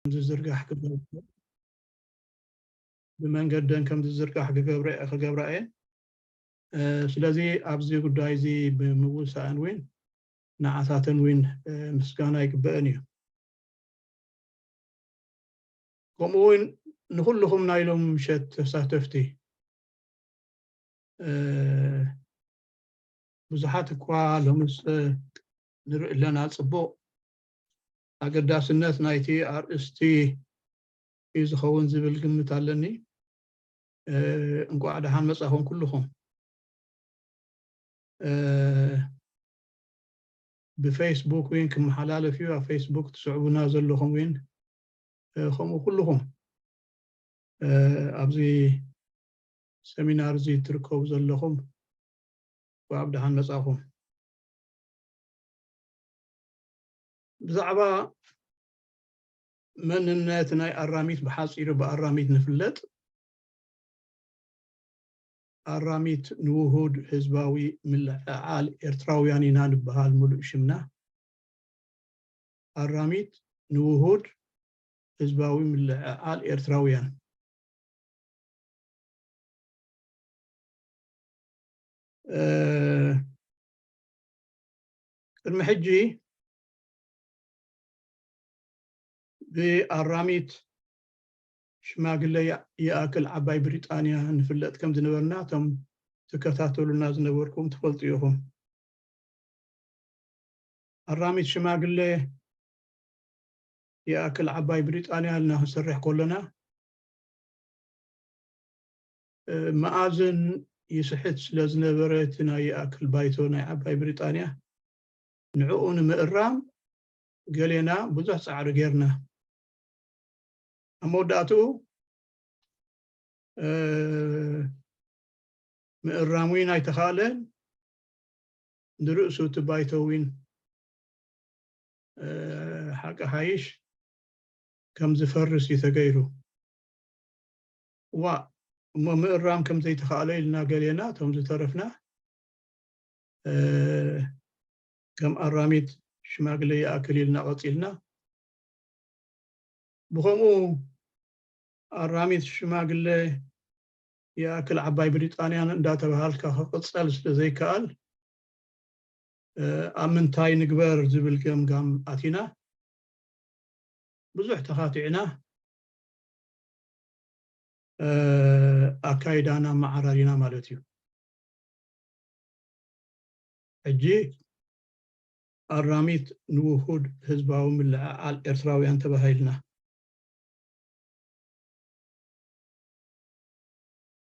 ዝዝርጋሕ ክገብር፣ ብመንገደን ከም ዝዝርጋሕ ክገብረ ክገብራ እየን። ስለዚ ኣብዚ ጉዳይ እዚ ብምውሳእን እውን ንዓታተን እውን ምስጋና ይግበአን እዩ። ከምኡ እውን ንኩልኹም ናይ ሎም ምሸት ተሳተፍቲ፣ ብዙሓት እኳ ሎምስ ንርኢ ኣለና፣ ጽቡቕ ኣገዳስነት ናይቲ ኣርእስቲ እዩ ዝኸውን ዝብል ግምት ኣለኒ። እንቋዕ ደሓን መጻኹም ኩልኹም። ብፌስቡክ ዊን ክመሓላለፍ እዩ። ኣብ ፌስቡክ ትስዕቡና ዘለኹም ዊን ከምኡ ኩልኹም ኣብዚ ሰሚናር እዚ ትርከቡ ዘለኹም፣ እንኳዕ ብደሓን መጻኹም። ብዛዕባ መንነት ናይ ኣራሚት ብሓጺሩ ብኣራሚት ንፍለጥ። ኣራሚት ንውሁድ ህዝባዊ ምልዕዓል ኤርትራውያን ኢና ንበሃል ምሉእ ሽምና። ኣራሚት ንውሁድ ህዝባዊ ምልዕዓል ኤርትራውያን። ቅድሚ ሕጂ ብኣራሚት ሽማግለ ይኣክል ዓባይ ብሪጣንያ ንፍለጥ ከም ዝነበርና እቶም ትከታተሉና ዝነበርኩም ትፈልጡ ኢኹም። ኣራሚት ሽማግለ ይኣክል ዓባይ ብሪጣንያ ኢልና ክንሰርሕ ከለና መኣዝን ይስሕት ስለ ዝነበረ እቲ ናይ ይኣክል ባይቶ ናይ ዓባይ ብሪጣንያ ንዕኡ ንምእራም ገሌና ብዙሕ ጻዕሪ ጌርና። ኣብ መወዳእትኡ ምእራም እውን ኣይተኻእለን። ንርእሱ እቲ ባይቶ እውን ሓቂ ሓይሽ ከም ዝፈርስ እዩ ተገይሩ። ዋእ እሞ ምእራም ከም ዘይተኻእለ ኢልና ገሌና እቶም ዝተረፍና ከም ኣራሚት ሽማግለ ይኣክል ኢልና ቀጺልና። ብኸምኡ ኣራሚት ሽማግለ ይኣክል ዓባይ ብሪጣንያን እንዳተባሃልካ ክቕጸል ስለ ዘይከኣል ኣብ ምንታይ ንግበር ዝብል ገምጋም ኣቲና። ብዙሕ ተኻቲዕና ኣካይዳና መዓራሪና ማለት እዩ። ሕጂ ኣራሚት ንውሁድ ህዝባዊ ምልዕዓል ኤርትራውያን ተባሂልና።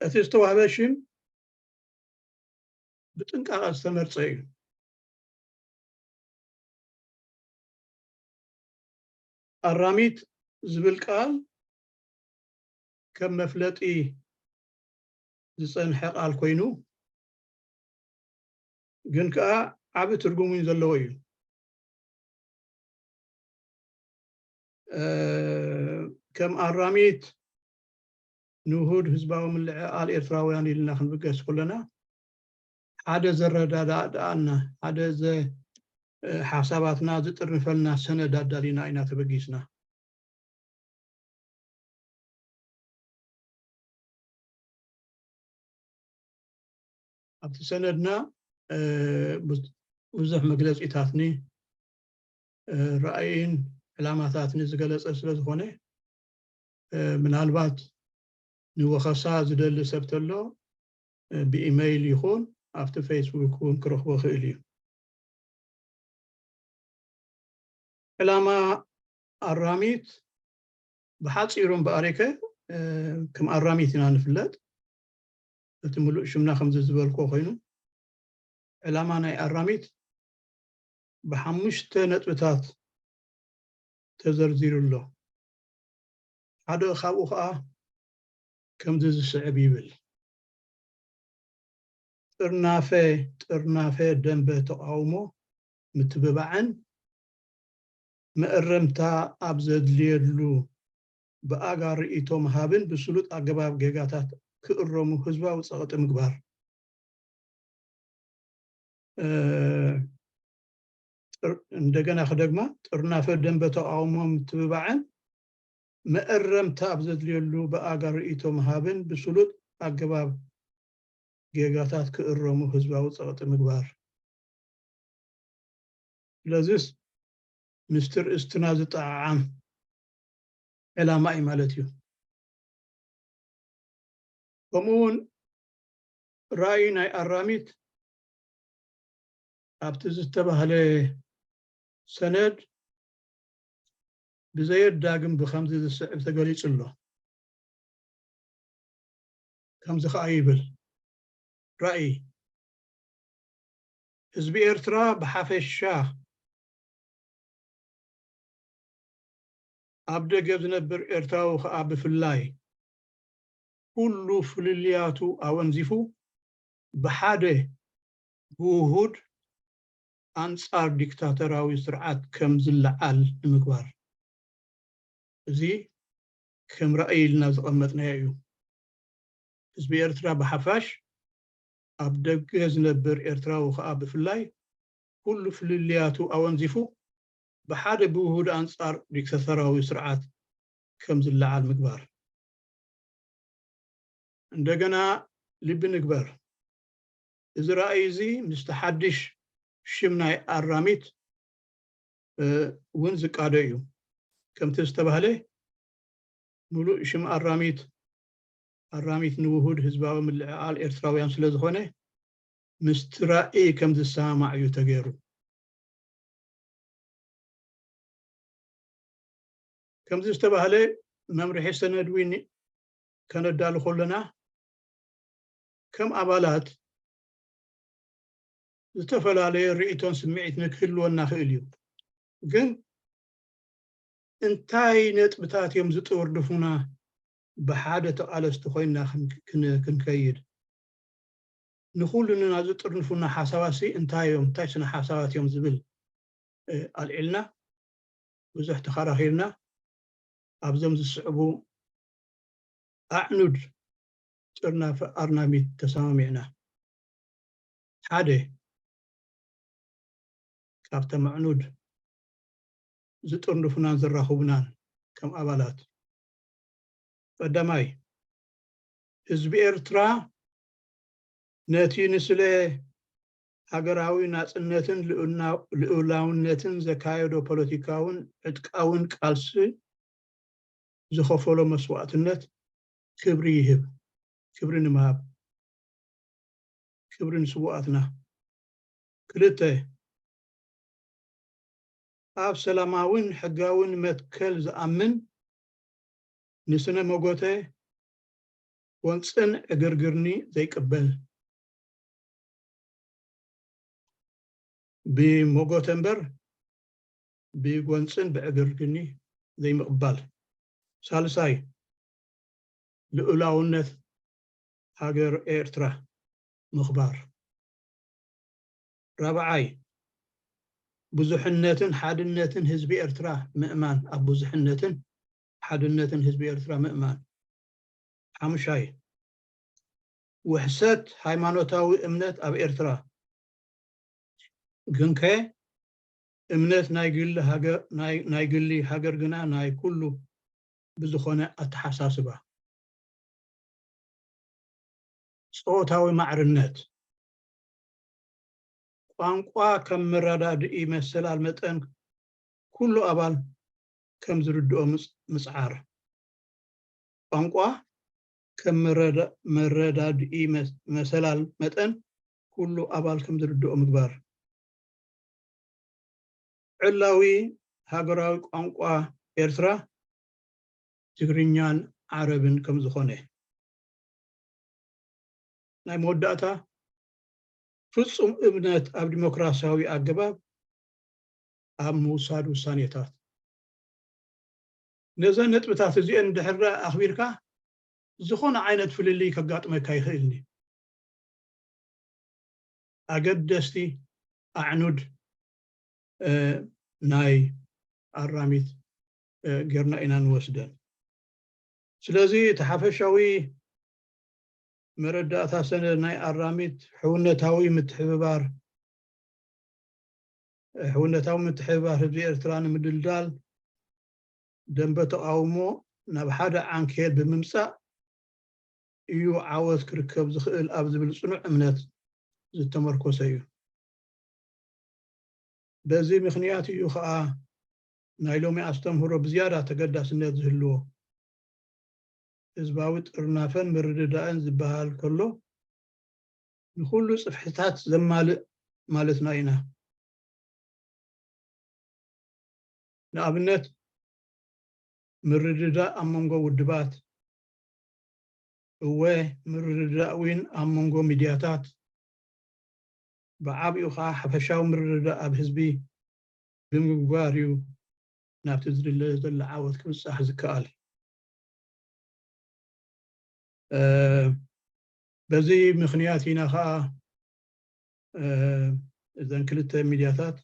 እቲ ዝተዋህበ ሽም ብጥንቃቐ ዝተመርጸ እዩ። ኣራሚት ዝብል ቃል ከም መፍለጢ ዝጸንሐ ቃል ኮይኑ ግን ከኣ ዓቢ ትርጉም እውን ዘለዎ እዩ። ከም ኣራሚት ንውሁድ ህዝባዊ ምልዕዓል ኤርትራውያን ኢልና ክንብገስ ከለና ሓደ ዘረዳድኣና ሓደ ሓሳባትና ዝጥርንፈልና ሰነድ ኣዳሊና ኢና ተበጊስና። ኣብቲ ሰነድና ብዙሕ መግለፂታትኒ ራእይን ዕላማታትኒ ዝገለፀ ስለ ዝኾነ ምናልባት ንወኸሳ ዝደሊ ሰብ ተሎ ብኢመይል ይኹን ኣብቲ ፌስቡክ እውን ክረኽቦ ይኽእል እዩ። ዕላማ ኣራሚት ብሓፂሩ እምበኣሪከ ከም ኣራሚት ኢና ንፍለጥ። እቲ ምሉእ ሽምና ከምዚ ዝበልኮ ኮይኑ ዕላማ ናይ ኣራሚት ብሓሙሽተ ነጥብታት ተዘርዚሩ ኣሎ። ሓደ ካብኡ ከዓ ከምዚ ዝስዕብ ይብል። ጥርናፈ ጥርናፈ ደንበ ተቃውሞ ምትብባዕን መእረምታ ኣብ ዘድልየሉ ብኣጋ ርእይቶ ምሃብን ብስሉጥ ኣገባብ ጌጋታት ክእረሙ ህዝባዊ ጸቕጢ ምግባር። እንደገና ክደግማ ጥርናፈ ደንበ ተቃውሞ ምትብባዕን መእረምታ ኣብ ዘድልየሉ ብኣጋ ርእይቶ ምሃብን ብስሉጥ ኣገባብ ጌጋታት ክእረሙ ህዝባዊ ጸቕጢ ምግባር። ስለዚስ ምስ ትርእስትና ዝጠዓዓም ዕላማ እዩ ማለት እዩ። ከምኡ እውን ራእይ ናይ ኣራሚት ኣብቲ ዝተባህለ ሰነድ ብዘየዳግም ብኸምዚ ዝስዕብ ተገሊጹ ኣሎ። ከምዚ ኸኣ ይብል፣ ራእይ ህዝቢ ኤርትራ ብሓፈሻ፣ ኣብ ደገ ዝነብር ኤርትራዊ ኸኣ ብፍላይ፣ ኩሉ ፍልልያቱ ኣወንዚፉ ብሓደ ብውሁድ ኣንጻር ዲክታተራዊ ስርዓት ከም ዝለዓል ንምግባር። እዚ ከም ራእይ ኢልና ዘቐመጥናዮ እዩ። ህዝቢ ኤርትራ ብሓፋሽ፣ ኣብ ደገ ዝነብር ኤርትራዊ ኸኣ ብፍላይ፣ ኩሉ ፍልልያቱ ኣወንዚፉ ብሓደ ብውሁድ ኣንጻር ዲክታተራዊ ስርዓት ከም ዝለዓል ምግባር። እንደገና ልቢ ንግበር፣ እዚ ራእይ እዚ ምስቲ ሓድሽ ሽም ናይ ኣራሚት እውን ዝቃዶ እዩ። ከምቲ ዝተባህለ፣ ምሉእ ሽም ኣራሚት፣ ኣራሚት ንውሁድ ህዝባዊ ምልዕዓል ኤርትራውያን ስለ ዝኾነ፣ ምስቲ ራእይ ከም ዝሰማማዕ እዩ ተገይሩ። ከምዚ ዝተባህለ መምርሒ ሰነድ እውን ከነዳሉ ከለና፣ ከም ኣባላት ዝተፈላለየ ርእይቶን ስምዒትን ክህልወና ክእል እዩ። ግን እንታይ ነጥብታት እዮም ዝጥርንፉና ብሓደ ተቓለስቲ ኮይንና ክን-፣ ክን-፣ ክንከይድ? ንኹልንና ዝጥርንፉና ሓሳባትሲ እንታይ እዮም? እንታይ ስነ ሓሳባት እዮም ዝብል፣ እ፣ ኣልዒልና፣ ብዙሕ ተኸራኺርና፣ ኣብዞም ዝስዕቡ ኣዕኑድ ጥርናፈ ኣርናሚት ተሰማሚዕና። ሓደ ካብቶም ኣዕኑድ ዝጥርንፉናን ዘራኽቡናን ከም ኣባላት፣ ቀዳማይ፣ ህዝቢ ኤርትራ ነቲ ንስለ ሃገራዊ ናጽነትን ልኡልና-፣ ልኡላውነትን ዘካየዶ ፖለቲካውን ዕጥቃውን ቃልሲ ዝኸፈሎ መስዋእትነት ክብሪ ይህብ። ክብሪ ንምሃብ፣ ክብሪ ንስውኣትና። ክልተ፣ ኣብ ሰላማውን ሕጋውን መትከል ዝኣምን፣ ንስነ መጎተ ጎንጽን ዕግርግርኒ ዘይቅበል፣ ብመጎተ እምበር ብጎንጽን ብዕግርግርኒ ዘይምቕባል። ሳልሳይ፣ ልኡላውነት ሃገር ኤርትራ ምኽባር። ራብዓይ፣ ብዙሕነትን ሓድነትን ህዝቢ ኤርትራ ምእማን፣ ኣብ ብዙሕነትን ሓድነትን ህዝቢ ኤርትራ ምእማን። ሓሙሻይ፣ ውሕሰት ሃይማኖታዊ እምነት ኣብ ኤርትራ፣ ግንከ እምነት ናይ ግሊ ሃገር፣ ናይ፣ ናይ ግሊ ሃገር ግና ናይ ኩሉ ብዝኾነ ኣተሓሳስባ። ጾታዊ ማዕርነት፣ ቋንቋ ከም መረዳድኢ መሰላል መጠን ኩሉ ኣባል ከም ዝርድኦ ምጽ-፣ ምጽዓር። ቋንቋ ከም መረዳ-፣ መረዳድኢ መ-፣ መሰላል መጠን ኩሉ ኣባል ከም ዝርድኦ ምግባር። ዕላዊ ሃገራዊ ቋንቋ ኤርትራ ትግርኛን ዓረብን ከም ዝኾነ። ናይ መወዳእታ፣ ፍጹም እምነት ኣብ ዲሞክራሲያዊ ኣገባብ ኣብ ምውሳድ ውሳኔታት። ነዘን ነጥብታት እዚአን እንድሕር ደኣ ኣኽቢርካ፣ ዝኾነ ዓይነት ፍልልይ ከጋጥመካ ይኽእል እዩ። ኣገደስቲ ኣዕኑድ፣ እ፣ ናይ ኣራሚት፣ እ፣ ጌርና ኢና ንወስደን። ስለዚ እቲ ሓፈሻዊ መረዳእታ ሰነድ ናይ ኣራሚት ሕውነታዊ ምትሕብባር፣ ሕውነታዊ ምትሕብባር ህዝቢ ኤርትራ ንምድልዳል ደንበ ተቓውሞ ናብ ሓደ ዓንኬል ብምምፃእ እዩ ዓወት ክርከብ ዝኽእል ኣብ ዝብል ፅኑዕ እምነት ዝተመርኮሰ እዩ። በዚ ምኽንያት እዩ ኸዓ ናይ ሎሚ ኣስተምህሮ ብዝያዳ ተገዳስነት ዝህልዎ። ህዝባዊ ጥርናፈን ምርድዳእን ዝበሃል ከሎ ንኹሉ ጽፍሕታት ዘማልእ ማለትና ኢና። ንኣብነት ምርድዳእ ኣብ መንጎ ውድባት፣ እወ ምርድዳእ እውን ኣብ መንጎ ሚድያታት፣ ብዓቢኡ ኸዓ ሓፈሻዊ ምርድዳእ ኣብ ህዝቢ ብምግባር እዩ ናብቲ ዝድለ ዘሎ ዓወት ክብጻሕ ዝከኣል። በዚ ምኽንያት ኢና ኸዓ እዘን ክልተ ሚድያታት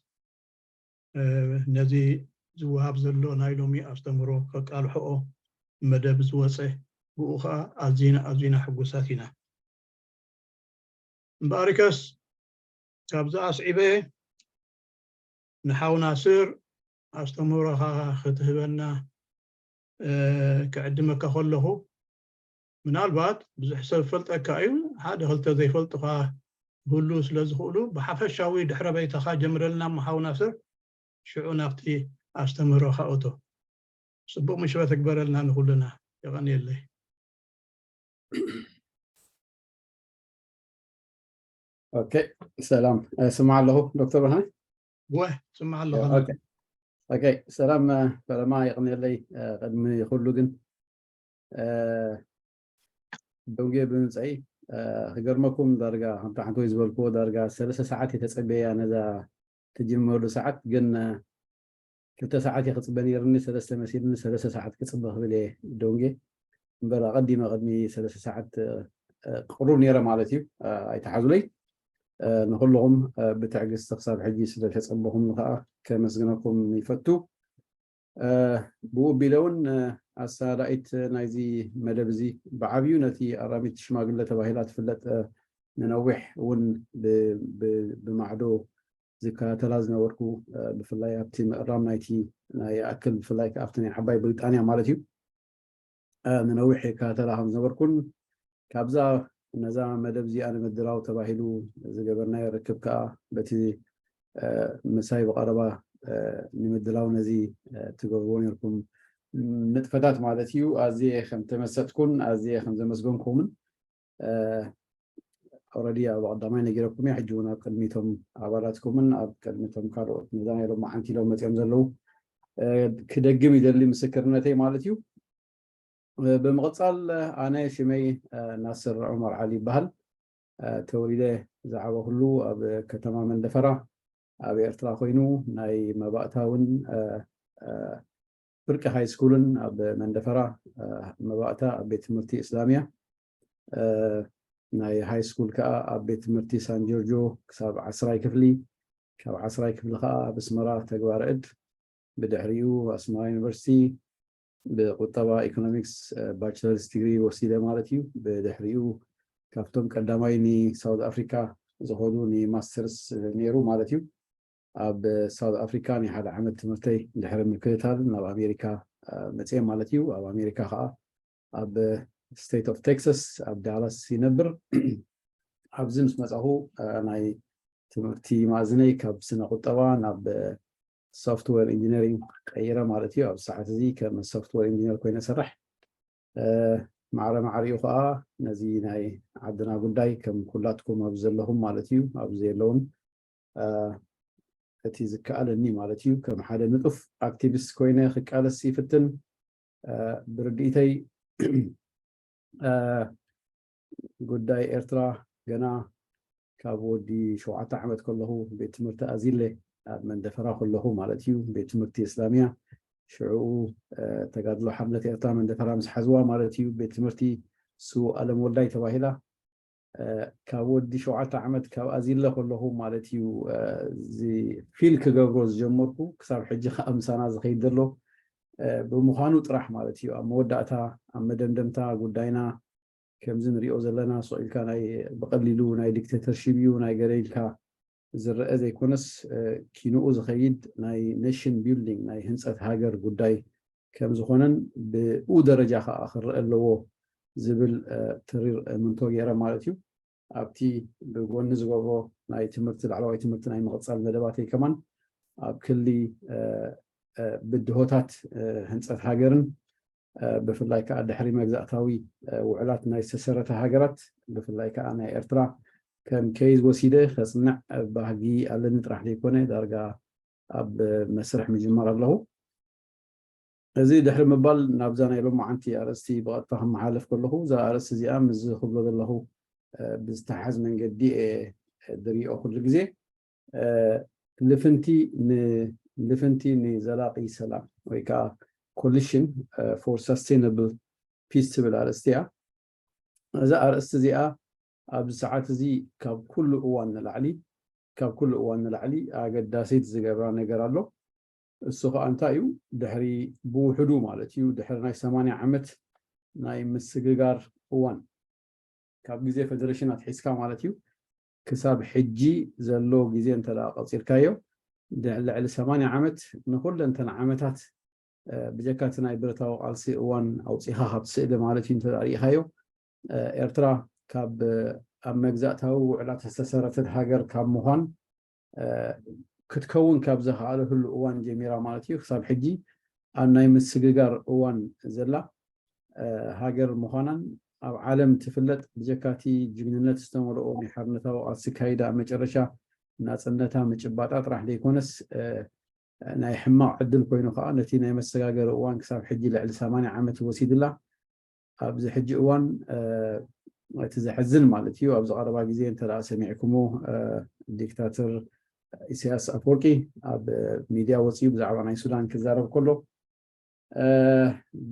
ነዚ ዝወሃብ ዘሎ ናይ ሎሚ ኣስተምህሮ ከቃልሕኦ መደብ ዝወፀ። ብኡ ኸዓ ኣዚና ኣዚና ሕጉሳት ኢና። እምበኣርከስ ካብዚ ኣስዒበ ንሓው ናስር ኣስተምህሮኻ ክትህበና ክዕድመካ ከለኹ፣ ምናልባት ብዙሕ ሰብ ፈልጠካ እዩ፣ ሓደ ክልተ ዘይፈልጡኻ ክህሉ ስለ ዝኽእሉ፣ ብሓፈሻዊ ድሕረ በይታኻ ጀምረልና እሞ ሓው ናስር፣ ሽዑ ናብቲ ኣስተምህሮኻ እቶ። ጽቡቕ ምሽበት ግበረልና ንኹልና። የቐንየለይ። ኦኬ፣ ሰላም። ስማዕ ኣለኹ ዶክተር ብርሃነ? ወ ስማዕ ኣለኹ። ኦኬ፣ ሰላም ፈለማ፣ የቕንየለይ። ቅድሚ ኩሉ ግን ደንጉየ ብምምፀይ ክገርመኩም፣ ዳርጋ ከምቲ ሓንቲ ወይ ዝበልክዎ ዳርጋ ሰለስተ ሰዓት እየ ተፀበያ ነዛ ትጅመሉ ሰዓት። ግን ክልተ ሰዓት እየ ክፅበ ነይርኒ፣ ሰለስተ መሲልኒ ሰለስተ ሰዓት ክፅበ ክብል እየ ደንጉየ። እምበር ኣቐዲመ ቅድሚ ሰለስተ ሰዓት ቅሩብ ነይረ ማለት እዩ። ኣይተሓዙለይ። ንኩልኹም ብትዕግስቲ ክሳብ ሕጂ ስለተፀበኹም ከዓ ከመስግነኩም ይፈቱ። ብኡ ኣቢለ እውን ኣሰናዳኢት ናይዚ መደብ እዚ ብዓብዩ ነቲ ኣራሚት ሽማግለ ተባሂላ ትፍለጥ ንነዊሕ እውን ብማዕዶ ዝከታተላ ዝነበርኩ፣ ብፍላይ ኣብቲ ምእራም ናይቲ ናይ ይኣክል፣ ብፍላይ ኣብቲ ናይ ዓባይ ብሪጣንያ ማለት እዩ፣ ንነዊሕ ይከታተላ ከም ዝነበርኩን፣ ካብዛ ነዛ መደብ እዚኣ ንምድላው ተባሂሉ ዝገበርናዮ ርክብ ከዓ በቲ ምሳይ ብቐረባ ንምድላው ነዚ ትገብርዎ ነርኩም ንጥፈታት ማለት እዩ፣ ኣዝየ ከም ተመሰጥኩን ኣዝየ ከም ዘመስገንኩምን ኦረዲ ኣብ ቀዳማይ ነጊረኩም እየ። ሕጂ እውን ኣብ ቅድሚቶም ኣባላትኩምን ኣብ ቅድሚቶም ካልኦት ነዛ ናይ ሎማዓንቲ ኢሎም መፅኦም ዘለዉ ክደግም ይደሊ ምስክርነተይ ማለት እዩ። ብምቕፃል ኣነ ሽመይ ናስር ዑመር ዓሊ ይበሃል። ተወሊደ ዝዓበኹሉ ኣብ ከተማ መንደፈራ ኣብ ኤርትራ ኮይኑ ናይ መባእታ እውን ፍርቂ ሃይ ስኩልን ኣብ መንደፈራ መባእታ ኣብ ቤት ትምህርቲ እስላምያ ናይ ሃይ ስኩል ከዓ ኣብ ቤት ትምህርቲ ሳን ጆርጆ ክሳብ ዓስራይ ክፍሊ፣ ካብ ዓስራይ ክፍሊ ከዓ ኣብ ኣስመራ ተግባረ እድ፣ ብድሕሪኡ ኣስመራ ዩኒቨርሲቲ ብቁጠባ ኢኮኖሚክስ ባችለርስ ዲግሪ ወሲደ ማለት እዩ። ብድሕሪኡ ካብቶም ቀዳማይ ንሳውት ኣፍሪካ ዝኸዱ ንማስተርስ ነይሩ ማለት እዩ። ኣብ ሳውት ኣፍሪካ ናይ ሓደ ዓመት ትምህርተይ ድሕሪ ምክትታል ናብ ኣሜሪካ መፅየ ማለት እዩ። ኣብ ኣሜሪካ ከዓ ኣብ ስቴት ኦፍ ቴክሳስ ኣብ ዳላስ ይነብር። ኣብዚ ምስ መፃኹ ናይ ትምህርቲ ማእዝነይ ካብ ስነ ቁጠባ ናብ ሶፍትዌር ኢንጂነሪንግ ቀይረ ማለት እዩ። ኣብ ሰዓት እዚ ከም ሶፍትዌር ኢንጂነር ኮይነ ሰርሕ። ማዕረ ማዕሪኡ ከዓ ነዚ ናይ ዓድና ጉዳይ ከም ኩላትኩም ኣብ ዘለኹም ማለት እዩ፣ ኣብ ዘየለውን እቲ ዝከኣለኒ ማለት እዩ ከም ሓደ ንጡፍ ኣክቲቪስት ኮይነ ክቃለስ ይፍትን። ብርድኢተይ ጉዳይ ኤርትራ ገና ካብ ወዲ ሸውዓተ ዓመት ከለኹ ቤት ትምህርቲ ኣዚለ ኣብ መንደፈራ ከለኹ ማለት እዩ፣ ቤት ትምህርቲ እስላምያ፣ ሽዕኡ ተጋድሎ ሓርነት ኤርትራ መንደፈራ ምስ ሓዝዋ ማለት እዩ። ቤት ትምህርቲ ስዉእ ኣለም ወልዳይ ተባሂላ ካብ ወዲ ሸውዓተ ዓመት ካብ ኣዚለ ከለኹ ማለት እዩ ፊል ክገብሮ ዝጀመርኩ፣ ክሳብ ሕጂ ከዓ ምሳና ዝኸይድ ዘሎ ብምዃኑ ጥራሕ ማለት እዩ። ኣብ መወዳእታ ኣብ መደምደምታ ጉዳይና ከምዚ ንሪኦ ዘለና ስቕ ኢልካ ናይ ብቐሊሉ ናይ ዲክቴተርሺፕ እዩ ናይ ገለ ኢልካ ዝረአ ዘይኮነስ ኪንኡ ዝኸይድ ናይ ኔሽን ቢልዲንግ ናይ ህንፀት ሃገር ጉዳይ ከም ዝኾነን ብኡ ደረጃ ከዓ ክረአ ኣለዎ ዝብል ተሪር እምንቶ ገይረ ማለት እዩ። ኣብቲ ብጎኒ ዝገብሮ ናይ ትምህርቲ፣ ላዕለዋይ ትምህርቲ ናይ ምቕፃል መደባተይ ከማን ኣብ ክሊ ብድሆታት ህንፀት ሃገርን ብፍላይ ከዓ ድሕሪ መግዛእታዊ ውዕላት ናይ ዝተሰረተ ሃገራት፣ ብፍላይ ከዓ ናይ ኤርትራ ከም ኬዝ ወሲደ ከፅንዕ ባህጊ ኣለኒ ጥራሕ ዘይኮነ ዳርጋ ኣብ መስርሕ ምጅማር ኣለኹ። እዚ ድሕሪ ምባል ናብዛ ናይ ሎማዓንቲ ኣርእስቲ ብቐጥታ ክመሓለፍ ከለኹ፣ እዛ ኣርእስቲ እዚኣ ምስዚ ክብሎ ዘለኹ ብዝተሓዝ መንገዲ እየ ዝሪኦ ኩሉ ግዜ። ልፍንቲ ልፍንቲ ንዘላቒ ሰላም ወይ ከዓ ኮሊሽን ፎር ሳስቴናብል ፒስ ትብል ኣርእስቲ እያ። እዛ ኣርእስቲ እዚኣ ኣብዚ ሰዓት እዚ ካብ ኩሉ እዋን ንላዕሊ ካብ ኩሉ እዋን ንላዕሊ ኣገዳሲት ዝገብራ ነገር ኣሎ። እሱ ከዓ እንታይ እዩ? ድሕሪ ብውሕዱ ማለት እዩ ድሕሪ ናይ ሰማንያ ዓመት ናይ ምስግጋር እዋን ካብ ግዜ ፌደሬሽን ኣትሒዝካ ማለት እዩ ክሳብ ሕጂ ዘሎ ግዜ እንተ ደኣ ቀፂርካዮ ልዕሊ ሰማንያ ዓመት ንኩለንተን ዓመታት ብጀካ እቲ ናይ ብረታዊ ቃልሲ እዋን ኣውፂኻ ካብ ስእሊ ማለት እዩ እንተ ሪኢኻዮ ኤርትራ ካብ ኣብ መግዛእታዊ ውዕላት ዝተሰረተት ሃገር ካብ ምዃን ክትከውን ካብ ዘኽኣለትሉ እዋን ጀሚራ ማለት እዩ ክሳብ ሕጂ ኣብ ናይ ምስግጋር እዋን ዘላ ሃገር ምዃናን ኣብ ዓለም ትፍለጥ ብጀካቲ ጅግንነት ዝተመልኦ ናይ ሓርነታዊ ቃልሲ ካይዳ መጨረሻ ናፅነታ ምጭባጣ ጥራሕ ዘይኮነስ ናይ ሕማቕ ዕድል ኮይኑ ከዓ ነቲ ናይ መሰጋገሪ እዋን ክሳብ ሕጂ ልዕሊ ሰማንያ ዓመት ወሲድላ ኣብዚ ሕጂ እዋን እቲ ዘሕዝን ማለት እዩ ኣብዚ ቀረባ ግዜ እንተ ሰሚዕኩሞ ዲክታተር ኢሳያስ ኣፈወርቂ ኣብ ሚድያ ወፅኡ ብዛዕባ ናይ ሱዳን ክዛረብ ከሎ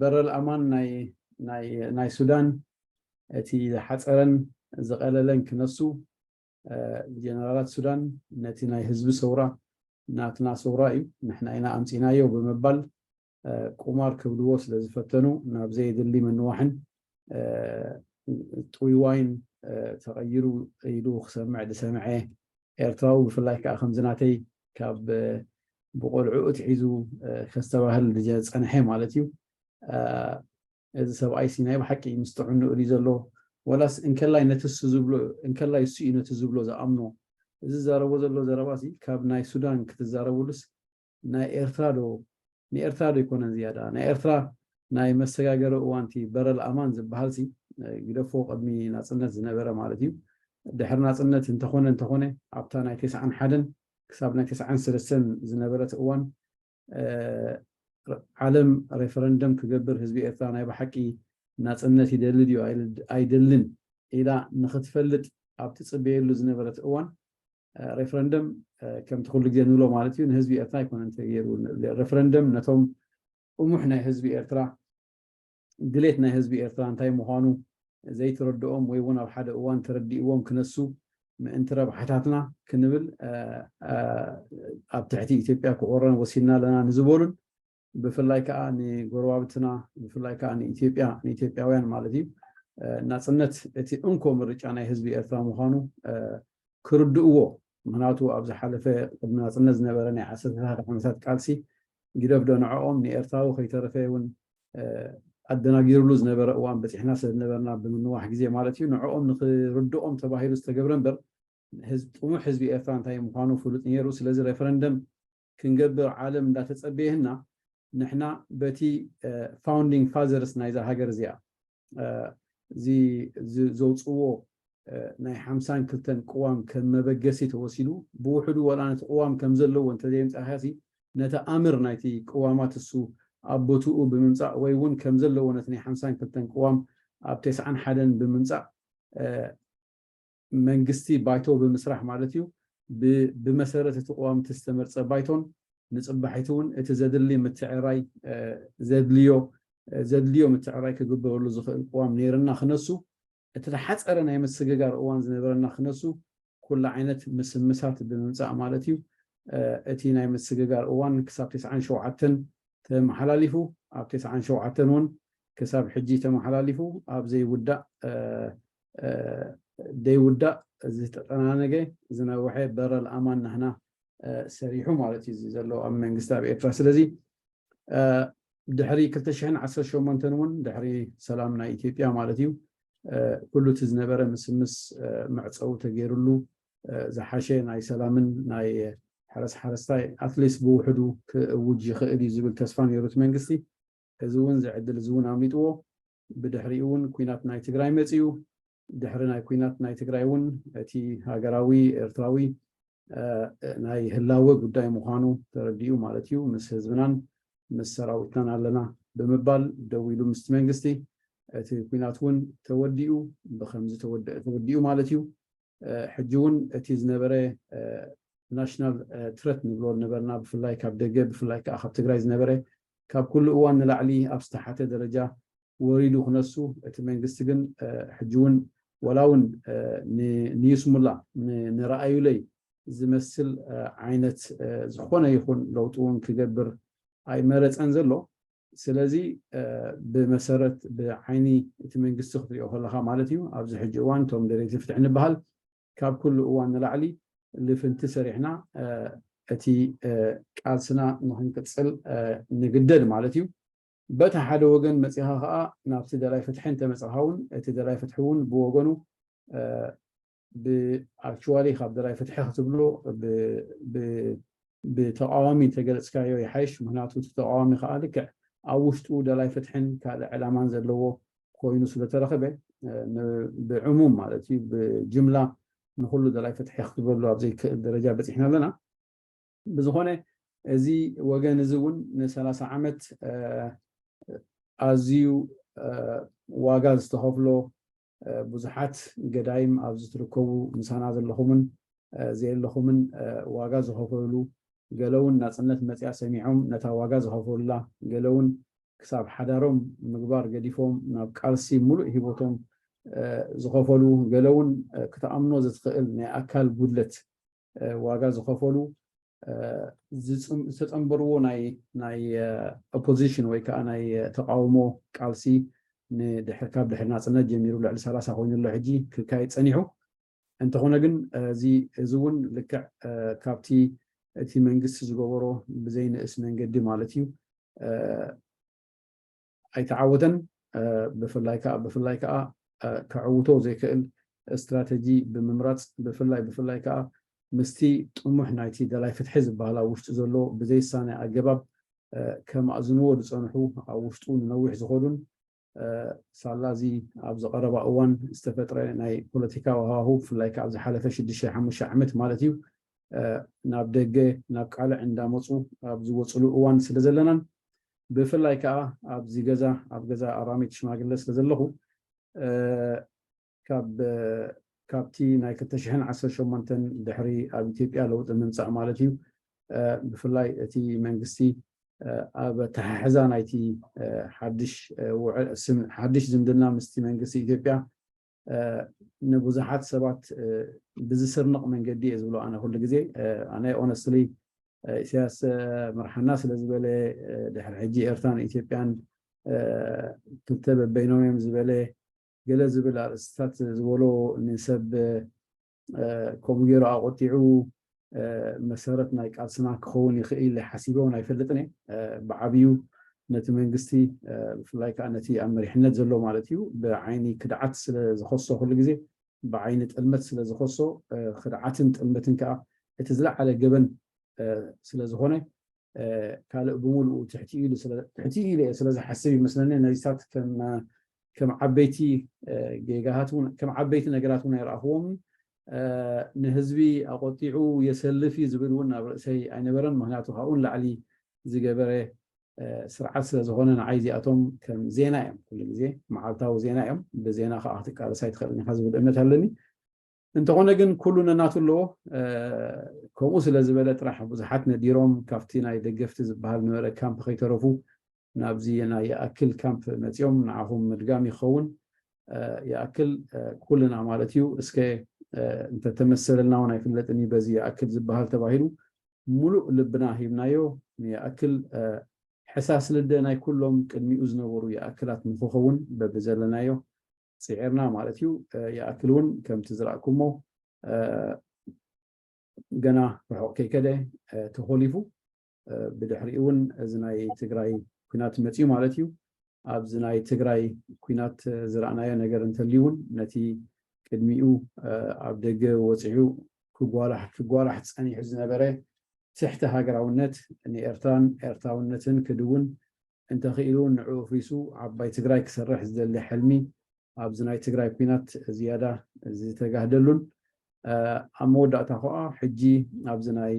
በረል ኣማን ናይ ሱዳን እቲ ዝሓፀረን ዝቐለለን ክነሱ ጀነራላት ሱዳን ነቲ ናይ ህዝቢ ሰውራ ናትና ሰውራ እዩ ንሕና ኢና ኣምፂናዮ ብምባል ቁማር ክብልዎ ስለ ዝፈተኑ ናብ ዘየድሊ ምንዋሕን ጥውይዋይን ተቐይሩ ኢሉ ክሰምዕ ዝሰምዐ ኤርትራዊ ብፍላይ ከዓ ከምዚ ናተይ ካብ ብቆልዑ እትሒዙ ከስተባህል ዝፀንሐ ማለት እዩ። እዚ ሰብኣይ ሲ ናይ ብሓቂ ምስ ጥዕንኡ ድዩ ዘሎ ወላስ እንከላይ ነቲ እሱ ዝብሎ እንከላይ እሱ እዩ ነቲ ዝብሎ ዝኣምኖ እዚ ዝዛረቦ ዘሎ ዘረባ ሲ ካብ ናይ ሱዳን ክትዛረብሉስ ናይ ኤርትራ ዶ ንኤርትራ ዶ ይኮነን ዝያዳ ናይ ኤርትራ ናይ መሰጋገሪ እዋንቲ በረል ኣማን ዝበሃል ሲ ግደፎ ቅድሚ ናፅነት ዝነበረ ማለት እዩ ድሕሪ ናፅነት እንተኾነ እንተኾነ ኣብታ ናይ ተስዓን ሓደን ክሳብ ናይ ተስዓን ሰለስተን ዝነበረት እዋን ዓለም ሬፈረንደም ክገብር ህዝቢ ኤርትራ ናይ ብሓቂ ናፅነት ይደሊ ድዩ ኣይደልን ኢላ ንክትፈልጥ ኣብ ትፅበየሉ ዝነበረት እዋን ሬፈረንደም ከምቲ ኩሉ ግዜ ንብሎ ማለት እዩ ንህዝቢ ኤርትራ ኣይኮነን ተገይሩ ሬፈረንደም ነቶም ጥሙሕ ናይ ህዝቢ ኤርትራ ድሌት ናይ ህዝቢ ኤርትራ እንታይ ምዃኑ ዘይተረድኦም ወይ እውን ኣብ ሓደ እዋን ተረዲእዎም ክነሱ ምእንቲ ረብሓታትና ክንብል ኣብ ትሕቲ ኢትዮጵያ ክቆረን ወሲድና ኣለና ንዝበሉን ብፍላይ ከዓ ንጎረባብትና ብፍላይ ከዓ ንኢትዮጵያ ንኢትዮጵያውያን ማለት እዩ ናፅነት እቲ እንኮ ምርጫ ናይ ህዝቢ ኤርትራ ምዃኑ ክርድእዎ ምክንያቱ ኣብ ዝሓለፈ ቅድሚ ናፅነት ዝነበረ ናይ ዓሰርተታት ዓመታት ቃልሲ ግደፍ ዶ ንዕኦም ንኤርትራዊ ከይተረፈ እውን ኣደናጊርሉ ዝነበረ እዋን በፂሕና ስለ ዝነበርና ብምንዋሕ ግዜ ማለት እዩ ንዕኦም ንክርድኦም ተባሂሉ ዝተገብረ እምበር ጥሙሕ ህዝቢ ኤርትራ እንታይ ምዃኑ ፍሉጥ ነይሩ ስለዚ ሬፈረንደም ክንገብር ዓለም እንዳተፀበየህና ንሕና በቲ founding fathers ናይዛ ሃገር እዚኣ እዚ ዘውፅዎ ናይ ሓምሳን ክልተን ቅዋም ከም መበገሲ ተወሲዱ ብውሕዱ ወላ ነቲ ቅዋም ከም ዘለዎ እንተዘየምፃእካሲ ነቲ ኣምር ናይቲ ቅዋማት እሱ ኣብ ቦትኡ ብምምፃእ ወይ እውን ከም ዘለዎ ነቲ ናይ ሓምሳን ክልተን ቅዋም ኣብ ተስዓን ሓደን ብምምፃእ መንግስቲ ባይቶ ብምስራሕ ማለት እዩ ብመሰረት እቲ ቅዋም ዝተመርፀ ባይቶን ንፅባሒት እውን እቲ ዘድሊ ምትዕራይ ዘድልዮ ዘድልዮ ምትዕራይ ክግበረሉ ዝኽእል ቅዋም ነይርና ክነሱ እቲ ተሓፀረ ናይ ምስግጋር እዋን ዝነበረና ክነሱ ኩሉ ዓይነት ምስምሳት ብምምፃእ ማለት እዩ እቲ ናይ ምስግጋር እዋን ክሳብ ተስዓን ሸውዓተን ተመሓላሊፉ ኣብ ተስዓን ሸውዓተን እውን ክሳብ ሕጂ ተመሓላሊፉ ኣብ ዘይውዳእ ዘይውዳእ ዝተጠናነገ ዝነውሐ በረል ኣማን ናህና ሰሪሑ ማለት እዩ ዘሎ ኣብ መንግስቲ ኣብ ኤርትራ ስለዚ ድሕሪ ክልተ ሽሕን ዓሰርተ ሸሞንተን እውን ድሕሪ ሰላም ናይ ኢትዮጵያ ማለት እዩ ኩሉ እቲ ዝነበረ ምስምስ መዕፀዊ ተገይሩሉ ዝሓሸ ናይ ሰላምን ናይ ሕረስ ሓረስታይ ኣትሊስት ብውሕዱ ክእውጅ ይኽእል እዩ ዝብል ተስፋ ነይሩ እቲ መንግስቲ። እዚ እውን ዝዕድል እዚ እውን ኣምሊጥዎ። ብድሕሪኡ እውን ኩናት ናይ ትግራይ መፅዩ። ድሕሪ ናይ ኩናት ናይ ትግራይ እውን እቲ ሃገራዊ ኤርትራዊ ናይ ህላወ ጉዳይ ምዃኑ ተረዲኡ ማለት እዩ። ምስ ህዝብናን ምስ ሰራዊትናን ኣለና ብምባል ደው ኢሉ ምስቲ መንግስቲ። እቲ ኩናት እውን ተወዲኡ፣ ብከምዚ ተወደአ ተወዲኡ ማለት እዩ። ሕጂ እውን እቲ ዝነበረ ናሽናል ትረት ንብሎ ነበርና፣ ብፍላይ ካብ ደገ፣ ብፍላይ ከዓ ካብ ትግራይ ዝነበረ ካብ ኩሉ እዋን ንላዕሊ ኣብ ዝተሓተ ደረጃ ወሪዱ ክነሱ፣ እቲ መንግስቲ ግን ሕጂ እውን ዋላ እውን ንይስሙላ ንረኣዩለይ ዝመስል ዓይነት ዝኾነ ይኹን ለውጢ እውን ክገብር ኣይመረፀን ዘሎ። ስለዚ ብመሰረት ብዓይኒ እቲ መንግስቲ ክትሪኦ ከለካ ማለት እዩ ኣብዚ ሕጂ እዋን እቶም ደለይቲ ፍትሒ ንበሃል ካብ ኩሉ እዋን ንላዕሊ ልፍንቲ ሰሪሕና እቲ ቃልስና ንክንቅፅል ንግደድ ማለት እዩ። በቲ ሓደ ወገን መፂኻ ከዓ ናብቲ ደላይ ፍትሒ እንተመፅኻ እውን እቲ ደላይ ፍትሒ እውን ብወገኑ ብኣክቹዋሊ ካብ ደላይ ፍትሒ ክትብሎ ብተቃዋሚ እንተገለፅካዮ ይሓይሽ። ምክንያቱ እቲ ተቃዋሚ ከዓ ልክዕ ኣብ ውሽጡ ደላይ ፍትሕን ካልእ ዕላማን ዘለዎ ኮይኑ ስለተረኸበ ብዕሙም ማለት እዩ ብጅምላ ንኩሉ ደላይ ፍትሒ ክትበሉ ኣብ ዘይክእል ደረጃ በፂሕና ኣለና። ብዝኾነ እዚ ወገን እዚ እውን ንሰላሳ ዓመት ኣዝዩ ዋጋ ዝተኸፍሎ ብዙሓት ገዳይም ኣብዚ ትርከቡ ምሳና ዘለኹምን ዘየለኹምን ዋጋ ዝኸፈሉ ገለ እውን ናፅነት መፅያ ሰሚዖም ነታ ዋጋ ዝኸፈሉላ ገለ እውን ክሳብ ሓዳሮም ምግባር ገዲፎም ናብ ቃልሲ ሙሉእ ሂቦቶም ዝኸፈሉ ገለ እውን ክትኣምኖ ዘትኽእል ናይ ኣካል ጉድለት ዋጋ ዝኸፈሉ ዝተፀንበርዎ ናይ ኦፖዚሽን ወይ ከዓ ናይ ተቃውሞ ቃልሲ ካብ ድሕሪ ናፅነት ጀሚሩ ልዕሊ ሰላሳ ኮይኑ ኣሎ ሕጂ ክካየድ ፀኒሑ። እንተኾነ ግን እዚ እውን ልክዕ ካብቲ እቲ መንግስቲ ዝገበሮ ብዘይንእስ መንገዲ ማለት እዩ ኣይተዓወተን። ብፍላይ ከዓ ብፍላይ ከዓ ከዕውቶ ዘይክእል ስትራተጂ ብምምራፅ ብፍላይ ብፍላይ ከዓ ምስቲ ጥሙሕ ናይቲ ደላይ ፍትሒ ዝበሃል ኣብ ውሽጢ ዘሎ ብዘይሳነ ኣገባብ ከማእዝንዎ ዝፀንሑ ኣብ ውሽጡ ንነዊሕ ዝኸዱን ሳላ እዚ ኣብ ዝቐረባ እዋን ዝተፈጥረ ናይ ፖለቲካዊ ሃዋሁ ብፍላይ ከዓ ኣብ ዝሓለፈ ሽዱሽተ ሓሙሽተ ዓመት ማለት እዩ ናብ ደገ ናብ ቃልዕ እንዳመፁ ኣብ ዝወፅሉ እዋን ስለ ዘለናን ብፍላይ ከዓ ኣብዚ ገዛ ኣብ ገዛ ኣራሚት ሽማግለ ስለ ዘለኹ ካብ ካብቲ ናይ ክልተ ሽሕን ዓሰርተ ሸሞንተን ድሕሪ ኣብ ኢትዮጵያ ለውጢ ምምፃእ ማለት እዩ ብፍላይ እቲ መንግስቲ ኣብ ኣተሓሕዛ ናይቲ ሓድሽ ዝምድና ምስቲ መንግስቲ ኢትዮጵያ ንብዙሓት ሰባት ብዝስርንቕ መንገዲ እየ ዝብሎ ኣነ ኩሉ ግዜ ኣነ ኦነስትሊ ኢሳያስ ምርሓና ስለ ዝበለ ድሕሪ ሕጂ ኤርትራን ኢትዮጵያን ክልተ በበይኖም እዮም ዝበለ ገለ ዝብል ኣርእስትታት ዝበሎ ንሰብ ከምኡ ገይሩ ኣቆጢዑ መሰረት ናይ ቃልስና ክኸውን ይኽእል ሓሲበውን ኣይፈልጥን እየ። ብዓብዩ ነቲ መንግስቲ ብፍላይ ከዓ ነቲ ኣብ መሪሕነት ዘሎ ማለት እዩ ብዓይኒ ክድዓት ስለ ዝኸሶ ኩሉ ግዜ ብዓይኒ ጥልመት ስለ ዝኸሶ ክድዓትን ጥልመትን ከዓ እቲ ዝለዓለ ገበን ስለ ዝኾነ ካልእ ብምሉኡ ትሕቲ ኢሉ እየ ስለ ዝሓስብ ይመስለኒ ነዚታት ከም ዓበይቲ ጌጋታት እውን ከም ዓበይቲ ነገራት እውን ኣይረኣኽዎም። ንህዝቢ ኣቆጢዑ የሰልፍ እዩ ዝብል እውን ኣብ ርእሰይ ኣይነበረን። ምክንያቱ ካብኡ ንላዕሊ ዝገበረ ስርዓት ስለ ዝኾነ ንዓይ እዚኣቶም ከም ዜና እዮም ኩሉ ግዜ መዓልታዊ ዜና እዮም። ብዜና ከዓ ክትቃለስ ኣይትኽእልን ኢኻ ዝብል እምነት ኣለኒ። እንተኾነ ግን ኩሉ ነናቱ ኣለዎ። ከምኡ ስለ ዝበለ ጥራሕ ብዙሓት ነዲሮም ካብቲ ናይ ደገፍቲ ዝበሃል ነበረ ካምፕ ከይተረፉ ናብዚ ናይ ይኣክል ካምፕ መፂኦም ንዓኹም ምድጋም ይኸውን። ይኣክል ኩልና ማለት እዩ። እስከ እንተተመሰለልና እውን ኣይፍለጥን እዩ በዚ ይኣክል ዝበሃል ተባሂሉ ሙሉእ ልብና ሂብናዮ። ይኣክል ሕሳስ ልደ ናይ ኩሎም ቅድሚኡ ዝነበሩ ይኣክላት ንክኸውን በብዘለናዮ ፅዒርና ማለት እዩ። ይኣክል እውን ከምቲ ዝረእኩሞ ገና ርሑቕ ከይከደ ተኾሊፉ ብድሕሪኡ እውን እዚ ናይ ትግራይ ኩናት መፅዩ ማለት እዩ። ኣብዚ ናይ ትግራይ ኩናት ዝረኣናዮ ነገር እንተልዩ እውን ነቲ ቅድሚኡ ኣብ ደገ ወፂዑ ክጓላሕ ክጓላሕ ፀኒሑ ዝነበረ ትሕቲ ሃገራውነት ንኤርትራን ኤርትራውነትን ክድውን እንተኽኢሉ ንዕኡ ኣፍሪሱ ዓባይ ትግራይ ክሰርሕ ዝደሊ ሕልሚ ኣብዚ ናይ ትግራይ ኩናት ዝያዳ ዝተጋህደሉን ኣብ መወዳእታ ከዓ ሕጂ ኣብዚ ናይ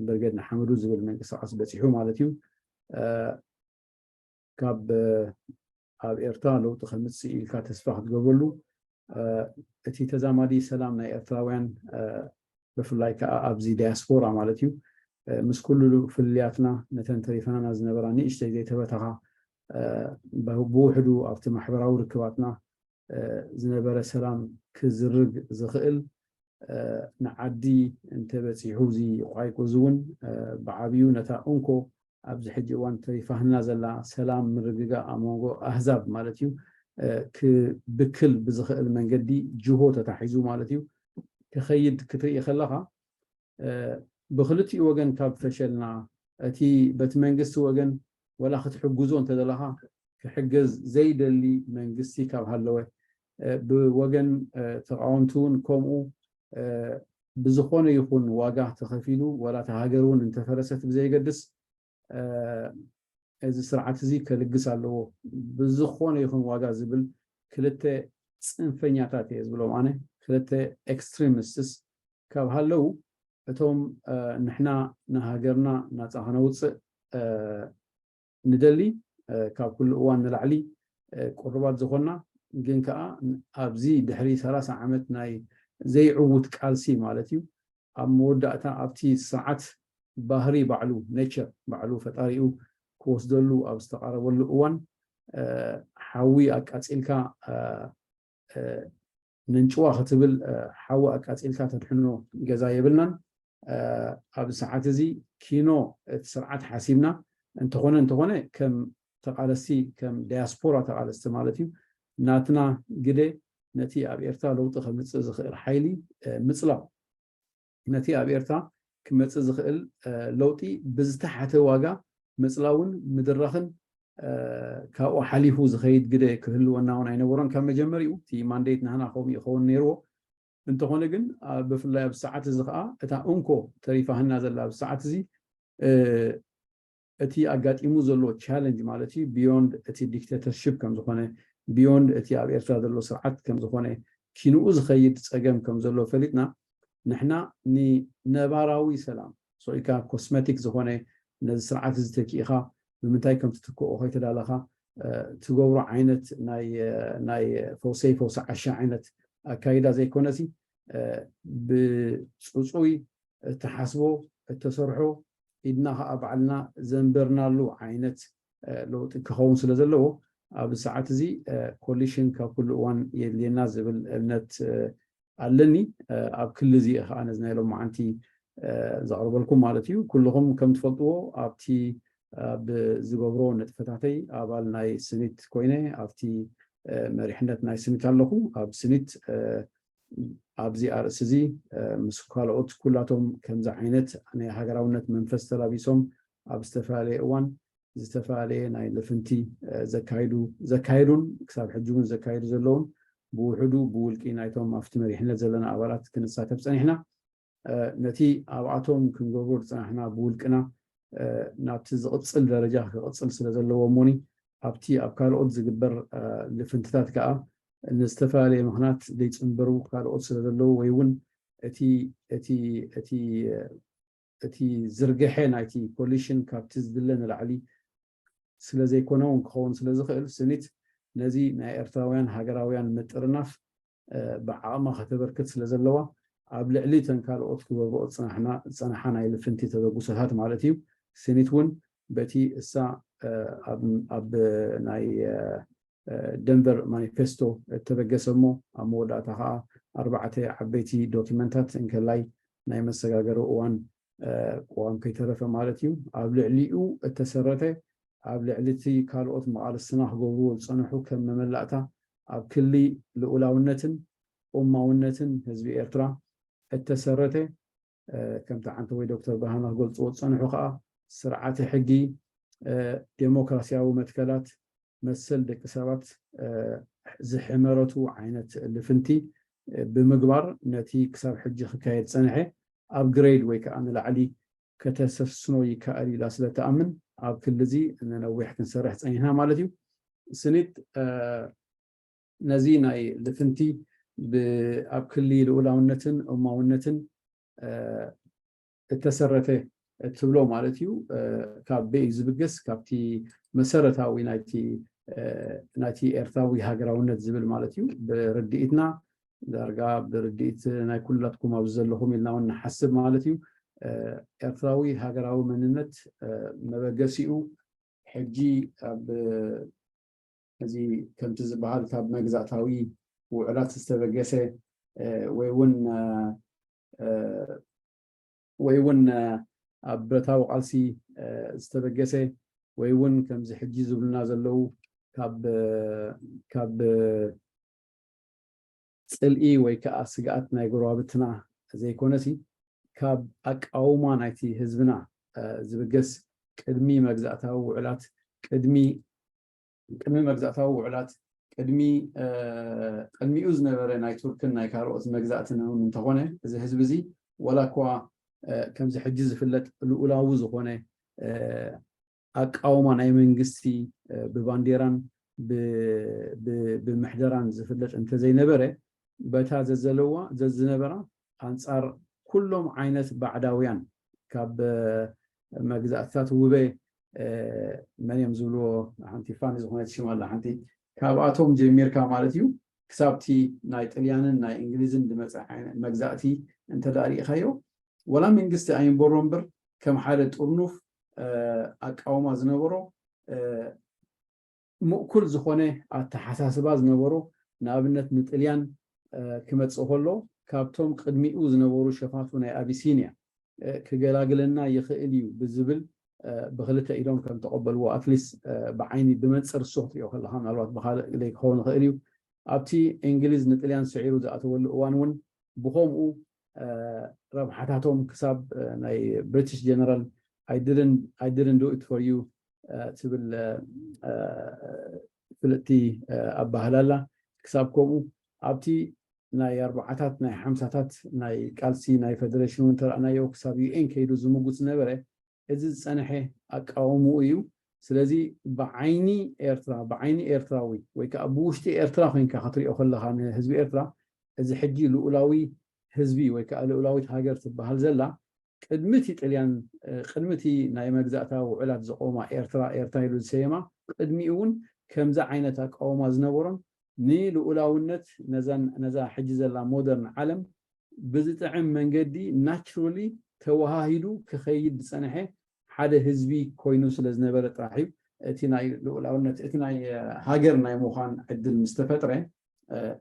ብርጌድ ንሓመዱ ዝብል ምንቅስቃስ በፂሑ ማለት እዩ። ካብ ኣብ ኤርትራ ለውጢ ከምፅእ ኢልካ ተስፋ ክትገብረሉ እቲ ተዛማዲ ሰላም ናይ ኤርትራውያን ብፍላይ ከዓ ኣብዚ ዳያስፖራ ማለት እዩ ምስ ኩሉ ፍልልያትና ነተን ተሪፈናና ዝነበራ ንእሽተይ ዘይተበተኻ ብውሕዱ ኣብቲ ማሕበራዊ ርክባትና ዝነበረ ሰላም ክዝርግ ዝኽእል ንዓዲ እንተበፂሑ እዚ ቋይቁ እዚ እውን ብዓብዩ ነታ እንኮ ኣብዚ ሕጂ እዋን ተሪፋህና ዘላ ሰላም ምርግጋእ ኣብ መንጎ ኣህዛብ ማለት እዩ ክብክል ብዝኽእል መንገዲ ጅሆ ተታሒዙ ማለት እዩ ክኸይድ ክትርኢ ከለኻ ብክልቲኡ ወገን ካብ ፈሸልና እቲ በቲ መንግስቲ ወገን ወላ ክትሕግዞ እንተደለኻ ክሕገዝ ዘይደሊ መንግስቲ ካብ ሃለወ ብወገን ተቃወምቲ እውን ከምኡ ብዝኾነ ይኹን ዋጋ ተኸፊሉ ዋላ እታ ሃገር እውን እንተፈረሰት ብዘይገድስ እዚ ስርዓት እዚ ከልግስ ኣለዎ ብዝኾነ ይኹን ዋጋ ዝብል ክልተ ፅንፈኛታት እየ ዝብሎም ኣነ ክልተ ኤክስትሪሚስትስ ካብ ሃለው እቶም ንሕና ንሃገርና ናፃ ከነውፅእ ንደሊ ካብ ኩሉ እዋን ንላዕሊ ቁርባት ዝኾንና ግን ከዓ ኣብዚ ድሕሪ ሰላሳ ዓመት ናይ ዘይዕውት ቃልሲ ማለት እዩ ኣብ መወዳእታ ኣብቲ ስርዓት ባህሪ ባዕሉ ኔቸር ባዕሉ ፈጣሪኡ ክወስደሉ ኣብ ዝተቃረበሉ እዋን ሓዊ ኣቃፂልካ ነንጭዋ ክትብል ሓዊ ኣቃፂልካ ተድሕኖ ገዛ የብልናን ኣብዚ ሰዓት እዚ ኪኖ እቲ ስርዓት ሓሲብና እንተኾነ እንተኾነ ከም ተቃለስቲ ከም ዳያስፖራ ተቃለስቲ ማለት እዩ ናትና ግደ ነቲ ኣብ ኤርትራ ለውጢ ከምፅእ ዝኽእል ሓይሊ ምፅላው ነቲ ኣብ ኤርትራ ክመፅእ ዝኽእል ለውጢ ብዝተሓተ ዋጋ ምፅላውን ምድራኽን ካብኡ ሓሊፉ ዝኸይድ ግደ ክህልወና እውን ኣይነበሮን ካብ መጀመሪኡ እቲ ማንዴት ናህና ከምኡ ይኸውን ነይርዎ እንተኾነ ግን ብፍላይ ኣብ ሰዓት እዚ ከዓ እታ እንኮ ተሪፋህና ዘላ ኣብ ሰዓት እዚ እቲ ኣጋጢሙ ዘሎ ቻለንጅ ማለት እዩ ቢዮንድ እቲ ዲክቴተርሽፕ ከም ዝኾነ ቢዮንድ እቲ ኣብ ኤርትራ ዘሎ ስርዓት ከም ዝኾነ ኪንኡ ዝኸይድ ፀገም ከም ዘሎ ፈሊጥና ንሕና ንነባራዊ ሰላም ሶኢካ ኮስመቲክ ዝኾነ ነዚ ስርዓት እዚ ተኪእኻ ብምንታይ ከም ትትክኦ ከይተዳለኻ ትገብሮ ዓይነት ናይ ፈውሰይ ፈውሲ ዓሻ ዓይነት ኣካይዳ ዘይኮነሲ ብፅፁይ እትሓስቦ እተሰርሖ ኢድና ከዓ ባዕልና ዘንበርናሉ ዓይነት ለውጢ ክኸውን ስለ ዘለዎ ኣብዚ ሰዓት እዚ ኮሊሽን ካብ ኩሉ እዋን የድልየና ዝብል እምነት ኣለኒ ኣብ ክሊ እዚ ከዓ ነዚ ናይ ሎማዓንቲ ዘቕርበልኩም ማለት እዩ ኩልኹም ከም ትፈልጥዎ ኣብቲ ኣብ ዝገብሮ ንጥፈታተይ ኣባል ናይ ስኒት ኮይነ ኣብቲ መሪሕነት ናይ ስኒት ኣለኹ ኣብ ስኒት ኣብዚ ኣርእሲ እዚ ምስ ካልኦት ኩላቶም ከምዚ ዓይነት ናይ ሃገራውነት መንፈስ ተላቢሶም ኣብ ዝተፈላለየ እዋን ዝተፈላለየ ናይ ልፍንቲ ዘካይዱ ዘካየዱን ክሳብ ሕጂ እውን ዘካየዱ ዘለውን ብውሕዱ ብውልቂ ናይቶም ኣብቲ መሪሕነት ዘለና ኣባላት ክንሳተፍ ፀኒሕና ነቲ ኣብኣቶም ክንገብሮ ዝፀናሕና ብውልቅና ናብቲ ዝቕፅል ደረጃ ክቕፅል ስለ ዘለዎ እሞኒ ኣብቲ ኣብ ካልኦት ዝግበር ልፍንትታት ከዓ ንዝተፈላለየ ምክንያት ዘይፅንበሩ ካልኦት ስለ ዘለዉ ወይ እውን እቲ እቲ እቲ እቲ ዝርግሐ ናይቲ ኮሊሽን ካብቲ ዝድለ ንላዕሊ ስለ ዘይኮነ እውን ክኸውን ስለ ዝኽእል ስኒት ነዚ ናይ ኤርትራውያን ሃገራውያን ምጥርናፍ ብዓቕማ ከተበርክት ስለ ዘለዋ ኣብ ልዕሊ እተን ካልኦት ክገብርኦ ዝፀናሓ ናይ ልፍንቲ ተበግሶታት ማለት እዩ ስኒት እውን በቲ እሳ ኣብ ናይ ደንቨር ማኒፌስቶ እተበገሰ እሞ ኣብ መወዳእታ ከዓ ኣርባዕተ ዓበይቲ ዶኪመንታት እንከላይ ናይ መሰጋገሪ እዋን ቅዋም ከይተረፈ ማለት እዩ ኣብ ልዕሊኡ እተሰረተ ኣብ ልዕሊ እቲ ካልኦት መቓልስትና ክገብርዎ ዝፀንሑ ከም መመላእታ ኣብ ክሊ ልኡላውነትን ኡማውነትን ህዝቢ ኤርትራ እተሰረተ ከምቲ ዓንተቦይ ዶክተር ብርሃነ ክገልፅዎ ዝፀንሑ ከዓ ስርዓተ ሕጊ ዴሞክራሲያዊ መትከላት፣ መሰል ደቂ ሰባት ዝሕመረቱ ዓይነት ልፍንቲ ብምግባር፣ ነቲ ክሳብ ሕጂ ክካየድ ዝጸንሐ ኣፕግሬድ ወይ ከዓ ንላዕሊ ከተሰስኖ ይከኣል ኢላ ስለ ትኣምን፣ ኣብ ክሊ እዚ ንነዊሕ ክንሰርሕ ጸኒሕና ማለት እዩ። ስኒት ነዚ ናይ ልፍንቲ ኣብ ክሊ ልኡላውነትን እማውነትን እተሰረተ እትብሎ ማለት እዩ። ካብ በይ ዝብገስ? ካብቲ መሰረታዊ ናይቲ ናይቲ ኤርትራዊ ሃገራውነት ዝብል ማለት እዩ። ብርድኢትና ዳርጋ ብርድኢት ናይ ኩላትኩም ኣብዚ ዘለኹም ኢልና እውን ንሓስብ ማለት እዩ። ኤርትራዊ ሃገራዊ መንነት መበገሲኡ ሕጂ ኣብ እዚ ከምቲ ዝበሃል ካብ መግዛእታዊ ውዕላት ዝተበገሰ ወይ እውን ወይ እውን ኣብ ብረታዊ ቃልሲ ዝተበገሰ ወይ እውን ከምዚ ሕጂ ዝብሉና ዘለዉ ካብ ካብ ፅልኢ ወይ ከዓ ስግኣት ናይ ጎረባብትና ዘይኮነሲ ካብ ኣቃውማ ናይቲ ህዝብና ዝብገስ ቅድሚ መግዛእታዊ ውዕላት ቅድሚ ቅድሚ መግዛእታዊ ውዕላት ቅድሚ ቅድሚኡ ዝነበረ ናይ ቱርክን ናይ ካልኦት መግዛእትን እውን እንተኾነ እዚ ህዝቢ እዚ ዋላ እኳ ከምዚ ሕጂ ዝፍለጥ ልኡላዊ ዝኾነ ኣቃውማ ናይ መንግስቲ ብባንዴራን ብምሕደራን ዝፍለጥ እንተዘይነበረ በታ ዘዘለዋ ዘዝነበራ ኣንጻር ኩሎም ዓይነት ባዕዳውያን ካብ መግዛእትታት ውበ መን እዮም ዝብልዎ ሓንቲ ፋኒ ዝኾነት ሽም ኣላ ሓንቲ ካብኣቶም ጀሚርካ ማለት እዩ ክሳብቲ ናይ ጥልያንን ናይ እንግሊዝን ዝመፀ መግዛእቲ እንተዳሪእካዮ ወላ መንግስቲ ኣይንበሮ እምበር ከም ሓደ ጥርኑፍ ኣቃውማ ዝነበሮ ምእኩል ዝኾነ ኣተሓሳስባ ዝነበሮ ንኣብነት ንጥልያን ክመፅእ ከሎ ካብቶም ቅድሚኡ ዝነበሩ ሸፋቱ ናይ ኣቢሲንያ ክገላግለና ይኽእል እዩ ብዝብል ብክልተ ኢዶም ከም ተቐበልዎ ኣትሊስ ብዓይኒ ብመንፅር እሱ ክትሪኦ ከለካ ምናልባት ብካልእ ዘይክኸውን ይኽእል እዩ ኣብቲ እንግሊዝ ንጥልያን ስዒሩ ዝኣተወሉ እዋን እውን ብከምኡ ረብሓታቶም ክሳብ ናይ ብሪቲሽ ጀነራል I didn't do it for you ትብል ፍልጥቲ ኣባህላላ ክሳብ ከምኡ ኣብቲ ናይ ኣርባዓታት ናይ ሓምሳታት ናይ ቃልሲ ናይ ፌደሬሽን እውን ተረእናዮ ክሳብ ዩኤን ከይዱ ዝምጉት ዝነበረ እዚ ዝፀንሐ ኣቃውምኡ እዩ ስለዚ ብዓይኒ ኤርትራ ብዓይኒ ኤርትራዊ ወይ ከዓ ብውሽጢ ኤርትራ ኮይንካ ክትሪኦ ከለካ ንህዝቢ ኤርትራ እዚ ሕጂ ልኡላዊ ህዝቢ ወይ ከዓ ልኡላዊት ሃገር ትበሃል ዘላ ቅድሚ እቲ ጥልያን ቅድሚ እቲ ናይ መግዛእታዊ ውዕላት ዘቆማ ኤርትራ ኤርትራ ኢሉ ዝሰየማ ቅድሚኡ እውን ከምዚ ዓይነት ኣቃውማ ዝነበሮን ንልኡላውነት ነዛ ሕጂ ዘላ ሞደርን ዓለም ብዝጥዕም መንገዲ naturally ተወሃሂዱ ክኸይድ ዝፀንሐ ሓደ ህዝቢ ኮይኑ ስለ ዝነበረ ጥራሕ እዩ እቲ ናይ ልኡላውነት እቲ ናይ ሃገር ናይ ምዃን ዕድል ምስ ተፈጥረ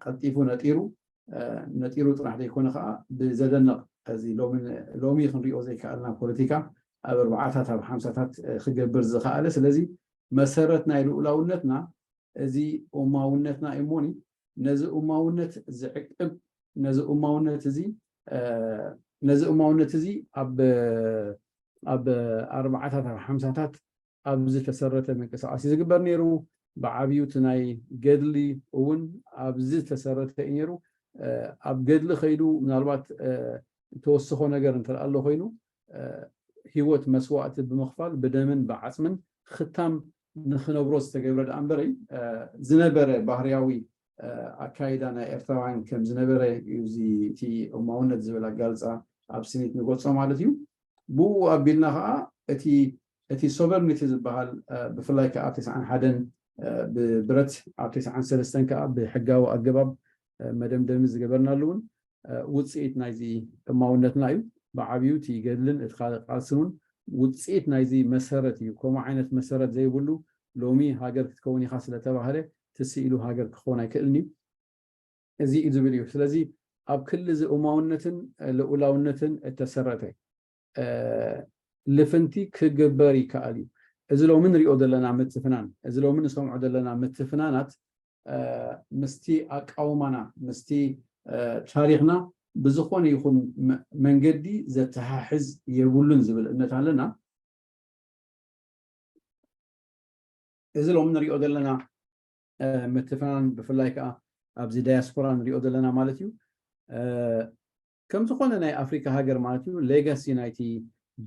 ቀልጢፉ ነጢሩ ነጢሩ ጥራሕ ዘይኮነ ከዓ ብዘደንቕ እዚ ሎሚ ክንሪኦ ዘይከኣልና ፖለቲካ ኣብ ኣርባዓታት ኣብ ሓምሳታት ክገብር ዝኸኣለ ስለዚ መሰረት ናይ ልኡላውነትና እዚ ኡማውነትና እሞኒ ነዚ ኡማውነት ዝዕቅብ ነዚ ኡማውነት እዚ ነዚ ኡማውነት እዚ ኣብ ኣብ ኣርባዓታት ኣብ ሓምሳታት ኣብ ዝተሰረተ ምንቅስቃስ እዩ ዝግበር ነይሩ። ብዓብዩ እቲ ናይ ገድሊ እውን ኣብዚ ዝተሰረተ እዩ ነይሩ። ኣብ ገድሊ ከይዱ ምናልባት ተወስኾ ነገር እንተ ኣሎ ኮይኑ ህይወት መስዋእቲ ብምኽፋል ብደምን ብዓፅምን ክታም ንክነብሮ ዝተገብረ ደኣ እምበረይ ዝነበረ ባህርያዊ ኣካይዳ ናይ ኤርትራውያን ከም ዝነበረ እዩ እዚ እቲ እማውነት ዝብል ኣጋልፃ ኣብ ስኒት ንገልፆ ማለት እዩ። ብኡ ኣቢልና ከዓ እቲ እቲ ሶቨርኒቲ ዝበሃል ብፍላይ ከዓ ኣብ ተስዓን ሓደን ብብረት ኣብ ተስዓን ሰለስተን ከዓ ብሕጋዊ ኣገባብ መደምደሚ ዝገበርናሉ እውን ውፅኢት ናይዚ እማውነትና እዩ። ብዓብዩ እቲ ገድልን እቲ ካልእ ቃልስን እውን ውፅኢት ናይዚ መሰረት እዩ። ከምኡ ዓይነት መሰረት ዘይብሉ ሎሚ ሃገር ክትከውን ኢኻ ስለተባህለ ትስኢሉ ሃገር ክኸውን ኣይክእልን እዩ። እዚ እዩ ዝብል እዩ። ስለዚ ኣብ ክሊ እዚ እማውነትን ልኡላውነትን እተሰረተ ልፍንቲ ክግበር ይከኣል እዩ። እዚ ሎሚ ንሪኦ ዘለና ምትፍናን፣ እዚ ሎሚ ንሰምዖ ዘለና ምትፍናናት ምስቲ ኣቃውማና፣ ምስቲ ታሪኽና ብዝኾነ ይኹን መንገዲ ዘተሓሕዝ የብሉን ዝብል እምነት ኣለና። እዚ ሎሚ ንሪኦ ዘለና ምትፍናን ብፍላይ ከዓ ኣብዚ ዳያስፖራ ንሪኦ ዘለና ማለት እዩ። ከም ዝኾነ ናይ ኣፍሪካ ሃገር ማለት እዩ ሌጋሲ ናይቲ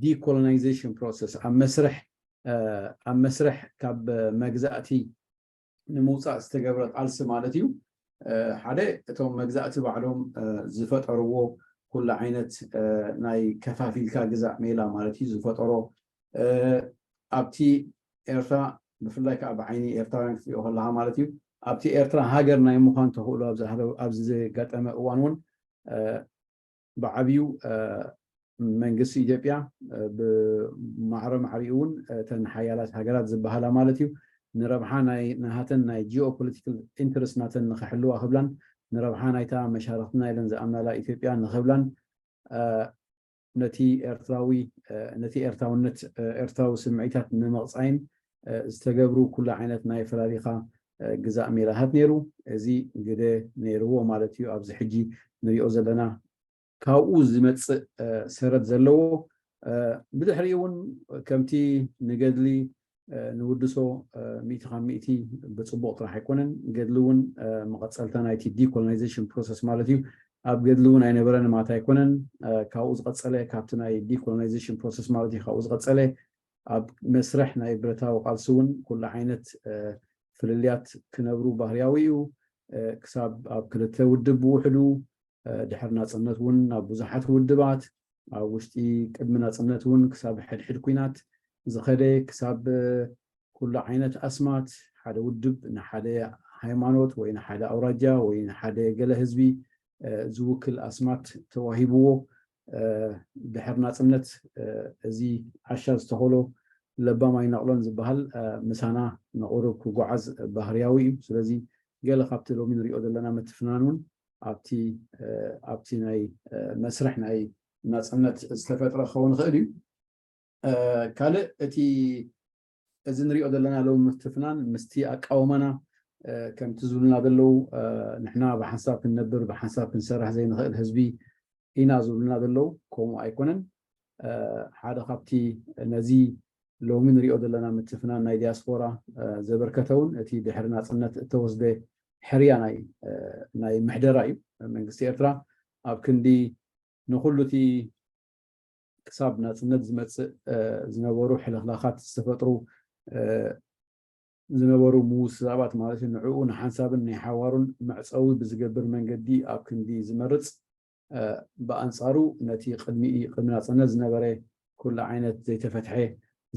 ዲኮሎናይዜሽን ፕሮሰስ ኣብ መስርሕ ኣብ መስርሕ ካብ መግዛእቲ ንምውፃእ ዝተገብረ ቃልሲ ማለት እዩ። ሓደ እቶም መግዛእቲ ባዕሎም ዝፈጠርዎ ኩሉ ዓይነት ናይ ከፋፊልካ ግዛእ ሜላ ማለት እዩ ዝፈጠሮ ኣብቲ ኤርትራ ብፍላይ ከዓ ብዓይኒ ኤርትራውያን ክትሪኦ ከለካ ማለት እዩ ኣብቲ ኤርትራ ሃገር ናይ ምዃን ተኽእሎ ኣብዚ ዘጋጠመ እዋን እውን ብዓብዩ መንግስቲ ኢትዮጵያ ብማዕረ ማዕሪኡ እውን እተን ሓያላት ሃገራት ዝበሃላ ማለት እዩ ንረብሓ ናይ ናሃተን ናይ ጂኦፖለቲካል ኢንትረስት ናተን ንክሕልዋ ክብላን ንረብሓ ናይታ መሻርክትና ኢለን ዝኣምናላ ኢትዮጵያ ንክብላን ነቲ ኤርትራዊ ነቲ ኤርትራውነት ኤርትራዊ ስምዒታት ንምቕፃይን ዝተገብሩ ኩሉ ዓይነት ናይ ፈላሊኻ ግዛእ ሜላታት ነይሩ። እዚ ግደ ነይርዎ ማለት እዩ። ኣብዚ ሕጂ ንሪኦ ዘለና ካብኡ ዝመፅእ ሰረት ዘለዎ ብድሕሪኡ እውን ከምቲ ንገድሊ ንውድሶ ሚእቲ ካብ ሚእቲ ብፅቡቕ ጥራሕ ኣይኮነን። ገድሊ እውን መቐፀልታ ናይቲ ዲኮሎናይዜሽን ፕሮሰስ ማለት እዩ። ኣብ ገድሊ እውን ኣይነበረን ማለት ኣይኮነን። ካብኡ ዝቐፀለ ካብቲ ናይ ዲኮሎናይዜሽን ፕሮሰስ ማለት እዩ ካብኡ ዝቐፀለ ኣብ መስርሕ ናይ ብረታዊ ቃልሲ እውን ኩሉ ዓይነት ፍልልያት ክነብሩ ባህርያዊ እዩ። ክሳብ ኣብ ክልተ ውድብ ብውሕዱ ድሕሪ ናፅነት እውን ናብ ብዙሓት ውድባት ኣብ ውሽጢ ቅድሚ ናፅነት እውን ክሳብ ሕድሕድ ኩናት ዝኸደ ክሳብ ኩሉ ዓይነት ኣስማት ሓደ ውድብ ንሓደ ሃይማኖት ወይ ንሓደ ኣውራጃ ወይ ንሓደ ገለ ህዝቢ ዝውክል ኣስማት ተዋሂብዎ ድሕር ናፅነት እዚ ዓሻ ዝተኸሎ ለባም ኣይነቕሎን ዝበሃል ምሳና ንቑሩብ ክጓዓዝ ባህርያዊ እዩ። ስለዚ ገለ ካብቲ ሎሚ ንሪኦ ዘለና ምትፍናን እውን ኣብቲ ኣብቲ ናይ መስርሕ ናይ ናፅነት ዝተፈጥረ ክኸውን ይኽእል እዩ። ካልእ እቲ እዚ ንሪኦ ዘለና ሎሚ ምትፍናን ምስቲ ኣቃውማና ከምቲ ዝብሉና ዘለዉ ንሕና ብሓንሳብ ክንነብር ብሓንሳብ ክንሰርሕ ዘይንኽእል ህዝቢ ኢና ዝብሉና ዘለዉ ከምኡ ኣይኮነን። ሓደ ካብቲ ነዚ ሎሚ ንሪኦ ዘለና ምትፍናን ናይ ዲያስፖራ ዘበርከተውን እቲ ድሕሪ ናፅነት እተወስደ ሕርያ ናይ ናይ ምሕደራ እዩ። መንግስቲ ኤርትራ ኣብ ክንዲ ንኩሉ እቲ ክሳብ ናፅነት ዝመፅእ ዝነበሩ ሕልኽላኻት ዝተፈጥሩ ዝነበሩ ምውስዛባት ማለት እዩ ንዕኡ ንሓንሳብን ናይ ሓዋሩን መዕፀዊ ብዝገብር መንገዲ ኣብ ክንዲ ዝመርፅ ብኣንፃሩ ነቲ ቅድሚ ቅድሚ ናፅነት ዝነበረ ኩሉ ዓይነት ዘይተፈትሐ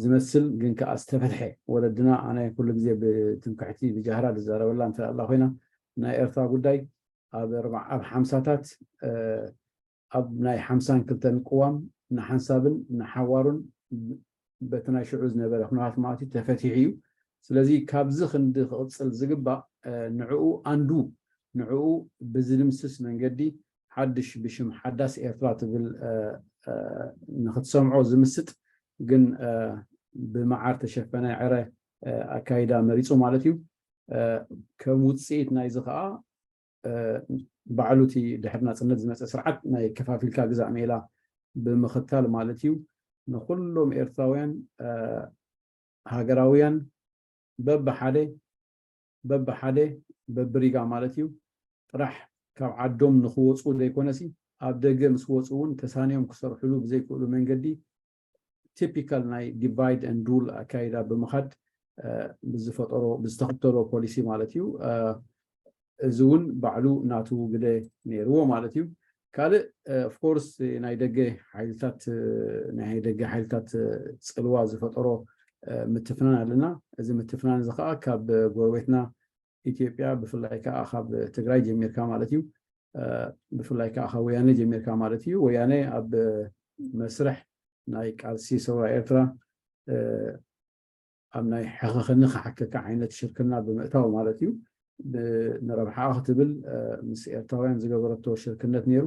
ዝመስል ግን ከዓ ዝተፈትሐ ወለድና ኣነ ኩሉ ግዜ ብትምክሕቲ ብጃህራ ዝዛረበላ እንተ ኣላ ኮይና ናይ ኤርትራ ጉዳይ ኣብ ኣብ ሓምሳታት ኣብ ናይ ሓምሳን ክልተን ቅዋም ንሓንሳብን ንሓዋሩን በቲ ናይ ሽዑ ዝነበረ ኩነታት ማለት እዩ ተፈቲሑ እዩ። ስለዚ ካብዚ ክንዲ ክቕፅል ዝግባእ ንዕኡ ኣንዱ ንዕኡ ብዝድምስስ መንገዲ ሓድሽ ብሽም ሓዳስ ኤርትራ ትብል ንክትሰምዖ ዝምስጥ ግን ብመዓር ተሸፈነ ዕረ ኣካይዳ መሪፁ ማለት እዩ። ከም ውፅኢት ናይዚ ከዓ ባዕሉ እቲ ድሕሪ ናፅነት ዝመፀ ስርዓት ናይ ከፋፊልካ ግዛእ ሜላ ብምኽታል ማለት እዩ ንኩሎም ኤርትራውያን ሃገራውያን በብሓደ በብሓደ በብሪጋ ማለት እዩ ጥራሕ ካብ ዓዶም ንክወፁ ዘይኮነሲ ኣብ ደገ ምስ ወፁ እውን ተሳንዮም ክሰርሕሉ ብዘይክእሉ መንገዲ ቲፒካል ናይ ዲቫይድ ኤንድ ሩል ኣካይዳ ብምኻድ ብዝፈጠሮ ብዝተኸተሎ ፖሊሲ ማለት እዩ። እዚ እውን ባዕሉ ናቱ ግደ ነይርዎ ማለት እዩ። ካልእ ኦፍኮርስ ናይ ደገ ሓይልታት ናይ ደገ ሓይልታት ፅልዋ ዝፈጠሮ ምትፍናን ኣለና። እዚ ምትፍናን እዚ ከዓ ካብ ጎረቤትና ኢትዮጵያ ብፍላይ ከዓ ካብ ትግራይ ጀሚርካ ማለት እዩ። ብፍላይ ከዓ ካብ ወያነ ጀሚርካ ማለት እዩ። ወያነ ኣብ መስርሕ ናይ ቃልሲ ሰውራ ኤርትራ ኣብ ናይ ሕኸኸኒ ክሓከካ ዓይነት ሽርክና ብምእታው ማለት እዩ። ንረብሓኣ ክትብል ምስ ኤርትራውያን ዝገበረቶ ሽርክነት ነይሩ።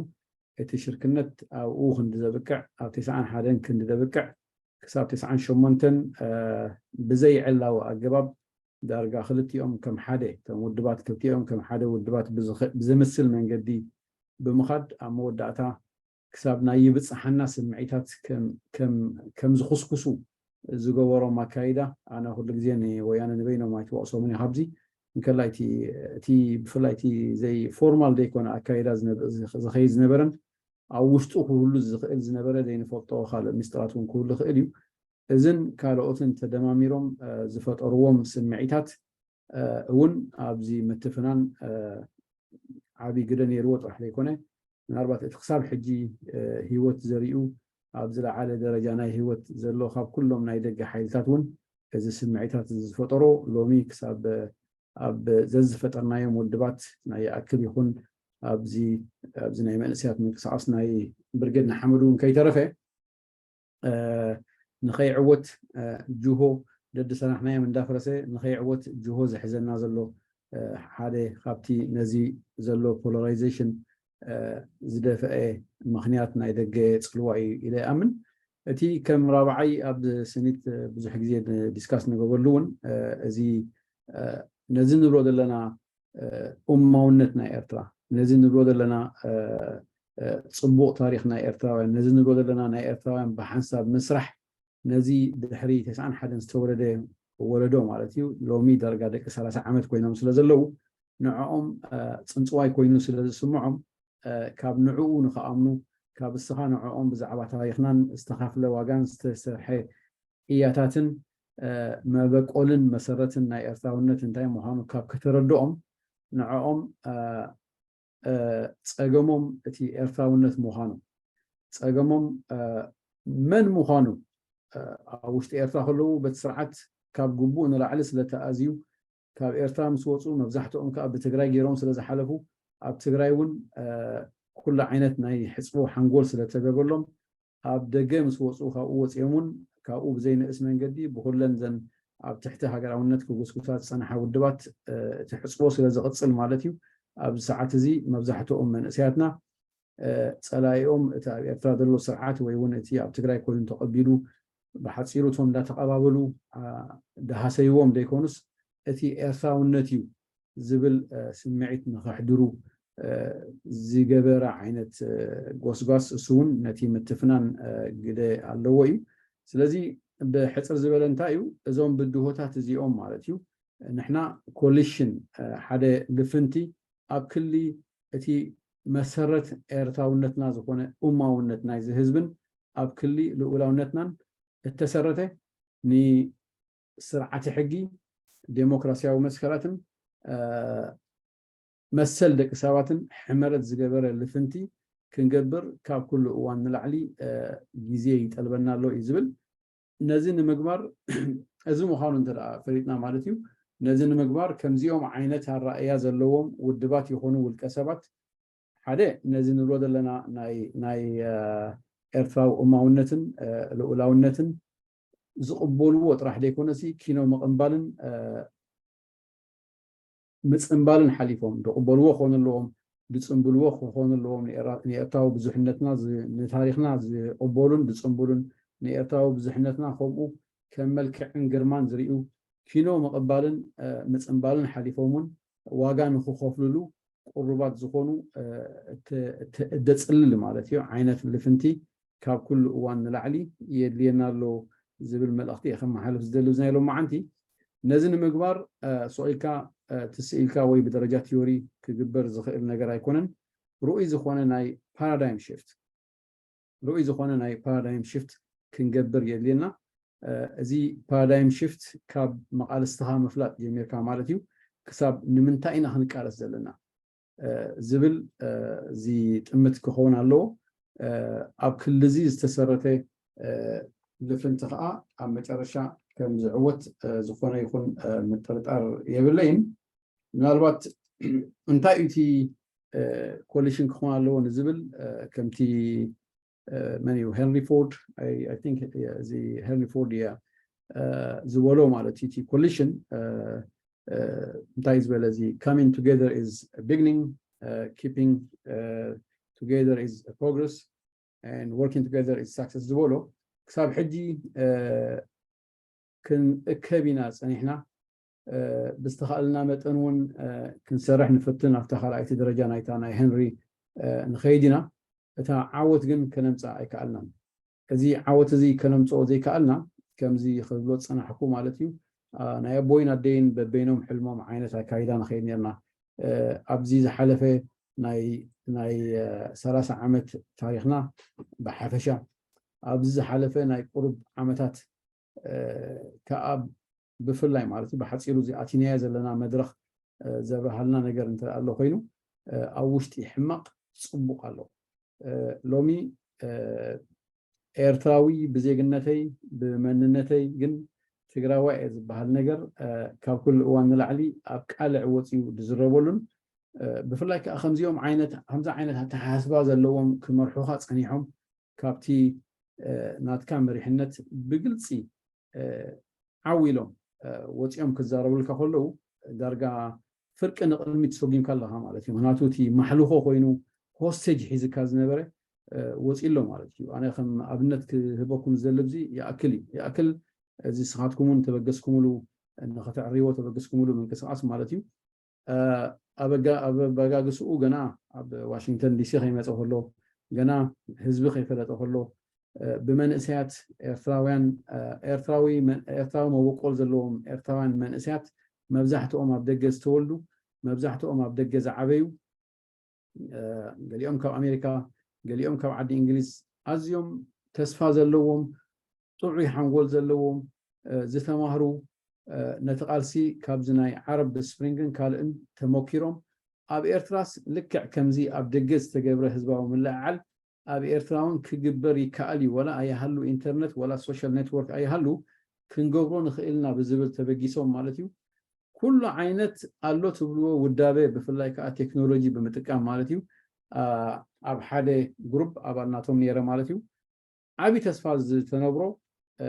እቲ ሽርክነት ኣብኡ ክንዲ ዘብቅዕ ኣብ ተስዓን ሓደን ክንዲ ዘብቅዕ ክሳብ ተስዓን ሸሞንተን ብዘይዕላዊ ኣገባብ ዳርጋ ክልቲኦም ከም ሓደ እቶም ውድባት ክልቲኦም ከም ሓደ ውድባት ብዝምስል መንገዲ ብምኻድ ኣብ መወዳእታ ክሳብ ናይ ይብፅሓና ስምዒታት ከም ዝኹስኩሱ ዝገበሮም ኣካይዳ ኣነ ኩሉ ግዜ ንወያነ ንበይኖም ኣይትወቕሶምን ኢኻ ኣብዚ እንከላይ እቲ ብፍላይ እቲ ዘይ ፎርማል ዘይኮነ ኣካይዳ ዝኸይድ ዝነበረን ኣብ ውሽጡ ክህሉ ዝኽእል ዝነበረ ዘይንፈልጦ ካልእ ምስጢራት እውን ክህሉ ይኽእል እዩ። እዝን ካልኦትን ተደማሚሮም ዝፈጠርዎም ስምዒታት እውን ኣብዚ ምትፍናን ዓብዪ ግደ ነይርዎ ጥራሕ ዘይኮነ ምናልባት እቲ ክሳብ ሕጂ ህይወት ዘሪኡ ኣብ ዝለዓለ ደረጃ ናይ ህይወት ዘሎ ካብ ኩሎም ናይ ደገ ሓይልታት እውን እዚ ስምዒታት እዚ ዝፈጠሮ ሎሚ ክሳብ ኣብ ዘዝፈጠርናዮም ውድባት ናይ ይኣክል ይኹን ኣብዚ ኣብዚ ናይ መንእስያት ምንቅስቃስ ናይ ብርጌድ ንሓመዱ እውን ከይተረፈ ንኸይዕወት ጅሆ ደድሰናሕናዮም እንዳፍረሰ ንኸይዕወት ጅሆ ዝሕዘና ዘሎ ሓደ ካብቲ ነዚ ዘሎ ፖላራይዜሽን ዝደፍአ ምኽንያት ናይ ደገ ፅልዋ እዩ ኢለ ይኣምን። እቲ ከም ራብዓይ ኣብ ስኒት ብዙሕ ግዜ ዲስካስ ንገበሉ እውን እዚ ነዚ ንብሎ ዘለና ኡማውነት ናይ ኤርትራ ነዚ ንብሎ ዘለና ፅቡቕ ታሪክ ናይ ኤርትራውያን ነዚ ንብሎ ዘለና ናይ ኤርትራውያን ብሓንሳብ ምስራሕ ነዚ ድሕሪ ተስዓን ሓደን ዝተወለደ ወለዶ ማለት እዩ ሎሚ ዳርጋ ደቂ ሰላሳ ዓመት ኮይኖም ስለ ዘለዉ ንዕኦም ፅንፅዋይ ኮይኑ ስለ ዝስምዖም ካብ ንዕኡ ንክኣምኑ ካብ እስኻ ንዕኦም ብዛዕባ ታሪክናን ዝተኻፍለ ዋጋን ዝተሰርሐ ቅያታትን መበቆልን መሰረትን ናይ ኤርትራውነት እንታይ ምዃኑ ካብ ከተረድኦም ንዕኦም ፀገሞም እቲ ኤርትራውነት ምዃኑ ፀገሞም መን ምዃኑ ኣብ ውሽጢ ኤርትራ ከለዉ በቲ ስርዓት ካብ ግቡእ ንላዕሊ ስለተኣዝዩ ካብ ኤርትራ ምስ ወፁ መብዛሕትኦም ከዓ ብትግራይ ገይሮም ስለ ዝሓለፉ ኣብ ትግራይ እውን ኩሉ ዓይነት ናይ ሕፅቦ ሓንጎል ስለተገበሎም ኣብ ደገ ምስ ወፁ ካብኡ ወፂኦም እውን ካብኡ ብዘይንእስ መንገዲ ብኩለን ዘን ኣብ ትሕቲ ሃገራውነት ክጉስጉሳ ዝፀንሓ ውድባት እቲ ሕፅቦ ስለ ዝቕፅል ማለት እዩ ኣብዚ ሰዓት እዚ መብዛሕትኦም መንእሰያትና ፀላኢኦም እቲ ኣብ ኤርትራ ዘሎ ስርዓት ወይ እውን እቲ ኣብ ትግራይ ኮይኑ ተቐቢሉ ብሓፂሩ እቶም እንዳተቐባበሉ ድሃሰይዎም ዘይኮኑስ እቲ ኤርትራውነት እዩ ዝብል ስምዒት ንኸሕድሩ ዝገበረ ዓይነት ጎስጓስ እሱ እውን ነቲ ምትፍናን ግደ ኣለዎ እዩ። ስለዚ ብሕፅር ዝበለ እንታይ እዩ እዞም ብድሆታት እዚኦም ማለት እዩ ንሕና ኮሊሽን ሓደ ልፍንቲ ኣብ ክሊ እቲ መሰረት ኤርትራውነትና ዝኾነ ኡማውነት ናይዚ ህዝብን ኣብ ክሊ ልኡላውነትናን እተሰረተ ንስርዓተ ሕጊ ዴሞክራሲያዊ መስከራትን መሰል ደቂ ሰባትን ሕመረት ዝገበረ ልፍንቲ ክንገብር ካብ ኩሉ እዋን ንላዕሊ ግዜ ይጠልበና ኣሎ እዩ ዝብል ነዚ ንምግባር እዚ ምዃኑ እንተ ፈሊጥና ማለት እዩ ነዚ ንምግባር ከምዚኦም ዓይነት ኣራእያ ዘለዎም ውድባት ይኾኑ ውልቀ ሰባት ሓደ ነዚ ንብሎ ዘለና ናይ ኤርትራዊ እማውነትን ልኡላውነትን ዝቕበልዎ ጥራሕ ዘይኮነሲ ኪኖ ምቕንባልን ምፅንባልን ሓሊፎም ዝቕበልዎ ክኾኑ ኣለዎም ዝፅንብልዎ ክኾኑ ኣለዎም ንኤርትራዊ ብዙሕነትና ንታሪክና ዝቕበሉን ዝፅንብሉን ንኤርትራዊ ብዙሕነትና ከምኡ ከም መልክዕን ግርማን ዝርእዩ ኪኖ ምቕባልን ምፅንባልን ሓሊፎም እውን ዋጋ ንክኸፍልሉ ቁሩባት ዝኾኑ እደፅልል ማለት እዩ ዓይነት ልፍንቲ ካብ ኩሉ እዋን ንላዕሊ የድልየና ኣሎ ዝብል መልእኽቲ እየ ከመሓልፍ ዝደሊ ናይ ሎማዓንቲ ነዚ ንምግባር ሱቕ ኢልካ ትስእ ኢልካ ወይ ብደረጃ ቲዮሪ ክግበር ዝኽእል ነገር ኣይኮነን ርኡይ ዝኾነ ናይ ፓራዳይም ሽፍት ርኡይ ዝኾነ ናይ ፓራዳይም ሽፍት ክንገብር የድልየና እዚ ፓራዳይም ሽፍት ካብ መቃልስትኻ ምፍላጥ ጀሚርካ ማለት እዩ ክሳብ ንምንታይ ኢና ክንቃለስ ዘለና ዝብል እዚ ጥምት ክኸውን ኣለዎ ኣብ ክልዚ ዝተሰረተ ልፍንቲ ከዓ ኣብ መጨረሻ ከም ዝዕወት ዝኾነ ይኹን ምጥርጣር የብለይን ምናልባት እንታይ እዩ እቲ ኮሊሽን ክኾን ኣለዎ ንዝብል ከምቲ መን እዩ ሄንሪ ፎርድ እዚ ሄንሪ ፎርድ እያ ዝበሎ ማለት እዩ እቲ ኮሊሽን እንታይ ዝበለ እዚ coming together is beginning keeping together is progress and working together is success ዝበሎ ክሳብ ሕጂ ክንእከብ ኢና ፀኒሕና ብዝተኻእልና መጠን እውን ክንሰርሕ ንፍትን ኣብታ ካልኣይቲ ደረጃ ናይታ ናይ ሄንሪ ንኸይድ ኢና እታ ዓወት ግን ከነምፅኣ ኣይከኣልናን እዚ ዓወት እዚ ከነምፅኦ ዘይከኣልና ከምዚ ክብሎ ዝጸናሕኩ ማለት እዩ። ኣ፣ ናይ ኣቦይን ኣደይን በበይኖም ሕልሞም ዓይነት ኣካይዳ ንኸይድ ነርና። እ፣ ኣብዚ ዝሓለፈ ናይ፣ ናይ፣ እ፣ ሰላሳ ዓመት ታሪኽና ብሓፈሻ፣ ኣብዚ ዝሓለፈ ናይ ቁሩብ ዓመታት፣ እ፣ ከኣ ብፍላይ ማለት እዩ፣ ብሓጺሩ እዚ ኣቲናዮ ዘለና መድረኽ፣ እ፣ ዘብርሃልና ነገር እንተ ኣሎ ኮይኑ፣ እ፣ ኣብ ውሽጢ ሕማቕ ጽቡቕ ኣሎ። እ፣ ሎሚ፣ እ፣ ኤርትራዊ ብዜግነተይ ብመንነተይ ግን ትግራዋይ እየ ዝበሃል ነገር፣ እ፣ ካብ ኩሉ እዋን ንላዕሊ ኣብ ቃልዕ ወጺኡ ዝዝረበሉን፣ እ፣ ብፍላይ ከኣ ከምዚኦም ዓይነት፣ ከምዚ ዓይነት ኣተሓሳስባ ዘለዎም ክመርሑኻ ጸኒሖም ካብቲ፣ እ፣ ናትካ መሪሕነት ብግልጺ፣ እ፣ ዓው ኢሎም፣ እ፣ ወጺኦም ክዛረቡልካ ከለዉ ዳርጋ ፍርቂ ንቕድሚት ሰጒምካ ኣለኻ ማለት እዩ። ምኽንያቱ እቲ ማሕልኾ ኮይኑ ሆስቴጅ ሒዝካ ዝነበረ፣ እ፣ ወጺ ኣሎ ማለት እዩ። ኣነ ከም ኣብነት ክህበኩም ዝደሊ ኣብዚ ይኣክል እዩ። ይኣክል እዚ ንስኻትኩም እውን ተበገስኩምሉ፣ ንኽትዕርይዎ ተበገስኩምሉ ምንቅስቓስ ማለት እዩ። እ፣ ኣብ ኣጋ-፣ ኣብ ኣበጋግስኡ ገና ኣብ ዋሽንግተን ዲሲ ከይመጸ ከሎ፣ ገና ህዝቢ ከይፈለጠ ከሎ፣ እ፣ ብመንእሰያት ኤርትራውያን፣ እ፣ ኤርትራዊ መን-፣ ኤርትራዊ መበቆል ዘለዎም ኤርትራውያን መንእሰያት መብዛሕትኦም ኣብ ደገ ዝተወልዱ፣ መብዛሕትኦም ኣብ ደገ ዝዓበዩ፣ እ፣ ገሊኦም ካብ ኣሜሪካ፣ ገሊኦም ካብ ዓዲ እንግሊዝ፣ ኣዝዮም ተስፋ ዘለዎም፣ ጥዑይ ሓንጎል ዘለዎም፣ እ፣ ዝተማህሩ፣ እ፣ ነቲ ቃልሲ ካብዚ ናይ ዓረብ ስፕሪንግን ካልእን ተመኪሮም፣ ኣብ ኤርትራስ ልክዕ ከምዚ ኣብ ደገ ዝተገብረ ህዝባዊ ምልዕዓል ኣብ ኤርትራ እውን ክግበር ይከኣል እዩ፣ ወላ ኣይሃሉ ኢንተርነት ወላ ሶሻል ኔትወርክ ኣይሃሉ ክንገብሮ ንኽእል ኢና ብዝብል ተበጊሶም ማለት እዩ። ኩሉ ዓይነት ኣሎ ትብልዎ ውዳበ፣ ብፍላይ ከኣ ቴክኖሎጂ ብምጥቃም ማለት እዩ፣ ኣ፣ ኣብ ሓደ ግሩፕ ኣባል ናቶም ነይረ ማለት እዩ። ዓቢ ተስፋ ዝተነብሮ፣ እ፣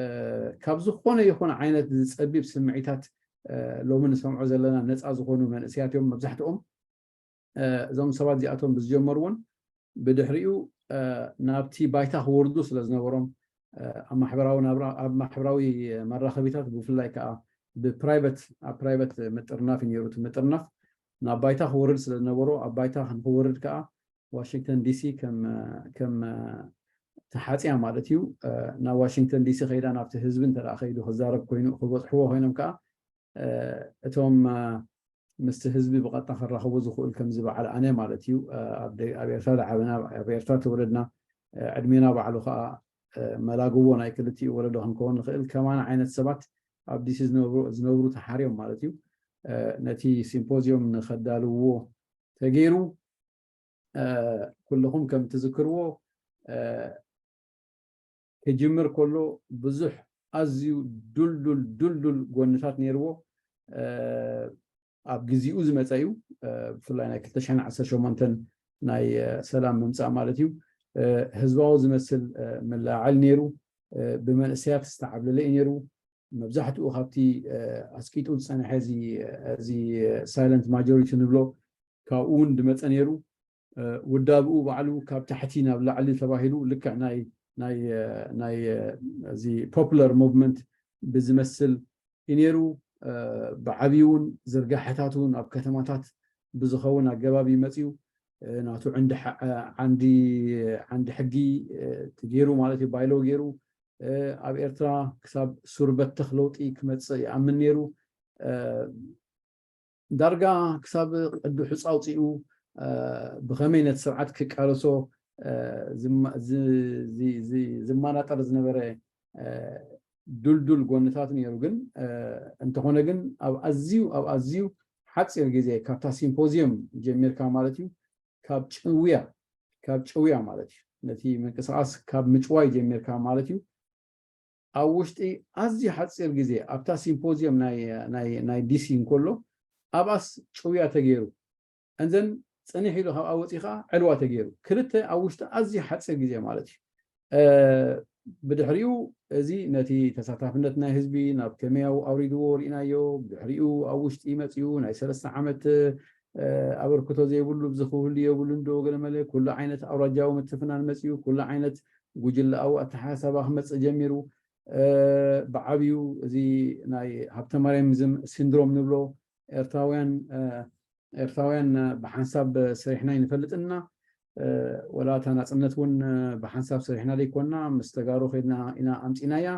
ካብ ዝኾነ ይኹን ዓይነት ዝጸቢብ ስምዒታት፣ እ፣ ሎሚ ንሰምዖ ዘለና ነጻ ዝኾኑ መንእሰያት እዮም መብዛሕትኦም። እ፣ እዞም ሰባት እዚኣቶም ብዝጀመርዎን ብድሕሪኡ፣ እ፣ ናብቲ ባይታ ክወርዱ ስለ ዝነበሮም፣ እ፣ ኣብ ማሕበራዊ ናብራ፣ ኣብ ማሕበራዊ መራኸቢታት ብፍላይ ከኣ ብፕራይቨት፣ ኣብ ፕራይቨት ምጥርናፍ እዩ ነይሩ እቲ ምጥርናፍ። ናብ ባይታ ክወርድ ስለ ዝነበሮ፣ ኣብ ባይታ ንክወርድ ከኣ ዋሽንግተን ዲሲ ከም፣ ከም ተሓጽያ ማለት እዩ። እ፣ ናብ ዋሽንግተን ዲሲ ከይዳ ናብቲ ህዝቢ እንተ ደኣ ከይዱ ክዛረብ ኮይኑ፣ ክበጽሕዎ ኮይኖም ከኣ፣ እ፣ እቶም፣ እ፣ ምስቲ ህዝቢ ብቐጥታ ክራኸቡ ዝኽእል ከምዚ በዓል ኣነ ማለት እዩ፣ እ፣ ኣብ ደ-፣ ኣብ ኤርትራ ዝዓበና፣ ኣብ ኤርትራ ተወለድና፣ እ፣ ዕድሜና ባዕሉ ከኣ፣ እ፣ መላግቦ ናይ ክልቲኡ ወለዶ ክንከውን ንኽእል፣ ከማና ዓይነት ሰባት ኣብ ዲሲ ዝነብሩ፣ ዝነብሩ ተሓርዮም ማለት እዩ። እ፣ ነቲ ሲምፖዝዮም ንኸዳልውዎ ተገይሩ፣ እ፣ ኩልኹም ከም ትዝክርዎ፣ እ፣ ክጅምር ከሎ ብዙሕ ኣዝዩ ዱልዱል፣ ዱልዱል ጎንታት ነይርዎ። እ፣ ኣብ ግዜኡ ዝመጸ እዩ። እ፣ ብፍላይ ናይ ክልተ ሽሕን ዓሰርተ ሸሞንተን ናይ፣ እ፣ ሰላም ምምጻእ ማለት እዩ። እ፣ ህዝባዊ ዝመስል፣ እ፣ ምልዕዓል ነይሩ። እ፣ ብመንእሰያት ዝተዓብለለ እዩ ነይሩ። መብዛሕትኡ ካብቲ፣ እ፣ ኣስቂጡ ዝጸንሐ እዚ፣ እዚ ሳይለንት ማጆሪቲ ንብሎ ካብኡ እውን ዝመጸ ነይሩ። እ፣ ውዳብኡ ባዕሉ ካብ ታሕቲ ናብ ላዕሊ ተባሂሉ ልክዕ ናይ፣ ናይ፣ እ፣ ናይ፣ እ፣ እዚ ፖፑለር ሙቭመንት ብዝመስል እዩ ነይሩ። እ፣ ብዓብዩ እውን ዝርጋሐታት እውን ኣብ ከተማታት ብዝኸውን ኣገባብ እዩ መጺኡ። እ፣ ናቱ ዕንዲ ሐ-፣ እ፣ ዓንዲ፣ ዓንዲ ሕጊ፣ እ፣ ተገይሩ ማለት እዩ፣ ባይሎ ገይሩ። እ፣ ኣብ ኤርትራ ክሳብ ሱር በተኽ ለውጢ ክመጽእ ይኣምን ነይሩ። እ፣ ዳርጋ ክሳብ ቅዲ ሑጻ ኣውጺኡ፣ እ፣ ብኸመይ ነቲ ስርዓት ክቃለሶ፣ እ፣ ዝማ-፣ ዝ-፣ ዝ-፣ ዝ-፣ ዝመናጠር ዝነበረ፣ እ፣ ዱልዱል ጎንታት ነይሩ። ግን፣ እ፣ እንተኾነ ግን ኣብ ኣዝዩ፣ ኣብ ኣዝዩ ሓጺር ግዜ ካብታ ሲምፖዝየም ጀሚርካ ማለት እዩ፣ ካብ ጭውያ፣ ካብ ጭውያ ማለት እዩ፣ ነቲ ምንቅስቓስ ካብ ምጭዋይ ጀሚርካ ማለት እዩ፣ ኣብ ውሽጢ ኣዝዩ ሓጺር ግዜ ኣብታ ሲምፖዝየም ናይ፣ ናይ፣ ናይ ዲሲ እንከሎ ኣብኣስ ጭውያ ተገይሩ፣ እንዘን ጽንሕ ኢሉ ካብኣ ወጺኡ ከኣ ዕልዋ ተገይሩ። ክልተ ኣብ ውሽጢ ኣዝዩ ሓጺር ግዜ ማለት እዩ። እ፣ ብድሕሪኡ እዚ ነቲ ተሳታፍነት ናይ ህዝቢ ናብ ከመይ ኣው-፣ ኣውሪድዎ ርኢናዮ። ብድሕሪኡ ኣብ ውሽጢ መጺኡ ናይ ሰለስተ ዓመት፣ እ፣ ኣበርክቶ ዘይብሉ፣ ብዚ ክህሉ የብሉን ዶ ገለ መለ፣ ኩሉ ዓይነት ኣውራጃዊ ምትፍናን መጺኡ፣ ኩሉ ዓይነት ጉጅለኣዊ ኣተሓሳስባ ክመጽእ ጀሚሩ። እ፣ ብዓብዩ እዚ ናይ ሃብተማርያም ዝም-፣ ሲንድሮም ንብሎ ኤርትራውያን፣ እ፣ ኤርትራውያን፣ እ፣ ብሓንሳብ ሰሪሕና ኣይንፈልጥን ኢና። እ፣ ወላ እታ ናጽነት እውን፣ እ፣ ብሓንሳብ ሰሪሕና ዘይኮንና፣ ምስ ተጋሩ ከይድና ኢና ኣምጺእናያ።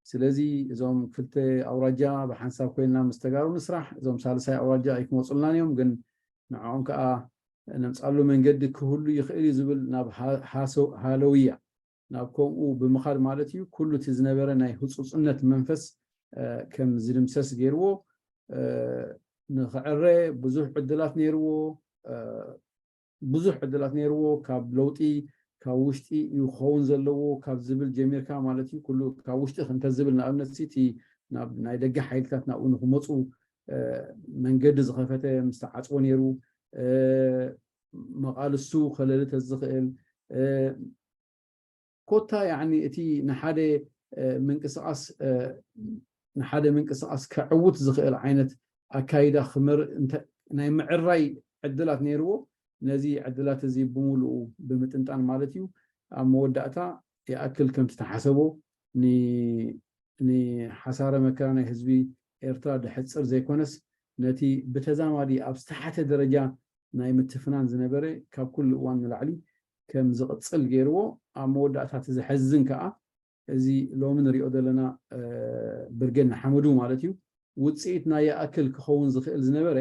ስለዚ እዞም ክልተ ኣውራጃ ብሓንሳብ ኮይንና ምስ ተጋሩ ንስራሕ፣ እዞም ሳልሳይ ኣውራጃ ኣይክመፁልናን እዮም፣ ግን ንዕኦም ከዓ ነምፃሉ መንገዲ ክህሉ ይኽእል እዩ ዝብል ናብ ሃ- ሃሰው- ሃለውያ ናብ ከምኡ ብምኻድ ማለት እዩ። ኩሉ እቲ ዝነበረ ናይ ህፁፅነት መንፈስ ከም ዝድምሰስ ገይርዎ፣ ንኽዕረ ብዙሕ ዕድላት ነይርዎ። ብዙሕ ዕድላት ነይርዎ። ካብ ለውጢ ካብ ውሽጢ እዩ ክኸውን ዘለዎ ካብ ዝብል ጀሚርካ ማለት እዩ። ኩሉ ካብ ውሽጢ እንተዝብል፣ ንኣብነት እቲ ናብ ናይ ደገ ሓይልታት ናብኡ ንክመፁ መንገዲ ዝኸፈተ ምስ ተዓፅቦ ነይሩ። መቓልሱ ከለሊ ተዝኽእል፣ ኮታ ያኒ እቲ ንሓደ ምንቅስቃስ ንሓደ ምንቅስቃስ ከዕውት ዝኽእል ዓይነት ኣካይዳ ክመር ናይ ምዕራይ ዕድላት ነይርዎ። ነዚ ዕድላት እዚ ብምሉኡ ብምጥንጣን ማለት እዩ፣ ኣብ መወዳእታ ይኣክል ከምቲ ተሓሰቦ ንሓሳረ መከራ ናይ ህዝቢ ኤርትራ ደሕፅር ዘይኮነስ፣ ነቲ ብተዛማዲ ኣብ ዝተሓተ ደረጃ ናይ ምትፍናን ዝነበረ፣ ካብ ኩሉ እዋን ንላዕሊ ከም ዝቕጽል ገይርዎ። ኣብ መወዳእታ እቲ ዘሐዝን ከኣ፣ እዚ ሎሚ ንሪኦ ዘለና ብርጌድ ንሓመዱ ማለት እዩ፣ ውፅኢት ናይ ይኣክል ክኸውን ዝኽእል ዝነበረ፣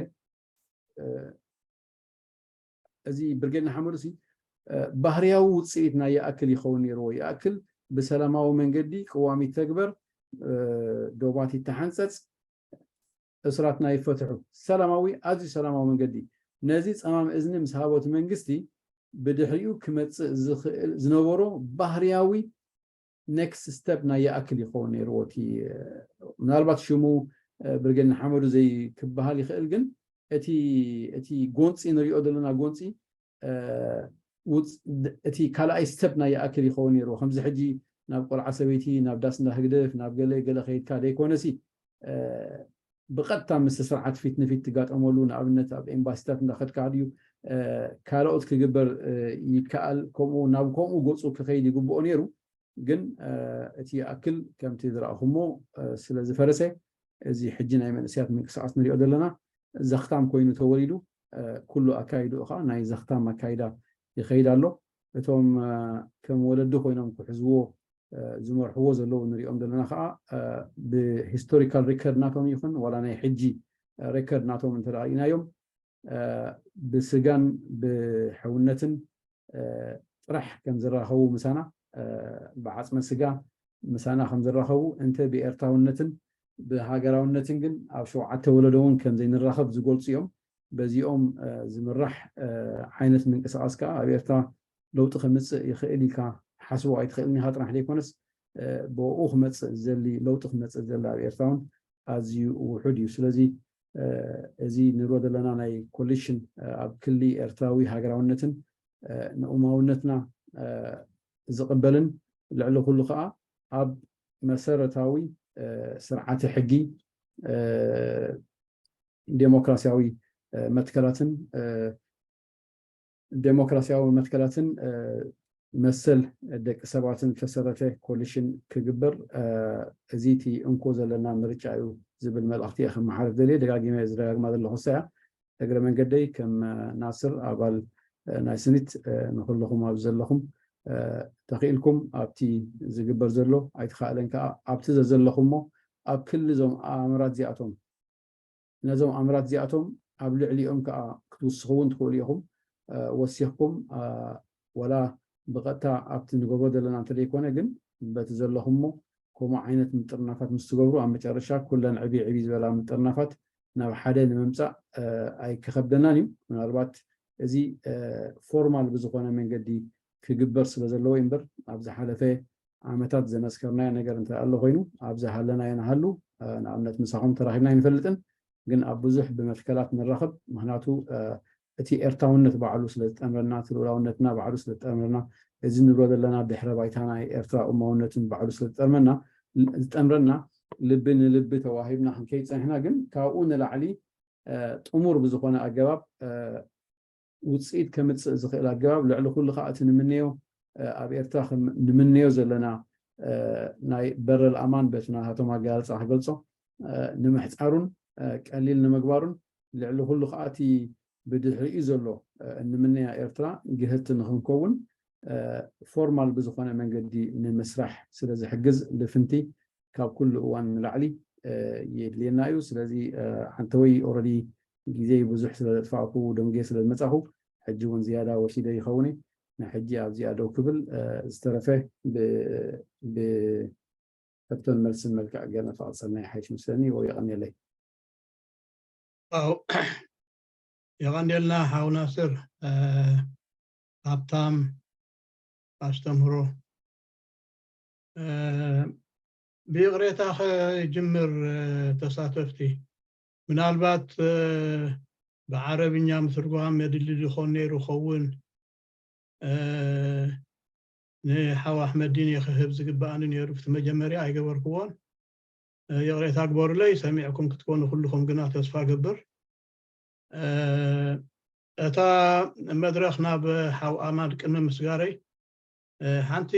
እዚ ብርጌድ ንሓመዱ ሲ ባህርያዊ ውፅኢት ናይ ይኣክል ይኸውን ነይርዎ። ይኣክል ብሰላማዊ መንገዲ ቅዋም ይተግበር፣ ዶባት ይተሓንፀፅ፣ እስራትና ይፈትሑ፣ ሰላማዊ ኣዝዩ ሰላማዊ መንገዲ። ነዚ ፀማም እዝኒ ምስ ሃቦ እቲ መንግስቲ፣ ብድሕሪኡ ክመፅእ ዝኽእል ዝነበሮ ባህርያዊ ኔክስት ስቴፕ ናይ ይኣክል ይኸውን ነይርዎ። እቲ ምናልባት ሽሙ ብርጌድ ንሓመዱ ዘይክበሃል ይኽእል፣ ግን እቲ እቲ ጎንፂ ንሪኦ ዘለና ጎንፂ እቲ ካልኣይ ስቴፕ ናይ ይኣክል ይኸውን ነይርዎ። ከምዚ ሕጂ ናብ ቆልዓ ሰበይቲ፣ ናብ ዳስ እንዳ ህግደፍ፣ ናብ ገለ ገለ ከይድካ ደይኮነሲ፣ ብቐጥታ ምስ ስርዓት ፊት ንፊት ትጋጠመሉ፣ ንኣብነት ኣብ ኤምባሲታት እንዳኸድካ ድዩ ካልኦት ክግበር ይከኣል፣ ከምኡ ናብ ከምኡ ገፁ ክኸይድ ይግብኦ ነይሩ። ግን እቲ ይኣክል ከምቲ ዝረኣኹሞ ስለ ዝፈረሰ፣ እዚ ሕጂ ናይ መንእሰያት ምንቅስቃስ ንሪኦ ዘለና ዘኽታም ኮይኑ ተወሊዱ፣ ኩሉ ኣካይድኡ ከዓ ናይ ዘኽታም ኣካይዳ ይኸይድ ኣሎ። እቶም ከም ወለዲ ኮይኖም ክሕዝዎ ዝመርሕዎ ዘለዉ ንሪኦም ዘለና ከዓ ብሂስቶሪካል ሪከርድ ናቶም ይኹን ዋላ ናይ ሕጂ ሪከርድ ናቶም እንተ ርኢናዮም፣ ብስጋን ብሕውነትን ጥራሕ ከም ዝራኸቡ ምሳና፣ ብዓፅመ ስጋ ምሳና ከም ዝራኸቡ፣ እንተ ብኤርትራውነትን ብሃገራውነትን ግን ኣብ ሸውዓተ ወለዶ እውን ከም ዘይንራኸብ ዝገልፁ እዮም። በዚኦም ዝምራሕ ዓይነት ምንቅስቃስ ከዓ ኣብ ኤርትራ ለውጢ ከምፅእ ይኽእል ኢልካ ሓስቦ ኣይትኽእልን ኢኻ ጥራሕ ዘይኮነስ፣ ብኡ ክመፅእ ዘሊ ለውጢ ክመፅእ ዘሊ ኣብ ኤርትራ እውን ኣዝዩ ውሑድ እዩ። ስለዚ እዚ ንብሎ ዘለና ናይ ኮሊሽን ኣብ ክሊ ኤርትራዊ ሃገራውነትን ንኡማውነትና ዝቕበልን፣ ልዕሊ ኩሉ ከዓ ኣብ መሰረታዊ ስርዓተ ሕጊ፣ ዴሞክራሲያዊ መትከላትን ዴሞክራሲያዊ መትከላትን መሰል ደቂ ሰባትን ዝተሰረተ ኮሊሽን ክግበር፣ እዚ እቲ እንኮ ዘለና ምርጫ እዩ ዝብል መልእኽቲ እየ ከመሓላልፍ ደልየ። ደጋጊመ ዝደጋግማ ዘለኹ እሳ እያ። እግረ መንገደይ ከም ናስር ኣባል ናይ ስኒት ንኹልኹም ኣብዚ ዘለኹም፣ ተኽኢልኩም ኣብቲ ዝግበር ዘሎ ኣይተኻእለን ከዓ ኣብቲ ዘዘለኹሞ ኣብ ክሊ እዞም ኣምራት እዚኣቶም ነዞም ኣምራት እዚኣቶም ኣብ ልዕሊኦም ከዓ ክትውስኽውን ትኽእሉ ኢኹም። ወሲኽኩም ወላ ብቐጥታ ኣብቲ ንገብሮ ዘለና እንተዘይኮነ ግን በቲ ዘለኹሞ ከምኡ ዓይነት ምጥርናፋት ምስ ትገብሩ ኣብ መጨረሻ ኩለን ዕብይ ዕብይ ዝበላ ምጥርናፋት ናብ ሓደ ንምምፃእ ኣይክኸብደናን እዩ። ምናልባት እዚ ፎርማል ብዝኾነ መንገዲ ክግበር ስለ ዘለዎ እዩ እምበር ኣብ ዝሓለፈ ዓመታት ዘመስከርናዮ ነገር እንተ ኣሎ ኮይኑ ኣብ ዝሃለናዮ ንሃሉ ንኣብነት ምሳኹም ተራኺብና ኣይንፈልጥን፣ ግን ኣብ ብዙሕ ብመትከላት ንራኸብ። ምክንያቱ እቲ ኤርትራውነት ባዕሉ ስለ ዝጠምረና፣ እቲ ልኡላውነትና ባዕሉ ስለ ዝጠምረና፣ እዚ ንብሎ ዘለና ድሕረ ባይታ ናይ ኤርትራ እማውነትን ባዕሉ ስለ ዝጠርመና ዝጠምረና ልቢ ንልቢ ተዋሂብና ክንከይድ ፀኒሕና፣ ግን ካብኡ ንላዕሊ ጥሙር ብዝኾነ ኣገባብ ውፅኢት ከምፅእ ዝኽእል ኣገባብ፣ ልዕሊ ኩሉ ከዓ እቲ ንምነዮ ኣብ ኤርትራ ንምነዮ ዘለና ናይ በረል ኣማን በቲ ናታቶም ኣገላልፃ ክገልፆ ንምሕፃሩን ቀሊል ንምግባሩን፣ ልዕሊ ኩሉ ከዓ እቲ ብድሕሪኡ ዘሎ እንምነያ ኤርትራ ግህድቲ ንክንከውን ፎርማል ብዝኾነ መንገዲ ንምስራሕ ስለ ዝሕግዝ ልፍንቲ ካብ ኩሉ እዋን ንላዕሊ የድልየና እዩ። ስለዚ ሓንተወይ ኦረዲ ግዜ ብዙሕ ስለ ዘጥፋእኩ ደንጌ ስለ ዝመፃኹ ሕጂ እውን ዝያዳ ወሲደ ይኸውን። ንሕጂ ኣብዚኣ ደው ክብል ዝተረፈ ብሕቶን መልስን መልክዕ ገርና ተቐፀልና ይሓይሽ ምስለኒ። ወ የቐንየለይ። የቐንየልና ሓው ናስር። ሃብታም ኣስተምህሮ። ብይቕሬታ ከይጅምር ተሳተፍቲ፣ ምናልባት ብዓረብኛ ምትርጓም የድሊ ዝኾን ነይሩ ኸውን። ንሓው ኣሕመዲን የኽህብ ዝግብኣኒ ነይሩ፣ ብቲ መጀመርያ ኣይገበርክዎን። ይቕሬታ ግበሩለይ። ሰሚዕኩም ክትኮኑ ኩልኹም ግና ተስፋ ገብር። እታ መድረኽ ናብ ሓው ኣማን ቅድሚ ምስጋረይ፣ ሓንቲ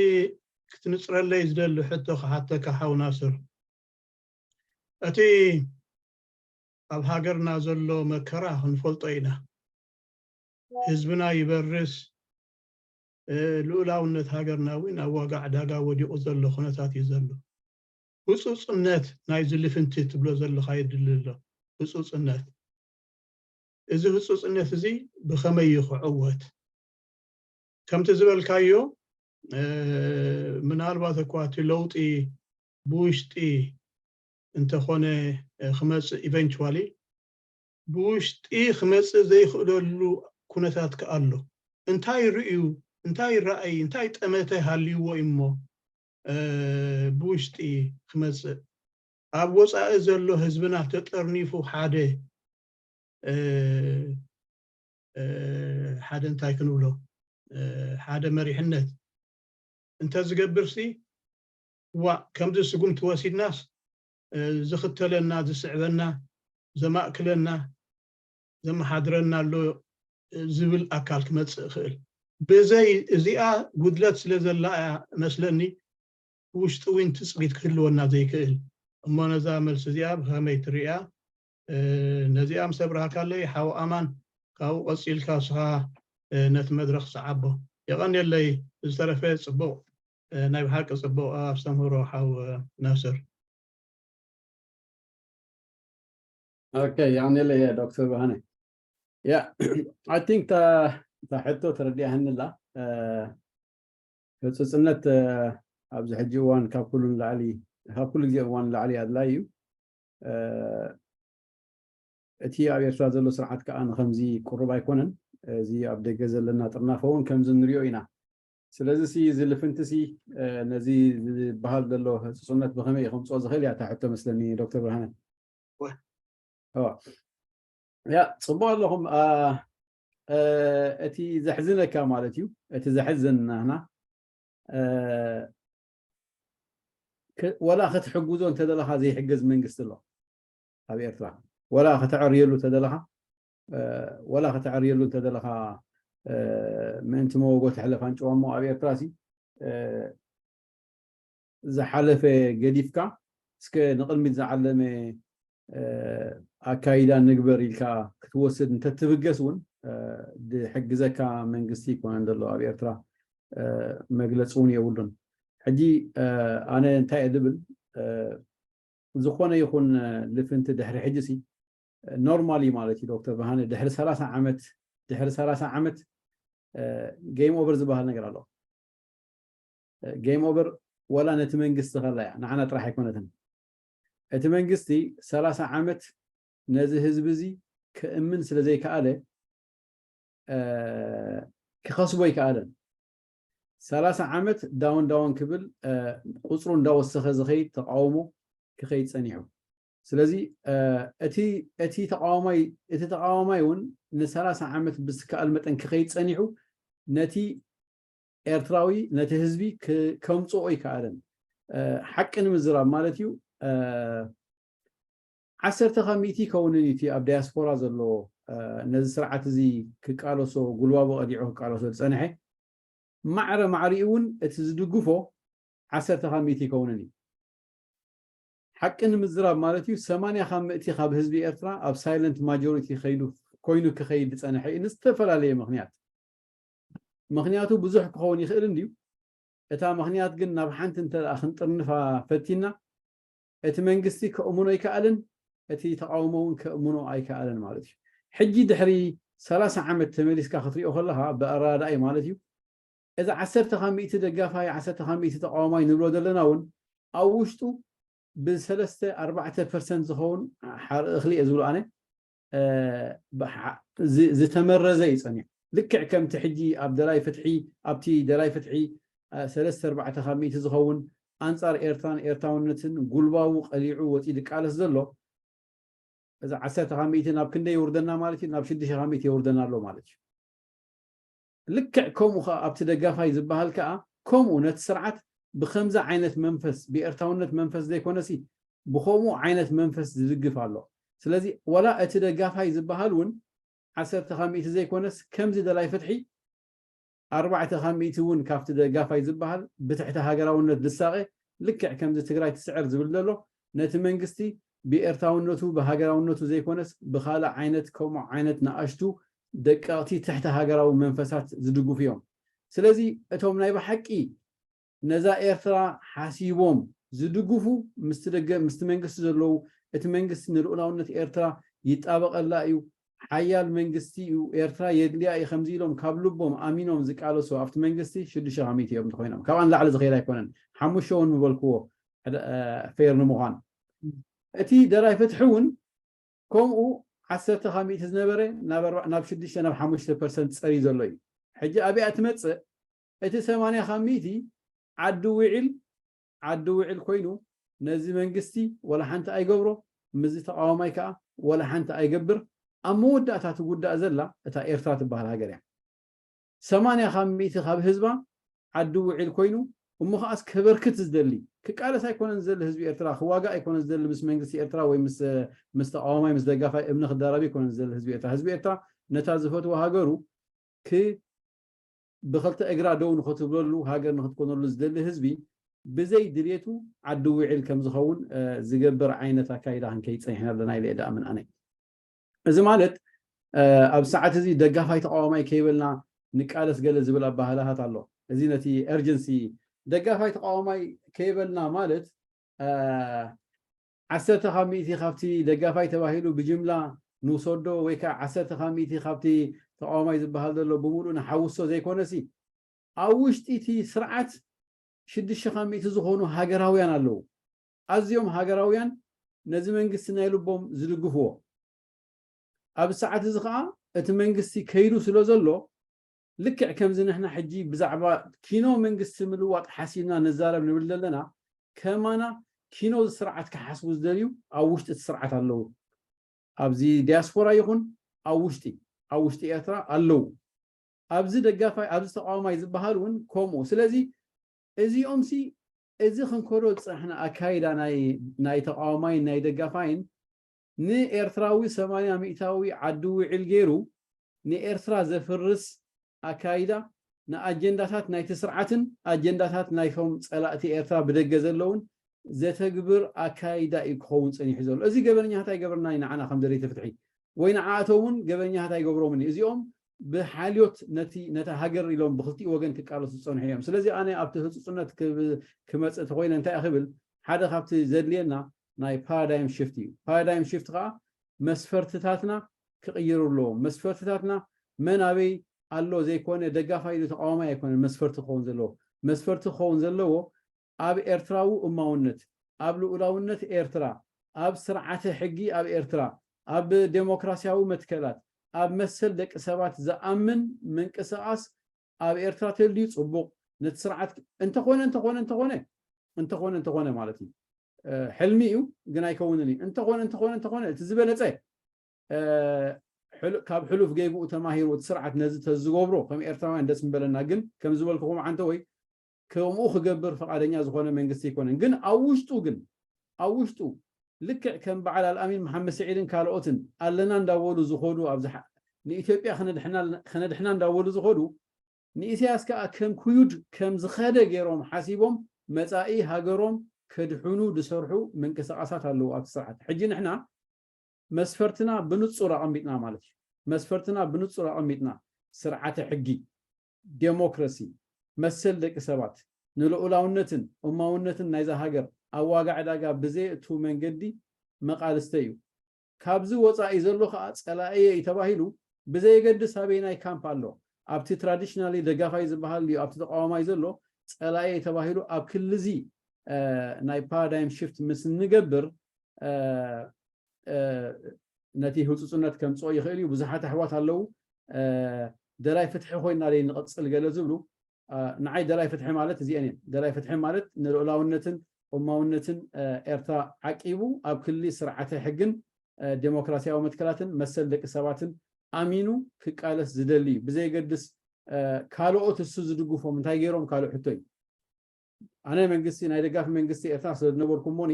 ክትንፅረለይ ዝደሊ ሕቶ ክሓተካ ሓው ናስር። እቲ ኣብ ሃገርና ዘሎ መከራ ክንፈልጦ ኢና። ህዝብና ይበርስ፣ ልኡላውነት ሃገርና እውን ኣብ ዋጋ ዕዳጋ ወዲቑ ዘሎ ኩነታት እዩ ዘሎ። ህፁፅነት ናይዚ ልፍንቲ ትብሎ ዘለኻ የድሊ ኣሎ። ህፁፅነት፣ እዚ ህፁፅነት እዚ ብኸመይ እዩ ክዕወት? ከምቲ ዝበልካዮ ምናልባት እኳ እቲ ለውጢ ብውሽጢ እንተኾነ ክመፅእ ኢቨንቹዋሊ ብውሽጢ ክመፅእ ዘይኽእለሉ ኩነታት ከ ኣሎ። እንታይ ርእዩ፣ እንታይ ራእይ፣ እንታይ ጠመተ ሃልይዎ እሞ ብውሽጢ ክመፅእ? ኣብ ወፃኢ ዘሎ ህዝብና ተጠርኒፉ ሓደ ሓደ እንታይ ክንብሎ ሓደ መሪሕነት እንተዝገብርሲ፣ ዋ ከምዚ ስጉምቲ ወሲድናስ ዝኽተለና፣ ዝስዕበና፣ ዘማእክለና፣ ዘመሓድረና ኣሎ ዝብል ኣካል ክመፅእ ይኽእል። ብዘይ እዚኣ ጉድለት ስለ ዘላ እያ መስለኒ ውሽጢ እውን ትፅቢት ክህልወና ዘይክእል። እሞ ነዛ መልሲ እዚኣ ብኸመይ ትርእያ? ነዚኣ ምስ ኣብርሃካለይ ሓው ኣማን፣ ካብኡ ቀፂልካ እስኻ ነቲ መድረኽ ሰዓቦ። የቐንየለይ። ዝተረፈ ፅቡቕ፣ ናይ ብሓቂ ፅቡቕ ኣስተምህሮ ሓው ናስር። ኦኬ፣ የቐንየለይ ዶክተር ብርሃነ። ያ፣ I think እታ ሕቶ ተረዲኣህኒ ኣላ። ህፁፅነት ኣብዚ ሕጂ እዋን ካብ ኩሉ ንላዕሊ፣ ካብ ኩሉ ግዜ እዋን ንላዕሊ ኣድላይ እዩ። እቲ ኣብ ኤርትራ ዘሎ ስርዓት ከዓ ንከምዚ ቅሩብ ኣይኮነን። እዚ ኣብ ደገ ዘለና ጥርናፈ እውን ከምዚ ንሪኦ ኢና። ስለዚ ሲ እዚ ልፍንቲ ሲ ነዚ ዝበሃል ዘሎ ህፁፅነት ብኸመይ እዩ ከምፅኦ ዝኽእል እያ እታ ሕቶ መስለኒ ዶክተር ብርሃነ። ያ፣ ፅቡቅ ኣለኹም። እቲ ዘሕዝነካ ማለት እዩ፣ እቲ ዘሕዝን ናህና፣ ወላ ክትሕግዞ እንተደለኻ ዘይሕገዝ መንግስቲ ኣሎ ኣብ ኤርትራ። ወላ ከተዕርየሉ እንተደለኻ፣ ወላ ከተዕርየሉ እንተደለኻ፣ ምእንቲ መወጎ ትሕለፍ ኣንጭዋ። እሞ ኣብ ኤርትራ ሲ ዝሓለፈ ገዲፍካ፣ እስከ ንቕድሚት ዝዓለመ ኣካይዳ ንግበር ኢልካ ክትወስድ እንተትብገስ እውን፣ ዝሕግዘካ መንግስቲ ኣይኮነን ዘሎ ኣብ ኤርትራ። መግለፂ እውን የብሉን። ሕጂ ኣነ እንታይ እየ ዝብል፣ ዝኾነ ይኹን ልፍንቲ ድሕሪ ሕጂ ሲ ኖርማሊ ማለት እዩ ዶክተር ብርሃነ፣ ድሕሪ ሰላሳ ዓመት፣ ድሕሪ ሰላሳ ዓመት ጌም ኦቨር ዝበሃል ነገር ኣሎ። ጌም ኦቨር ዋላ ነቲ መንግስቲ ከላ እያ፣ ንዓና ጥራሕ ኣይኮነትን። እቲ መንግስቲ ሰላሳ ዓመት ነዚ ህዝቢ እዚ ክእምን ስለ ዘይከኣለ፣ ክኸስቦ ኣይከኣለን። ሰላሳ ዓመት ዳውን ዳውን ክብል፣ ቁፅሩ እንዳወሰኸ ዝኸይድ ተቃውሞ ክኸይድ ፀኒሑ። ስለዚ እቲ እቲ ተቃዋማይ እቲ ተቃዋማይ እውን ንሰላሳ ዓመት ብዝከኣል መጠን ክኸይድ ፀኒሑ፣ ነቲ ኤርትራዊ፣ ነቲ ህዝቢ ከምፅኦ ኣይከኣለን። ሓቂ ንምዝራብ ማለት እዩ። ዓሰርተ ካብ ሚእቲ ይከውንን እዩ እቲ ኣብ ዳያስፖራ ዘሎ ነዚ ስርዓት እዚ ክቃለሶ፣ ጉልባቡ ቀዲዑ ክቃለሶ ዝፀንሐ። ማዕረ ማዕሪኡ እውን እቲ ዝድግፎ ዓሰርተ ካብ ሚእቲ ይከውንን እዩ። ሓቂ ንምዝራብ ማለት እዩ፣ ሰማንያ ካብ ምእቲ ካብ ህዝቢ ኤርትራ ኣብ ሳይለንት ማጆሪቲ ከይዱ፣ ኮይኑ ክኸይድ ዝፀንሐ እዩ፣ ንዝተፈላለየ ምኽንያት። ምኽንያቱ ብዙሕ ክኸውን ይኽእል እንድዩ። እታ ምኽንያት ግን ናብ ሓንቲ እንተ ደኣ ክንጥርንፋ ፈቲና፣ እቲ መንግስቲ ከእምኖ ኣይከኣልን፣ እቲ ተቃውሞ እውን ከእምኖ ኣይከኣልን ማለት እዩ። ሕጂ ድሕሪ ሰላሳ ዓመት ተመሊስካ ክትሪኦ ከለካ ብኣረዳዳኢ ማለት እዩ፣ እዚ ዓሰርተ ካብ ሚእቲ ደጋፋይ፣ ዓሰርተ ካብ ሚእቲ ተቃዋማይ ንብሎ ዘለና እውን ኣብ ውሽጡ ብሰለስተ ኣርባዕተ ፐርሰንት ዝኸውን ሓርኢ እኽሊ እየ ዝብሎ ኣነ፣ ዝተመረዘ እዩ ጸኒሑ። ልክዕ ከምቲ ሕጂ ኣብ ደላይ ፍትሒ፣ ኣብቲ ደላይ ፍትሒ ሰለስተ ኣርባዕተ ካብ ሚእቲ ዝኸውን ኣንጻር ኤርትራን ኤርትራውነትን ጉልባቡ ቀሊዑ ወጺኡ ዝቃለስ ዘሎ፣ እዚ ዓሰርተ ካብ ሚእቲ ናብ ክንደይ የውርደና ማለት እዩ? ናብ ሽዱሽተ ካብ ሚእቲ የውርደና ኣሎ ማለት እዩ። ልክዕ ከምኡ ከኣ ኣብቲ ደጋፋይ ዝበሃል ከኣ ከምኡ ነቲ ስርዓት ብከምዚ ዓይነት መንፈስ፣ ብኤርትራውነት መንፈስ ዘይኮነሲ ብከምኡ ዓይነት መንፈስ ዝድግፍ ኣሎ። ስለዚ ዋላ እቲ ደጋፋይ ዝበሃል እውን ዓሰርተ ካብ ሚእቲ ዘይኮነስ ከምዚ ደላይ ፍትሒ ኣርባዕተ ካብ ሚእቲ እውን ካብቲ ደጋፋይ ዝበሃል ብትሕቲ ሃገራውነት ዝሳቐ ልክዕ ከምዚ ትግራይ ትስዕር ዝብል ዘሎ ነቲ መንግስቲ ብኤርትራውነቱ ብሃገራውነቱ ዘይኮነስ ብካልእ ዓይነት ከምኡ ዓይነት ንኣሽቱ ደቀቕቲ ትሕቲ ሃገራዊ መንፈሳት ዝድግፉ እዮም። ስለዚ እቶም ናይ ብሓቂ ነዛ ኤርትራ ሓሲቦም ዝድግፉ ምስቲ ደገ ምስቲ መንግስቲ ዘለዉ እቲ መንግስቲ ንልኡላውነት ኤርትራ ይጣበቐላ እዩ፣ ሓያል መንግስቲ እዩ፣ ኤርትራ የድልያ እዩ ከምዚ ኢሎም ካብ ልቦም ኣሚኖም ዝቃለሱ ኣብቲ መንግስቲ ሽዱሽተ ካብ ሚእቲ እዮም እንተኮይኖም ካብኣ ንላዕሊ ዝኸይድ ኣይኮነን። ሓሙሽተ እውን ምበልክዎ ፌር ንምዃን እቲ ደላይ ፍትሒ እውን ከምኡ ዓሰርተ ካብ ሚእቲ ዝነበረ ናብ ሽዱሽተ ናብ ሓሙሽተ ፐርሰንት ጸርዩ ዘሎ እዩ። ሕጂ ኣብኣ ትመጽእ እቲ ሰማንያ ካብ ሚእቲ ዓዲ ውዒል ዓዲ ውዒል ኮይኑ ነዚ መንግስቲ ወላ ሓንቲ ኣይገብሮ፣ ምስዚ ተቃዋማይ ከዓ ወላ ሓንቲ ኣይገብር። ኣብ መወዳእታ ትጉዳእ ዘላ እታ ኤርትራ ትበሃል ሃገር እያ። ሰማንያ ካብ ሚእቲ ካብ ህዝባ ዓዲ ውዒል ኮይኑ እሞ ከዓስ ከበርክት ዝደሊ ክቃለስ ኣይኮነን ዝደሊ ህዝቢ ኤርትራ ክዋጋእ ኣይኮነን ዝደሊ ምስ መንግስቲ ኤርትራ ወይ ምስ ምስ ተቃዋማይ ምስ ደጋፋይ እምኒ ክዳረብ ኣይኮነን ዝደሊ ህዝቢ ኤርትራ ህዝቢ ኤርትራ ነታ ዝፈትዋ ሃገሩ ክ ብክልተ እግራ ደው ንክትብለሉ ሃገር ንክትኮነሉ ዝደሊ ህዝቢ ብዘይ ድልየቱ ዓዲ ውዒል ከም ዝኸውን ዝገብር ዓይነት ኣካይዳ ክንከይድ ፀኒሕና ኣለና ኢለ እየ ደኣምን ኣነ። እዚ ማለት ኣብ ሰዓት እዚ ደጋፋይ ተቃዋማይ ከይበልና ንቃለስ ገለ ዝብል ኣባህላታት ኣሎ። እዚ ነቲ ኤርጀንሲ ደጋፋይ ተቃዋማይ ከይበልና ማለት ዓሰርተ ካብ ሚእቲ ካብቲ ደጋፋይ ተባሂሉ ብጅምላ ንውሰዶ ወይ ከዓ ዓሰርተ ካብ ሚእቲ ካብቲ ተቃዋማይ ዝበሃል ዘሎ ብምሉእ ንሓውሶ ዘይኮነሲ ኣብ ውሽጢ እቲ ስርዓት ሽዱሽተ ካብ ሚእቲ ዝኾኑ ሃገራውያን ኣለዉ። ኣዝዮም ሃገራውያን ነዚ መንግስቲ ናይ ልቦም ዝድግፍዎ። ኣብዚ ሰዓት እዚ ከዓ እቲ መንግስቲ ከይዱ ስለ ዘሎ ልክዕ ከምዚ ንሕና ሕጂ ብዛዕባ ኪኖ መንግስቲ ምልዋጥ ሓሲብና ንዛረብ ንብል ዘለና ከማና ኪኖ ስርዓት ክሓስቡ ዝደልዩ ኣብ ውሽጢ እቲ ስርዓት ኣለዉ። ኣብዚ ዲያስፖራ ይኹን ኣብ ውሽጢ ኣብ ውሽጢ ኤርትራ ኣለዉ። ኣብዚ ደጋፋይ ኣብዚ ተቃዋማይ ዝበሃል እውን ከምኡ። ስለዚ እዚኦም ሲ እዚ ክንከዶ ዝፀናሕና ኣካይዳ ናይ ናይ ተቃዋማይን ናይ ደጋፋይን ንኤርትራዊ ሰማንያ ሚእታዊ ዓዲ ውዒል ገይሩ ንኤርትራ ዘፍርስ ኣካይዳ ንኣጀንዳታት ናይቲ ስርዓትን ኣጀንዳታት ናይቶም ፀላእቲ ኤርትራ ብደገ ዘለውን ዘተግብር ኣካይዳ እዩ ክኸውን ፀኒሑ ዘሎ። እዚ ገበነኛታት ኣይገበርና ንዓና ከም ደለይቲ ፍትሒ ወይ ንዓኣቶም እውን ገበነኛታት ኣይገብሮምን እዩ። እዚኦም ብሓልዮት ነቲ ነታ ሃገር ኢሎም ብክልቲኡ ወገን ክቃለሱ ዝፀንሑ እዮም። ስለዚ ኣነ ኣብቲ ህፁፅነት ክመፅእ ተኮይነ እንታይ ክብል ሓደ ካብቲ ዘድልየና ናይ ፓራዳይም ሽፍት እዩ። ፓራዳይም ሽፍት ከዓ መስፈርትታትና ክቕይሩ ኣለዎም። መስፈርትታትና መን ኣበይ ኣሎ ዘይኮነ ደጋፋይ ዶ ተቃዋማይ ኣይኮነን መስፈርቲ ክኸውን ዘለዎ። መስፈርቲ ክኸውን ዘለዎ ኣብ ኤርትራዊ እማውነት፣ ኣብ ልኡላውነት ኤርትራ፣ ኣብ ስርዓተ ሕጊ ኣብ ኤርትራ፣ ኣብ ዴሞክራሲያዊ መትከላት፣ ኣብ መሰል ደቂ ሰባት ዝኣምን ምንቅስቃስ ኣብ ኤርትራ ተልዩ ጽቡቕ። ነቲ ስርዓት እንተኾነ እንተኾነ እንተኾነ እንተኾነ እንተኾነ ማለት እዩ ሕልሚ እዩ ግን ኣይከውንን እዩ። እንተኾነ እንተኾነ እንተኾነ እቲ ዝበለጸ ካብ ሕሉፍ ገይብኡ ተማሂሩ እቲ ስርዓት ነዚ ተዝገብሮ ከም ኤርትራውያን ደስ ምበለና። ግን ከም ዝበልኩኹም ዓንተ ወይ ከምኡ ክገብር ፈቃደኛ ዝኾነ መንግስቲ ኣይኮነን። ግን ኣብ ውሽጡ ግን ኣብ ውሽጡ ልክዕ ከም በዓል ኣልኣሚን መሓመድ ስዒድን ካልኦትን ኣለና እንዳበሉ ዝኸዱ ኣብዚ ንኢትዮጵያ ክነድሕና እንዳበሉ ዝኸዱ ንኢሳያስ ከዓ ከም ክዩድ ከም ዝኸደ ገይሮም ሓሲቦም መፃኢ ሃገሮም ከድሕኑ ዝሰርሑ ምንቅስቃሳት ኣለዉ ኣብቲ ስርዓት። ሕጂ ንሕና መስፈርትና ብንፁር ኣቐሚጥና ማለት እዩ። መስፈርትና ብንፁር ኣቐሚጥና ስርዓተ ሕጊ፣ ዴሞክራሲ፣ መሰል ደቂ ሰባት፣ ንልኡላውነትን እማውነትን ናይዛ ሃገር ኣብ ዋጋ ዕዳጋ ብዘየእትዉ መንገዲ መቓልስተ እዩ። ካብዚ ወፃኢ ዘሎ ከዓ ፀላእየ እዩ ተባሂሉ ብዘየገድስ ኣበየናይ ካምፕ ኣሎ፣ ኣብቲ ትራዲሽናሊ ደጋፋይ ዝበሃል ድዩ ኣብቲ ተቃዋማይ ዘሎ፣ ፀላእየ ተባሂሉ ኣብ ክልዚ ናይ ፓራዳይም ሽፍት ምስ እንገብር ነቲ ህፁፅነት ከምፅኦ ይኽእል እዩ። ብዙሓት ኣሕዋት ኣለዉ ደላይ ፍትሒ ኮይና ደይ ንቐፅል ገለ ዝብሉ። ንዓይ ደላይ ፍትሒ ማለት እዚአን እየን። ደላይ ፍትሒ ማለት ንልዑላውነትን እማውነትን ኤርትራ ዓቂቡ ኣብ ክሊ ስርዓተ ሕግን ዴሞክራሲያዊ መትከላትን መሰል ደቂ ሰባትን ኣሚኑ ክቃለስ ዝደሊ እዩ። ብዘየገድስ ካልኦት እሱ ዝድግፎም እንታይ ገይሮም ካልእ ሕቶ እዩ። ኣነ መንግስቲ ናይ ደጋፊ መንግስቲ ኤርትራ ስለ ዝነበርኩ እሞኒ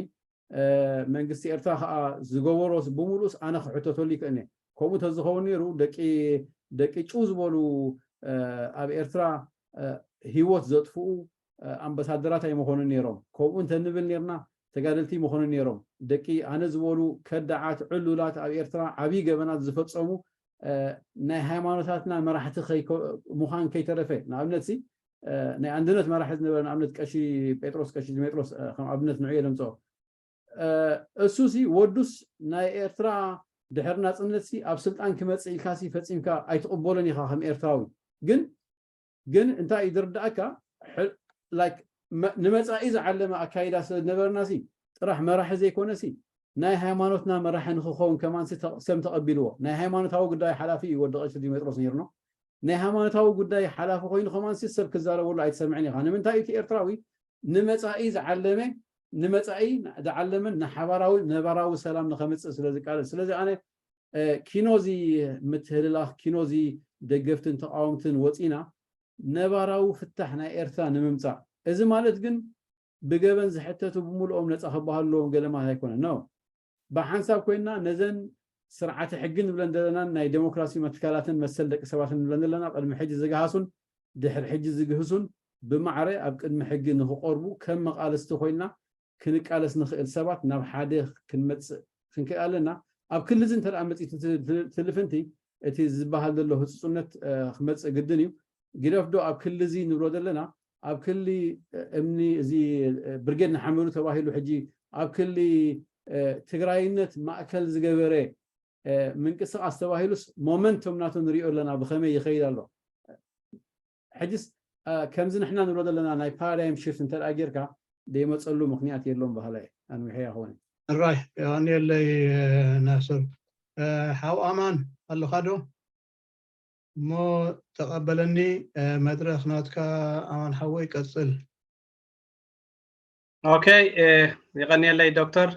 መንግስቲ ኤርትራ ከዓ ዝገበሮስ ብምሉእስ ኣነ ክሕተተሉ ይክእልኒ። ከምኡ ተዝኸውን ነይሩ ደቂ ደቂ ጭው ዝበሉ ኣብ ኤርትራ ህይወት ዘጥፍኡ ኣምባሳደራት ኣይመኾኑን ነይሮም። ከምኡ እንተንብል ነርና ተጋደልቲ ይመኾኑን ነይሮም። ደቂ ኣነ ዝበሉ ከዳዓት ዕሉላት ኣብ ኤርትራ ዓብዪ ገበናት ዝፈጸሙ ናይ ሃይማኖታትና መራሕቲ ምዃን ከይተረፈ ንኣብነት ሲ ናይ ኣንድነት መራሒ ዝነበረ ንኣብነት ቀሺ ጴጥሮስ ቀሺ ሜጥሮስ ከም ኣብነት ንዑ የለምፅኦ። እሱ ሲ ወዱስ ናይ ኤርትራ ድሕሪ ናፅነት ሲ ኣብ ስልጣን ክመፅእ ኢልካ ሲ ፈፂምካ ኣይትቕበሎን ኢኻ ከም ኤርትራዊ። ግን ግን እንታይ እዩ ዝርዳእካ ንመፃኢ ዝዓለመ ኣካይዳ ስለ ዝነበረና ሲ ጥራሕ መራሒ ዘይኮነ ሲ ናይ ሃይማኖትና መራሒ ንክኸውን ከማን ሲ ሰብ ተቐቢልዎ። ናይ ሃይማኖታዊ ጉዳይ ሓላፊ እዩ ወዲ ቀሺ ዲሜጥሮስ ነይርኖ። ናይ ሃይማኖታዊ ጉዳይ ሓላፊ ኮይኑ ከማን ሲ ሰብ ክዛረበሉ ኣይትሰምዕን ኢኻ። ንምንታይ እቲ ኤርትራዊ ንመፃኢ ዝዓለመ ንመፃኢ ዝዓለመን ንሓባራዊ ነባራዊ ሰላም ንኸምፅእ ስለ ዝቃለስ። ስለዚ ኣነ ኪኖዚ ምትህልላኽ ኪኖዚ ደገፍትን ተቃወምትን ወፂና ነባራዊ ፍታሕ ናይ ኤርትራ ንምምፃእ። እዚ ማለት ግን ብገበን ዝሕተቱ ብምልኦም ነፃ ክበሃሉ ኣለዎም ገለ ማለት ኣይኮነን። ኖ። ብሓንሳብ ኮይንና ነዘን ስርዓተ ሕጊ ንብለን ዘለናን ናይ ዴሞክራሲ መትካላትን መሰል ደቂ ሰባትን ንብለን ዘለና ቅድሚ ሕጂ ዝገሃሱን ድሕሪ ሕጂ ዝግህሱን ብማዕረ ኣብ ቅድሚ ሕጊ ንክቆርቡ ከም መቃለስቲ ኮይንና ክንቃለስ ንኽእል ሰባት ናብ ሓደ ክንመፅእ ክንክእል ኣለና። ኣብ ክልዚ እንተ ደኣ መፂቱ ትልፍንቲ እቲ ዝበሃል ዘሎ ህፁፅነት ክመፅእ ግድን እዩ። ግደፍዶ ኣብ ክልዚ ንብሎ ዘለና ኣብ ክሊ እምኒ እዚ ብርጌድ ንሓመዱ ተባሂሉ ሕጂ ኣብ ክሊ ትግራይነት ማእከል ዝገበረ ምንቅስቃስ ተባሂሉስ ሞመንቶም ናቱ ንሪኦ ኣለና ብኸመይ ይኸይድ ኣሎ። ሕጅስ ከምዚ ንሕና ንብሎ ዘለና ናይ ፓራዳይም ሽፍት እንተ ጌርካ ደይመፀሉ ምክንያት የሎም ባህላ እየ ኣንዊሐያ ክኾነ። ራይ የቀንየለይ ናስር ሓው ኣማን ኣለኻ ዶ? እሞ ተቐበለኒ መድረኽ ናትካ ኣማን ሓወይ ቀጽል። ኦኬ የቐንየለይ ዶክተር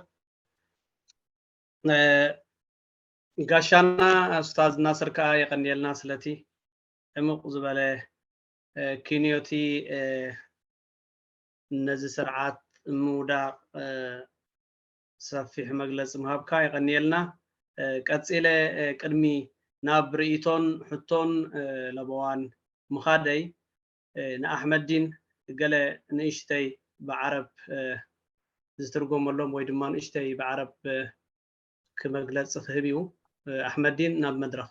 ጋሻና ኡስታዝ ናስር ከዓ የቐንየልና ስለቲ ዕሙቕ ዝበለ ኪንዮቲ ነዚ ስርዓት ምውዳቕ ሰፊሕ መግለፂ ምሃብካ የቐንየልና። ቀፂለ ቅድሚ ናብ ርእይቶን ሕቶን ለበዋን ምኻደይ ንኣሕመዲን ገለ ንእሽተይ ብዓረብ ዝትርጎመሎም ወይ ድማ ንእሽተይ ብዓረብ ክመግለፂ ክህብ እዩ። ኣሕመዲን ናብ መድረኽ።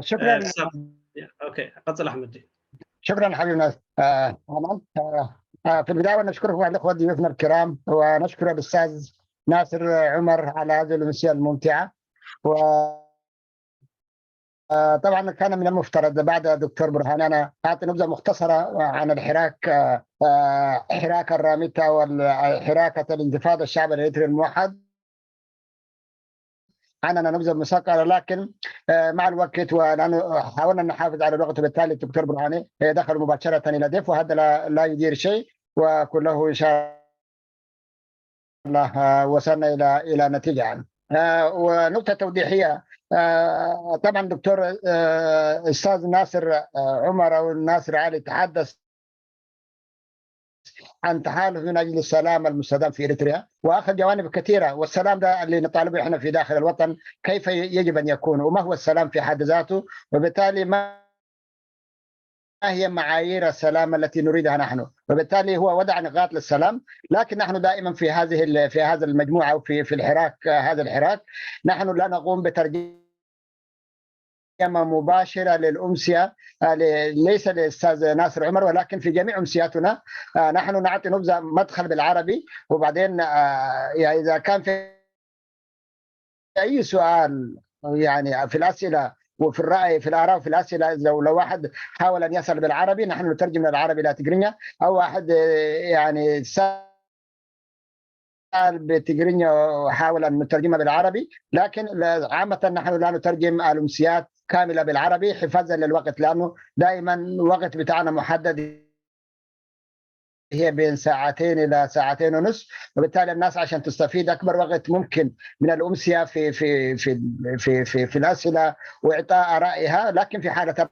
شكرا آه، اوكي قتل احمد شكرا حبيبنا آه، آه، في البدايه نشكركم الاخوه ضيوفنا الكرام ونشكر الاستاذ ناصر عمر على هذه الامسيه الممتعه و طبعا كان من المفترض بعد دكتور برهان انا اعطي نبذه مختصره عن الحراك حراك الرامتا والحراكه الانتفاضه الشعب الاريتري الموحد عننا نبذة مثقلة لكن مع الوقت ولأنه حاولنا نحافظ على الوقت وبالتالي الدكتور برهاني دخل مباشرة إلى ضيف وهذا لا, لا يدير شيء وكله إن شاء الله وصلنا إلى إلى نتيجة يعني. ونقطة توضيحية طبعا دكتور أستاذ ناصر عمر أو ناصر علي تحدث عن تحالف من اجل السلام المستدام في اريتريا واخذ جوانب كثيره والسلام ده اللي نطالبه احنا في داخل الوطن كيف يجب ان يكون وما هو السلام في حد ذاته وبالتالي ما هي معايير السلام التي نريدها نحن وبالتالي هو وضع نقاط للسلام لكن نحن دائما في هذه في هذا المجموعه او في في الحراك هذا الحراك نحن لا نقوم بترجيح ترجمة مباشرة للأمسية، آه، ل-، ليس للأستاذ ناصر عمر، ولكن في جميع أمسياتنا، آه، نحن نعطي نبذة مدخل بالعربي، وبعدين، آه، يعني إذا كان في أي سؤال، يعني في الأسئلة وفي الرأي، في الآراء وفي الأسئلة، لو، لو واحد حاول أن يسأل بالعربي، نحن نترجم من العربي إلى تقرينيا، أو واحد، آه، يعني سأل بالتقرينيا وحاول أن نترجمها بالعربي، لكن لا، عامة نحن لا نترجم الأمسيات كاملة بالعربي حفاظا للوقت، لأنه دائما الوقت بتاعنا محدد، هي بين ساعتين إلى ساعتين ونصف، وبالتالي الناس عشان تستفيد أكبر وقت ممكن من الأمسية في، في، في، في، في، في الأسئلة وإعطاء رأيها. لكن في حالة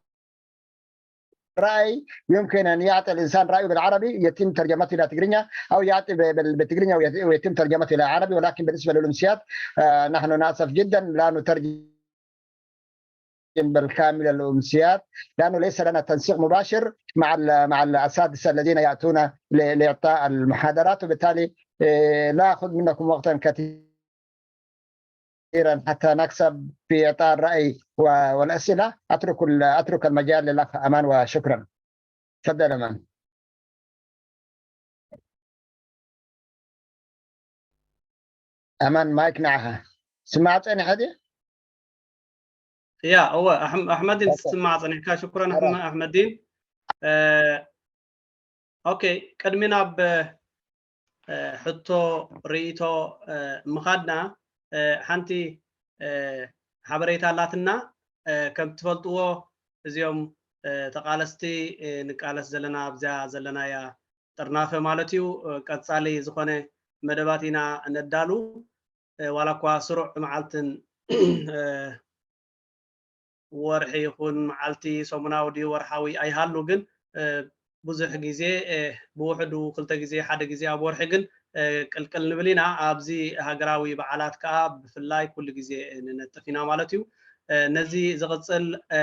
الرأي يمكن أن يعطي الإنسان رأيه بالعربي، يتم ترجمته إلى تقرينيا، أو يعطي ب-، بال-، بالتقرينيا ويت-، ويتم ترجمته إلى عربي. ولكن بالنسبة للأمسيات، آه، نحن نأسف جدًا لا نترجم بالكامل الأمسيات، لأنه ليس لنا تنسيق مباشر مع ال-، مع الأساتذة الذين يأتون ل-، لإعطاء المحاضرات، وبالتالي، آه، لا أخذ منكم وقتا كثيرا حتى نكسب في إعطاء الرأي و-، والأسئلة. أترك ال-، أترك المجال للأخ أمان، وشكرا. تفضل أمان. أمان، مايك نعها. سمعت أنا هذه؟ يا، هو أحم-، أحمد، أوكي. تسمع صنيعك. شكرا، أحم-، أحمدين. آه، ኦኬ፣ ቅድሚ ናብ፣ እ፣ ሕቶ ርእይቶ፣ እ፣ ምኻድና፣ እ፣ ሓንቲ፣ እ፣ ሓበሬታ ኣላትና። እ፣ ከም ትፈልጥዎ፣ እዚኦም፣ እ፣ ተቓለስቲ፣ እ፣ ንቃለስ ዘለና ኣብዚኣ ዘለናያ ጥርናፈ ማለት እዩ። እ፣ ቀጻሊ ዝኾነ መደባት ኢና ነዳሉ። እ፣ ዋላ እኳ ስሩዕ መዓልትን፣ እ፣ ወርሒ ይኹን መዓልቲ፣ ሰሙናዊ ድዩ ወርሓዊ ኣይሃሉ፣ ግን፣ እ፣ ብዙሕ ግዜ፣ እ፣ ብውሕዱ ክልተ ግዜ፣ ሓደ ግዜ ኣብ ወርሒ ግን፣ እ፣ ቅልቅል ንብል ኢና። ኣብዚ ሃገራዊ በዓላት ከኣ ብፍላይ ኩሉ ግዜ ንነጥፍ ኢና ማለት እዩ። እ፣ ነዚ ዝቕጽል፣ እ፣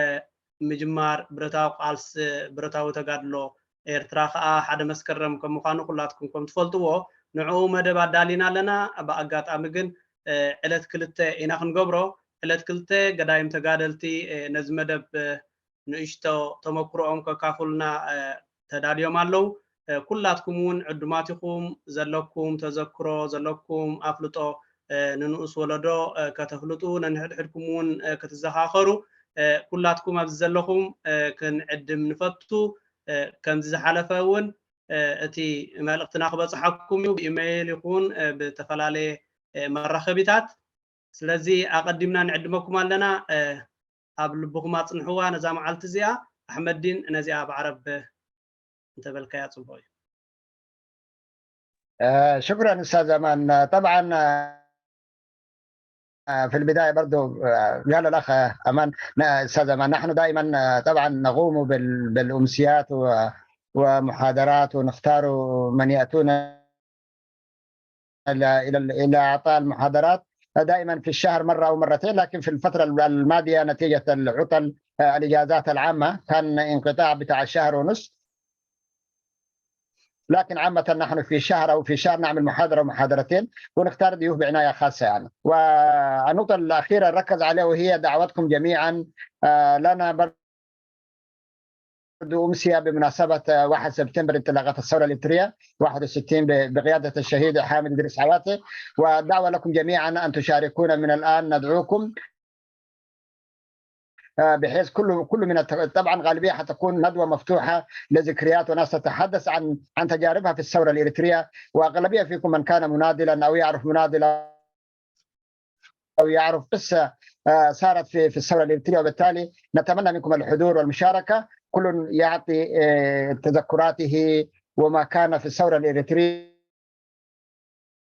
ምጅማር ብረታዊ ቃልሲ፣ ብረታዊ ተጋድሎ ኤርትራ ከኣ ሓደ መስከረም ከም ምዃኑ ኩላትኩም ከም ትፈልጥዎ፣ ንዕኡ መደብ ኣዳሊና ኣለና። ብኣጋጣሚ ግን፣ እ፣ ዕለት ክልተ ኢና ክንገብሮ። ዕለት ክልተ ገዳይም ተጋደልቲ፣ እ፣ ነዚ መደብ፣ እ፣ ንእሽቶ ተመክሮኦም ከካፍሉና፣ እ፣ ተዳልዮም ኣለዉ። እ፣ ኩላትኩም እውን ዕዱማት ኢኹም። ዘለኩም ተዘክሮ፣ ዘለኩም ኣፍልጦ፣ እ፣ ንንኡስ ወለዶ፣ እ፣ ከተፍልጡ፣ ነንሕድሕድኩም እውን፣ እ፣ ክትዘኻኸሩ፣ እ፣ ኩላትኩም ኣብዚ ዘለኹም፣ እ፣ ክንዕድም ንፈቱ። እ፣ ከምዚ ዝሓለፈ እውን፣ እ፣ እቲ መልእኽትና ክበጽሓኩም እዩ፣ ብኢሜይል ይኹን፣ እ፣ ብተፈላለየ፣ እ፣ መራኸቢታት። ስለዚ ኣቐዲምና ንዕድመኩም ኣለና። እ፣ ኣብ ልብኹም ኣጽንሕዋ ነዛ መዓልቲ እዚኣ። ኣሕመዲን፣ ነዚኣ ብዓረብ እንተበልካያ ጽቡቕ እዩ። آه، شكرا أستاذ أمان. آه، طبعا، آه، آه، في البداية برضو، آه، قال الأخ أمان، ن-، أستاذ أمان، نحن دائما، آه، طبعا نقوم بال-، بالأمسيات و-، ومحاضرات، ونختار من يأتون إلى، إلى، إلى إعطاء المحاضرات دائما في الشهر مرة أو مرتين، لكن في الفترة الماضية نتيجة العطل، آه، الإجازات العامة كان انقطاع بتاع شهر ونص. لكن عامة نحن في شهر أو في شهر نعمل محاضرة ومحاضرتين، ونختار ضيوف بعناية خاصة يعني. والنقطة الأخيرة نركز عليها وهي دعوتكم جميعا، آه، لنا برضو أمسية بمناسبة، آه، واحد سبتمبر انطلاقة الثورة الإريترية واحد وستين ب-، بقيادة الشهيد حامد إدريس حياتي. والدعوة لكم جميعا أن تشاركونا من الآن، ندعوكم، آه، بحيث كل، كل من الت-، طبعا غالبية حتكون ندوة مفتوحة لذكريات وناس تتحدث عن، عن تجاربها في الثورة الإريترية، وأغلبية فيكم من كان مناضلا أو يعرف مناضلا أو يعرف قصة، آه، صارت في، في الثورة الإريترية، وبالتالي نتمنى منكم الحضور والمشاركة، كل يعطي، آه، تذكراته وما كان في الثورة الإريترية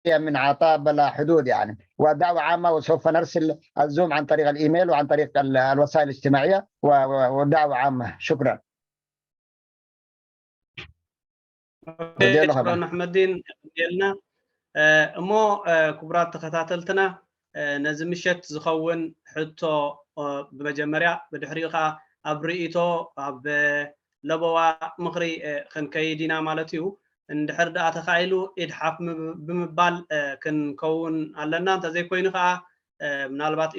من عطاء بلا حدود يعني. ودعوة عامة، وسوف نرسل الزوم عن طريق الإيميل وعن طريق ال-، الوسائل الاجتماعية و-، و-، ودعوة عامة. شكرا. ኦኬ፣ ሽኩራን ኣሕመዲን፣ የልና። እ፣ እሞ፣ እ፣ ክቡራት ተኸታተልትና፣ እ፣ ነዚ ምሸት ዝኸውን ሕቶ፣ እ፣ ብመጀመርያ፣ ብድሕሪኡ ኸዓ ኣብ ርእይቶ፣ ኣብ ለበዋ ምኽሪ፣ እ፣ ክንከይድ ኢና ማለት እዩ። እንድሕር ደኣ ተኻኢሉ ኢድ ሓፍ ምብ-፣ ብምባል፣ እ፣ ክንከውን ኣለና። እንተዘይኮይኑ ኸዓ፣ ምናልባት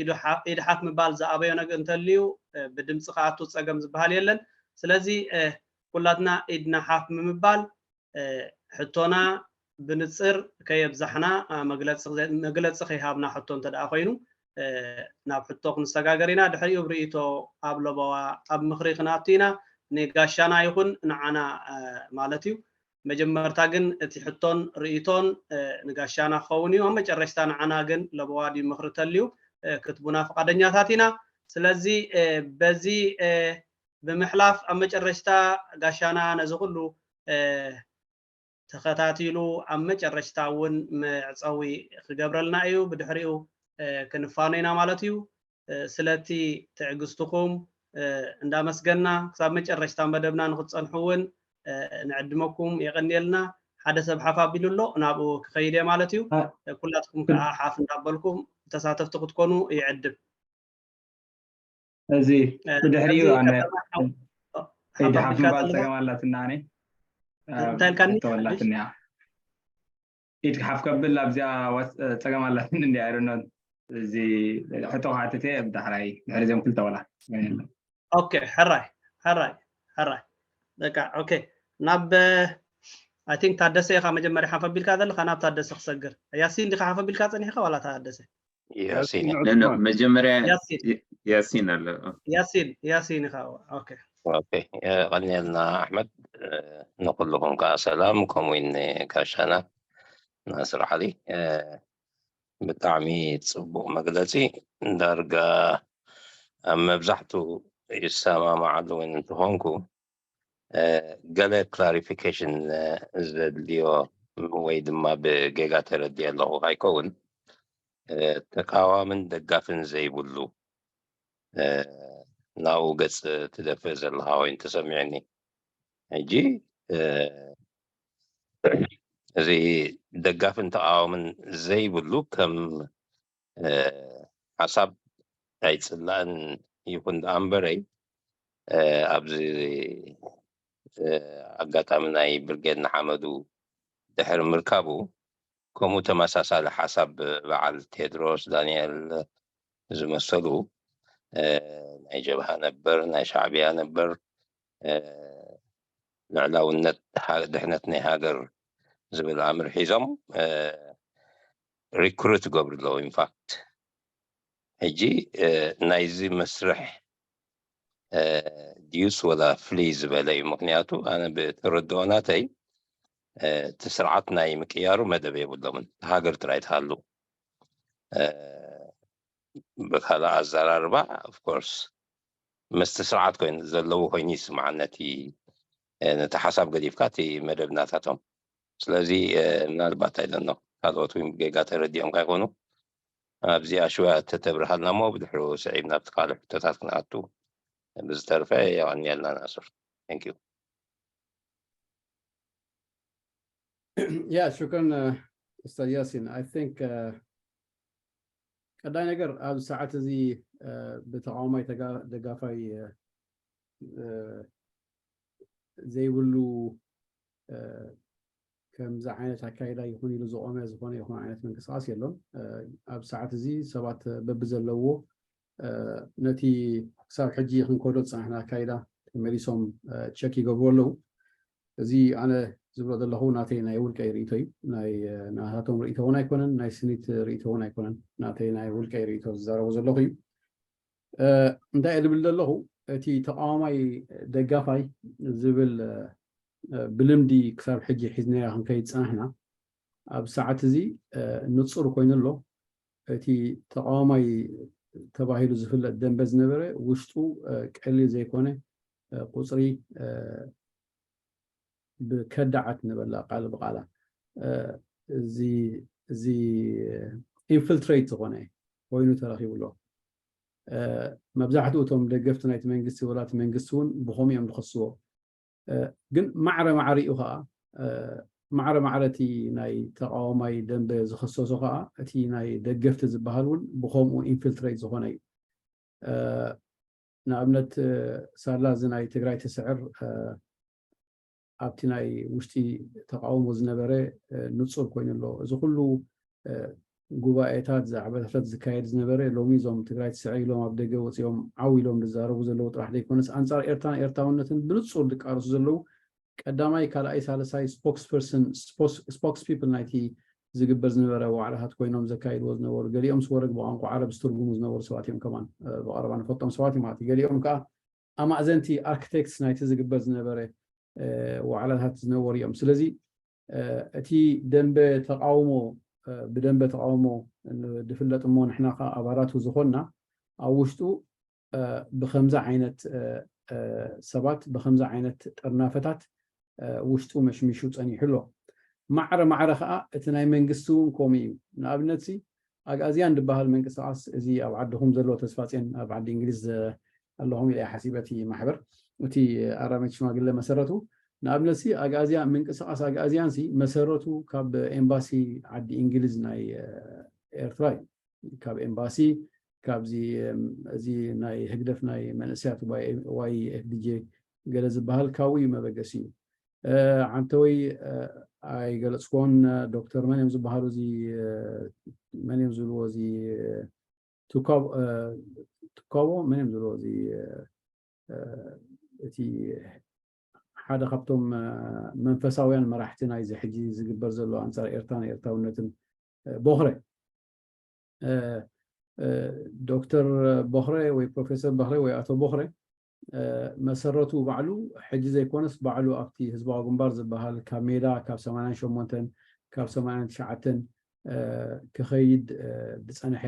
ኢድ ሓፍ ምባል ዝኣበዮ ነገር እንተልዩ ብድምፂ ክኣቱ ፀገም ዝበሃል የለን። ስለዚ ኩላትና ኢድና ሓፍ ምባል ሕቶና ብንፅር ከየብዛሕና መግለፂ ከይሃብና ሕቶ እንተ ደኣ ኮይኑ ናብ ሕቶ ክንሰጋገር ኢና። ድሕሪኡ ብርእይቶ ኣብ ለበዋ ኣብ ምኽሪ ክንኣቱ ኢና። ንጋሻና ይኹን ንዓና ማለት እዩ። መጀመርታ ግን እቲ ሕቶን ርእይቶን ንጋሻና ክኸውን እዩ። ኣብ መጨረሽታ ንዓና ግን ለበዋ ድዩ ምኽሪ ተልዩ ክትቡና ፍቓደኛታት ኢና። ስለዚ በዚ ብምሕላፍ ኣብ መጨረሽታ ጋሻና ነዚ ኩሉ ተኸታቲሉ ኣብ መጨረሽታ እውን መዕፀዊ ክገብረልና እዩ። ብድሕሪኡ ክንፋኖ ኢና ማለት እዩ። ስለቲ ትዕግስትኹም እንዳመስገና ክሳብ መጨረሽታ መደብና ንክትፀንሑ እውን ንዕድመኩም የቐንየልና። ሓደ ሰብ ሓፍ ኣቢሉ ኣሎ፣ ናብኡ ክኸይድ እየ ማለት እዩ። ኩላትኩም ከዓ ሓፍ እንዳበልኩም ተሳተፍቲ ክትኮኑ ይዕድም። እዚ ብድሕሪኡ ኣነ ኢድ ሓፍ ምባል ፀገም ኣላትና። ኣነ እንታይ ኢልካኒ? ተወላትኒ ኢድ ሓፍ ከብል ኣብዚኣ ፀገም ኣላትኒ እንዲ ኣይረኖን። እዚ ሕቶ ክሓትት እየ ብዳሕራይ ድሕሪ እዚኦም ክልተ ወላ ኦኬ። ሕራይ ሕራይ ሕራይ በቃ ኦኬ። ናብ I think ታደሰ ኢኻ መጀመርያ ሓፍ ኣቢልካ ዘለኻ። ናብ ታደሰ ክሰግር። ያሲን ዲኻ ሓፍ ኣቢልካ ፀኒሕካ ዋላ ታደሰ? ያሲን መጀመርያ ያሲን ኣሎ። ያሲን ያሲን ኢኻ። ኦኬ ኦኬ። የቐንየልና ኣሕመድ፣ ንኩልኹም ከዓ ሰላም፣ ከምኡ ንጋሻና ናስር ዓሊ። ብጣዕሚ ፅቡቅ መግለፂ። ዳርጋ ኣብ መብዛሕቱ ይሰማማዓሉ እውን እንተኾንኩ፣ ገለ ክላሪፊኬሽን ዘድልዮ ወይ ድማ ብጌጋ ተረድየ ኣለኹ ኣይከውን፣ ተቃዋምን ደጋፍን ዘይብሉ ናብኡ ገፅ ትደፍእ ዘለኻ ኮይኑ ተሰሚዑኒ። ሕጂ እዚ ደጋፍን ተቃዋምን ዘይብሉ ከም ሓሳብ ኣይፅላእን ይኹን ደኣ እምበረይ፣ ኣብዚ ኣጋጣሚ ናይ ብርጌድ ንሓመዱ ድሕሪ ምርካቡ፣ ከምኡ ተመሳሳሊ ሓሳብ በዓል ቴድሮስ ዳንኤል ዝመሰሉ ናይ ጀብሃ ነበር፣ ናይ ሻዕቢያ ነበር፣ ልዕላውነት ድሕነት ናይ ሃገር ዝብል ኣምር ሒዞም ሪክሩት ይገብሩ ኣለዉ። ኢንፋክት ሕጂ ናይዚ መስርሕ ድዩስ ወላ ፍልይ ዝበለ እዩ። ምክንያቱ ኣነ ብተረድኦ ናተይ እቲ ስርዓት ናይ ምቅያሩ መደብ የብሎምን። ሃገር ጥራይ ትሃሉ። ብካልእ ኣዘራርባ ኦፍኮርስ ምስቲ ስርዓት ኮይኑ ዘለዎ ኮይኑ ይስምዓኒ። ነቲ ሓሳብ ገዲፍካ እቲ መደብ ናታቶም። ስለዚ ምናልባት ኣይደኖ ካልኦት እውን ብጌጋ ተረዲኦም ካይኮኑ ኣብዚ ኣሽዋ ተተብርሃልና እሞ ብድሕሩ ስዒብ ናብቲ ካልእ ሕቶታት ክንኣቱ። ብዝተርፈ የቐንየልና ናስር። Thank you። Yeah, shukran, uh, Ustad Yasin. I think uh, ቀዳይ ነገር ኣብ ሰዓት እዚ ብተቃዋማይ ደጋፋይ ዘይብሉ ከምዚ ዓይነት ኣካይዳ ይኹን ኢሉ ዝቆመ ዝኾነ ይኹን ዓይነት ምንቅስቃስ የሎን። ኣብ ሰዓት እዚ ሰባት በብዘለዎ ነቲ ክሳብ ሕጂ ክንከዶ ዝፀናሕና ኣካይዳ መሊሶም ቸክ ይገብሩ ኣለዉ። እዚ ኣነ ዝብሎ ዘለኹ ናተይ ናይ ውልቀይ ርእይቶ እዩ። ናይ ናታቶም ርእይቶ እውን ኣይኮነን፣ ናይ ስኒት ርእይቶ እውን ኣይኮነን። ናተይ ናይ ውልቀይ ርእይቶ ዝዛረቦ ዘለኹ እዩ። እንታይ እየ ዝብል ዘለኹ፣ እቲ ተቃዋማይ ደጋፋይ ዝብል ብልምዲ ክሳብ ሕጂ ሒዝናዮ ክንከይድ ዝፀናሕና፣ ኣብ ሰዓት እዚ ንፁር ኮይኑ ኣሎ። እቲ ተቃዋማይ ተባሂሉ ዝፍለጥ ደንበ ዝነበረ ውሽጡ ቀሊል ዘይኮነ ቁፅሪ ብከዳዓት ንበላ ቃል ብቃላ እዚ እዚ ኢንፍልትሬት ዝኾነ ኮይኑ ተረኪቡ ኣሎ። መብዛሕትኡ እቶም ደገፍቲ ናይቲ መንግስቲ ወላ እቲ መንግስቲ እውን ብኸምኡ እዮም ዝኸስዎ። ግን ማዕረ ማዕሪኡ ከዓ ማዕረ ማዕረ እቲ ናይ ተቃዋማይ ደንበ ዝኸሰሶ ከዓ እቲ ናይ ደገፍቲ ዝበሃል እውን ብኸምኡ ኢንፍልትሬት ዝኾነ እዩ። ንኣብነት ሳላ እዚ ናይ ትግራይ ትስዕር ኣብቲ ናይ ውሽጢ ተቃውሞ ዝነበረ ንፁር ኮይኑ ኣሎ። እዚ ኩሉ ጉባኤታት፣ ዛዕባታት ዝካየድ ዝነበረ፣ ሎሚ እዞም ትግራይ ትስዕር ኢሎም ኣብ ደገ ወፂኦም ዓው ኢሎም ዝዛረቡ ዘለዉ ጥራሕ ዘይኮነስ፣ ኣንፃር ኤርትራን ኤርትራውነትን ብንፁር ዝቃለሱ ዘለዉ ቀዳማይ፣ ካልኣይ፣ ሳልሳይ ስፖክስፐርሰን፣ ስፖክስ ፒፕል ናይቲ ዝግበር ዝነበረ ዋዕላታት ኮይኖም ዘካይድዎ ዝነበሩ፣ ገሊኦም ስወረግ ብቋንቋ ዓረብ ዝትርጉሙ ዝነበሩ ሰባት እዮም። ከማን ብቐረባ ንፈልጦም ሰባት እዮም ማለት እዩ። ገሊኦም ከዓ ኣማእዘንቲ ኣርክቴክትስ ናይቲ ዝግበር ዝነበረ ዋዕላታት ዝነበሩ እዮም። ስለዚ እቲ ደንበ ተቃውሞ ብደንበ ተቃውሞ ዝፍለጥ እሞ ንሕና ከዓ ኣባላቱ ዝኾንና ኣብ ውሽጡ ብከምዚ ዓይነት ሰባት ብከምዚ ዓይነት ጥርናፈታት ውሽጡ መሽሚሹ ፀኒሑ ኣሎ። ማዕረ ማዕረ ከዓ እቲ ናይ መንግስቲ እውን ከምኡ እዩ። ንኣብነት ሲ ኣግኣዝያን ዝበሃል ምንቅስቃስ እዚ ኣብ ዓድኹም ዘሎ ተስፋፅዮን ኣብ ዓዲ እንግሊዝ ኣለኹም ኢለ ሓሲበ እቲ ማሕበር እቲ ኣራሚት ሽማግለ መሰረቱ ንኣብነት ሲ ኣግኣዝያ ምንቅስቃስ ኣግኣዝያን ሲ መሰረቱ ካብ ኤምባሲ ዓዲ እንግሊዝ ናይ ኤርትራ እዩ። ካብ ኤምባሲ ካብዚ እዚ ናይ ህግደፍ ናይ መንእሰያት ዋይ ኤፍዲጄ ገለ ዝበሃል ካብኡ እዩ መበገሲኡ። ዓንተወይ ኣይገለፅኮን። ዶክተር መን እዮም ዝበሃሉ እዚ መን እዮም ዝብልዎ እዚ ትኳቦ መን እዮም ዝብልዎ እዚ እቲ ሓደ ካብቶም መንፈሳውያን መራሕቲ ናይዚ ሕጂ ዝግበር ዘሎ ኣንፃር ኤርትራን ኤርትራውነትን ቦኽረ ዶክተር ቦኽረ ወይ ፕሮፌሰር ቦኽረ ወይ ኣቶ ቦኽረ መሰረቱ ባዕሉ ሕጂ ዘይኮነስ ባዕሉ ኣብቲ ህዝባዊ ግንባር ዝበሃል ካብ ሜዳ ካብ ሰማንያን ሸሞንተን ካብ ሰማንያን ትሽዓተን ክኸይድ ዝፀንሐ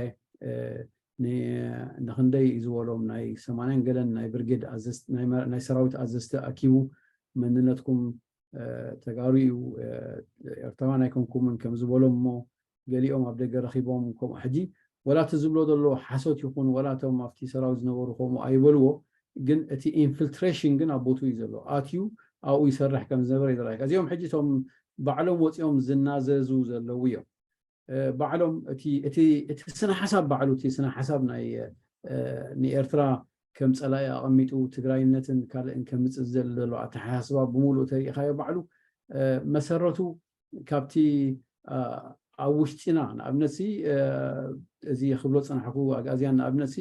ንክንደይ ዝበሎም ናይ ሰማንያን ገለን ናይ ብርጌድ ናይ ሰራዊት ኣዘዝቲ ኣኪቡ መንነትኩም ተጋሩ እዩ ኤርትራውያን ኣይኮንኩምን ከም ዝበሎም እሞ ገሊኦም ኣብ ደገ ረኺቦም ከምኡ ሕጂ ወላ እቲ ዝብሎ ዘሎ ሓሶት ይኹን ወላ እቶም ኣብቲ ሰራዊት ዝነበሩ ከምኡ ኣይበልዎ ግን እቲ ኢንፊልትሬሽን ግን ኣብ ቦቱ እዩ ዘሎ ኣትዩ ኣብኡ ይሰርሕ ከም ዝነበረ ይረኣየካ እዚኦም ሕጂ እቶም ባዕሎም ወፂኦም ዝናዘዙ ዘለዉ እዮም ባዕሎም እቲ ስነ ሓሳብ ባዕሉ እቲ ስነ ሓሳብ ናይ ንኤርትራ ከም ፀላኢ ኣቐሚጡ ትግራይነትን ካልእን ከምፅእ ዘሎ ኣተሓሳስባ ብምሉእ ተሪኢኻዮ ባዕሉ መሰረቱ ካብቲ ኣብ ውሽጢና ንኣብነት እዚ ክብሎ ፀናሕኩ ኣግኣዝያን ንኣብነት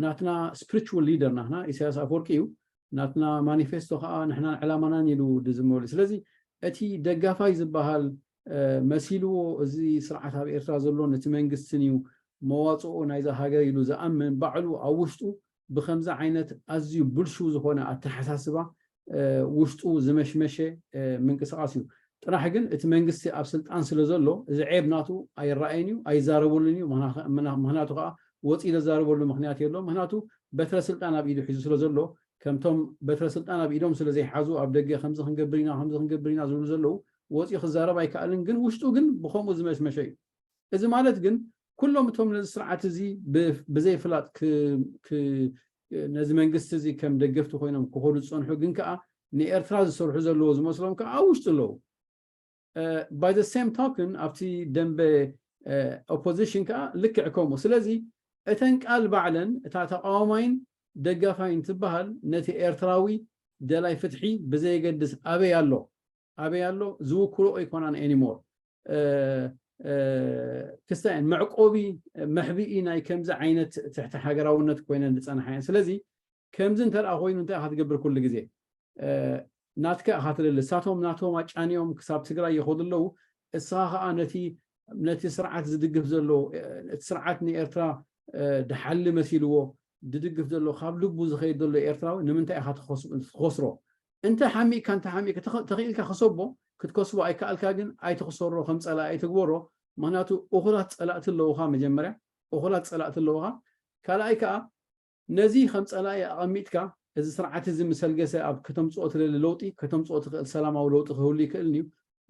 ናትና ስፕሪቹዋል ሊደር ናትና ኢሳያስ ኣፈወርቂ እዩ ናትና ማኒፌስቶ ከዓ ንሕናን ዕላማናን ኢሉ ድዝመሉ ስለዚ እቲ ደጋፋይ ዝበሃል መሲልዎ እዚ ስርዓት ኣብ ኤርትራ ዘሎ ነቲ መንግስትን እዩ መዋፅኦ ናይዛ ሃገር ኢሉ ዝኣምን ባዕሉ ኣብ ውሽጡ ብከምዚ ዓይነት ኣዝዩ ብልሹ ዝኾነ ኣተሓሳስባ ውሽጡ ዝመሽመሸ ምንቅስቃስ እዩ ጥራሕ ግን እቲ መንግስቲ ኣብ ስልጣን ስለ ዘሎ እዚ ዔብ ናቱ ኣይረኣየን እዩ ኣይዛረበሉን እዩ ምክንያቱ ከዓ ወፂኢ ዘዛረበሉ ምክንያት የሎ ምክንያቱ በትረ ስልጣን ኣብ ኢዱ ሒዙ ስለ ዘሎ ከምቶም በትረ ስልጣን ኣብ ኢዶም ስለ ዘይሓዙ ኣብ ደገ ከምዚ ክንገብር ኢና ከምዚ ክንገብር ኢና ዝብሉ ዘለዉ ወፂኡ ክዛረብ ኣይከኣልን ግን ውሽጡ ግን ብከምኡ ዝመሽመሸ እዩ እዚ ማለት ግን ኩሎም እቶም ነዚ ስርዓት እዚ ብዘይፍላጥ ነዚ መንግስቲ እዚ ከም ደገፍቲ ኮይኖም ክኸዱ ዝፀንሑ ግን ከዓ ንኤርትራ ዝሰርሑ ዘለዎ ዝመስሎም ከዓ ኣብ ውሽጢ ኣለዉ by the same token ኣብቲ ደንበ ኦፖዚሽን ከዓ ልክዕ ከምኡ ስለዚ እተን ቃል ባዕለን እታ ተቃዋማይን ደጋፋይን ትበሃል ነቲ ኤርትራዊ ደላይ ፍትሒ ብዘየገድስ ኣበይ ኣሎ ኣበይ ኣሎ ዝውክሎ ኣይኮናን anymore ክስታይ መዕቆቢ መሕብኢ ናይ ከምዚ ዓይነት ትሕቲ ሃገራውነት ኮይነን ዝፀናሓ እየን ስለዚ ከምዚ እንተ ኮይኑ እንታይ ክትገብር ኩሉ ግዜ ናትካ ኢኻ ትልል እሳቶም ናቶም ኣጫንዮም ክሳብ ትግራይ ይኸዱ ኣለዉ እስኻ ከዓ ነቲ ነቲ ስርዓት ዝድግፍ ዘሎ እቲ ስርዓት ንኤርትራ ድሓሊ መሲልዎ ድድግፍ ዘሎ ካብ ልቡ ዝኸይድ ዘሎ ኤርትራዊ ንምንታይ ኢኻ ትኸስሮ እንተ ሓሚእካ እንተ ሓሚእካ ተኽኢልካ ክሰቦ ክትከስቦ ኣይከኣልካ ግን ኣይትኽሰሮ ከም ፀላኢ ኣይትግበሮ ምክንያቱ እኹላት ፀላእቲ ኣለውካ መጀመርያ እኹላት ፀላእቲ ኣለውካ ካልኣይ ከዓ ነዚ ከም ፀላኢ ኣቐሚጥካ እዚ ስርዓት እዚ ምሰልገሰ ኣብ ከተምፅኦ ትደሊ ለውጢ ከተምፅኦ ትኽእል ሰላማዊ ለውጢ ክህሉ ይክእል እዩ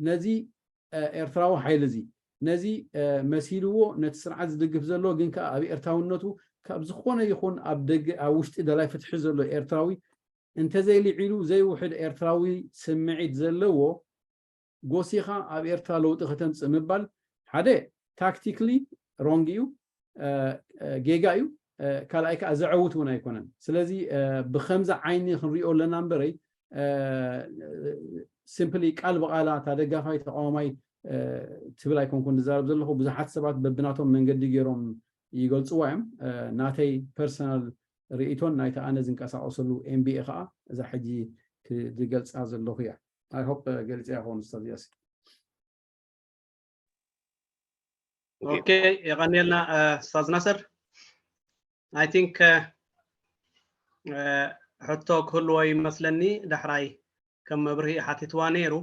ነዚ ኤርትራዊ ሓይሊ እዚ ነዚ መሲልዎ ነቲ ስርዓት ዝድግፍ ዘሎ ግን ከዓ ኣብ ኤርትራውነቱ ካብ ዝኾነ ይኹን ኣብ ደገ ኣብ ውሽጢ ደላይ ፍትሒ ዘሎ ኤርትራዊ እንተዘይልዒሉ ዘይውሕድ ኤርትራዊ ስምዒት ዘለዎ ጎሲኻ ኣብ ኤርትራ ለውጢ ከተምፅእ ምባል ሓደ ታክቲክሊ ሮንግ እዩ ጌጋ እዩ ካልኣይ ከዓ ዘዐውት እውን ኣይኮነን ስለዚ ብከምዚ ዓይኒ ክንሪኦ ኣለና እምበረይ ሲምፕሊ ቃል ብቃላ እታ ደጋፋይ ተቃዋማይ ትብል ኣይኮንኩን ዝዛረብ ዘለኹ። ብዙሓት ሰባት በብናቶም መንገዲ ገይሮም ይገልፅዋ እዮም። ናተይ ፐርሰናል ርእይቶን ናይቲ ኣነ ዝንቀሳቐሰሉ ኤምቢኤ ከዓ እዛ ሕጂ ዝገልፃ ዘለኹ እያ። I hope ገሊፀ ይኸውን ኡስታዝ ያሲን። ኦኬ፣ የቐንየልና ኡስታዝ ናስር። I think ሕቶ ክህልዎ ይመስለኒ። ዳሕራይ ከም መብርሂ ሓቲትዋ ነይሩ።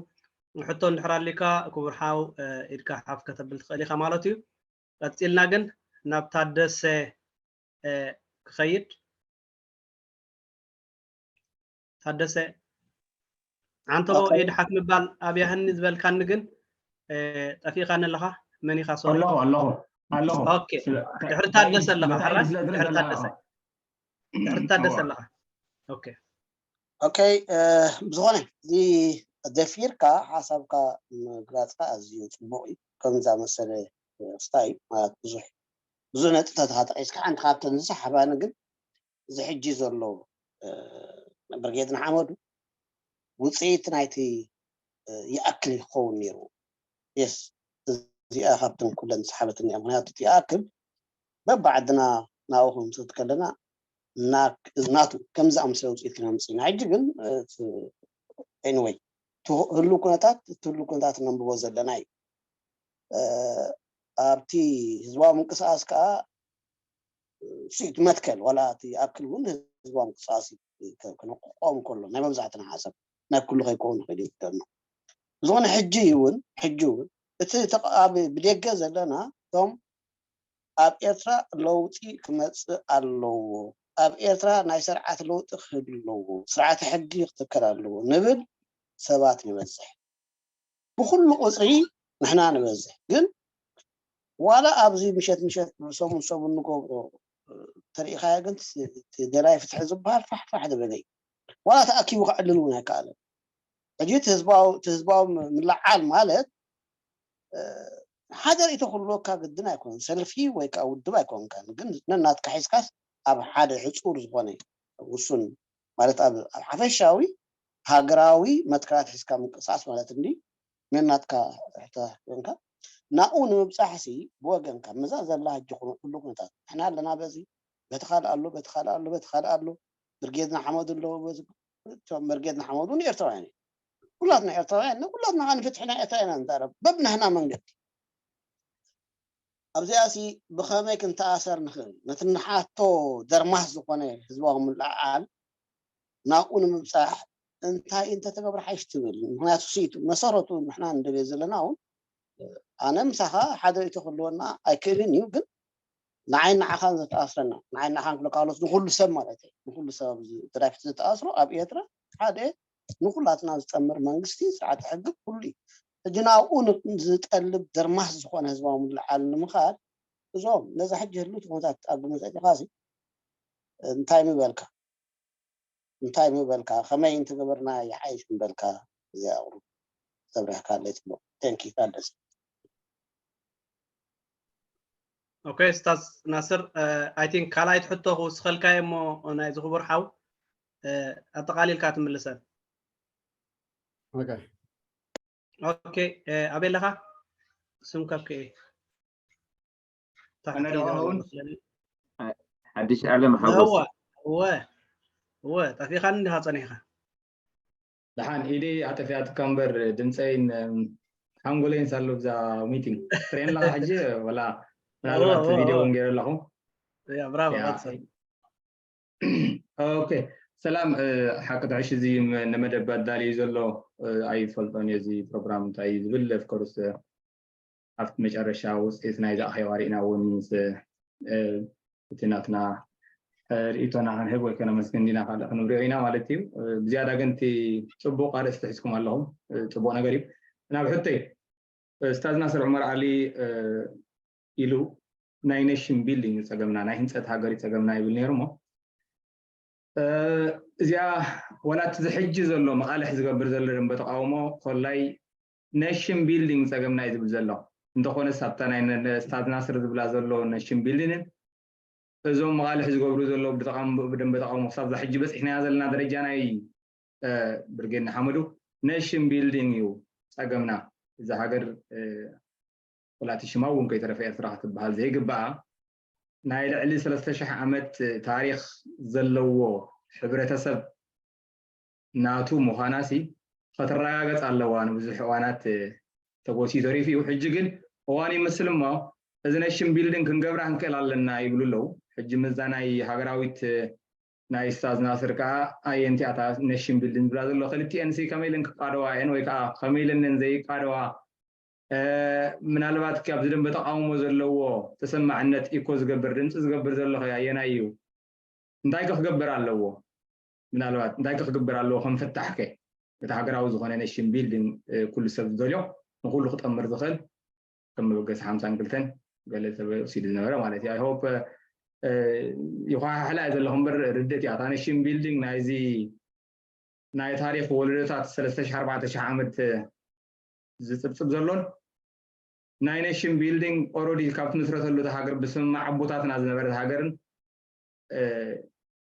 ሕቶ እንድሕር ኣሊካ ክቡር ሓው ኢድካ ሓፍ ከተብል ትኽእል ኢኻ ማለት እዩ። ቀፂልና ግን ናብ ታደሰ ክኸይድ። ታደሰ፣ ዓንተቦ ኢድ ሓፍ ምባል ኣብያህኒ ዝበልካኒ ግን ጠፊእካኒ ኣለኻ። መን ኢኻ? ሶሪ። ኣለኹ ኣለኹ ኣለኹ። ኦኬ፣ ድሕሪ ታደሰ ኣለኻ። ሕራይ፣ ድሕሪ ታደሰ፣ ድሕሪ ታደሰ ኣለኻ። ኦኬ። ኦኬ፣ ብዝኾነ እዚ ደፊርካ ሓሳብካ ምግላፅካ ኣዝዩ ፅቡቅ እዩ። ከምዛ መሰለ ስታይ ማለት ብዙሕ ብዙሕ ነጥብታት ኢኻ ጠቂስካ። ሓንቲ ካብተን ዝሰሓባኒ ግን እዚ ሕጂ ዘሎ ብርጌድ ንሓመዱ ውፅኢት ናይቲ ይኣክል ክኸውን ነይሩ። የስ፣ እዚኣ ካብተን ኩለን ዝሰሓበትኒ እያ። ምክንያቱ እቲ ይኣክል በብዓድና ናብኡ ክንምስርት ከለና ናቱ ከምዚ ኣምስለ ውፅኢት ክነምፅእ ኢና። ሕጂ ግን ኤኒወይ ህሉ ኩነታት እቲ ህሉ ኩነታት ነንብቦ ዘለና እዩ። ኣብቲ ህዝባዊ ምንቅስቃስ ከዓ ስኢት መትከል ዋላ እቲ ኣክል እውን ህዝባዊ ምንቅስቃስ ክንቆም ከሎ ናይ መብዛሕትና ሓሳብ ናይ ኩሉ ከይከውን ይኽእል እዩ። ዝገርም ዝኾነ ሕጂ እውን ሕጂ እውን እቲ ብደገ ዘለና እቶም ኣብ ኤርትራ ለውጢ ክመፅእ ኣለዎ፣ ኣብ ኤርትራ ናይ ስርዓት ለውጢ ክህሉ ኣለዎ፣ ስርዓተ ሕጊ ክትከል ኣለዎ ንብል ሰባት ንበዝሕ። ብኩሉ ቁፅሪ ንሕና ንበዝሕ። ግን ዋላ ኣብዚ ምሸት ምሸት ሰሙን ሰሙን ንገብሮ ተሪኢኻዮ ግን ደላይ ፍትሒ ዝበሃል ፋሕፋሕ ዝበለ እዩ። ዋላ ተኣኪቡ ክዕልል እውን ኣይከኣለን። ሕጂ እቲ ህዝባዊ ምልዓል ማለት ሓደ ርእይቶ ክህልወካ ግድን ኣይኮነን። ሰልፊ ወይ ከዓ ውድብ ኣይኮንካን። ግን ነናትካ ሒዝካስ ኣብ ሓደ ሕፁር ዝኾነ ውሱን ማለት ኣብ ሓፈሻዊ ሃገራዊ መትከላት ሒዝካ ምንቅስቃስ ማለት እንዲ ነናትካ ሕቶ ኮንካ ናብኡ ንምብፃሕ ሲ ብወገንካ ምዛ ዘላ ሕጂ ኩሉ ኩነታት ንሕና ኣለና በዚ በቲ ካልእ ኣሎ በቲ ካልእ ኣሎ በቲ ካልእ ኣሎ ብርጌድ ንሓመዱ ኣለዎ በዚ እቶም ብርጌድ ንሓመዱ እውን ኤርትራውያን እዮም። ኩላትና ኤርትራውያን ኢና። ኩላትና ከዓ ንፍትሒ ናይ ኤርትራ ኢና ንዛረብ በብናህና መንገዲ። ኣብዚኣ ሲ ብኸመይ ክንተኣሰር ንኽእል? ነቲ ንሓቶ ደርማስ ዝኾነ ህዝባዊ ምልዕዓል ናብኡ ንምብፃሕ እንታይ እንተተገብረ ሓይሽ ትብል? ምክንያቱ ሲ መሰረቱ ንሕና ንደልዮ ዘለና እውን ኣነ ምሳኻ ሓደ ርእይቶ ክህልወና ኣይክእልን እዩ፣ ግን ንዓይ ንዓኻን ዘተኣስረና ንዓይ ንዓኻን ክሎ ካሎስ ንኩሉ ሰብ ማለት እዩ ንኩሉ ሰብ ኣብዚ ድራይፍት ዘተኣስሮ ኣብ ኤርትራ ሓደ ንኩላትና ዝጠምር መንግስቲ ስርዓት ሕጊ ኩሉ እዩ። ሕጂ ናብኡ ዝጠልብ ደርማስ ዝኾነ ህዝባዊ ምልዓል ንምኻድ እዞም ነዛ ሕጂ ህልውቲ ኩነታት ኣብ ግምት ኣእቲኻሲ እንታይ ምበልካ እንታይ ምበልካ ከመይ እንተገበርና ይሓይሽ ምበልካ እዚኣ ቁሩብ ዘብሪሕካለይ ፅቡቅ። Thank you ታደሰ። ኦኬ ኡስታዝ ናስር፣ I think ካልኣይቲ ሕቶ ክውስኸልካ እየ እሞ ናይዚ ክቡር ሓው ኣጠቓሊልካ ትምልሰን። ኦኬ ኦኬ ኣበይ ኣለኻ? ስምካ ከ ኣነ ዶ ክኸውን? ሓድሽ ዓለም ሓጎስ። እወ እወ ጠፊኻኒ እንዲኻ ጸኒሕኻ። ደሓን ኢደይ ኣጠፊኣትካ እምበር ድምፀይን ሓንጎለይን ሳሎ ብዛ ሚቲንግ ትርእየኒ ኣለኻ ሕጂ ወላ ምናልባት ቪድዮ እውን ገይረ ኣለኹ። ያ ብራቮ ቀጽል። ኦኬ ሰላም። ሓቂ ትሕሽ እዚ ንመደብ ኣዳልዩ ዘሎ ኣይፈልጦን እየ እዚ ፕሮግራም እንታይ እዩ ዝብል ኦፍኮርስ ኣብቲ መጨረሻ ውፅኢት ናይዚ ኣኼባ ርኢና እውን ምስ እቲ ናትና ርእይቶና ክንህብ ወይ ከነመስግን ዲና ካልእ ክንብሪኦ ኢና ማለት እዩ። ብዝያዳ ግን እቲ ፅቡቕ ኣርእስቲ ሒዝኩም ኣለኹም፣ ፅቡቕ ነገር እዩ። ናብ ሕቶይ ኡስታዝ ናስር ዑመር ዓሊ ኢሉ ናይ ኔሽን ቢልዲንግ እዩ ፀገምና፣ ናይ ህንፀት ሃገር እዩ ፀገምና ይብል ነይሩ እሞ እዚኣ ዋላ እቲ ዝሕጂ ዘሎ መቓልሕ ዝገብር ዘሎ ደንበ ተቃውሞ ኮላይ ኔሽን ቢልዲንግ ፀገምና እዩ ዝብል ዘሎ። እንተኾነስ ኣብታ ናይ ኡስታዝ ናስር ዝብላ ዘሎ ኔሽን ቢልዲንግ እዞም መቓልሕ ዝገብሩ ዘለዉ ብደንበ ተቃውሞ ክሳብ እዛ ሕጂ በፂሕናያ ዘለና ደረጃ ናይ ብርጌድ ንሓመዱ ኔሽን ቢልዲንግ እዩ ፀገምና። እዛ ሃገር ወላቲ ሽማ እውን ከይተረፈ ኤርትራ ክትበሃል ዘይግባኣ ናይ ልዕሊ ሰለስተ ሽሕ ዓመት ታሪኽ ዘለዎ ሕብረተሰብ ናቱ ምዃናሲ ክትረጋገጽ ኣለዋ። ንብዙሕ እዋናት ተጎሲ ተሪፉ እዩ። ሕጂ ግን እዋን ይመስል እሞ እዚ ነሽን ቢልዲንግ ክንገብራ ክንክእል ኣለና ይብሉ ኣለዉ። ሕጂ ምዛ ናይ ሃገራዊት ናይ ስታዝ ናስር ከዓ ኣየንቲኣታ ነሽን ቢልዲንግ ዝብላ ዘሎ ክልቲኤንሲ ከመይ ኢለን ክቃደዋ እየን ወይ ከዓ ከመይ ኢለን ዘይቃደዋ ምናልባት ካብዚ ደንበ ተቃውሞ ዘለዎ ተሰማዕነት ኢኮ ዝገብር ድምፂ ዝገብር ዘሎ ኣየናይ እዩ? እንታይ ከ ክገብር ኣለዎ? ምናልባት እንታይ ከ ክግበር ኣለዎ ከም ፍታሕ ከ እቲ ሃገራዊ ዝኾነ ነሽን ቢልዲንግ ኩሉ ሰብ ዝደልዮ ንኩሉ ክጠምር ዝኽእል ከም መበገሲ ሓምሳን ክልተን ገለ ተወሲዱ ዝነበረ ማለት እዩ። I hope ይኳሓሕላ እየ ዘለኹ እምበር ርደት እያ እታ ነሽን ቢልዲንግ ናይዚ ናይ ታሪኽ ወለዶታት ሰለስተ ሽሕ ኣርባዕተ ሽሕ ዓመት ዝፅብፅብ ዘሎን ናይ ነሽን ቢልዲንግ ኦረዲ ካብ ትምስረተሉ እታ ሃገር ብስምማዕ ኣቦታትና ዝነበረት ሃገርን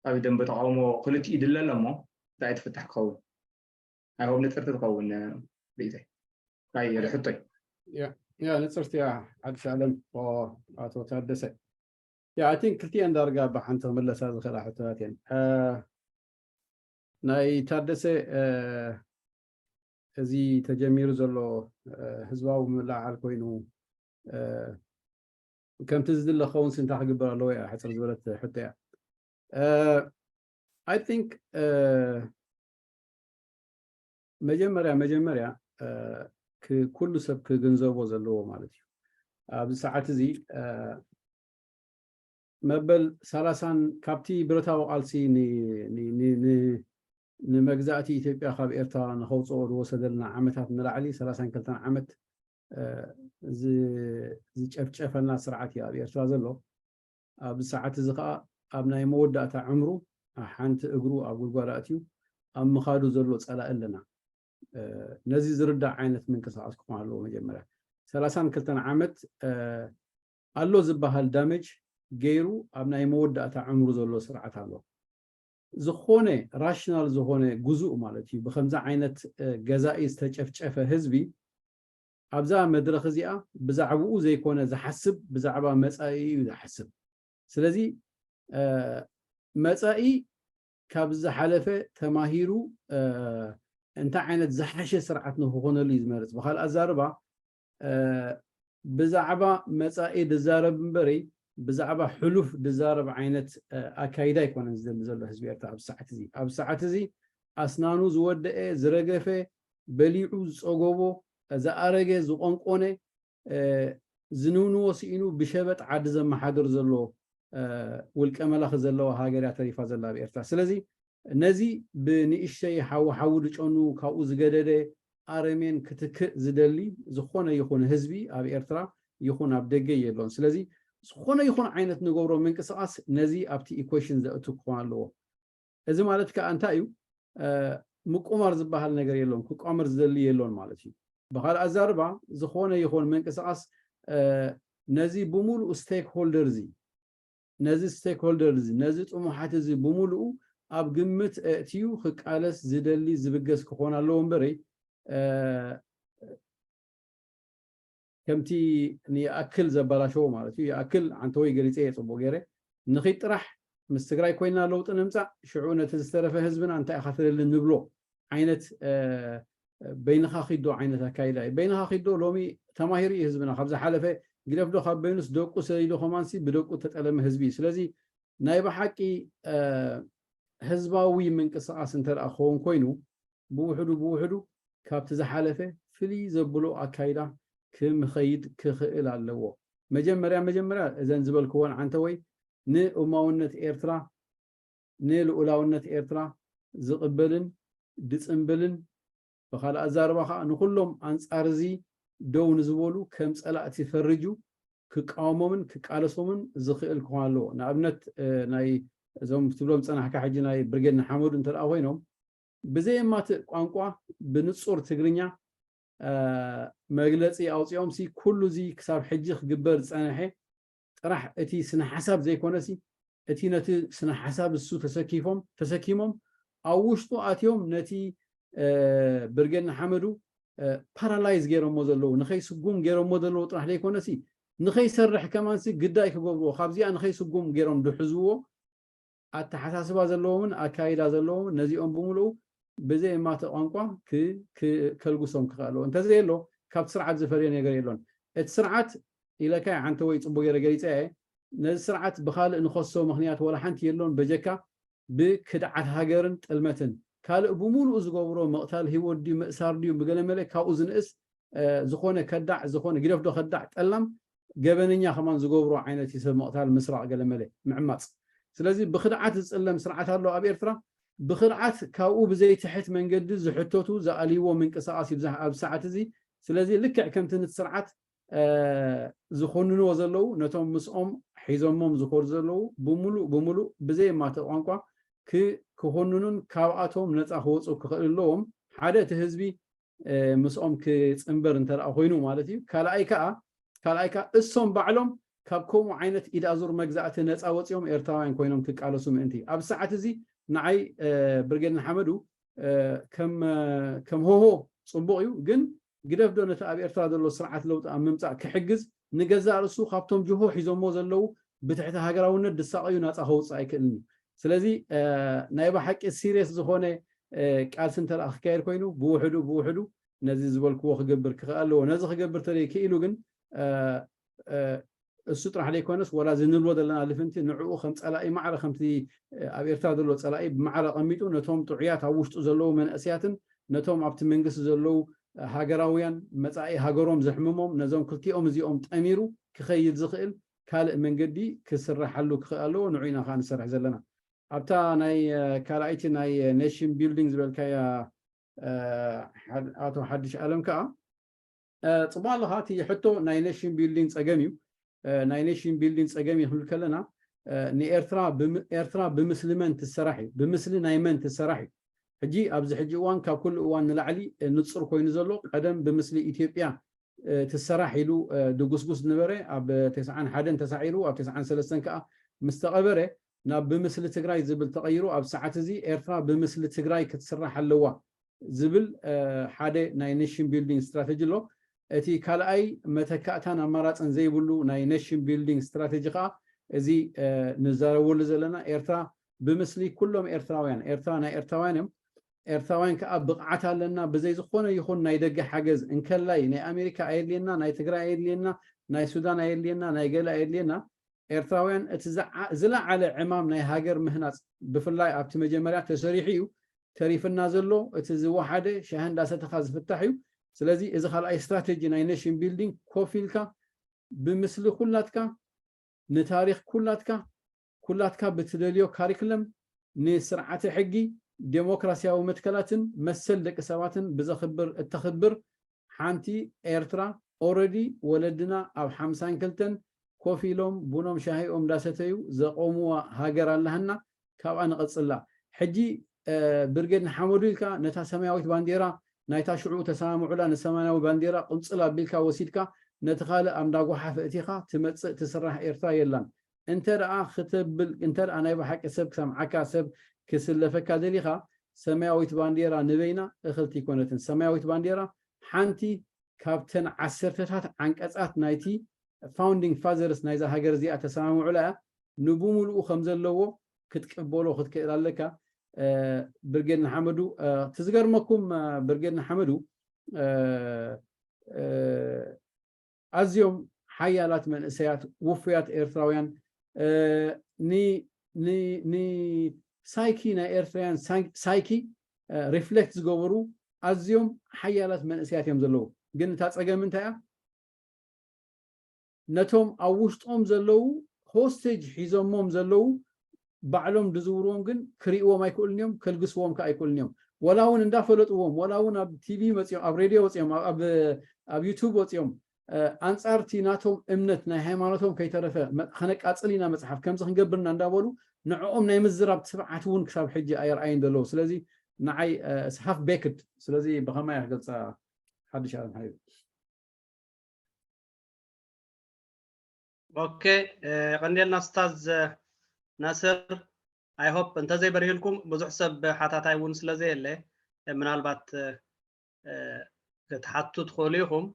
ኣብ ደንበ ተቃውሞ ክልቲኡ ይድለ ኣሎ እሞ እንታይ ትፍታሕ ክኸውን? I hope ንፅርቲ ትኸውን ርእይቶይ ናይ ሕቶይ። ያ ንፅርቲ እያ ሓድሽ ዓለም ኣቶ ታደሰ። ያ I think ክልቲኤን ዳርጋ ብሓንቲ ክምለሳ ዝኽእላ ሕቶታት እየን። ናይ ታደሰ እዚ ተጀሚሩ ዘሎ ህዝባዊ ምልዕዓል ኮይኑ ከምቲ ዝድለ ከውንስ እንታይ ክግበር ኣለዎ እያ ሕፅር ዝበለት ሕቶ እያ። I think መጀመርያ መጀመርያ ኩሉ ሰብ ክግንዘቦ ዘለዎ ማለት እዩ ኣብዚ ሰዓት እዚ መበል ሰላሳን ካብቲ ብረታዊ ቃልሲ ንመግዛእቲ ኢትዮጵያ ካብ ኤርትራ ንኸውፅኦ ዝወሰደልና ዓመታት ንላዕሊ ሰላሳን ክልተን ዓመት ዝጨፍጨፈና ስርዓት እዩ ኣብ ኤርትራ ዘሎ። ኣብዚ ሰዓት እዚ ከዓ ኣብ ናይ መወዳእታ ዕምሩ ሓንቲ እግሩ ኣብ ጉድጓድ ኣትዩ ኣብ ምኻዱ ዘሎ ፀላኢ ኣለና። ነዚ ዝርዳእ ዓይነት ምንቅስቃስ ክኾን ኣለዎ። መጀመርያ ሰላሳን ክልተን ዓመት ኣሎ ዝበሃል ዳሜጅ ገይሩ ኣብ ናይ መወዳእታ ዕምሩ ዘሎ ስርዓት ኣሎ። ዝኾነ ራሽናል ዝኾነ ግዙእ ማለት እዩ ብከምዚ ዓይነት ገዛኢ ዝተጨፍጨፈ ህዝቢ ኣብዛ መድረኽ እዚኣ ብዛዕባኡ ዘይኮነ ዝሓስብ ብዛዕባ መፃኢ እዩ ዝሓስብ። ስለዚ መፃኢ ካብ ዝሓለፈ ተማሂሩ እንታይ ዓይነት ዝሓሸ ስርዓት ንክኾነሉ እዩ ዝመርፅ። ብካልእ ኣዛርባ ብዛዕባ መፃኢ ድዛረብ እምበሪ ብዛዕባ ሕሉፍ ድዛረብ ዓይነት ኣካይዳ ኣይኮነን ዝደሊ ዘሎ ህዝቢ ኤርትራ ኣብዚ ሰዓት እዚ። ኣብዚ ሰዓት እዚ ኣስናኑ ዝወደአ ዝረገፈ በሊዑ ዝፀገቦ ዝኣረገ ዝቆንቆነ ዝንውንዎ ስኢኑ ብሸበጥ ዓዲ ዘመሓድር ዘሎ ውልቀ መላኺ ዘለዎ ሃገር እያ ተሪፋ ዘላ ኣብ ኤርትራ። ስለዚ ነዚ ብንእሽተይ ሓዊ ሓዊ ድጨኑ ካብኡ ዝገደደ ኣረሜን ክትክእ ዝደሊ ዝኾነ ይኹን ህዝቢ ኣብ ኤርትራ ይኹን ኣብ ደገ የሎን። ስለዚ ዝኾነ ይኹን ዓይነት ንገብሮ ምንቅስቃስ ነዚ ኣብቲ ኢኩዌሽን ዘእቱ ክኾን ኣለዎ። እዚ ማለት ከዓ እንታይ እዩ? ምቁማር ዝበሃል ነገር የሎን፣ ክቋመር ዝደሊ የሎን ማለት እዩ። ብካልእ ኣዛርባ ዝኾነ ይኹን ምንቅስቃስ ነዚ ብምሉእ ስቴክ ሆልደር እዚ ነዚ ስቴክ ሆልደር እዚ ነዚ ጥሙሓት እዚ ብምሉኡ ኣብ ግምት እእትዩ ክቃለስ ዝደሊ ዝብገስ ክኾን ኣለዎ እምበሪ ከምቲ ንይኣክል ዘበላሸዎ ማለት እዩ። ይኣክል ዓንተወይ ገሊፀ እየ ፅቡቅ ገይረ ንኺድ ጥራሕ ምስ ትግራይ ኮይና ለውጢ ንምፃእ ሽዑ ነቲ ዝተረፈ ህዝብና እንታይ ኢኻ ትደሊ ንብሎ ዓይነት በይንኻ ኺዶ ዓይነት ኣካይዳ እዩ። በይንኻ ኺዶ ሎሚ ተማሂሩ እዩ ህዝብና ካብ ዝሓለፈ ግደፍዶ ካብ በይኑስ ደቁ ሰይዶ ከማንሲ ብደቁ ተጠለመ ህዝቢ እዩ። ስለዚ ናይ ብሓቂ ህዝባዊ ምንቅስቃስ እንተ ደኣ ክኸውን ኮይኑ ብውሕዱ ብውሕዱ ካብቲ ዝሓለፈ ፍልይ ዘብሎ ኣካይዳ ክምኸይድ ክኽእል ኣለዎ። መጀመርያ መጀመርያ እዘን ዝበልክወን ዓንተወይ ንእማውነት ኤርትራ ንልኡላውነት ኤርትራ ዝቕበልን ድጽንብልን ብኻልእ ኣዛርባ ከዓ ንኹሎም ኣንጻር እዚ ደው ንዝበሉ ከም ጸላእቲ ፈርጁ ክቃወሞምን ክቃለሶምን ዝኽእል ክኾን ኣለዎ። ንኣብነት ናይ እዞም ትብሎም ዝጸናሕካ ሕጂ ናይ ብርጌድ ንሓመዱ እንተ ደኣ ኮይኖም ብዘየማትእ ቋንቋ ብንጹር ትግርኛ መግለጺ ኣውጺኦም ሲ ኩሉ እዚ ክሳብ ሕጂ ክግበር ዝጸንሐ ጥራሕ እቲ ስነ ሓሳብ ዘይኮነሲ እቲ ነቲ ስነ ሓሳብ እሱ ተሰኪፎም ተሰኪሞም ኣብ ውሽጡ ኣትዮም ነቲ ብርጌድ ንሓመዱ ፓራላይዝ ገይሮሞ ዘለዉ፣ ንኸይስጉም ገይሮሞ ዘለዉ ጥራሕ ዘይኮነሲ ንኸይሰርሕ ከማንሲ ግዳይ ክገብርዎ፣ ካብዚኣ ንኸይስጉም ገይሮም ድሕዝዎ ኣተሓሳስባ ዘለዎምን ኣካይዳ ዘለዎምን ነዚኦም ብምልኡ ብዘይ ማተ ቋንቋ ክ- ክ- ከልግሶም ክኽእልዎ እንተዘየሎ ካብቲ ስርዓት ዝፈልዮ ነገር የሎን። እቲ ስርዓት ኢለካ ሓንቲ ወይ ፅቡቅ ገይረ ገሊፀ እየ። ነዚ ስርዓት ብካልእ ንኸሶ ምክንያት ወላ ሓንቲ የሎን በጀካ ብክድዓት ሃገርን ጥልመትን ካልእ ብምሉኡ ዝገብሮ ምቕታል ህይወት ድዩ ምእሳር ድዩ ብገለመለ ካብኡ ዝንእስ ዝኾነ ከዳዕ ዝኾነ ግደፍዶ ከዳዕ ጠላም ገበነኛ ከማን ዝገብሮ ዓይነት እዩ ሰብ ምቕታል ምስራቕ ገለመለ ምዕማፅ። ስለዚ ብክድዓት ዝፅለም ስርዓት ኣሎ ኣብ ኤርትራ። ብክድዓት ካብኡ ብዘይትሕት መንገዲ ዝሕተቱ ዝኣልይዎ ምንቅስቃስ ይብዛሕ ኣብ ሰዓት እዚ። ስለዚ ልክዕ ከምቲ ንቲ ስርዓት ዝኾንንዎ ዘለዉ ነቶም ምስኦም ሒዞሞም ዝኮዱ ዘለዉ ብምሉእ ብምሉእ ብዘይ ማተ ቋንቋ ክኮንኑን ካብኣቶም ነፃ ክወፁ ክኽእል ኣለዎም። ሓደ እቲ ህዝቢ ምስኦም ክፅንበር እንተ ኮይኑ ማለት እዩ። ካልኣይ ከዓ ካልኣይ ከዓ እሶም ባዕሎም ካብ ከምኡ ዓይነት ኢድ ኣዙር መግዛእቲ ነፃ ወፂኦም ኤርትራውያን ኮይኖም ክቃለሱ ምእንቲ። ኣብ ሰዓት እዚ ንዓይ ብርጌድ ንሓመዱ ከም ሆሆ ፅቡቅ እዩ፣ ግን ግደፍዶ ነቲ ኣብ ኤርትራ ዘሎ ስርዓት ለውጢ ኣብ ምምፃእ ክሕግዝ ንገዛእ ርእሱ ካብቶም ጅሆ ሒዞሞ ዘለዉ ብትሕቲ ሃገራውነት ድሳቀዩ ናፃ ከውፅእ ኣይክእልን እዩ። ስለዚ ናይ ብሓቂ ሲሪየስ ዝኾነ ቃልሲ እንተ ክካየድ ኮይኑ ብውሕዱ ብውሕዱ ነዚ ዝበልክዎ ክገብር ክኽእል ኣለዎ። ነዚ ክገብር ተደይ ክኢሉ ግን እሱ ጥራሕ ዘይኮነስ ወላ ዝንልዎ ዘለና ልፍንቲ ንዕኡ ከም ፀላኢ ማዕረ ከምቲ ኣብ ኤርትራ ዘሎ ፀላኢ ብማዕረ ኣቐሚጡ ነቶም ጥዑያት ኣብ ውሽጡ ዘለዉ መንእሰያትን ነቶም ኣብቲ መንግስቲ ዘለዉ ሃገራውያን መፃኢ ሃገሮም ዘሕምሞም ነዞም ክልቲኦም እዚኦም ጠሚሩ ክኸይድ ዝኽእል ካልእ መንገዲ ክስርሓሉ ክኽእል ኣለዎ። ንዑ ኢና ከዓ ንሰርሕ ዘለና። ኣብታ ናይ ካልኣይቲ ናይ ኔሽን ቢልዲንግ ዝበልካያ ኣቶ ሓድሽ ኣለም ከዓ ፅቡቅ ኣለካ። እቲ ሕቶ ናይ ኔሽን ቢልዲንግ ፀገም እዩ። ናይ ኔሽን ቢልዲንግ ፀገም እዩ ክንብል ከለና ንኤርትራ ኤርትራ ብምስሊ መን ትሰራሕ እዩ፣ ብምስሊ ናይ መን ትሰራሕ እዩ። ሕጂ ኣብዚ ሕጂ እዋን ካብ ኩሉ እዋን ንላዕሊ ንፁር ኮይኑ ዘሎ ቀደም ብምስሊ ኢትዮጵያ ትሰራሕ ኢሉ ድጉስጉስ ዝነበረ ኣብ ተስዓን ሓደን ተሳዒሩ ኣብ ተስዓን ሰለስተን ከዓ ምስ ተቐበረ ናብ ብምስሊ ትግራይ ዝብል ተቐይሩ ኣብ ሰዓት እዚ ኤርትራ ብምስሊ ትግራይ ክትስራሕ ኣለዋ ዝብል ሓደ ናይ ኔሽን ቢልዲንግ ስትራተጂ ኣሎ። እቲ ካልኣይ መተካእታን ኣማራፅን ዘይብሉ ናይ ኔሽን ቢልዲንግ ስትራተጂ ከዓ እዚ ንዛረበሉ ዘለና ኤርትራ ብምስሊ ኩሎም ኤርትራውያን ኤርትራ ናይ ኤርትራውያን እዮም። ኤርትራውያን ከዓ ብቕዓት ኣለና ብዘይ ዝኾነ ይኹን ናይ ደገ ሓገዝ እንከላይ ናይ ኣሜሪካ ኣየድልየና ናይ ትግራይ ኣየድልየና ናይ ሱዳን ኣየድልየና ናይ ገለ ኣየድልየና። ኤርትራውያን እቲ ዝለዓለ ዕማም ናይ ሃገር ምህናፅ ብፍላይ ኣብቲ መጀመርያ ተሰሪሑ እዩ ተሪፍና ዘሎ። እቲ ዝወሓደ ሻሂ እንዳሰተኻ ዝፍታሕ እዩ። ስለዚ እዚ ካልኣይ ስትራተጂ ናይ ኔሽን ቢልዲንግ ኮፍ ኢልካ ብምስሊ ኩላትካ ንታሪክ ኩላትካ ኩላትካ ብትደልዮ ካሪክለም ንስርዓተ ሕጊ ዴሞክራሲያዊ መትከላትን መሰል ደቂ ሰባትን ብዘኽብር እተኽብር ሓንቲ ኤርትራ ኦረዲ ወለድና ኣብ ሓምሳን ክልተን ኮፍ ኢሎም ቡኖም ሻሂኦም እንዳሰተዩ ዘቆምዋ ሃገር ኣላህና ካብኣ ንቐፅላ። ሕጂ ብርጌድ ንሓመዱ ኢልካ ነታ ሰማያዊት ባንዴራ ናይታ ሽዑ ተሰማምዑላ ንሰማያዊ ባንዴራ ቁንፅል ኣቢልካ ወሲድካ ነቲ ካልእ ኣብ እንዳጓሓፍ እቲኻ ትመፅእ ትስራሕ ኤርትራ የላን። እንተ ደኣ ክተብል እንተ ደኣ ናይ ብሓቂ ሰብ ክሰምዓካ ሰብ ክስለፈካ ደሊኻ ሰማያዊት ባንዴራ ንበይና እኽልቲ ኣይኮነትን። ሰማያዊት ባንዴራ ሓንቲ ካብተን ዓሰርተታት ዓንቀፃት ናይቲ ፋውንዲንግ ፋዘርስ ናይዛ ሃገር እዚኣ ተሰማምዑላ እያ። ንብምሉኡ ከም ዘለዎ ክትቅበሎ ክትክእል ኣለካ። ብርጌድ ንሓመዱ ትዝገርመኩም ብርጌድ ንሓመዱ ኣዝዮም ሓያላት መንእሰያት ውፉያት ኤርትራውያን ንሳይኪ ናይ ኤርትራውያን ሳይኪ ሪፍሌክት ዝገበሩ ኣዝዮም ሓያላት መንእሰያት እዮም ዘለዉ። ግን እታ ፀገም እንታይ እያ? ነቶም ኣብ ውሽጦም ዘለዉ ሆስቴጅ ሒዞሞም ዘለዉ ባዕሎም ድዝውርዎም ግን ክርእዎም ኣይክእሉን እዮም፣ ከልግስዎም ከ ኣይክእሉን እዮም። ወላ እውን እንዳፈለጥዎም ወላ እውን ኣብ ቲቪ መፅኦም ኣብ ሬድዮ ወፅኦም ኣብ ዩቱብ ወፅኦም ኣንፃርቲ ናቶም እምነት ናይ ሃይማኖቶም ከይተረፈ ከነቃፅል ኢና መፅሓፍ ከምዚ ክንገብርና እንዳበሉ ንዕኦም ናይ ምዝራብ ትብዓት እውን ክሳብ ሕጂ ኣየርኣይን ዘለዉ። ስለዚ ንዓይ ሃፍ ቤክድ ስለዚ ብኸማይ ክገልፃ ሓድሽ ኣለም ሓይሉ ኦኬ ቀንዴልና ስታዝ ናስር I hope እንተዘይበሪህልኩም ብዙሕ ሰብ ሓታታይ እውን ስለዘየለ ምናልባት ክትሓቱ ትኽእሉ ኢኹም።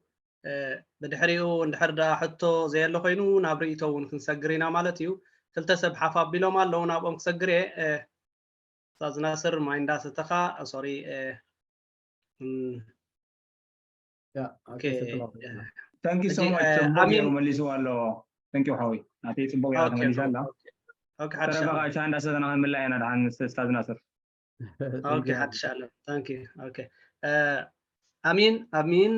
ብድሕሪኡ እንድሕር ዳ ሕቶ ዘየለ ኮይኑ ናብ ርእይቶ እውን ክንሰግር ኢና ማለት እዩ። ክልተ ሰብ ሓፍ ኣቢሎም ኣለዉ፣ ናብኦም ክሰግር እየ። ኡስታዝ ናስር ማይ እንዳሰተኻ፣ ሶሪ። Thank you so much። ጽቡቕ ገይሩ መሊስዎ ኣሎ። Thank you ሓወይ፣ ናተይ ጽቡቕ ገይራ ተመሊሳ ኣላ። ተረፈ ከዓ ሻሂ እንዳሰተና ክንምለስ ኢና ደሓን ኡስታዝ ናስር። ኦኬ፣ ሓድሽ ዓለም። Thank you። ኦኬ። ኣሚን፣ ኣሚን፣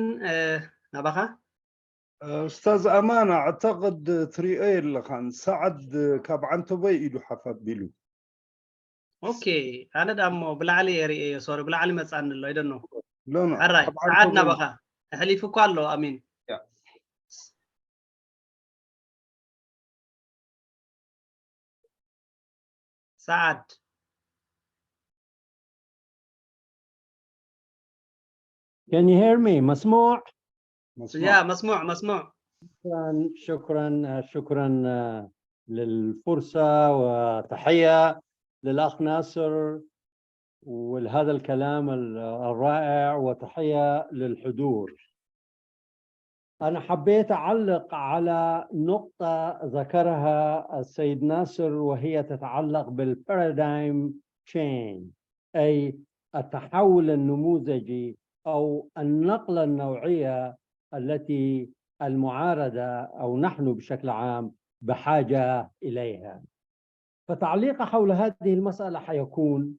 ናባኻ። ኡስታዝ ኣማን፣ ኣዕተቕድ ትሪኦ የለኻን፣ ሰዓድ ካብ ዓንተቦይ ኢዱ ሓፍ ኣቢሉ። ኦኬ፣ ኣነ ዳሞ ብላዕሊ እየ ርእየዮ፣ ሶሪ፣ ብላዕሊ መጻኒ ኣሎ፣ I don't know። ሎኖ ሕራይ፣ ሰዓድ ናባኻ። ኣሕሊፉ እኮ ኣሎ ኣሚን። ሰዓድ። Can you hear me? مسموع؟ يا مسموع، مسموع. شكرا، شكرا، شكرا للفرصة، وتحية للأخ ناصر ولهذا الكلام الرائع، وتحية للحضور. أنا حبيت أعلق على نقطة ذكرها السيد ناصر، وهي تتعلق بال paradigm change، أي التحول النموذجي أو النقلة النوعية التي المعارضة أو نحن بشكل عام بحاجة إليها. فتعليقي حول هذه المسألة حيكون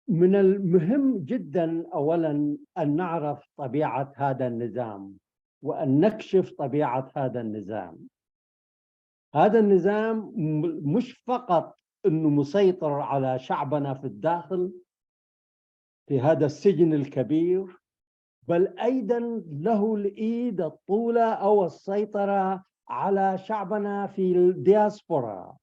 من المهم جدا أولا أن نعرف طبيعة هذا النظام، وأن نكشف طبيعة هذا النظام. هذا النظام مش فقط أنه مسيطر على شعبنا في الداخل في هذا السجن الكبير، بل أيضا له الإيد الطولة أو السيطرة على شعبنا في الدياسبورا.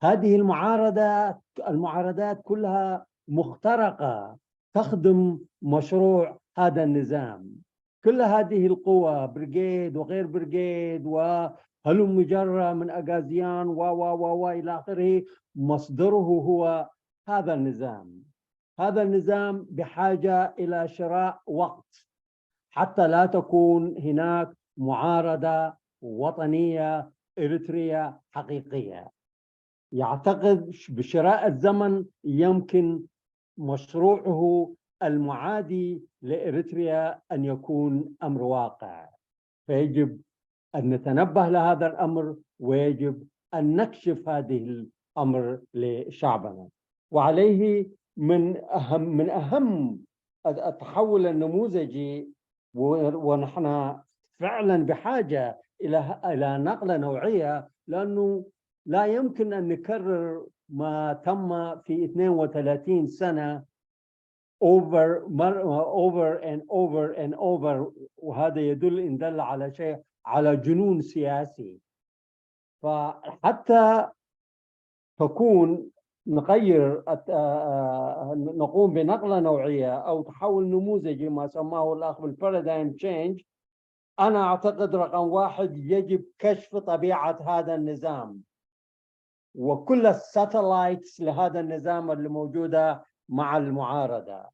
هذه المعارضات، المعارضات كلها مخترقة تخدم مشروع هذا النظام. كل هذه القوى، بريغيد وغير بريغيد وهلم جرة من أغازيان و و و و إلى آخره، مصدره هو هذا النظام. هذا النظام بحاجة إلى شراء وقت حتى لا تكون هناك معارضة وطنية إريترية حقيقية. يعتقد بشراء الزمن يمكن مشروعه المعادي لإريتريا أن يكون أمر واقع. فيجب أن نتنبه لهذا الأمر، ويجب أن نكشف هذه الأمر لشعبنا. وعليه من أهم، من أهم التحول النموذجي، ونحن فعلا بحاجة إلى إلى نقلة نوعية، لأنه لا يمكن أن نكرر ما تم في اثنين وثلاثين سنة over over and over and over، وهذا يدل إن دل على شيء على جنون سياسي. فحتى تكون نغير، نقوم بنقلة نوعية أو تحول نموذجي ما سماه الأخ بال paradigm change، أنا أعتقد رقم واحد يجب كشف طبيعة هذا النظام وكل ال satellites لهذا النظام اللي موجودة مع المعارضة.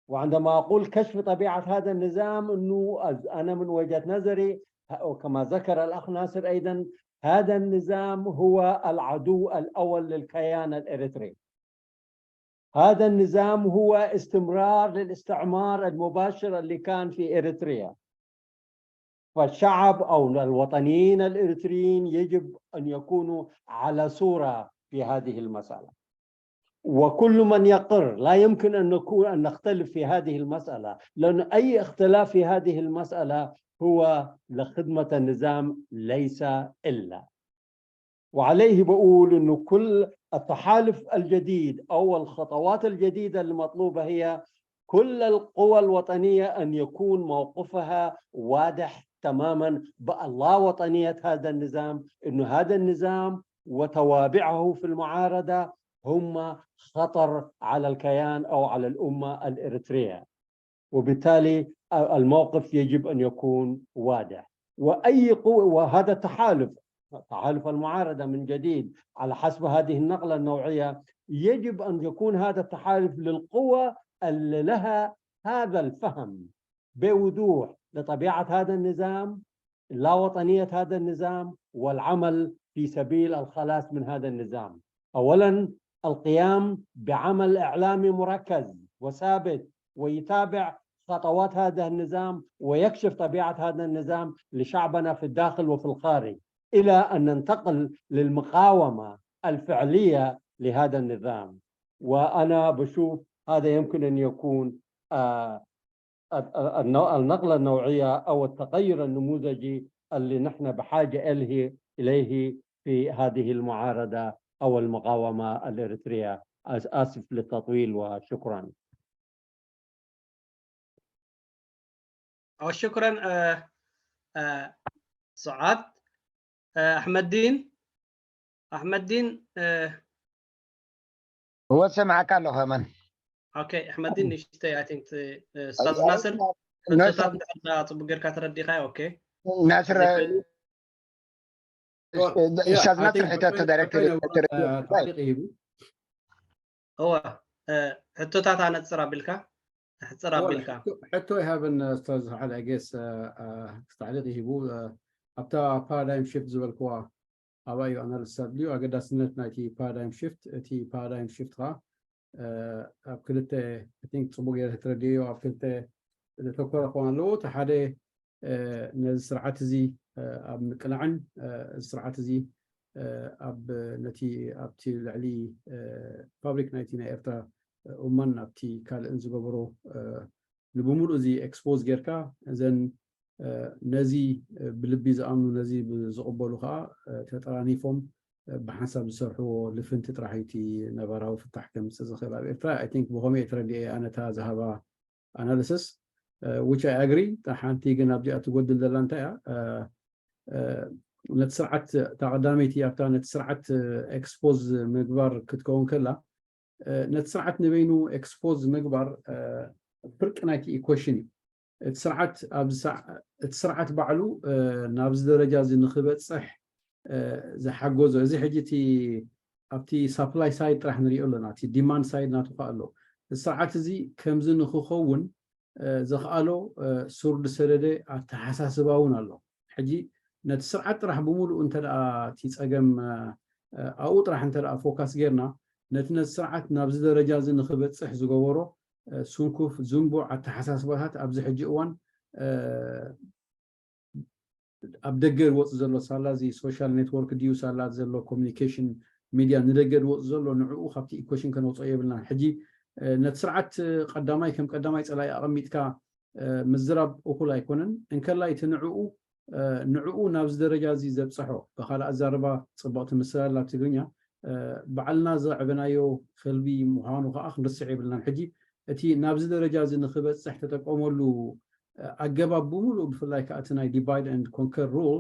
وعندما أقول كشف طبيعة هذا النظام، أنه أنا من وجهة نظري وكما ذكر الأخ ناصر أيضا، هذا النظام هو العدو الأول للكيان الإريتري. هذا النظام هو استمرار للاستعمار المباشر اللي كان في إريتريا. فالشعب أو الوطنيين الإريتريين يجب أن يكونوا على صورة في هذه المسألة. وكل من يقر، لا يمكن أن نكون أن نختلف في هذه المسألة، لأن أي اختلاف في هذه المسألة هو لخدمة النظام ليس إلا. وعليه بقول إنه كل التحالف الجديد أو الخطوات الجديدة المطلوبة هي كل القوى الوطنية أن يكون موقفها واضح تماما بأن لا وطنية هذا النظام، إنه هذا النظام وتوابعه في المعارضة هم خطر على الكيان أو على الأمة الإريترية. وبالتالي الموقف يجب أن يكون واضح. وأي قوة، وهذا التحالف، تحالف المعارضة من جديد على حسب هذه النقلة النوعية، يجب أن يكون هذا التحالف للقوة اللي لها هذا الفهم بوضوح لطبيعة هذا النظام، لا وطنية هذا النظام، والعمل في سبيل الخلاص من هذا النظام. أولا، القيام بعمل إعلامي مركز وثابت ويتابع خطوات هذا النظام ويكشف طبيعة هذا النظام لشعبنا في الداخل وفي الخارج، إلى أن ننتقل للمقاومة الفعلية لهذا النظام. وأنا بشوف هذا يمكن أن يكون آه، النقلة النوعية أو التغير النموذجي اللي نحن بحاجة إليه في هذه المعارضة أو المقاومة الإريترية. آسف للتطويل وشكرا. شكرا. سعاد. ኣሕመዲን ኣሕመዲን እወ ሰምዓካ ኣለኹ። መን ኦኬ ኣሕመዲን ንሽተይ ኣይ ቲንክ ስታዝ ናስር ሕቶታት እንድሕር ጽቡቅ ጌርካ ተረዲኻዮ። ኦኬ ናስር ስታዝ ናስር ሕተቶ ዳይሬክተር ተዕሊቕ ይህቡ እወ ሕቶታት ኣነጽር ኣቢልካ ሕጽር ኣቢልካ ሕቶ ይሃብን ስታዝ ሓደ ጌስ ተዕሊቕ ይህቡ ኣብታ ፓራዳይም ሽፍት ዝበልክዋ ኣባይ እዩ ኣናልስ ኣድልዩ ኣገዳስነት ናይቲ ፓራዳይም ሽፍት እቲ ፓራዳይም ሽፍት ኸዓ ኣብ ክልተ ቲንክ ፅቡቅ ገይረ ተረድዮ ኣብ ክልተ ዘተኮረ ክኾን ኣለዎ እቲ ሓደ ነዚ ስርዓት እዚ ኣብ ምቅላዕን እዚ ስርዓት እዚ ኣብ ነቲ ኣብቲ ልዕሊ ፋብሪክ ናይቲ ናይ ኤርትራ ኡማን ኣብቲ ካልእን ዝገበሮ ንብምሉእ እዚ ኤክስፖዝ ጌርካ እዘን ነዚ ብልቢ ዝኣምኑ ነዚ ዝቕበሉ ከዓ ተጠራኒፎም ብሓንሳብ ዝሰርሕዎ ልፍንቲ ጥራሕ እዩ እቲ ነባራዊ ፍታሕ ከምፅእ ዝኽእል ኣብ ኤርትራ። I think ብኸመይ እየ ተረዲኤ ኣነ እታ ዝሃባ ኣናሊስስ which I agree። ሓንቲ ግን ኣብዚኣ ትጎድል ዘላ እንታይ እያ ነቲ ስርዓት እታ ቀዳመይቲ ኣብታ ነቲ ስርዓት ኤክስፖዝ ምግባር ክትከውን ከላ ነቲ ስርዓት ንበይኑ ኤክስፖዝ ምግባር ፍርቂ ናይቲ ኢኩዌሽን እዩ። እቲ ስርዓት እቲ ስርዓት ባዕሉ ናብዚ ደረጃ እዚ ንክበፅሕ ዝሓገዞ እዚ ሕጂ እቲ ኣብቲ ሳፕላይ ሳይድ ጥራሕ ንሪኦ ኣለና። እቲ ዲማንድ ሳይድ ናቱ ከዓ ኣሎ። እዚ ስርዓት እዚ ከምዚ ንክኸውን ዘኽኣሎ ሱር ዝሰደደ ኣተሓሳስባ እውን ኣሎ። ሕጂ ነቲ ስርዓት ጥራሕ ብምሉኡ እንተ እቲ ፀገም ኣብኡ ጥራሕ እንተ ፎካስ ጌርና ነቲ ነቲ ስርዓት ናብዚ ደረጃ እዚ ንክበፅሕ ዝገበሮ ስንኩፍ ዝንቡዕ ኣተሓሳስባታት ኣብዚ ሕጂ እዋን ኣብ ደገ ዝወፅ ዘሎ ሳላ እዚ ሶሻል ኔትወርክ ድዩ ሳላ ዘሎ ኮሚኒኬሽን ሚድያ ንደገ ዝወፅ ዘሎ ንዕኡ ካብቲ ኢኩዌሽን ከነውፅኦ የብልና። ሕጂ ነቲ ስርዓት ቀዳማይ ከም ቀዳማይ ፀላኢ ኣቐሚጥካ ምዝራብ እኹል ኣይኮነን። እንከላይ እቲ ንዕኡ ንዕኡ ናብዚ ደረጃ እዚ ዘብፀሖ ብካልእ ኣዛርባ ፅብቕቲ ምስላል ኣብ ትግርኛ ባዕልና ዘዕበናዮ ከልቢ ምዃኑ ከዓ ክንርስዕ የብልናን። ሕጂ እቲ ናብዚ ደረጃ እዚ ንክበፅሕ ተጠቀመሉ ኣገባብ ብምሉእ ብፍላይ ከዓ እቲ ናይ ዲቫይድ ኤንድ ኮንከር ሩል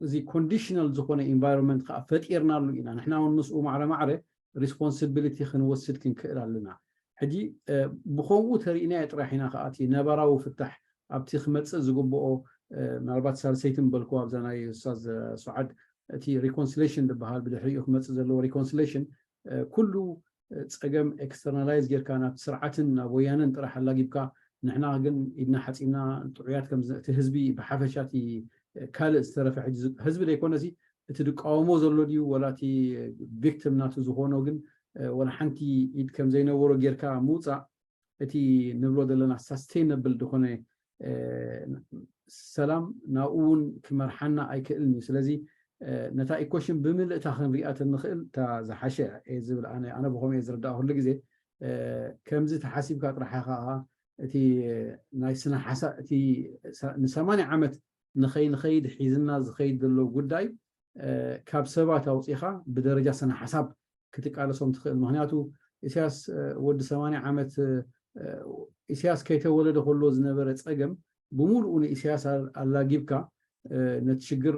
እዚ ኮንዲሽናል ዝኾነ ኢንቫይሮንመንት ከዓ ፈጢርናሉ ኢና። ንሕና እውን ምስኡ ማዕረ ማዕረ ሪስፖንሲቢሊቲ ክንወስድ ክንክእል ኣለና። ሕጂ ብኸምኡ ተሪእናዮ ጥራሕ ኢና ከዓ እቲ ነባራዊ ፍታሕ ኣብቲ ክመፅእ ዝግብኦ ምናልባት ሳልሰይቲ ምበልክዎ ኣብዛ ናይ ኡስታዝ ሱዓድ እቲ ሪኮንስሌሽን ዝበሃል ብድሕሪኡ ክመፅእ ዘለዎ ሪኮንስሌሽን ኩሉ ፀገም ኤክስተርናላይዝ ጌርካ ናብ ስርዓትን ናብ ወያነን ጥራሕ ኣላጊብካ ንሕና ግን ኢድና ሓፂና ጥዑያት ከም እቲ ህዝቢ ብሓፈሻ እቲ ካልእ ዝተረፈ ሕጂ ህዝቢ ዘይኮነ እቲ ዝቃወሞ ዘሎ ድዩ ወላ እቲ ቪክቲም ናቱ ዝኾኖ ግን ወላ ሓንቲ ኢድ ከም ዘይነበሮ ጌርካ ምውፃእ እቲ ንብሎ ዘለና ሳስቴይነብል ዝኾነ ሰላም ናብኡ እውን ክመርሓና ኣይክእልን እዩ። ስለዚ ነታ ኢኮሽን ብምልእታ ክንሪኣ ተንኽእል እታ ዝሓሸ እየ ዝብል ኣነ ኣነ ብኸምኡ እየ ዝርዳእ ኩሉ ግዜ ከምዚ ተሓሲብካ ጥራሕ ኢኻ እቲ ናይ ስነ ሓሳብ እቲ ንሰማንያ ዓመት ንኸይ ንኸይድ ሒዝና ዝኸይድ ዘሎ ጉዳይ ካብ ሰባት ኣውፂኻ ብደረጃ ስነ ሓሳብ ክትቃለሶም ትኽእል። ምክንያቱ ኢሳያስ ወዲ ሰማንያ ዓመት ኢሳያስ ከይተወለደ ከሎ ዝነበረ ፀገም ብምሉኡ ንኢሳያስ ኣላጊብካ ነቲ ሽግር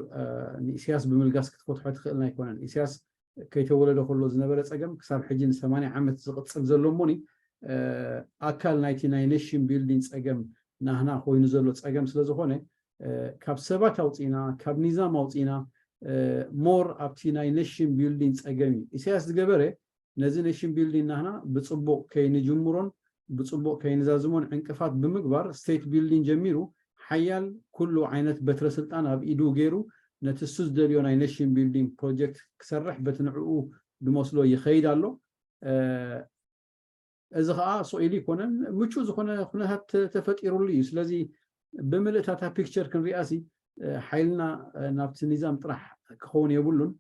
ንኢሳያስ ብምልጋስ ክትፈትሖ ትኽእልን ኣይኮነን። ኢሳያስ ከይተወለደ ከሎ ዝነበረ ፀገም ክሳብ ሕጂ ንሰማንያ ዓመት ዝቕፅል ዘሎ እሞኒ ኣካል ናይቲ ናይ ኔሽን ቢልዲንግ ፀገም ናህና ኮይኑ ዘሎ ፀገም ስለዝኾነ ካብ ሰባት ኣውፂና ካብ ኒዛም ኣውፂና ሞር ኣብቲ ናይ ኔሽን ቢልዲንግ ፀገም እዩ ኢሳያስ ዝገበረ ነዚ ኔሽን ቢልዲንግ ናህና ብፅቡቕ ከይንጅምሮን ብፅቡቕ ከይንዛዝሞን ዕንቅፋት ብምግባር፣ ስቴት ቢልዲንግ ጀሚሩ ሓያል ኩሉ ዓይነት በትረ ስልጣን ኣብ ኢዱ ገይሩ ነቲ እሱ ዝደልዮ ናይ ኔሽን ቢልዲንግ ፕሮጀክት ክሰርሕ በቲ ንዕኡ ዝመስሎ ይኸይድ ኣሎ። እዚ ከዓ ስቕ ኢሉ ይኮነን፣ ምቹእ ዝኾነ ኩነታት ተፈጢሩሉ እዩ። ስለዚ ብምልእታታ ፒክቸር ክንሪኣ ሲ ሓይልና ናብቲ ኒዛም ጥራሕ ክኸውን የብሉን።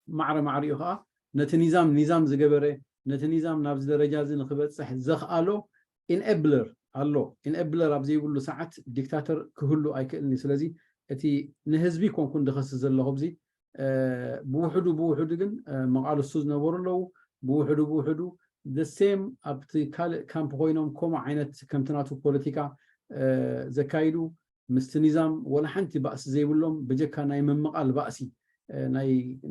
ማዕረ ማዕሪኡ ከዓ ነቲ ኒዛም ኒዛም ዝገበረ፣ ነቲ ኒዛም ናብዚ ደረጃ እዚ ንክበፅሕ ዘኽኣሎ ኢንኤብለር ኣሎ። ኢንኤብለር ኣብ ዘይብሉ ሰዓት ዲክታተር ክህሉ ኣይክእልን እዩ። ስለዚ እቲ ንህዝቢ ኮንኩን ድኸስስ ዘለኹ ብዚ ብውሕዱ ብውሕዱ ግን መቓልስቱ ዝነበሩ ኣለዉ። ብውሕዱ ብውሕዱ ደሴም ኣብቲ ካልእ ካምፕ ኮይኖም ከምኡ ዓይነት ከምቲ ናቱ ፖለቲካ ዘካይዱ ምስቲ ኒዛም ወላ ሓንቲ ባእሲ ዘይብሎም ብጀካ ናይ ምምቓል ባእሲ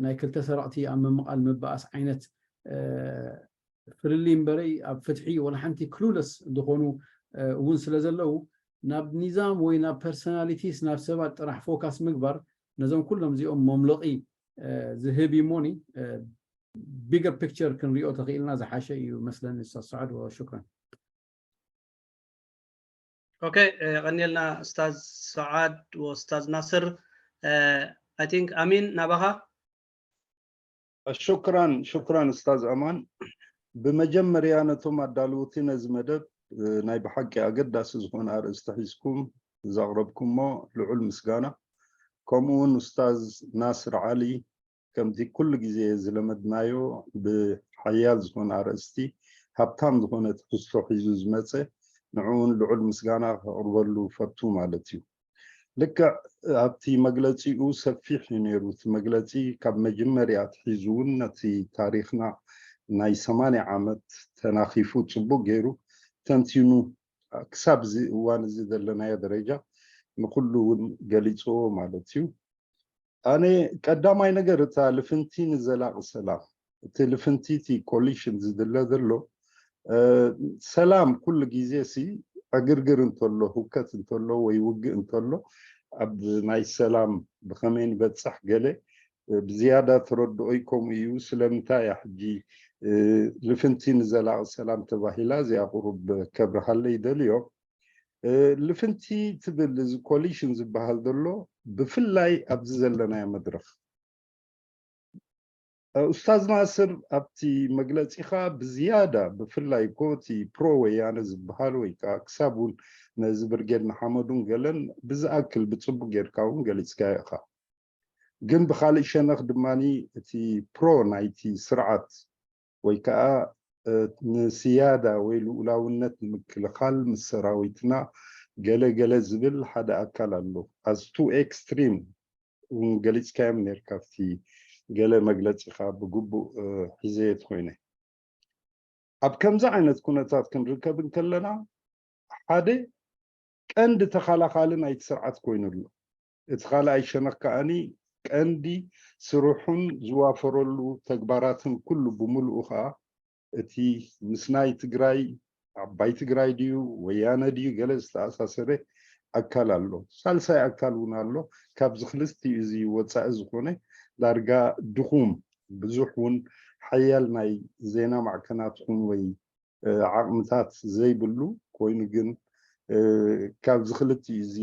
ናይ ክልተ ሰረቕቲ ኣብ ምምቓል ምባኣስ ዓይነት ፍልልይ እምበረይ ኣብ ፍትሒ ወላ ሓንቲ ክሉለስ ዝኾኑ እውን ስለ ዘለዉ ናብ ኒዛም ወይ ናብ ፐርሶናሊቲስ ናብ ሰባት ጥራሕ ፎካስ ምግባር ነዞም ኩሎም እዚኦም መምለቒ ዝህብ እዩ እሞኒ ቢገር ፒክቸር ክንሪኦ ተኽኢልና ዝሓሸ እዩ መስለኒ። ኡስታዝ ሰዓድ ወሽክራን። ኦኬ፣ የቐንየልና ኡስታዝ ሰዓድ ወኡስታዝ ናስር። I think ኣሚን ናባኻ። ሽክራን ሽክራን ኡስታዝ ኣማን። ብመጀመርያ ነቶም ኣዳለውቲ ነዚ መደብ ናይ ብሓቂ ኣገዳሲ ዝኾነ ኣርእስቲ ሒዝኩም ዘቕረብኩሞ ልዑል ምስጋና፣ ከምኡ እውን ኡስታዝ ናስር ዓሊ ከምቲ ኩሉ ግዜ ዝለመድናዮ ብሓያል ዝኾነ ኣርእስቲ ሃብታም ዝኾነ ትሕዝቶ ሒዙ ዝመፀ፣ ንዕኡ እውን ልዑል ምስጋና ከቕርበሉ ፈቱ ማለት እዩ። ልክዕ ኣብቲ መግለፂኡ ሰፊሕ እዩ ነይሩ። እቲ መግለፂ ካብ መጀመርያ ኣትሒዙ እውን ነቲ ታሪኽና ናይ ሰማንያ ዓመት ተናኺፉ ፅቡቅ ገይሩ ተንቲኑ ክሳብ እዚ እዋን እዚ ዘለናዮ ደረጃ ንኩሉ እውን ገሊፅዎ ማለት እዩ። ኣነ ቀዳማይ ነገር እታ ልፍንቲ ንዘላቂ ሰላም፣ እቲ ልፍንቲ እቲ ኮሊሽን ዝድለ ዘሎ ሰላም ኩሉ ግዜ ሲ ዕግርግር እንተሎ፣ ህውከት እንተሎ ወይ ውግእ እንተሎ ኣብ ናይ ሰላም ብኸመይ ንበፅሕ ገለ ብዝያዳ ተረድኦይ ከምኡ እዩ። ስለምንታይ እያ ሕጂ ልፍንቲ ንዘላቂ ሰላም ተባሂላ እዚኣ ቁሩብ ከብርሃለይ ይደልዮ። ልፍንቲ ትብል እዚ ኮሊሽን ዝበሃል ዘሎ ብፍላይ ኣብዚ ዘለናዮ መድረኽ ኡስታዝ ናስር ኣብቲ መግለፂኻ ብዝያዳ ብፍላይ እኮ እቲ ፕሮ ወያነ ዝበሃል ወይ ከዓ ክሳብ እውን ነዚ ብርጌድ ንሓመዱን ገለን ብዝኣክል ብፅቡቅ ጌርካ እውን ገሊፅካዮ ኢኻ። ግን ብካልእ ሸነኽ ድማ እቲ ፕሮ ናይቲ ስርዓት ወይ ከዓ ንስያዳ ወይ ልኡላውነት ንምክልኻል ምስ ሰራዊትና ገለ ገለ ዝብል ሓደ ኣካል ኣሎ። ኣዝቱ ኤክስትሪም እውን ገሊፅካዮም ነርካ ኣብቲ ገለ መግለፂኻ ብግቡእ ሒዘየ ተኮይነ። ኣብ ከምዚ ዓይነት ኩነታት ክንርከብ እንከለና ሓደ ቀንዲ ተኻላኻሊ ናይቲ ስርዓት ኮይኑ ኣሎ። እቲ ካልኣይ ሸነኽ ከኣኒ ቀንዲ ስርሑን ዝዋፈረሉ ተግባራትን ኩሉ ብምሉኡ ከዓ እቲ ምስ ናይ ትግራይ ዓባይ ትግራይ ድዩ ወያነ ድዩ ገለ ዝተኣሳሰረ ኣካል ኣሎ። ሳልሳይ ኣካል እውን ኣሎ። ካብዚ ክልቲኡ እዚ ወፃኢ ዝኾነ ዳርጋ ድኹም ብዙሕ እውን ሓያል ናይ ዜና ማዕከናት ኹን ወይ ዓቕምታት ዘይብሉ ኮይኑ ግን ካብዚ ክልቲኡ እዚ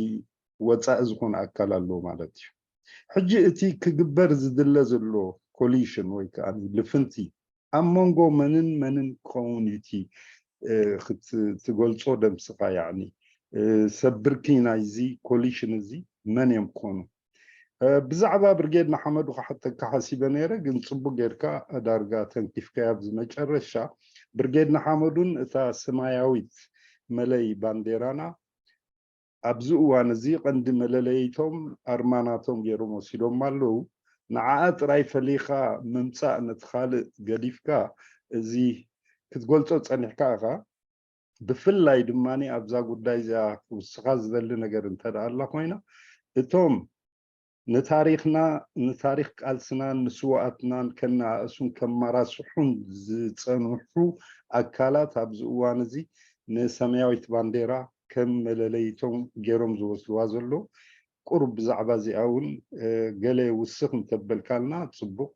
ወፃኢ ዝኾነ ኣካል ኣሎ ማለት እዩ። ሕጂ እቲ ክግበር ዝድለ ዘሎ ኮሊሽን ወይ ከዓ ልፍንቲ ኣብ መንጎ መንን መንን ክኸውን እዩ እቲ ክትገልፆ ደምስኻ ያኒ ሰብ ብርኪ ናይዚ ኮሊሽን እዚ መን እዮም ክኾኑ? ብዛዕባ ብርጌድ ንሓመዱ ክሓተካ ሓሲበ ነይረ፣ ግን ፅቡቅ ጌርካ ዳርጋ ተንኪፍካያ ኣብዚ መጨረሻ። ብርጌድ ንሓመዱን እታ ሰማያዊት መለይ ባንዴራና ኣብዚ እዋን እዚ ቀንዲ መለለይቶም ኣርማ ናቶም ገይሮም ወሲዶም ኣለዉ። ንዓኣ ጥራይ ፈሊኻ ምምፃእ ነቲ ካልእ ገዲፍካ እዚ ክትገልፆ ፀኒሕካ ኢኻ። ብፍላይ ድማ ኣብዛ ጉዳይ እዚኣ ክውስኻ ዝደሊ ነገር እንተ ደኣ ኣላ ኮይና እቶም ንታሪኽና ንታሪኽ ቃልስናን ንስውኣትናን ከነኣእሱን ከመራስሑን ዝፀንሑ ኣካላት ኣብዚ እዋን እዚ ንሰማያዊት ባንዴራ ከም መለለይቶም ገይሮም ዝወስድዋ ዘለዉ ቁሩብ ብዛዕባ እዚኣ እውን ገለ ውስኽ እንተበልካልና ፅቡቕ።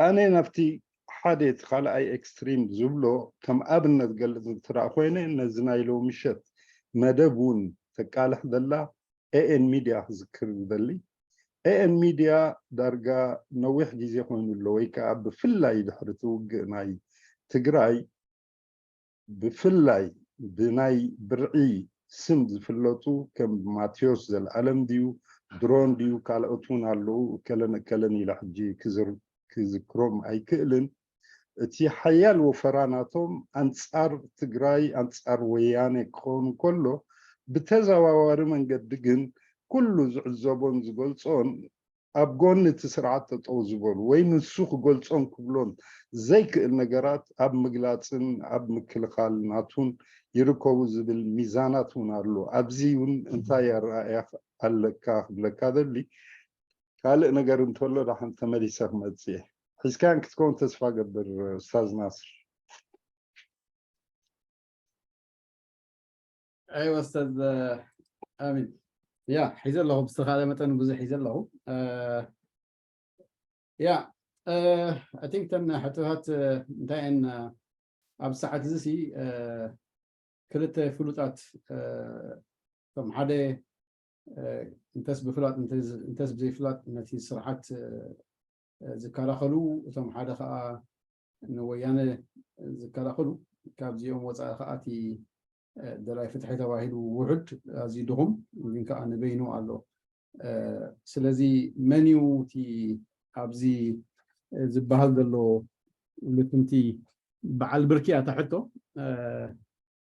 ኣነ ናብቲ ሓደ እቲ ካልኣይ ኤክስትሪም ዝብሎ ከም ኣብነት ገልጽ እንትረኣ ኮይነ ነዚ ናይ ሎምሸት መደብ እውን ተቃልሕ ዘላ ኤኤን ሚድያ ክዝክር ዝደሊ። ኤኤን ሚድያ ዳርጋ ነዊሕ ግዜ ኮይኑ ኣሎ፣ ወይ ከዓ ብፍላይ ድሕሪ እቲ ውግእ ናይ ትግራይ ብፍላይ ብናይ ብርዒ ስም ዝፍለጡ ከም ማቴዎስ ዘልኣለም ድዩ ድሮን ድዩ ካልኦት እውን ኣለዉ። እከለን እከለን ኢለ ሕጂ ክዝር- ክዝክሮም ኣይክእልን። እቲ ሓያል ወፈራ ናቶም ኣንጻር ትግራይ ኣንጻር ወያነ ክኸውን ከሎ ብተዘዋዋሪ መንገዲ ግን ኩሉ ዝዕዘቦን ዝገልጾን ኣብ ጎኒ እቲ ስርዓት ጠጠው ዝበሉ ወይ ንሱ ክገልጾን ክብሎን ዘይክእል ነገራት ኣብ ምግላጽን ኣብ ምክልኻል ናቱን ይርከቡ ዝብል ሚዛናት እውን ኣሎ። ኣብዚ እውን እንታይ ኣረኣእያ ኣለካ ክብለካ ደሊ። ካልእ ነገር እንተሎ ዳሓን ተመሊሰ ክመጽእ እየ። ሒዝካን ክትከውን ተስፋ ገብር ኡስታዝ ናስር። ኣይወ ኡስታዝ ኣሚን። ያ ሒዘ ኣለኹ፣ ብዝተኻእለ መጠን ብዙሕ ሒዘ ኣለኹ። ያ ኣይ ቲንክ ተን ሕቶታት እንታይ እየን? ኣብ ሰዓት እዚ ሲ ክልተ ፍሉጣት፣ እቶም ሓደ እንተስ ብፍላጥ እንተስ ብዘይፍላጥ ነቲ ስርዓት ዝከላኸሉ፣ እቶም ሓደ ከዓ ንወያነ ዝከላኸሉ፣ ካብዚኦም ወፃኢ ከዓ እቲ ደላይ ፍትሒ ተባሂሉ ውሑድ ኣዝዩ ድኹም ግን ከዓ ንበይኑ ኣሎ። ስለዚ መን እዩ እቲ ኣብዚ ዝበሃል ዘሎ ልፍንቲ በዓል ብርኪ እያ እታ ሕቶ።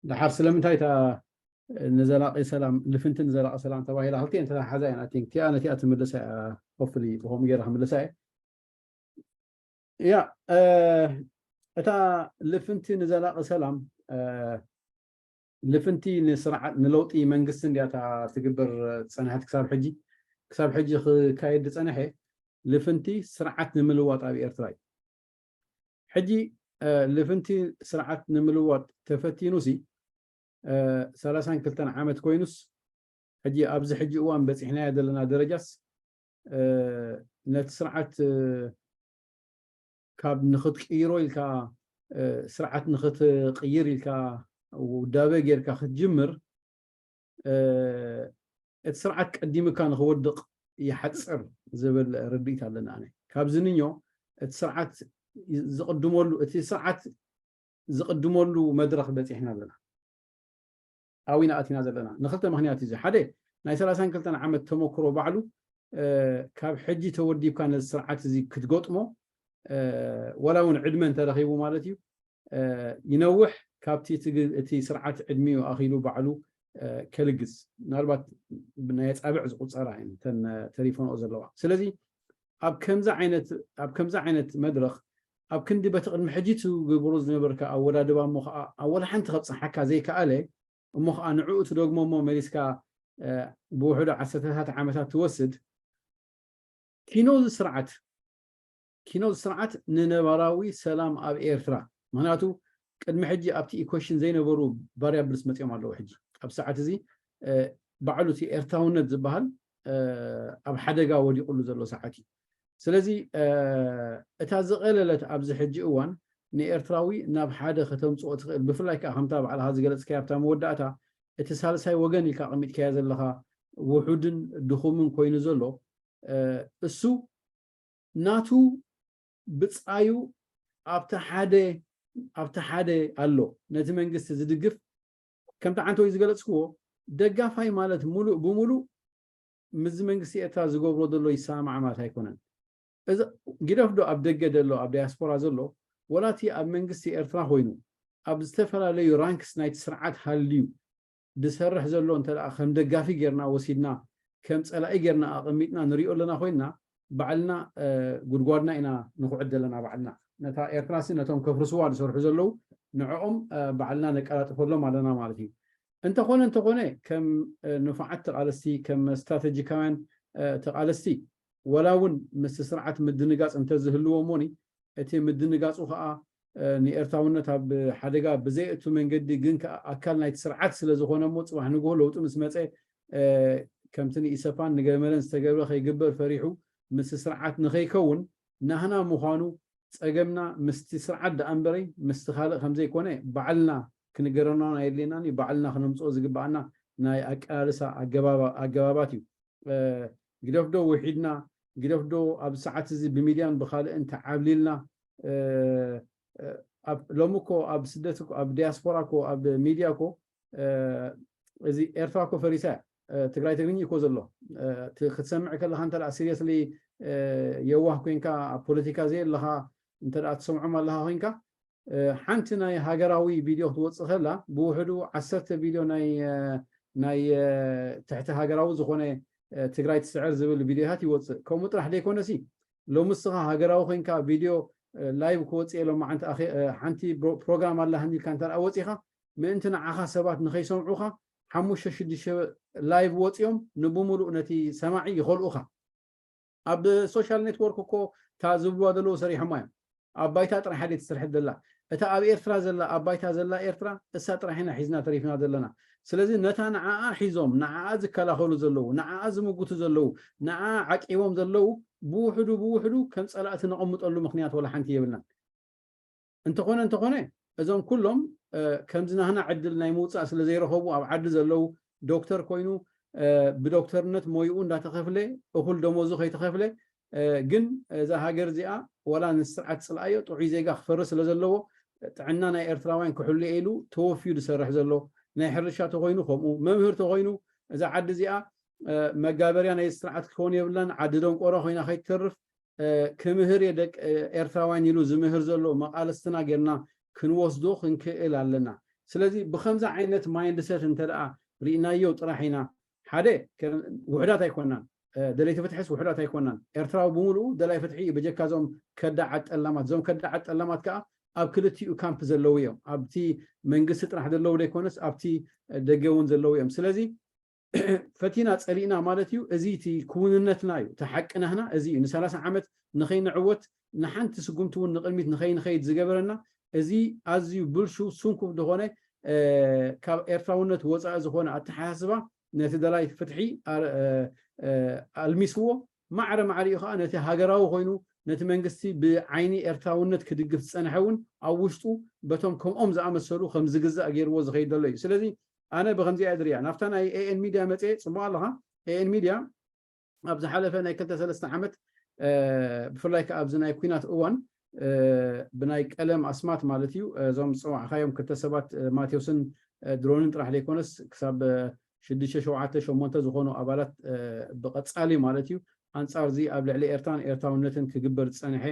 ደሓር ስለምንታይ እታ ንዘላቂ ሰላም ልፍንቲ ንዘላቂ ሰላም ተባሂላ ክልቲኤን ተተሓሓዛ እየን። I think እቲኣ ነቲኣ ትምልሳ እያ። Hopefully ብኸምኡ ገይረ ክምልሳ እየ። ያ እታ ልፍንቲ ንዘላቂ ሰላም ልፍንቲ ንስርዓት ንለውጢ መንግስቲ እንዲያ እታ ትግበር ዝፀንሐት ክሳብ ሕጂ። ክሳብ ሕጂ ክካየድ ዝፀንሐ ልፍንቲ ስርዓት ንምልዋጥ ኣብ ኤርትራ እዩ። ሕጂ ልፍንቲ ስርዓት ንምልዋጥ ተፈቲኑ ሲ ሰላሳን ክልተን ዓመት ኮይኑስ ሕጂ ኣብዚ ሕጂ እዋን በፂሕናዮ ዘለና ደረጃስ ነቲ ስርዓት ካብ ንክትቅይሮ ኢልካ ስርዓት ንክትቅይር ኢልካ ውዳበ ጌርካ ክትጅምር እቲ ስርዓት ቀዲምካ ንክወድቅ ይሓፅር ዝብል ርድኢት ኣለና። ኣነ ካብዚ ንኞ እቲ ስርዓት ዝቅድመሉ እቲ ስርዓት ዝቅድመሉ መድረክ በፂሕና ኣለና። ኣዊና ኣቲና ዘለና ንክልተ ምክንያት እዩ። ሓደ ናይ ሰላሳን ክልተን ዓመት ተመክሮ ባዕሉ ካብ ሕጂ ተወዲብካ ነዚ ስርዓት እዚ ክትገጥሞ ዋላ እውን ዕድመ እንተረኪቡ ማለት እዩ ይነውሕ ካብቲ እቲ ስርዓት ዕድሚኡ ኣኪሉ ባዕሉ ከልግስ ምናልባት ናይ ኣፃብዕ ዝቁፀራ እየን እተን ተሪፈንኦ ዘለዋ። ስለዚ ኣብ ከምዚ ዓይነት ኣብ ከምዚ ዓይነት መድረክ ኣብ ክንዲ በቲ ቅድሚ ሕጂ ትግብሮ ዝነበርካ ኣወዳድባ እሞ ከዓ ኣብ ወላ ሓንቲ ከብፅሓካ ዘይከኣለ እሞ ከዓ ንዕኡ ትደግሞ እሞ መሊስካ ብውሕዶ ዓሰርተታት ዓመታት ትወስድ ኪኖ እዚ ስርዓት ኪኖ እዚ ስርዓት ንነባራዊ ሰላም ኣብ ኤርትራ ምክንያቱ ቅድሚ ሕጂ ኣብቲ ኢኮሽን ዘይነበሩ ቫሪያብልስ መፅኦም ኣለዉ። ሕጂ ኣብ ሰዓት እዚ ባዕሉ እቲ ኤርትራውነት ዝበሃል ኣብ ሓደጋ ወዲቁሉ ዘሎ ሰዓት እዩ። ስለዚ እታ ዝቐለለት ኣብዚ ሕጂ እዋን ንኤርትራዊ ናብ ሓደ ከተምፅኦ ትኽእል ብፍላይ ከዓ ከምታ ባዕልካ ዝገለፅካያ ኣብታ መወዳእታ እቲ ሳልሳይ ወገን ኢልካ ኣቐሚጥካዮ ዘለኻ ውሑድን ድኹምን ኮይኑ ዘሎ እሱ ናቱ ብፃዩ ኣብቲ ሓደ ኣብቲ ሓደ ኣሎ ነቲ መንግስቲ ዝድግፍ ከምቲ ዓንተወይ ዝገለፅክዎ ደጋፋይ ማለት ሙሉእ ብሙሉእ ምስዚ መንግስቲ ኤርትራ ዝገብሮ ዘሎ ይሰማማዕ ማለት ኣይኮነን። እዚ ግደፍ ዶ ኣብ ደገ ዘሎ ኣብ ዳያስፖራ ዘሎ ወላ እቲ ኣብ መንግስቲ ኤርትራ ኮይኑ ኣብ ዝተፈላለዩ ራንክስ ናይቲ ስርዓት ሃልዩ ዝሰርሕ ዘሎ እንተ ከም ደጋፊ ጌርና ወሲድና ከም ፀላኢ ጌርና ኣቐሚጥና ንሪኦ ኣለና ኮይንና ባዕልና ጉድጓድና ኢና ንኩዕድ ዘለና ባዕልና ነታ ኤርትራሲ ነቶም ከፍርስዋ ዝሰርሑ ዘለዉ ንዕኦም ባዕልና ነቀላጥፈሎም ኣለና ማለት እዩ። እንተኾነ እንተኾነ ከም ንፉዓት ተቓለስቲ ከም ስትራተጂካውያን ተቓለስቲ ወላ እውን ምስቲ ስርዓት ምድንጋፅ እንተዝህልዎ እሞኒ እቲ ምድንጋፁ ከዓ ንኤርትራውነት ኣብ ሓደጋ ብዘየእቱ መንገዲ ግን ከዓ ኣካል ናይቲ ስርዓት ስለ ዝኾነ እሞ ፅባሕ ንግሆ ለውጢ ምስ መፀ ከምቲ ንኢሰፓን ንገመለን ዝተገብረ ከይግበር ፈሪሑ ምስቲ ስርዓት ንኸይከውን ናህና ምዃኑ ጸገምና ምስቲ ስርዓት ደኣ እምበረይ ምስቲ ካልእ ከም ዘይኮነ ባዕልና ክንገረኖ ኣየድልየናን እዩ። ባዕልና ክነምጽኦ ዝግብኣና ናይ ኣቀላልሳ ኣገባባ-፣ ኣገባባት እዩ። እ፣ ግደፍዶ ውሒድና፣ ግደፍዶ ኣብ ሰዓት እዚ ብሚድያን ብኻልእን ተዓብሊልና፣ እ፣ እ፣ ኣብ፣ ሎሚ እኮ ኣብ ስደት እኮ፣ ኣብ ዲያስፖራ እኮ፣ ኣብ ሚድያ እኮ፣ እ፣ እዚ ኤርትራ እኮ ፈሪሳ እያ። እ፣ ትግራይ ትግርኛ እኮ ዘሎ። እ፣ እቲ ክትሰምዕ ከለኻ እንተ ደኣ ሲሪየስሊ፣ እ፣ የዋህ ኮንካ፣ ኣብ ፖለቲካ ዘየለኻ እንተ ደኣ ትሰምዖም ኣለኻ ኮንካ፣ እ፣ ሓንቲ ናይ ሃገራዊ ቪድዮ ክትወጽእ ከላ፣ ብውሕዱ ዓሰርተ ቪድዮ ናይ፣ እ፣ ናይ፣ እ፣ ትሕቲ ሃገራዊ ዝኾነ፣ እ፣ ትግራይ ትስዕር ዝብል ቪድዮታት ይወጽእ። ከምኡ ጥራሕ ዘይኮነሲ፣ ሎሚ እስኻ ሃገራዊ ኮንካ ቪድዮ፣ እ፣ ላይቭ ክወጽእ እየ ሎማዓንቲ ኣኸ-፣ እ፣ ሓንቲ ብሮ-፣ ፕሮግራም ኣላህኒ ኢልካ እንተ ደኣ ወጺኻ፣ ምእንቲ ንዓኻ ሰባት ንኸይሰምዑኻ፣ ሓሙሽተ ሽዱሽተ ላይቭ ወጺኦም ንብምሉእ ነቲ ሰማዒ ይኸልኡኻ። ኣብ ሶሻል ኔትወርክ እኮ እታ ዝብልዋ ዘለዉ ሰሪሖማ እዮም። ኣብ ባይታ ጥራሕ ኣይደለይ ትሰርሐት ዘላ። እታ ኣብ ኤርትራ ዘላ፣ ኣብ ባይታ ዘላ ኤርትራ፣ እሳ ጥራሕ ኢና ሒዝና ተሪፍና ዘለና። ስለዚ ነታ ንዓኣ ሒዞም፣ ንዓኣ ዝከላኸሉ ዘለዉ፣ ንዓኣ ዝምጉቱ ዘለዉ፣ ንዓኣ ዓቂቦም ዘለዉ፣ ብውሕዱ ብውሕዱ ከም ጸላእቲ ነቐምጠሉ ምኽንያት ወላ ሓንቲ የብልናን። እንተኾነ፣ እንተኾነ፣ እዞም ኩሎም፣ እ፣ ከምዚ ናህና ዕድል ናይ ምውጻእ ስለ ዘይረኸቡ፣ ኣብ ዓዲ ዘለዉ፣ ዶክተር ኮይኑ፣ እ፣ ብዶክተርነት ሞይኡ እንዳተኸፍለ፣ እኹል ደሞዙ ከይተኸፍለ፣ እ፣ ግን እዛ ሃገር እዚኣ ወላ ንስርዓት ጽልኣዮ ጥዑይ ዜጋ ክፈርስ ስለ ዘለዎ፣ ጥዕና ናይ ኤርትራውያን ክሕሉ ኢሉ ተወፍዩ ዝሰርሕ ዘሎ፣ ናይ ሕርሻ ተኾይኑ ከምኡ፣ መምህር ተኾይኑ፣ እዛ ዓዲ እዚኣ፣ እ፣ መጋበርያ ናይ ስርዓት ክትከውን የብላን፣ ዓዲ ደንቆሮ ኮይና ከይትተርፍ፣ እ፣ ክምህር እየ ደቂ ኤርትራውያን ኢሉ ዝምህር ዘሎ መቓልስትና ጌርና ክንወስዶ ክንክእል ኣለና። ስለዚ ብኸምዚ ዓይነት ማይንድሰት እንተ ደኣ ርኢናዮ ጥራሕ ኢና፣ ሓደ፣ ከ-፣ ውሑዳት ኣይኮናን፣ እ፣ ደለይቲ ፍትሕስ ውሑዳት ኣይኮናን። ኤርትራዊ ብምሉኡ ደላይ ፍትሒ እዩ፣ በጀካ እዞም ከዳዓት ጠላማት። እዞም ከዳዓት ጠላማት ከኣ ኣብ ክልቲኡ ካምፕ ዘለዉ እዮም። ኣብቲ መንግስቲ ጥራሕ ዘለዉ ዘይኮነስ ኣብቲ ደገ እውን ዘለዉ እዮም። ስለዚ ፈቲና ጸሊእና ማለት እዩ። እዚ እቲ ክውንነትና እዩ፣ እቲ ሓቂ ናህና እዚ እዩ። ንሰላሳ ዓመት ንኸይንዕወት፣ ንሓንቲ ስጉምቲ እውን ንቕድሚት ንኸይንኸይድ ዝገበረና እዚ ኣዝዩ ብልሹው ስንኩፍ ዝኾነ፣ እ፣ ካብ ኤርትራውነት ወጻኢ ዝኾነ ኣተሓሳስባ ነቲ ደላይ ፍትሒ ኣ-፣ እ፣ እ፣ ኣልሚስዎ፣ ማዕረ ማዕሪኡ ከኣ ነቲ ሃገራዊ ኮይኑ ነቲ መንግስቲ ብዓይኒ ኤርትራውነት ክድግፍ ዝጸንሐ እውን ኣብ ውሽጡ በቶም ከምኦም ዝኣመሰሉ ከም ዝግዛእ ገይርዎ ዝኸይድ ዘሎ እዩ። ስለዚ ኣነ ብኸምዚኣ እየ ዝሪኣ። ናብታ ናይ ኤኤን ሚድያ መጽየ፣ ጽቡቕ ኣለኻ። ኤኤን ሚድያ ኣብ ዝሓለፈ ናይ ክልተ ሰለስተ ዓመት፣ እ፣ ብፍላይ ከኣ ኣብዚ ናይ ኲናት እዋን፣ እ፣ ብናይ ቀለም ኣስማት ማለት እዩ፣ እዞም ዝጸዋዕካዮም ክልተ ሰባት፣ እ፣ ማቴዎስን፣ እ፣ ድሮንን ጥራሕ ዘይኮነስ ክሳብ፣ እ፣ ሽዱሽተ፣ ሸውዓተ፣ ሸሞንተ ዝኾኑ ኣባላት፣ እ፣ ብቐጻሊ ማለት እዩ ኣንጻር እዚ ኣብ ልዕሊ ኤርትራን ኤርትራውነትን ክግበር ዝጸንሐ፣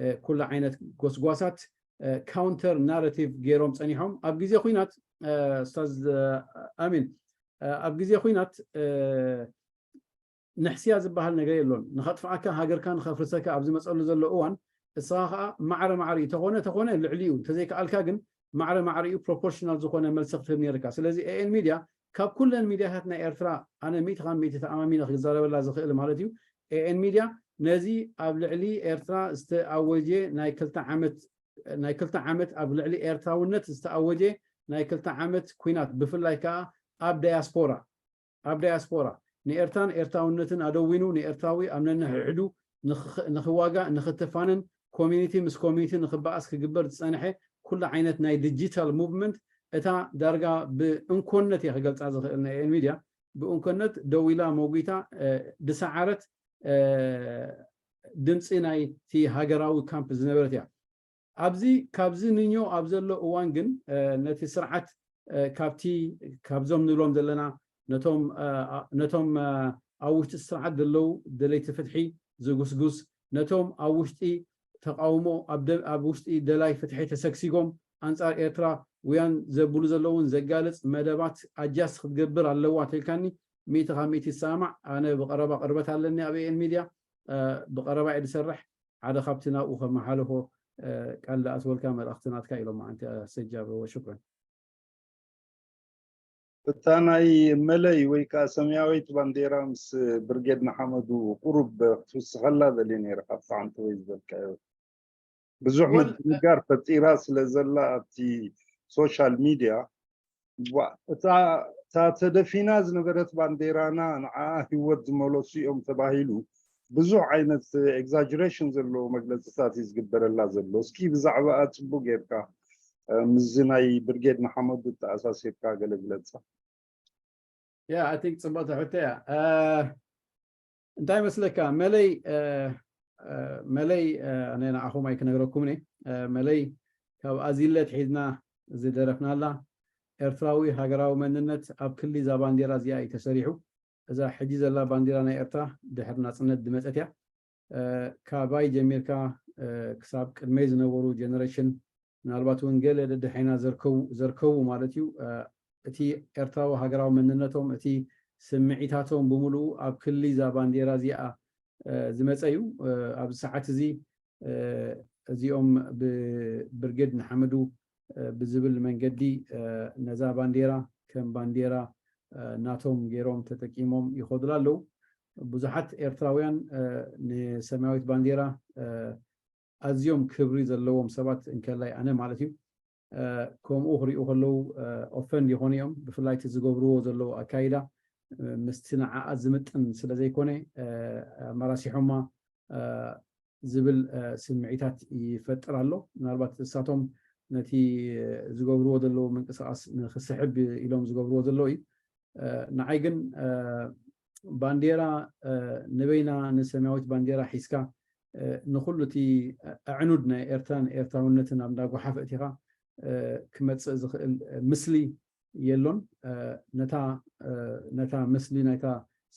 እ፣ ኩሉ ዓይነት ጎስጓሳት፣ እ፣ ካውንተር ናራቲቭ ገይሮም ጸኒሖም። ኣብ ግዜ ኲናት፣ እ፣ ኡስታዝ፣ እ፣ ኣሚን፣ እ፣ ኣብ ግዜ ኲናት፣ እ፣ ንሕስያ ዝበሃል ነገር የሎን። ንኸጥፍኣካ፣ ሃገርካ ንኸፍርሰካ ኣብ ዝመጸሉ ዘሎ እዋን፣ እስኻ ኸኣ ማዕረ ማዕሪኡ፣ ተኾነ ተኾነ ልዕሊኡ፣ እንተዘይከኣልካ ግን ማዕረ ማዕሪኡ ፕሮፖርሽናል ዝኾነ መልሲ ክትህብ ነይርካ። ስለዚ ኤኤን ሚድያ ካብ ኩለን ሚድያታት ናይ ኤርትራ፣ ኣነ ሚእቲ ካብ ሚእቲ ተኣማሚነ ክዛረበላ ዝኽእል ማለት እዩ። ኤኤን ሚድያ ነዚ ኣብ ልዕሊ ኤርትራ ዝተኣወጀ ናይ ክልተ ዓመት፣ ናይ ክልተ ዓመት ኣብ ልዕሊ ኤርትራውነት ዝተኣወጀ ናይ ክልተ ዓመት ኲናት፣ ብፍላይ ከኣ ኣብ ዳያስፖራ፣ ኣብ ዳያስፖራ ንኤርትራን ኤርትራውነትን ኣደዊኑ ንኤርትራዊ ኣብ ነንሕድሕዱ ንኽ-፣ ንኽዋጋእ፣ ንኽትፋነን፣ ኮሚኒቲ ምስ ኮሚኒቲ ንኽበኣስ ክግበር ዝጸንሐ ኩሉ ዓይነት ናይ ዲጂታል ሙቭመንት፣ እታ ዳርጋ ብእንኮነት እየ ክገልጻ ዝኽእል፣ ናይ ኤኤን ሚድያ ብእንኮነት ደው ኢላ መጒታ፣ እ፣ ዝሰዓረት፣ እ፣ ድምጺ ናይቲ ሃገራዊ ካምፕ ዝነበረት እያ። ኣብዚ፣ ካብዚ ንኞ ኣብ ዘሎ እዋን ግን፣ እ፣ ነቲ ስርዓት፣ እ፣ ካብቲ፣ ካብዞም ንብሎም ዘለና፣ ነቶም፣ እ፣ ኣ-፣ ነቶም፣ እ፣ ኣብ ውሽጢ ስርዓት ዘለዉ ደለይቲ ፍትሒ ዝጉስጉስ፣ ነቶም ኣብ ውሽጢ ተቃውሞ፣ ኣብ ደ-፣ ኣብ ውሽጢ ደላይ ፍትሒ ተሰግሲጎም ኣንጻር ኤርትራውያን ዘብሉ ዘለዉን ዘጋልጽ መደባት ኣጃስ ክትገብር ኣለዋ ተልካኒ፣ ሚእቲ ካብ ሚእቲ ይሰማማዕ። ኣነ ብቐረባ ቅርበት ኣለኒ ኣብ ኤኤን ሚድያ፣ እ፣ ብቐረባ እየ ዝሰርሕ። ሓደ ካብቲ ናብኡ ከመሓልፎ፣ እ፣ ቃል ዝኣትወልካ መልእኽቲ ናትካ ኢሎም መዓንቲ ኣሰጃበ። ወሽኩረን። እታ ናይ መለይ ወይ ከዓ ሰማያዊት ባንዴራ ምስ ብርጌድ ንሓመዱ ቁሩብ ክትውስኸላ ደልየ ነይረ፣ ካብቲ ሓንቲ ወይ ዝበልካዮ። ብዙሕ ወል-፣ ምድንጋር ፈጢራ ስለ ዘላ ኣብቲ ሶሻል ሚድያ፣ ዋ-፣ እታ፣ እታ ተደፊና ዝነበረት ባንዴራና ንዓኣ ህይወት ዝመለሱ እዮም ተባሂሉ፣ ብዙሕ ዓይነት exaggeration ዘለዎ መግለፅታት እዩ ዝግበረላ ዘሎ። እስኪ ብዛዕባኣ ፅቡቅ ጌርካ ምስዚ ናይ ብርጌድ ንሓመዱ ተኣሳሲርካ ገለ ግለፃ። Yeah, I think ፅቡቅ ትሕቶ እያ። እንታይ መስለካ መለይ መለይ ኣነ ንዓኹም ኣይክነግረኩም እየ። መለይ ካብ ኣዚለ ትሒዝና ዝደረፍናላ ኤርትራዊ ሃገራዊ መንነት ኣብ ክሊ እዛ ባንዴራ እዚኣ እዩ ተሰሪሑ። እዛ ሕጂ ዘላ ባንዴራ ናይ ኤርትራ ድሕሪ ናጽነት ዝመጸት እያ። ካባይ ጀሚርካ ክሳብ ቅድመይ ዝነበሩ ጀነሬሽን ምናልባት እውን ገለ ደድሕሪና ዘርከቡ ማለት እዩ። እቲ ኤርትራዊ ሃገራዊ መንነቶም፣ እቲ ስምዒታቶም ብምሉኡ ኣብ ክሊ እዛ ባንዴራ እዚኣ ዝመጸ እዩ። ኣብዚ ሰዓት እዚ እዚኦም ብብርጌድ ንሓመዱ ብዝብል መንገዲ ነዛ ባንዴራ ከም ባንዴራ ናቶም ገይሮም ተጠቂሞም ይኸዱላ ኣለዉ። ብዙሓት ኤርትራውያን ንሰማያዊት ባንዴራ ኣዝዮም ክብሪ ዘለዎም ሰባት እንከላይ ኣነ ማለት እዩ ከምኡ ክሪኡ ከለዉ ኦፈንድ ይኾኑ እዮም። ብፍላይ እቲ ዝገብርዎ ዘለዉ ኣካይዳ ምስቲ ንዓኣ ዝምጥን ስለ ዘይኮነ መራሲሖማ ዝብል ስምዒታት ይፈጥር ኣሎ። ምናልባት እሳቶም ነቲ ዝገብርዎ ዘለዉ ምንቅስቃስ ንክስሕብ ኢሎም ዝገብርዎ ዘለዉ እዩ። ንዓይ ግን ባንዴራ ንበይና ንሰማያዊት ባንዴራ ሒዝካ ንኩሉ እቲ ኣዕኑድ ናይ ኤርትራን ኤርትራውነትን ኣብ እንዳጓሓፈ እቲኻ ክመፅእ ዝኽእል ምስሊ የሎን። ነታ ነታ ምስሊ ናይታ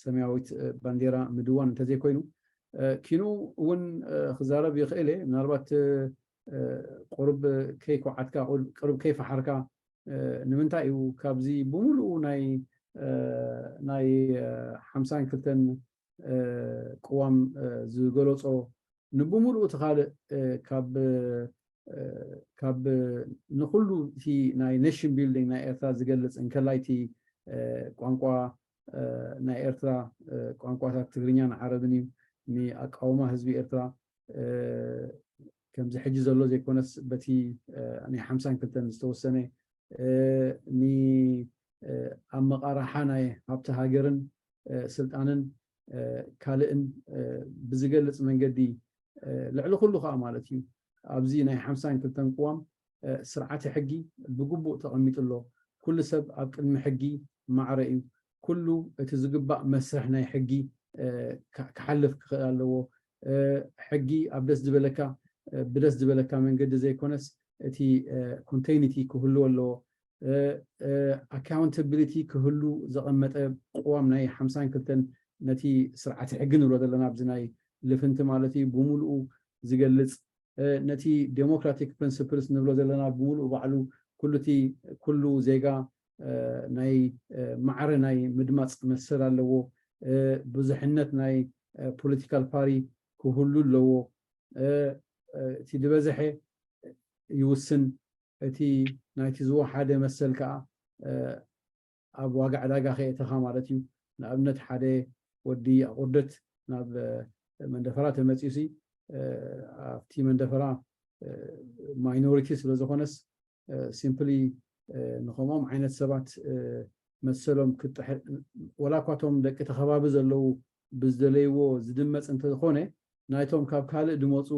ሰማያዊት ባንዴራ ምድዋን እንተዘይኮይኑ ኪኑ እውን ክዛረብ ይኽእል እየ። ምናልባት ቁሩብ ከይኮዓትካ፣ ቁሩብ ከይፈሓርካ ንምንታይ እዩ ካብዚ ብምሉኡ ናይ ናይ ሓምሳን ክልተን ቅዋም ዝገለጾ ንብምሉኡ እቲ ካልእ ካብ ካብ ንኩሉ እቲ ናይ ኔሽን ቢልዲንግ ናይ ኤርትራ ዝገልጽ እንከላይ እቲ ቋንቋ ናይ ኤርትራ ቋንቋታት ትግርኛን ዓረብን እዩ። ንኣቃውማ ህዝቢ ኤርትራ ከምዚ ሕጂ ዘሎ ዘይኮነስ በቲ ናይ ሓምሳን ክልተን ዝተወሰነ ንኣመቓርሓ ናይ ሃብቲ ሃገርን ስልጣንን ካልእን ብዝገልጽ መንገዲ ልዕሊ ኩሉ ከዓ ማለት እዩ ኣብዚ ናይ ሓምሳን ክልተን ቅዋም ስርዓተ ሕጊ ብግቡእ ተቐሚጡ ኣሎ። ኩሉ ሰብ ኣብ ቅድሚ ሕጊ ማዕረ እዩ። ኩሉ እቲ ዝግባእ መስርሕ ናይ ሕጊ ክሓልፍ ክኽእል ኣለዎ። ሕጊ ኣብ ደስ ዝበለካ ብደስ ዝበለካ መንገዲ ዘይኮነስ እቲ ኮንቴኒቲ ክህልዎ ኣለዎ። ኣካውንታቢሊቲ ክህሉ ዘቐመጠ ቅዋም ናይ ሓምሳን ክልተን ነቲ ስርዓተ ሕጊ ንብሎ ዘለና ኣብዚ ናይ ልፍንቲ ማለት እዩ ብምሉኡ ዝገልፅ ነቲ ዴሞክራቲክ ፕሪንስፕልስ ንብሎ ዘለና ብምሉኡ ባዕሉ ኩሉ እቲ ኩሉ ዜጋ ናይ ማዕረ ናይ ምድማፅ መሰል ኣለዎ። ብዙሕነት ናይ ፖለቲካል ፓሪ ክህሉ ኣለዎ። እቲ ዝበዝሐ ይውስን። እቲ ናይቲ ዝወሓደ መሰል ከዓ ኣብ ዋጋ ዕዳጋ ከየእተኻ ማለት እዩ። ንኣብነት ሓደ ወዲ ኣቑርደት ናብ መንደፈራ ተመፅዩሲ ኣብቲ መንደፈራ ማይኖሪቲ ስለ ዝኾነስ ሲምፕሊ ንከምኦም ዓይነት ሰባት መሰሎም ክጥሕ ወላ እኳ እቶም ደቂ ተኸባቢ ዘለዉ ብዝደለይዎ ዝድመፅ እንተዝኾነ ናይቶም ካብ ካልእ ድመፁ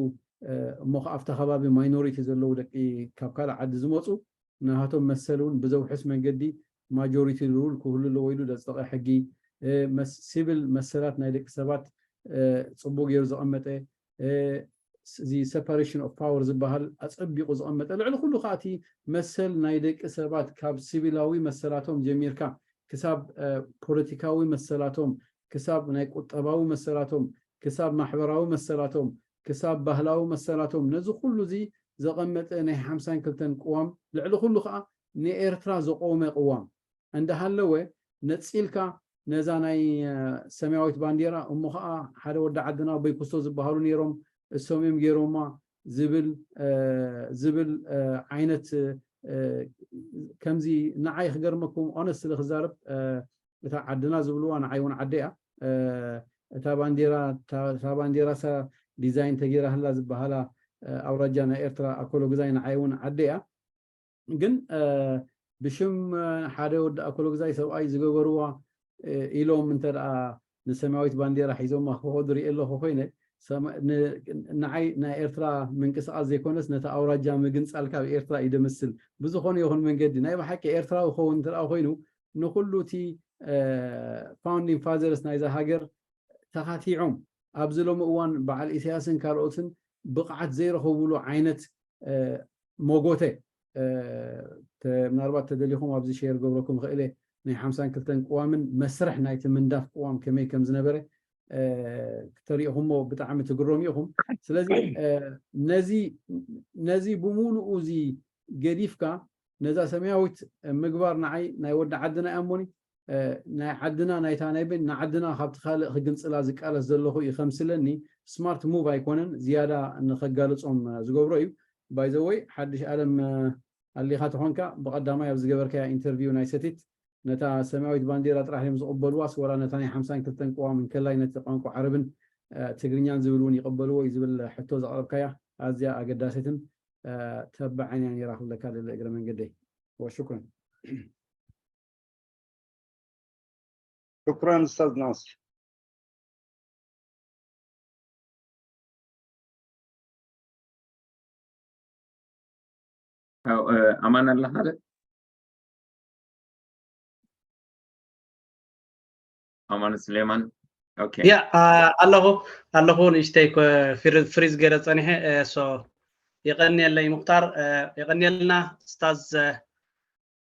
እሞ ከዓ ኣብታ ከባቢ ማይኖሪቲ ዘለዉ ደቂ ካብ ካልእ ዓዲ ዝመፁ ናሃቶም መሰል እውን ብዘውሕስ መንገዲ ማጆሪቲ ሩል ክህሉ ኣለዎ ኢሉ ዘፅደቐ ሕጊ ሲቪል መሰላት ናይ ደቂ ሰባት ፅቡቅ ገይሩ ዘቐመጠ እዚ ሰፓሬሽን ኦፍ ፓወር ዝበሃል ኣፀቢቑ ዘቐመጠ ልዕሊ ኩሉ ከዓ እቲ መሰል ናይ ደቂ ሰባት ካብ ሲቪላዊ መሰላቶም ጀሚርካ ክሳብ ፖለቲካዊ መሰላቶም ክሳብ ናይ ቁጠባዊ መሰላቶም ክሳብ ማሕበራዊ መሰላቶም ክሳብ ባህላዊ መሰላቶም ነዚ ኩሉ እዚ ዘቐመጠ ናይ ሓምሳን ክልተን ቅዋም ልዕሊ ኩሉ ከዓ ንኤርትራ ዘቆመ ቅዋም እንዳሃለወ ነፂልካ ነዛ ናይ ሰማያዊት ባንዴራ እሞ ከዓ ሓደ ወዲ ዓድና በይኩስቶ ዝበሃሉ ነይሮም እሶም እዮም ገይሮማ ዝብል ዝብል ዓይነት ከምዚ ንዓይ ክገርመኩም ኦነስትሊ ክዛረብ እታ ዓድና ዝብልዋ ንዓይ እውን ዓደ እያ። እታ ባንዴራ እታ ባንዴራ ሳ ዲዛይን ተገይራህላ ዝበሃላ ኣውራጃ ናይ ኤርትራ ኣኮሎ ግዛይ ንዓይ እውን ዓደ እያ። ግን ብሽም ሓደ ወዲ ኣኮሎ ግዛይ ሰብኣይ ዝገበርዋ ኢሎም እንተ ደኣ ንሰማያዊት ባንዴራ ሒዞማ ክኸዱ ርኢ ኣለኹ ኮይነ፣ ሰማ- ን- ንዓይ ናይ ኤርትራ ምንቅስቃስ ዘይኮነስ ነቲ ኣውራጃ ምግንጻል ካብ ኤርትራ እዩ ደመስል። ብዝኾነ ይኹን መንገዲ ናይ ብሓቂ ኤርትራዊ ክኸውን እንተ ደኣ ኮይኑ ንኹሉ እቲ ፋውንዲንግ ፋዘርስ ናይዛ ሃገር ተኻቲዖም ኣብዚ ሎሚ እዋን በዓል ኢሳያስን ካልኦትን ብቕዓት ዘይረኸብሉ ዓይነት እ፣ ሞጎተ እ፣ ተ- ምናልባት ተደሊኹም ኣብዚ ሼር ገብረኩም ክእል እየ። ናይ ሓምሳን ክልተን ቅዋምን መስርሕ ናይቲ ምንዳፍ ቅዋም ከመይ ከም ዝነበረ እ፣ ተሪእኹሞ ብጣዕሚ ትግረሙ ኢኹም። ስለዚ እ፣ ነዚ ነዚ ብምሉኡ እዚ ገዲፍካ ነዛ ሰማያዊት ምግባር ንዓይ ናይ ወዲ ዓድና እያ እሞኒ ናይ ዓድና ናይታ ናይ ቤን ንዓድና ካብቲ ካልእ ክግንፅላ ዝቃለስ ዘለኹ እዩ ከምስለኒ ስማርት ሙቭ ኣይኮነን። ዝያዳ ንኸጋልፆም ዝገብሮ እዩ። ባይዘወይ ሓድሽ ኣለም ኣሊኻ ተኾንካ ብቐዳማይ ኣብ ዝገበርካያ ኢንተርቪው ናይ ሰቲት ነታ ሰማያዊት ባንዴራ ጥራሕ እዮም ዝቕበልዋስ ወላ ነታ ናይ ሓምሳን ክልተን ቅዋም እንከላይ ነቲ ቋንቋ ዓረብን ትግርኛን ዝብል እውን ይቕበልዎ እዩ ዝብል ሕቶ ዘቕረብካያ ኣዝያ ኣገዳሲትን ተባዕን እያ ነይራ ክብለካ ደለ እግረ መንገደይ። ወሽኩረን። شكرا أستاذ ناصر. ኣው፣ እ፣ ኣማን ኣለኻ ዶ? ኣማን ስሌማን። ኦኬ። ያ ኣ- ኣለኹ ኣለኹ ንእሽተይ ኮ- ፍሪ- ፍሪዝ ገይረ ፀኒሐ እ፣ ሶ የቐንየለይ ሙክታር እ፣ የቐንየልና ስታዝ እ፣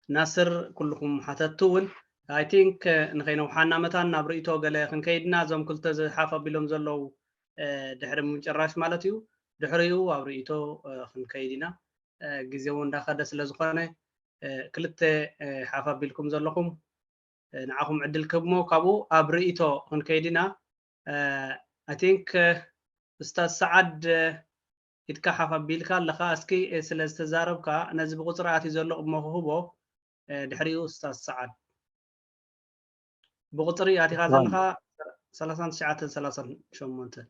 ናስር ኩልኹም ሓተቱ እውን ኣይ ቲንክ ንኸይነውሓና መታን ናብ ርእይቶ ገለ ክንከይድና እዞም ክልተ ዝሓፍ ኣቢሎም ዘለዉ እ፣ ድሕሪ ምጭራሽ ማለት እዩ ድሕሪኡ ኣብ ርእይቶ እ፣ ክንከይድ ኢና እ፣ ግዜ እውን እንዳኸደ ስለ ዝኾነ እ፣ ክልተ እ፣ ሓፍ ኣቢልኩም ዘለኹም እ፣ ንዓኹም ዕድል ክህብሞ ካብኡ ኣብ ርእይቶ ክንከይድ ኢና I think ኡስታዝ ሰዓድ ኢድካ ሓፍ ኣቢልካ ኣለኻ እስኪ ስለ ዝተዛረብካ ነዚ ብቁፅሪ ኣትዩ ዘሎ እሞ ክህቦ ድሕሪኡ ኡስታዝ ሰዓድ ብቁፅሪ ኣቲኻ ዘለኻ ሰላሳን ትሽዓተን ሰላሳን ሸሞንተን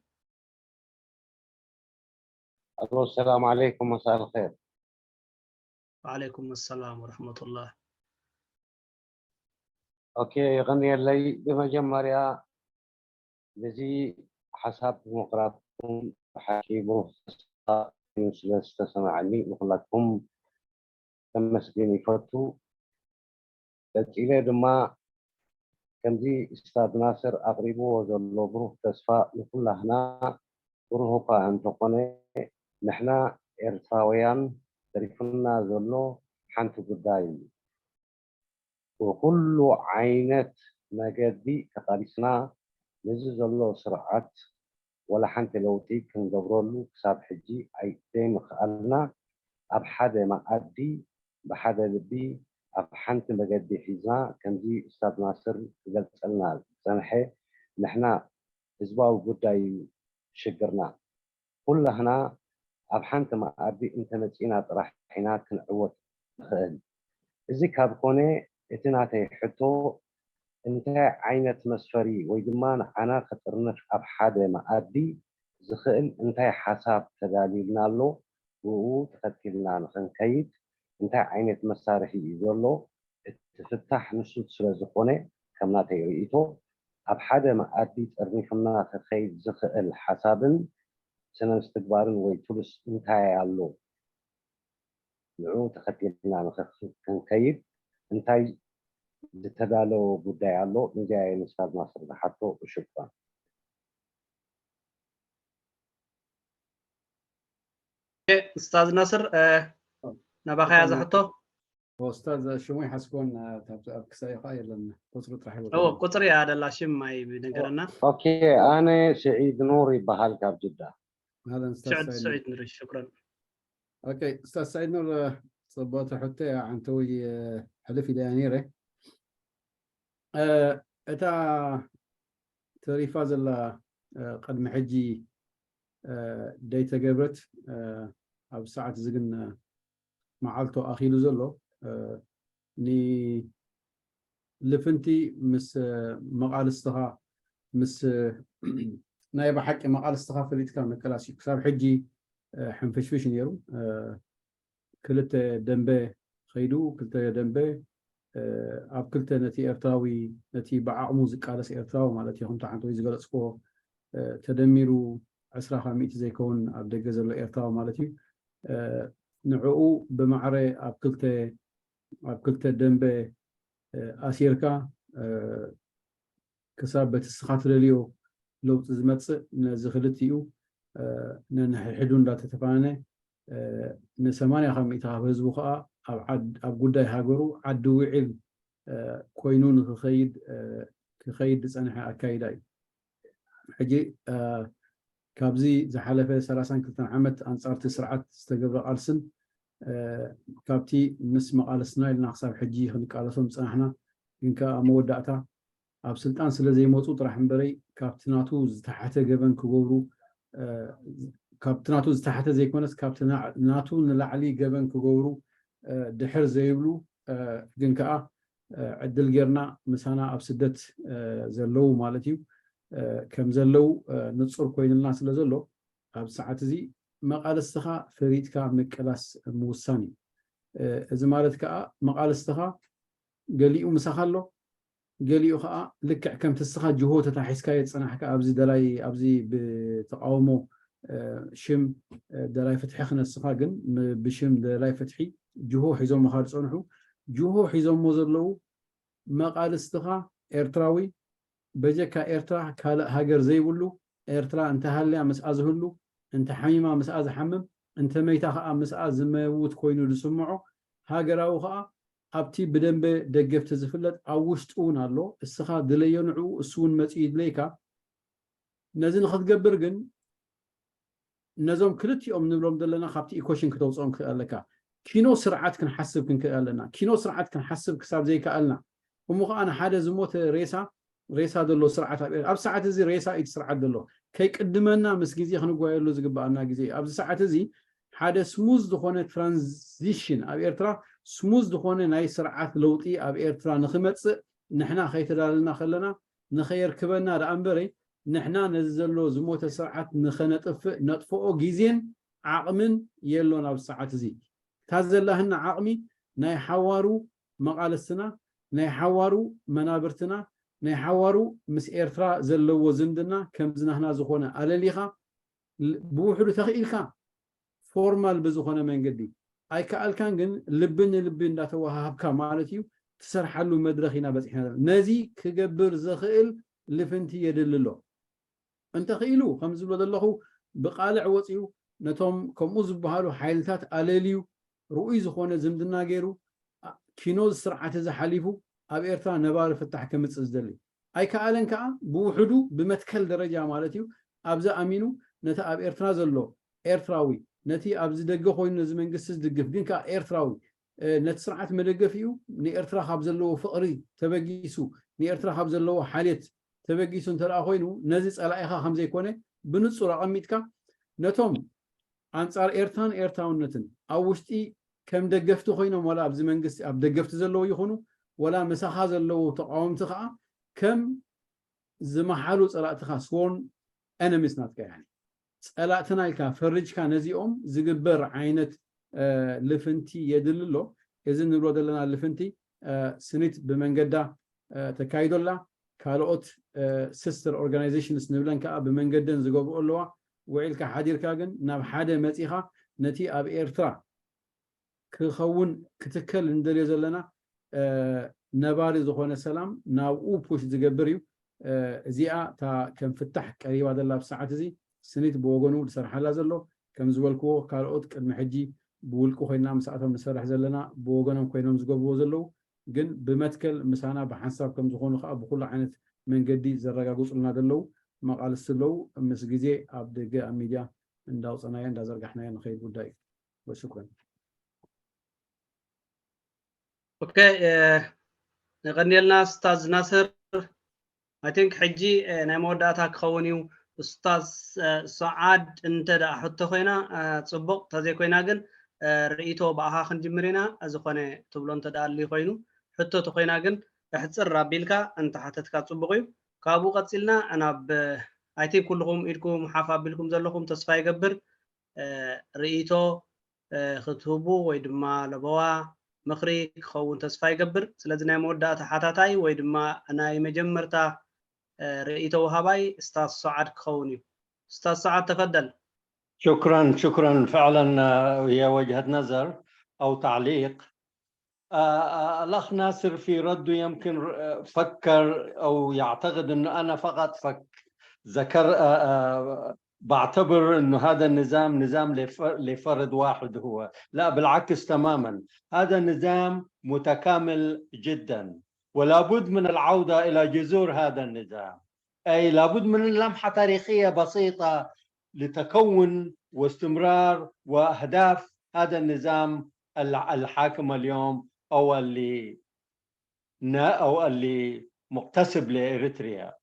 الو السلام عليكم مساء الخير وعليكم السلام ورحمة الله ኦኬ የቐንየለይ ብመጀመርያ ነዚ ሓሳብ ምቕራብኩም ብሓቂ ብሩህ ተስፋ ኮይኑ ስለ ዝተሰማዓኒ ንኩላትኩም ከመስግን ይፈቱ ቀጺለ ድማ ከምዚ እስታድ ናስር ኣቕሪብዎ ዘሎ ብሩህ ተስፋ ንኩላህና ብሩህ እኳ እንተኾነ ንሕና ኤርትራውያን ተሪፉና ዘሎ ሓንቲ ጉዳይ እዩ ብኹሉ ዓይነት መገዲ ተቓሊስና ነዚ ዘሎ ስርዓት ወላ ሓንቲ ለውጢ ክንገብረሉ ክሳብ ሕጂ ኣይደይምኽኣልና ኣብ ሓደ መኣዲ ብሓደ ልቢ ኣብ ሓንቲ መገዲ ሒዝና ከምዚ እስታድ ናስር ክገልጸልና ዝጸንሐ ንሕና ህዝባዊ ጉዳይ እዩ ሽግርና ኩላህና ኣብ ሓንቲ መኣዲ እንተመጺና ጥራሕ ኢና ክንዕወት ንኽእል። እዚ ካብ ኮነ እቲ ናተይ ሕቶ እንታይ ዓይነት መስፈሪ ወይ ድማ ንዓና ክጥርንፍ ኣብ ሓደ መኣዲ ዝኽእል እንታይ ሓሳብ ተዳልዩልና ኣሎ ብኡ ተኸቲልና ንኽንከይድ እንታይ ዓይነት መሳርሒ እዩ ዘሎ እቲ ፍታሕ ንሱ ስለ ዝኾነ ከም ናተይ ርእይቶ ኣብ ሓደ መኣዲ ጠርኒፍና ክኸይድ ዝኽእል ሓሳብን ስነ ምስትግባርን ወይ ቱልስ እንታይ ኣሎ ንዕኡ ተኸቲልና ንኽንከይድ እንታይ ዝተዳለወ ጉዳይ ኣሎ ነዚኣ እየ ንስታዝ ናስር ዝሓቶ ሽክራን እስታዝ ናስር ናባኻያ ዝሕቶ ኡስታዝ ሽሙ ይሓስኮን ኣብ ክሳይ ከዓ የለን ቁፅሪ ጥራሕ ይወ ቁፅሪ እያ ደላ ሽም ኣይ ነገረና ኦኬ ኣነ ስዒድ ኑር ይበሃል ካብ ጅዳ ኣለን ስዕድ ስዒድ ንር ሽክረን ኦኬ እስታዝ ሰዒድ ኑር ፅቡቅ ሕቶ እያ ዓንተዊ ሕልፍ ኢለያ ነይረ እታ ተሪፋ ዘላ ቅድሚ ሕጂ ደይተገብረት ኣብ ሰዓት እዚ ግን መዓልቶ ኣኺሉ ዘሎ ንልፍንቲ ምስ መቓልስትኻ ምስ ናይ ብሓቂ መቓልስትኻ ፈሊጥካ ምቅላስ እዩ ክሳብ ሕጂ ሕንፍሽፍሽ ነይሩ ክልተ ደንበ ኸይዱ ክልተ ደንበ ኣብ ክልተ ነቲ ኤርትራዊ፣ ነቲ ብዓቕሙ ዝቃለስ ኤርትራዊ ማለት እዩ፣ ከምቲ ሓንቲ ወይ ዝገለጽክዎ፣ ተደሚሩ ዕስራ ካብ ሚእቲ ዘይከውን ኣብ ደገ ዘሎ ኤርትራዊ ማለት እዩ። ንዕኡ ብማዕረ ኣብ ክልተ፣ ኣብ ክልተ ደንበ ኣሲርካ፣ ክሳብ በቲ ንስኻ ትደልዮ ለውጢ ዝመጽእ፣ ነዚ ክልቲኡ ነንሕድሕዱ እንዳተተፋነነ፣ ንሰማንያ ካብ ሚእቲ ካብ ህዝቡ ከኣ ኣብ ጉዳይ ሃገሩ ዓዲ ውዒል ኮይኑ ንክኸይድ ክኸይድ ዝጸንሐ ኣካይዳ እዩ። ሕጂ ካብዚ ዝሓለፈ ሰላሳን ክልተን ዓመት ኣንጻር እቲ ስርዓት ዝተገብረ ቃልስን፣ ካብቲ ምስ መቓልስትና ኢልና ክሳብ ሕጂ ክንቃለሶም ዝጸናሕና፣ ግን ከኣ ኣብ መወዳእታ ኣብ ስልጣን ስለ ዘይመጹ ጥራሕ እምበረይ፣ ካብቲ ናቱ ዝተሓተ ገበን ክገብሩ፣ ካብቲ ናቱ ዝተሓተ ዘይኮነስ፣ ካብቲ ናቱ ንላዕሊ ገበን ክገብሩ ድሕር ዘይብሉ፣ ግን ከኣ ዕድል ጌርና ምሳና ኣብ ስደት ዘለዉ ማለት እዩ፣ ከም ዘለዉ ንጹር ኮይንልና ስለ ዘሎ፣ ኣብ ሰዓት እዚ መቓልስትኻ ፈሪጥካ ምቅላስ ምውሳን እዩ። እዚ ማለት ከኣ መቓልስትኻ ገሊኡ ምሳኻ ኣሎ፣ ገሊኡ ከኣ ልክዕ ከምቲ ንስኻ ጅሆ ተታሒዝካዮ ዝጸናሕካ፣ ኣብዚ ደላይ፣ ኣብዚ ብተቃውሞ ሽም ደላይ ፍትሒ ክነስኻ፣ ግን ብሽም ደላይ ፍትሒ ጅሆ ሒዞምኻ ዝጸንሑ፣ ጅሆ ሒዞሞ ዘለዉ መቓልስትኻ ኤርትራዊ፣ በጀካ ኤርትራ ካልእ ሃገር ዘይብሉ፣ ኤርትራ እንተሃልያ ምስኣ ዝህሉ፣ እንተሓሚማ ምስኣ ዝሓምም፣ እንተመይታ ከኣ ምስኣ ዝመውት ኮይኑ ዝስምዖ፣ ሃገራዊ ከኣ ኣብቲ ብደንበ ደገፍቲ ዝፍለጥ ኣብ ውሽጡ እውን ኣሎ። እስኻ ድለዮ ንዕኡ፣ እሱ እውን መጺኡ ይድለይካ። ነዚ ንኽትገብር ግን ነዞም ክልቲኦም ንብሎም ዘለና ካብቲ ኢኮሽን ክተውፅኦም ክኽእል ኣለካ። ኪኖ ስርዓት ክንሓስብ ክንክእል ኣለና። ኪኖ ስርዓት ክንሓስብ ክሳብ ዘይከኣልና፣ እሞ ከዓ ንሓደ ዝሞተ ሬሳ፣ ሬሳ ዘሎ ስርዓት ኣብ ኤር-፣ ኣብ ሰዓት እዚ ሬሳ እዩ እቲ ስርዓት ዘሎ። ከይቅድመና ምስ ግዜ ክንጓየሉ ዝግበኣና ግዜ እዩ። ኣብዚ ሰዓት እዚ ሓደ ስሙዝ ዝኾነ ትራንዚሽን ኣብ ኤርትራ፣ ስሙዝ ዝኾነ ናይ ስርዓት ለውጢ ኣብ ኤርትራ ንኽመጽእ ንሕና ከይተዳለልና ከለና ንኸየርክበና ደኣ እምበረ፣ ንሕና ነዚ ዘሎ ዝሞተ ስርዓት ንኸነጥፍእ ነጥፍኦ ግዜን ዓቕምን የሎን። ኣብ ሰዓት እዚ እታ ዘላህና ዓቕሚ ናይ ሓዋሩ መቓልስትና፣ ናይ ሓዋሩ መናብርትና፣ ናይ ሓዋሩ ምስ ኤርትራ ዘለዎ ዝምድና ከምዚ ናህና ዝኾነ ኣለሊኻ፣ ል-፣ ብውሕዱ ተኽኢልካ ፎርማል ብዝኾነ መንገዲ፣ ኣይከኣልካን ግን ልቢ ንልቢ እንዳተወሃሃብካ ማለት እዩ፣ ትሰርሓሉ መድረኽ ኢና በጺሕና ዘለና። ነዚ ክገብር ዝኽእል ልፍንቲ የድሊ ኣሎ። እንተኽኢሉ፣ ከም ዝብሎ ዘለኹ፣ ብቃልዕ ወጺኡ ነቶም ከምኡ ዝበሃሉ ሓይልታት ኣለልዩ፣ ርኡይ ዝኾነ ዝምድና ገይሩ፣ ኪኖ ስርዓት እዚ ሓሊፉ ኣብ ኤርትራ ነባሪ ፍታሕ ከምጽእ ዝደሊ። ኣይከኣለን ከኣ ብውሕዱ ብመትከል ደረጃ ማለት እዩ፣ ኣብዚ ኣሚኑ ነቲ ኣብ ኤርትራ ዘሎ ኤርትራዊ፣ ነቲ ኣብዚ ደገ ኮይኑ ነዚ መንግስቲ ዝድግፍ ግን ከኣ ኤርትራዊ፣ እ፣ ነቲ ስርዓት መደገፊኡ ንኤርትራ ካብ ዘለዎ ፍቕሪ ተበጊሱ፣ ንኤርትራ ካብ ዘለዎ ሓልዮት ተበጊሱ እንተ ደኣ ኮይኑ፣ ነዚ ጸላኢኻ ከም ዘይኮነ ብንጹር ኣቐሚጥካ፣ ነቶም ኣንጻር ኤርትራን ኤርትራውነትን ኣብ ውሽጢ ከም ደገፍቲ ኮይኖም፣ ዋላ ኣብዚ መንግስቲ ኣብ ደገፍቲ ዘለዉ ይኹኑ፣ ዋላ ምሳኻ ዘለዉ ተቃወምቲ ከኣ ከም ዝመሓሉ ጸላእትኻ፣ ስዎርን ኤነሚስ ናትካ፣ ያኒ ጸላእትና ኢልካ ፈሪጅካ ነዚኦም ዝግበር ዓይነት፣ እ፣ ልፍንቲ የድሊ ኣሎ። እዚ ንብሎ ዘለና ልፍንቲ፣ እ፣ ስኒት ብመንገዳ፣ እ፣ ተካይዶ ኣላ። ካልኦት፣ እ፣ ሲስተር ኦርጋናይዜሽንስ ንብለን ከኣ ብመንገደን ዝገብርኦ ኣለዋ። ውዒልካ ሓዲርካ ግን ናብ ሓደ መጺኻ ነቲ ኣብ ኤርትራ ክኸውን ክትከል እንደልዮ ዘለና፣ እ፣ ነባሪ ዝኾነ ሰላም ናብኡ ፑሽ ዝገብር እዩ። እ፣ እዚኣ እታ ከም ፍታሕ ቀሪባ ዘላ ኣብ ሰዓት እዚ ስኒት ብወገኑ ዝሰርሓላ ዘሎ፣ ከም ዝበልክዎ ካልኦት ቅድሚ ሕጂ ብውልቂ ኮይና ምስኣቶም ንሰርሕ ዘለና ብወገኖም ኮይኖም ዝገብርዎ ዘለዉ፣ ግን ብመትከል ምሳና ብሓንሳብ ከም ዝኾኑ ከኣ ብኩሉ ዓይነት መንገዲ ዘረጋግጹልና ዘለዉ መቓልስቲ ኣለዉ። ምስ ግዜ ኣብ ደገ ኣብ ሚድያ እንዳውጸናዮ እንዳዘርጋሕናዮ ንኸይድ ጉዳይ እዩ። ወሽኩረን። ኦኬ፣ እ፣ የቐንየልና ኡስታዝ ናስር። ኣይ ቲንክ ሕጂ፣ እ፣ ናይ መወዳእታ ክኸውን እዩ። ኡስታዝ፣ እ፣ ሰዓድ እንተ ደኣ ሕቶ ኮይና፣ እ፣ ጽቡቕ፣ እንተዘይኮይና ግን፣ እ፣ ርእይቶ ብኣኻ ክንጅምር ኢና። ዝኾነ ትብሎ እንተ ደኣ ኣልዩ ኮይኑ፣ ሕቶ ተኾይና ግን ኣሕጽር ኣቢልካ እንተሓተትካ ጽቡቕ እዩ። ካብኡ ቀጺልና ናብ፣ ኣይ ቲንክ ኩልኹም ኢድኩም ሓፍ ኣቢልኩም ዘለኹም ተስፋ ይገብር፣ እ፣ ርእይቶ፣ እ፣ ክትህቡ ወይ ድማ ለበዋ፣ ምኽሪ ክኸውን ተስፋ ይገብር። ስለዚ ናይ መወዳእታ ሓታታይ ወይ ድማ ናይ መጀመርታ ርእይቶ ወሃባይ እስታዝ ሰዓድ ክኸውን እዩ። እስታዝ ሰዓድ፣ ተፈደል። شكرا شكرا فعلا. هي وجهة نظر أو تعليق. الأخ ناصر في رده يمكن فكر أو يعتقد أنه أنا فقط فك ذكر بعتبر أنه هذا النظام نظام لفرد واحد. هو لا، بالعكس تماما، هذا نظام متكامل جدا، ولا بد من العودة إلى جذور هذا النظام. أي لابد من لمحة تاريخية بسيطة لتكون واستمرار وأهداف هذا النظام الحاكم اليوم أو اللي أو اللي مقتسب لإريتريا.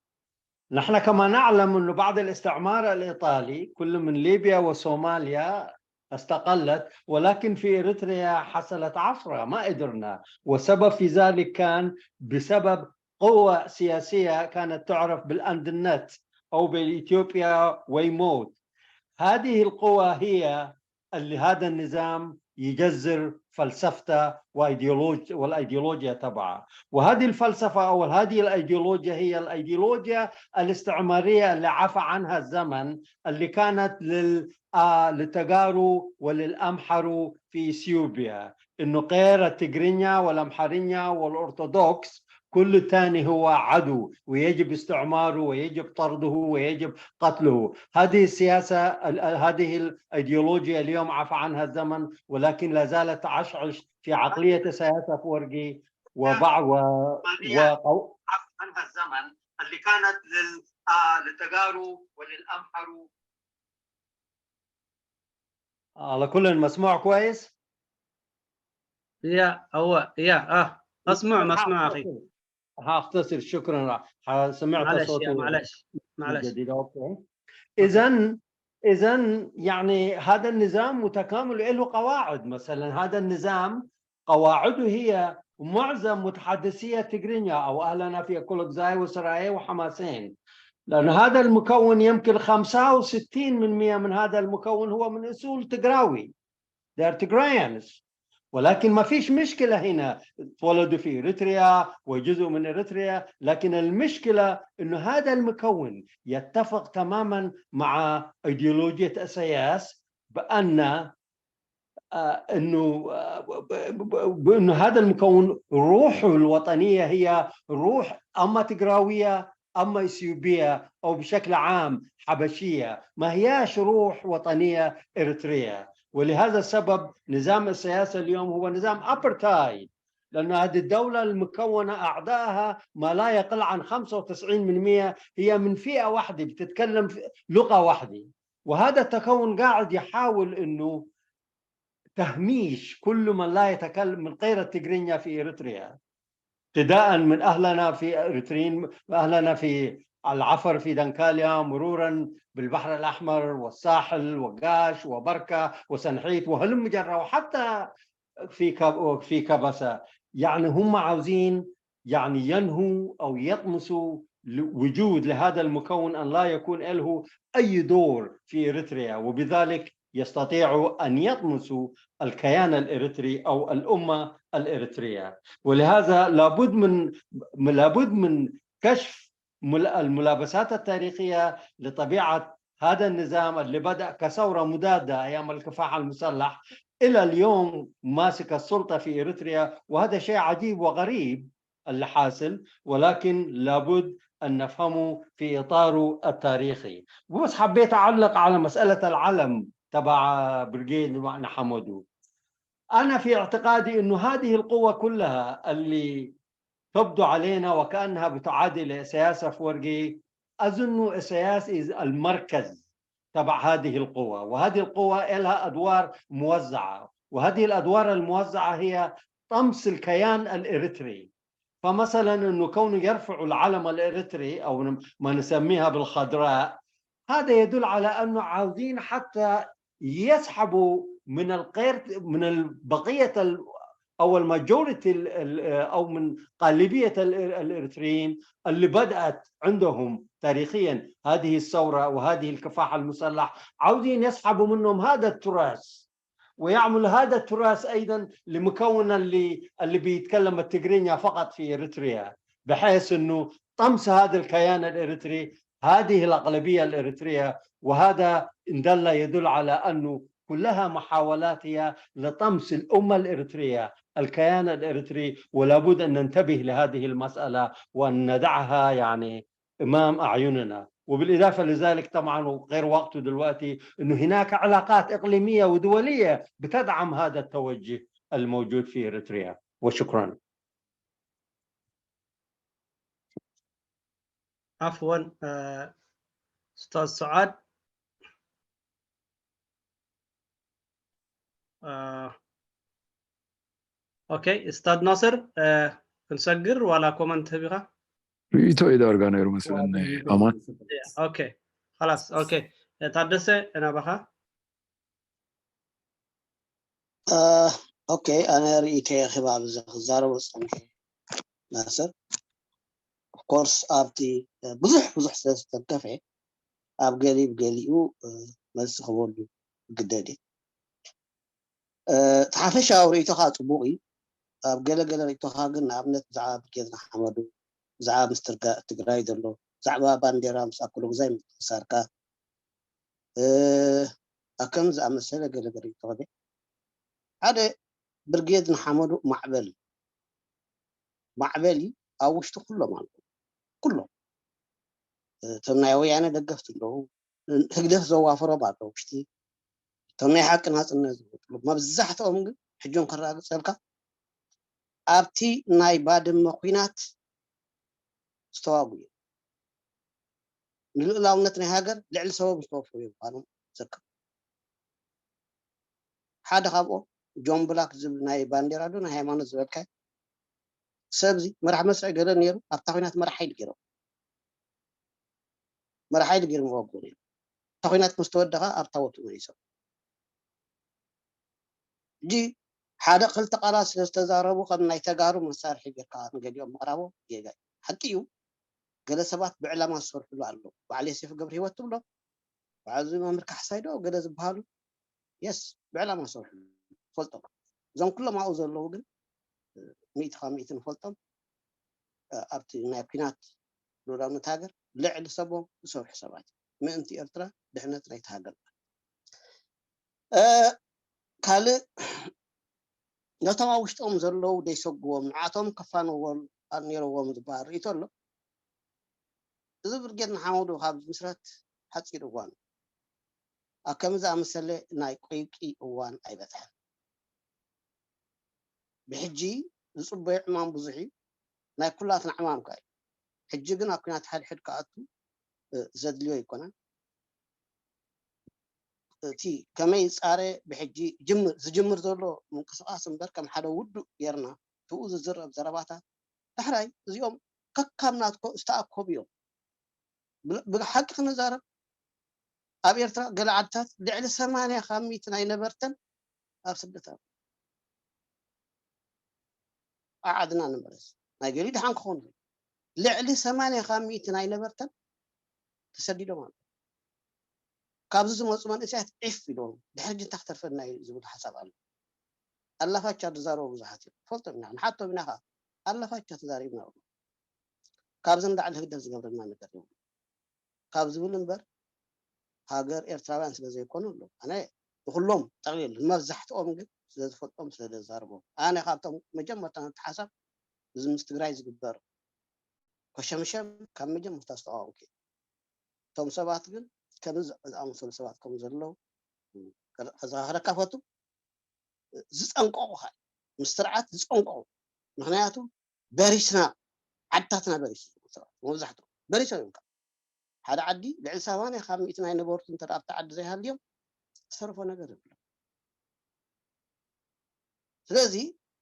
نحن كما نعلم أنه بعد الاستعمار الإيطالي كل من ليبيا وصوماليا استقلت، ولكن في إريتريا حصلت عفرة، ما قدرنا، وسبب في ذلك كان بسبب قوة سياسية كانت تعرف بالأندنت أو بالإثيوبيا ويموت. هذه القوة هي اللي هذا النظام يجذر فلسفته وأيديولوج والأيديولوجيا تبعه. وهذه الفلسفة أو هذه الأيديولوجيا هي الأيديولوجيا الاستعمارية اللي عفى عنها الزمن، اللي كانت لل آه للتجارو وللأمحرو في إثيوبيا، إنه غير التجرينيا والأمحرينيا والأرثوذكس كل تاني هو عدو ويجب استعماره ويجب طرده ويجب قتله. هذه السياسة، هذه الأيديولوجيا اليوم عفى عنها الزمن، ولكن لا زالت تعشعش في عقلية إسياس أفورقي وبعض و... و... عفى عنها الزمن اللي كانت لل... آه للتجارو وللأمحرو. على كل، مسموع كويس؟ يا هو يا اه مسموع مسموع اخي. هاختصر، شكرا. سمعت معلش صوتي معلش معلش جديد. اوكي. اذا اذا يعني هذا النظام متكامل، له قواعد. مثلا هذا النظام قواعده هي معظم متحدثي تجرينيا او اهلنا في كولوكزاي وسرايا وحماسين، لان هذا المكون يمكن خمسة وستين من مية من هذا المكون هو من اصول تجراوي. They are Tigrayans. ولكن ما فيش مشكلة هنا، اتولدوا في إريتريا وجزء من إريتريا، لكن المشكلة إنه هذا المكون يتفق تماما مع أيديولوجية إسياس بأن آه، إنه آه، ب- ب- بأنه هذا المكون روحه الوطنية هي روح أما تجراوية أما إثيوبية أو بشكل عام حبشية، ما هياش روح وطنية إريترية. ولهذا السبب نظام السياسة اليوم هو نظام أبرتايد، لأن هذه الدولة المكونة أعضائها ما لا يقل عن خمسة وتسعين من مية هي من فئة واحدة بتتكلم في لغة واحدة. وهذا التكون قاعد يحاول إنه تهميش كل من لا يتكلم من غير التجرينيا في إريتريا، ابتداء من أهلنا في إريتريين، أهلنا في العفر في دنكاليا، مرورا بالبحر الأحمر والساحل وقاش وبركة وسنحيت وهلم جرة، وحتى في كب- في كبسة. يعني هم عاوزين يعني ينهوا أو يطمسوا وجود لهذا المكون أن لا يكون له أي دور في إريتريا، وبذلك يستطيعوا أن يطمسوا الكيان الإريتري أو الأمة الإريترية. ولهذا لابد من لابد من كشف الملابسات التاريخية لطبيعة هذا النظام اللي بدأ كثورة مضادة أيام الكفاح المسلح، إلى اليوم ماسك السلطة في إريتريا. وهذا شيء عجيب وغريب اللي حاصل، ولكن لابد أن نفهمه في إطاره التاريخي. بس حبيت أعلق على مسألة العلم تبع بريغيد نحمدو. أنا في اعتقادي أنه هذه القوة كلها اللي تبدو علينا وكأنها بتعادي لإسياس أفورقي، أظن إسياس المركز تبع هذه القوة، وهذه القوة لها أدوار موزعة، وهذه الأدوار الموزعة هي طمس الكيان الإريتري. فمثلا أنه كونه يرفع العلم الإريتري أو ما نسميها بالخضراء، هذا يدل على أنه عاوزين حتى يسحبوا من الغير من البقية أو الماجوريتي أو من غالبية الإريتريين اللي بدأت عندهم تاريخيا هذه الثورة وهذه الكفاح المسلح، عاوزين يسحبوا منهم هذا التراث. ويعمل هذا التراث أيضًا لمكونا اللي اللي بيتكلم التجرينيا فقط في إريتريا، بحيث إنه طمس هذا الكيان الإريتري، هذه الأقلبية الإريترية، وهذا إن دل يدل على أنه كلها محاولات هي لطمس الأمة الإريترية، الكيان الإريتري، ولابد أن ننتبه لهذه المسألة وأن ندعها يعني أمام أعيننا. وبالإضافة لذلك طبعًا، وغير وقته دلوقتي، إنه هناك علاقات إقليمية ودولية بتدعم هذا التوجه الموجود في إريتريا. وشكرًا. عفوا، آه، أستاذ سعاد. آه، أوكي، أستاذ ناصر، آه، ክንሰግር ዋላ ኮመንት ህቢኻ? ርእይቶ እዩ ዳርጋ ነይሩ መስለኒ። ኣማን። ኦኬ፣ خلاص፣ ኦኬ። ታደሰ፣ ናባኻ። ኦኬ፣ ኣነ ርእይተይ ክህብ ኣብዚ ክዛረቦ ዝጸንሐ ናስር፣ ኦፍኮርስ ኣብቲ ብዙሕ ብዙሕ ስለ ዝተንከፈ ኣብ ገሊ ብገሊኡ መልሲ ክህበሉ ግደድ እዩ። እቲ ሓፈሻዊ ርእይቶኻ ጽቡቕ እዩ። ኣብ ገለ ገለ ርእይቶኻ ግን፣ ንኣብነት ብዛዕባ ብርጌድ ንሓመዱ፣ ብዛዕባ ምስ ትርጋ- ትግራይ ዘሎ፣ ብዛዕባ ባንዴራ ምስ ኣክሎጉዛይ ምትእስሳርካ፣ እ፣ ኣብ ከምዚ ዝኣመሰለ ገለ ገለ ርእይቶ ክህብ። ሓደ፣ ብርጌድ ንሓመዱ ማዕበል ማዕበል እዩ። ኣብ ውሽጢ ኩሎም ኣለዉ። ኩሎም። እቶም ናይ ወያነ ደገፍቲ ኣለዉ። ህግደፍ ዘዋፈሮም ኣለዉ ውሽጢ። እቶም ናይ ሓቂ ናጽነት ዝወጥሉ። መብዛሕትኦም ግን ሕጂ እውን ከረጋግጸልካ ኣብቲ ናይ ባድመ ኲናት ዝተዋግኡ እዮም። ንልኡላውነት ናይ ሃገር ልዕሊ ሰቦም ዝተወፍሩ እዮም ምዃኖም ዘክር። ሓደ ካብኦም ጆን ብላክ ዝብል ናይ ባንዴራ ዶ ናይ ሃይማኖት ዝበልካዮ ሰብዚ መራሕ መስርዕ ገለ ነይሩ። ኣብታ ኲናት መራሕ ሓይሊ ገይሮም፣ መራሕ ሓይሊ ገይሮም ይዋግኡ ነይሩ። እታ ኲናት ምስ ተወደኻ ኣብታ ቦትኡ መሊሶም። ሕጂ ሓደ ክልተ ቃላት ስለ ዝተዛረቡ ከም ናይ ተጋሩ መሳርሒ ጌርካ ንገሊኦም ምቕራቦም ጌጋ እዩ። ሓቂ እዩ፣ ገለ ሰባት ብዕላማ ዝሰርሕሉ ኣለዉ። በዓል ዮሴፍ ገብረሂወት ትብሎ፣ በዓል እዚ መምህር ካሕሳይ ዶ ገለ ዝበሃሉ፣ የስ፣ ብዕላማ ዝሰርሕሉ ንፈልጦም። እዞም ኩሎም ኣብኡ ዘለዉ ግን ሚእቲ ካብ ሚእቲ ንፈልጦም፣ ኣብቲ ናይ ኲናት ልኡላውነት ሃገር ልዕሊ ሰቦም ዝሰርሑ ሰባት እዮም። ምእንቲ ኤርትራ ድሕነት ናይቲ ሃገር። ካልእ ነቶም ኣብ ውሽጦም ዘለዉ ደይሰግዎም ንዓቶም ከፋንዎም ነይርዎም ዝበሃል ርእይቶ ኣሎ። እዚ ብርጌድ ንሓመዱ ካብ ዝምስረት ሓጺር እዋን ኣብ ከምዚ ዝኣመሰለ ናይ ቆይቂ እዋን ኣይበጽሐን። ብሕጂ ዝጽበዮ ዕማም ብዙሕ እዩ። ናይ ኩላትና ዕማም ከኣ እዩ። ሕጂ ግን ኣብ ኲናት ሓድሕድ ክኣቱ ዘድልዮ ኣይኮነን። እቲ ከመይ ይጻረ ብሕጂ ዝጅምር ዘሎ ምንቅስቓስ እምበር ከም ሓደ ውዱእ ጌርና ትኡ ዝዝረብ ዘረባታት ዳሕራይ እዚኦም ከካብ ናትኮ ዝተኣከቡ እዮም። ብሓቂ ክንዛረብ ኣብ ኤርትራ ገለ ዓድታት ልዕሊ ሰማንያ ካብ ሚእቲ ናይ ነበርተን ኣብ ስደት ኣብ ዓድና ንመለስ ናይ ገሊ ድሓን ክኾኑ ልዕሊ ሰማንያ ካብ ሚእቲ ናይ ነበርተን ተሰዲዶም ኣለዉ። ካብዚ ዝመፁ መንእሰያት ዒፍ ኢሎም ድሕሪ ሕጂ እንታይ ክተርፈና እዩ ዝብል ሓሳብ ኣሎ። ኣላፋቻ ዝዛረቡ ብዙሓት እዮም። ፈልጦም ኢና ንሓቶም ኢና ከዓ ኣላፋቻ ተዛሪብና ኣለዉ። ካብዚ ንላዕሊ ህግደፍ ዝገብረና ነገር የብሉ ካብ ዝብል እምበር ሃገር ኤርትራውያን ስለ ዘይኮኑ ኣለዉ። ኣነ ንኩሎም ጠቕሊሉ ንመብዛሕትኦም ግን ስለ ዝፈልጦም ስለ ዘዛርቦም ኣነ ካብቶም መጀመርታ ነቲ ሓሳብ እዚ ምስ ትግራይ ዝግበር ኮሸምሸም ካብ መጀመርታ ዝተቃወምኩ እየ። እቶም ሰባት ግን ከምዚ ዝኣመሰሉ ሰባት ከም ዘለዉ ከዘኻኽረካ ፈቱ። ዝፀንቀቑ ከዓ ምስ ስርዓት ዝፀንቀቑ ምክንያቱ በሪስና ዓድታትና በሪሱ መብዛሕትኦም በሪሶም እዮም። ሓደ ዓዲ ልዕሊ ሰማንያ ካብ ሚእቲ ናይ ነበርቱ እንተ ኣብቲ ዓዲ ዘይሃልዮም ዝተረፎ ነገር የብሎም። ስለዚ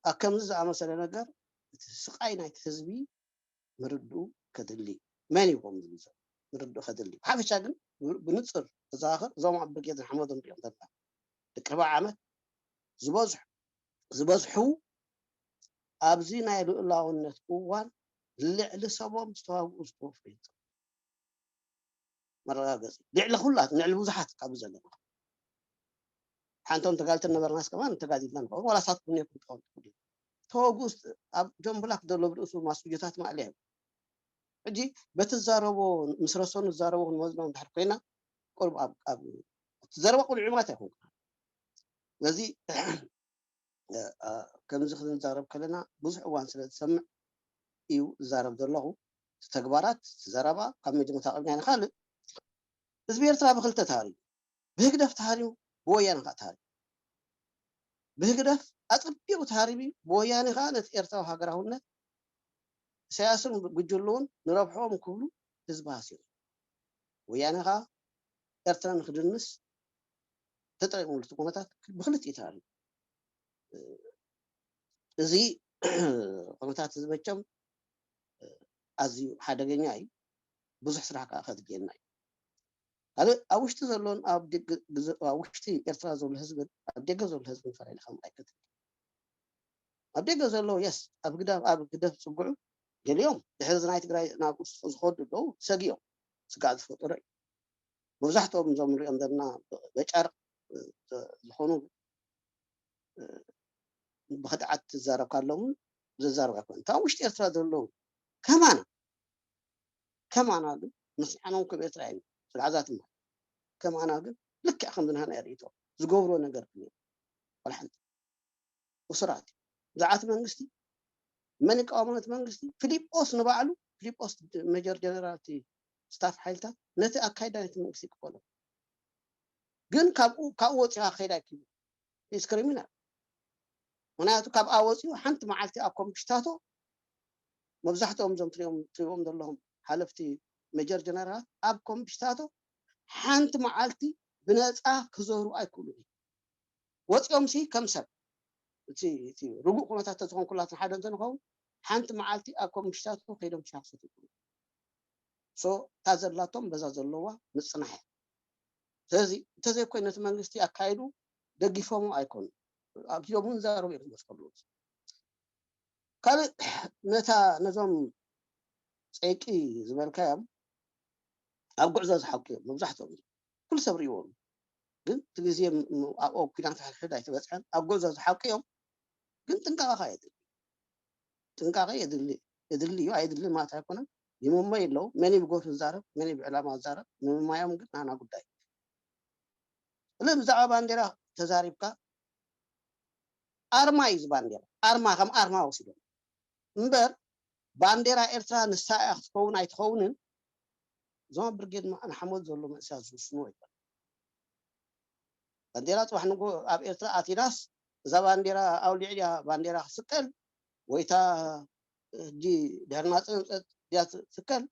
ኣብ ከምዚ ዝኣመሰለ ነገር እቲ ስቃይ ናይቲ ህዝቢ ምርድኡ ከድሊ መን እዩ ከምኡ ዝብል ሰብ ምርድኡ ከድሊ ብሓፈሻ ግን ብንፅር ተዘኻኽር እዞም ኣብ ብርጌድ ንሓመዱ ንሪኦም ዘለና ደቂ ኣርብዓ ዓመት ዝበዝሑ ዝበዝሑ ኣብዚ ናይ ልኡላውነት እዋን ልዕሊ ሰቦም ዝተዋግኡ ዝተወፍሩ እዮም። መረጋገፂ ልዕሊ ኩላት ልዕሊ ብዙሓት ካብዚ ዘለና ሓንቶም ተጋልተን ነበርናስ ከማን ተጋዲልና ንኸውን ዋላ ሳትኩም ነይርኩም ትኸውን ትኽእሉ ተወጉስ ኣብ ጆን ብላክ ዘሎ ብርእሱ ማስጆታት ማእለያ ሕጂ በቲ ዝዛረቦ ምስ ረሰኑ ዝዛረቦ ክንወዝኖ እንድሕር ኮይና ቁርብ ኣብ ኣብ እቲ ዘረባ ቁልዑ ማለት ኣይኮንኩ ነዚ ከምዚ ክንዛረብ ከለና ብዙሕ እዋን ስለ ዝሰምዕ እዩ ዝዛረብ ዘለኹ ተግባራት ዘረባ ካብ መጀመርታ ቅድሚያ ንካልእ ህዝቢ ኤርትራ ብክልተ ተሃሪሙ ብህግደፍ ተሃሪሙ ብወያነ ከዓ ተሃሪሙ ብህግደፍ ኣፀቢቑ ተሃሪሙ ብወያነ ከዓ ነቲ ኤርትራዊ ሃገራውነት ኢሳያስን ጉጅልኡን ንረብሕኦም ክብሉ ህዝቢ ሃሲሩ ወያነ ከዓ ኤርትራ ንክድንስ ተጠቂሙሉ እቲ ኩነታት ብክልቲኡ ተሃሪሙ እዚ ኩነታት እዚ መቸም ኣዝዩ ሓደገኛ እዩ ብዙሕ ስራሕ ከዓ ከድልየና እዩ ካልእ ኣብ ውሽጢ ዘሎን ኣብ ደገ- ግዘ- ኣብ ውሽጢ ኤርትራ ዘሎ ህዝብን ኣብ ደገ ዘሎ ህዝብን ፈላሊኻ ምርኣይ ከድሊ ኣብ ደገ ዘሎ የስ ኣብ ግዳፍ ኣብ ግደፍ ፅጉዑ ገሊኦም ድሕሪ እዚ ናይ ትግራይ ናብ ውስጡ ዝኸዱ ኣለዉ ሰጊኦም ስጋዕ ዝፈጠሩ እዩ መብዛሕትኦም እዞም ንሪኦም ዘለና በጫርቕ ዝኾኑ ብክድዓት ትዛረብ ካለውን ዘዛረብ ኣይኮን እታ ውሽጢ ኤርትራ ዘለዉ ከማና ከማና ግን ምስዓኖም ከም ኤርትራ እዩ ስጋዕዛት ማለት ከማና ግን ልክዕ ከም ዝናህና የርእቶ ዝገብሮ ነገር ግን ወላ ሓንቲ እሱራት እዩ ብዛዕባ እቲ መንግስቲ መን ይቃወሞ ነቲ መንግስቲ ፊሊጶስ ንባዕሉ ፊሊጶስ ሜጀር ጀነራል እቲ ስታፍ ሓይልታት ነቲ ኣካይዳ ነቲ መንግስቲ ይቅበሎ ግን ካብኡ ካብኡ ወፂኻ ከይዳ ይክሉ ኢስ ክሪሚናል ምክንያቱ ካብኣ ወፂኡ ሓንቲ መዓልቲ ኣብ ኮምሽታቶ መብዛሕትኦም እዞም ትሪኦም ዘለኹም ሓለፍቲ ሜጀር ጀነራላት ኣብ ኮምሽታቶ ሓንቲ መዓልቲ ብነፃ ክዞሩ ኣይክእሉን ወፂኦም ሲ ከም ሰብ እቲ ርጉእ ኩነታት ተዝኾን ኩላትን ሓደ እንተንኸውን ሓንቲ መዓልቲ ኣብ ኮምሽታቶ ከይዶም ሻክሰት ይብሉ እታ ዘላቶም በዛ ዘለዋ ምፅናሕ እያ ስለዚ እንተዘይኮይነ እቲ መንግስቲ ኣካይዱ ደጊፎሞ ኣይኮኑ ኣብዚኦም እውን ዛረቡ እዮም ዝመስከሉ ካልእ ነታ ነዞም ፀቂ ዝበልካዮም ኣብ ጉዕዞ ዝሓቁ እዮም መብዛሕትኦም ኩሉ ሰብ ርእይዎም ግን እቲ ግዜ ኣብኦ ኩናት ሕድሕድ ኣይተበፅሐን ኣብ ጉዕዞ ዝሓቁ እዮም ግን ጥንቃቐ የድሊ ጥንቃቐ የድሊ የድሊ እዩ ኣየድሊ ማለት ኣይኮነን ይምመ የለው መን ብጎፍ ዝዛረብ መን ብዕላማ ዝዛረብ ምምማዮም ግን ናና ጉዳይ ስለ ብዛዕባ ባንዴራ ተዛሪብካ ኣርማ እዩ ባንዴራ ኣርማ ከም ኣርማ ወሲዶም እምበር ባንዴራ ኤርትራ ንሳ እያ ክትከውን ኣይትኸውንን እዞም ብርጌድ ንሓመድ ዘሎ መንእሰያት ዝውስንዎ ይኮን ባንዴራ ፅባሕ ንጎ ኣብ ኤርትራ ኣቲናስ እዛ ባንዴራ ኣውሊዕ ድያ ባንዴራ ክስቀል ወይታ ሕጂ ድሕሪ ናፅነት ድያ ትስቀል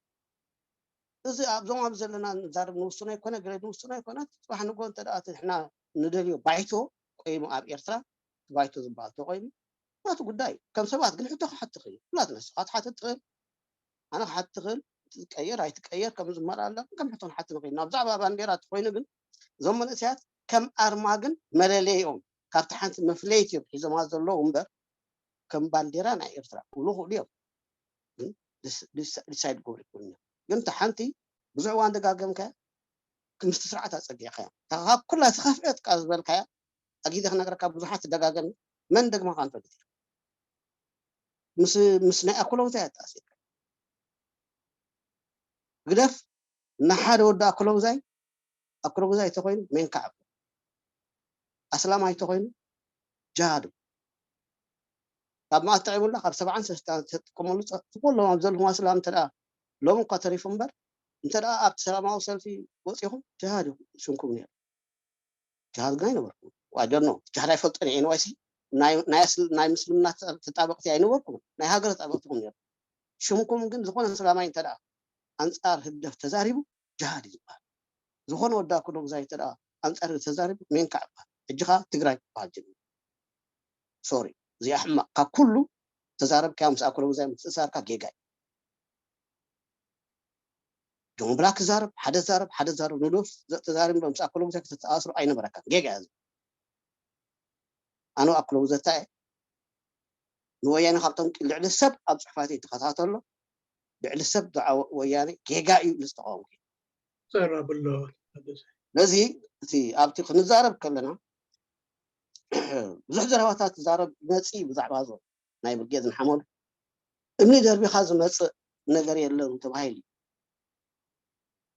እዚ ኣብዞም ኣብ ዘለና ንዛረብ ንውስኖ ኣይኮነ ገለ ንውስኖ ኣይኮነ ፅባሕ ንጎ እንተ ደኣ እቲ ንሕና ንደልዮ ባይቶ ቆይሙ ኣብ ኤርትራ እቲ ባይቶ ዝበሃል ተቆይሙ ናቱ ጉዳይ እዩ ከም ሰባት ግን ሕቶ ክሓት ትኽእል እዩ ኩላትና ንስኻ ትሓትት ትኽእል ኣነ ክሓት ትኽእል ትቀየር ኣይትቀየር ከም ዝመር ኣለ ከም ሕቶ ንሓት ንኽእል ናብ ብዛዕባ ባንዴራ ተኮይኑ ግን እዞም መንእሰያት ከም ኣርማ ግን መለለይኦም ካብቲ ሓንቲ መፍለይት እዮም ሒዞማ ዘለዉ እምበር ከም ባንዴራ ናይ ኤርትራ ክብሉ ክእሉ እዮም ግን ዲሳይድ ክገብሩ ይክእሉ እዮም ግን እቲ ሓንቲ ብዙሕ እዋን ደጋገምካ ምስቲ ስርዓት ኣፀጊዕካ እያ ካብ ኩላ ዝኸፍአት ቃ ዝበልካያ ኣጊዜ ክነግረካ ብዙሓት ትደጋገም መን ደግማ ካ ንፈልጥ ምስ ናይ ኣኮለውታ ያጣስ ግደፍ ንሓደ ወዲ ኣኮለውዛይ ኣኮለውዛይ ተኮይኑ ሜንካ ዓብ ኣስላማይ ተኮይኑ ጃሃዱ ካብ መኣት ጥዒሙላ ካብ ሰብዓን ሰለስታን ተጥቀመሉ ዝኮሎም ኣብ ዘለኹም ኣስላም እንተ ሎሚ እኳ ተሪፉ እምበር እንተ ኣብቲ ሰላማዊ ሰልፊ ወፂኹም ጅሃድ ኢኹም ሽምኩም ነይሩ ጅሃድ ግን ኣይነበርኩም ዋደኖ ጅሃድ ኣይፈልጦን እየ ኤንዋይሲ ናይ ምስልምና ተጣበቅቲ ኣይነበርኩም ናይ ሃገር ተጣበቅትኩም ነይሩ ሽምኩም ግን ዝኾነ ሰላማይ እንተ ኣንፃር ህግደፍ ተዛሪቡ ጅሃድ እዩ ዝበሃል ዝኾነ ወዳ ክዶ ግዛይ እንተ ኣንፃር ተዛሪቡ ሜንካ ይበሃል ሕጂ ከዓ ትግራይ ይበሃል ጀሚሩ ሶሪ እዚኣ ሕማቅ ካብ ኩሉ ተዛረብካዮ ምስ ኣኮለጉዛይ ምትእሳርካ ጌጋ እዩ ጆን ብላክ ዛረብ ሓደ ዛረብ ሓደ ዛረብ ንዶፍ ተዛሪብ ዶ ምስ ኣኮለጉዛይ ከተተኣስሩ ኣይነበረካን ጌጋ እዩ ኣነ ኣኮለጉዘታ እየ ንወያነ ካብቶም ልዕሊ ሰብ ኣብ ፅሑፋት ይተኸታተሎ ልዕሊ ሰብ ዱዓ ወያነ ጌጋ እዩ ኢሉ ዝተቃወምኩ ጸራ ብሎ ነዚ እቲ ኣብቲ ክንዛረብ ከለና ብዙሕ ዘረባታት ትዛረብ መፂ ብዛዕባ ዞ ናይ ብርጌድ ንሓመዱ እምኒ ደርቢኻ ዝመፅእ ነገር የለን ተባሂሉ።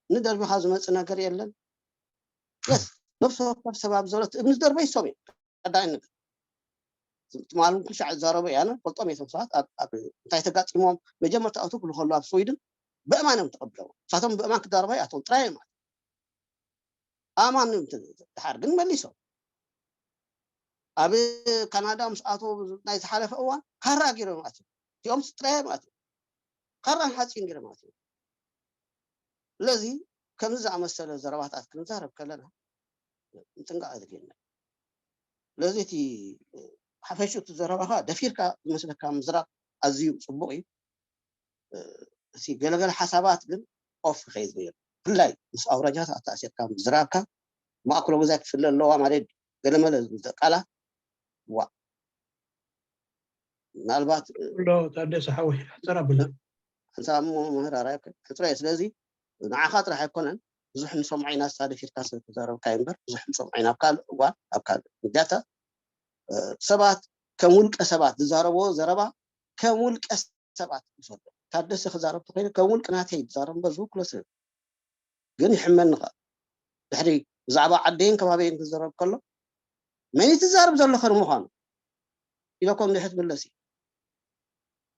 እምኒ ደርቢኻ ዝመፅእ ነገር የለን። የስ ነፍሲ ወከፍ ሰብ ኣብ ዘሎት እምኒ ደርበ ይሶም እዩ ቀዳይ ነገር ትማል ኩሻዕ ዝዛረቡ እያነ ፈልጦም እየ ሰባት እንታይ ተጋጢሞም መጀመርታ ኣቱ ክሉ ከሉ ኣብ ስዊድን ብእማን እዮም ተቐብለዎ ንሳቶም ብእማን ክዛረቡ ኣቶም ጥራይ እዮም ኣማን ድሓር ግን መሊሶም ኣብ ካናዳ ምስ ኣቶ ናይ ዝሓለፈ እዋን ካራ ገይሮም ኣትዮም እቲኦም ጥራይ እዮም ኣትዮም ካራን ሓፂን ገይሮም ኣትዮም ስለዚ ከምዚ ዝኣመሰለ ዘረባታት ክንዛረብ ከለና ምጥንቃቕ ዘድልየና ስለዚ እቲ ሓፈሽ እቲ ዘረባኻ ደፊርካ ዝመስለካ ምዝራብ ኣዝዩ ፅቡቕ እዩ እቲ ገለገለ ሓሳባት ግን ኦፍ ክኸይድ ነይሩ ብፍላይ ምስ ኣውራጃት ኣተኣሲርካ ዝራብካ ማእክሎ ግዛት ክፍለ ኣለዋ ማለት ገለመለ ዝብሉ ቃላት ዋ ምናልባት ሎ ታደሰ ሓወይ ሕፅር ኣብላ ሕፃን መምህር ኣራይ ሕፅረ ስለዚ ንዓኻ ጥራሕ ኣይኮነን ብዙሕ ንሰምዖ ኢና ስታደፊርካ ስለተዛረብካ እምበር ብዙሕ ንሰምዖ ኢና ኣብ ካልእ እዋን ኣብ ካልእ ሚዲያታት ሰባት ከም ውልቀ ሰባት ዝዛረብዎ ዘረባ ከም ውልቀ ሰባት ይፈርዶ ታደሰ ክዛረብ ተኮይነ ከም ውልቅ ናተይ ዝዛረብ እምበር ዝውክሎ ሰብ ግን ይሕመኒ ከ ድሕሪ ብዛዕባ ዓደይን ከባቢይን ክዘረብ ከሎ መን ትዛረብ ዘለኸ ንምዃኑ ኢለኮም ድሕት ምለስ እዩ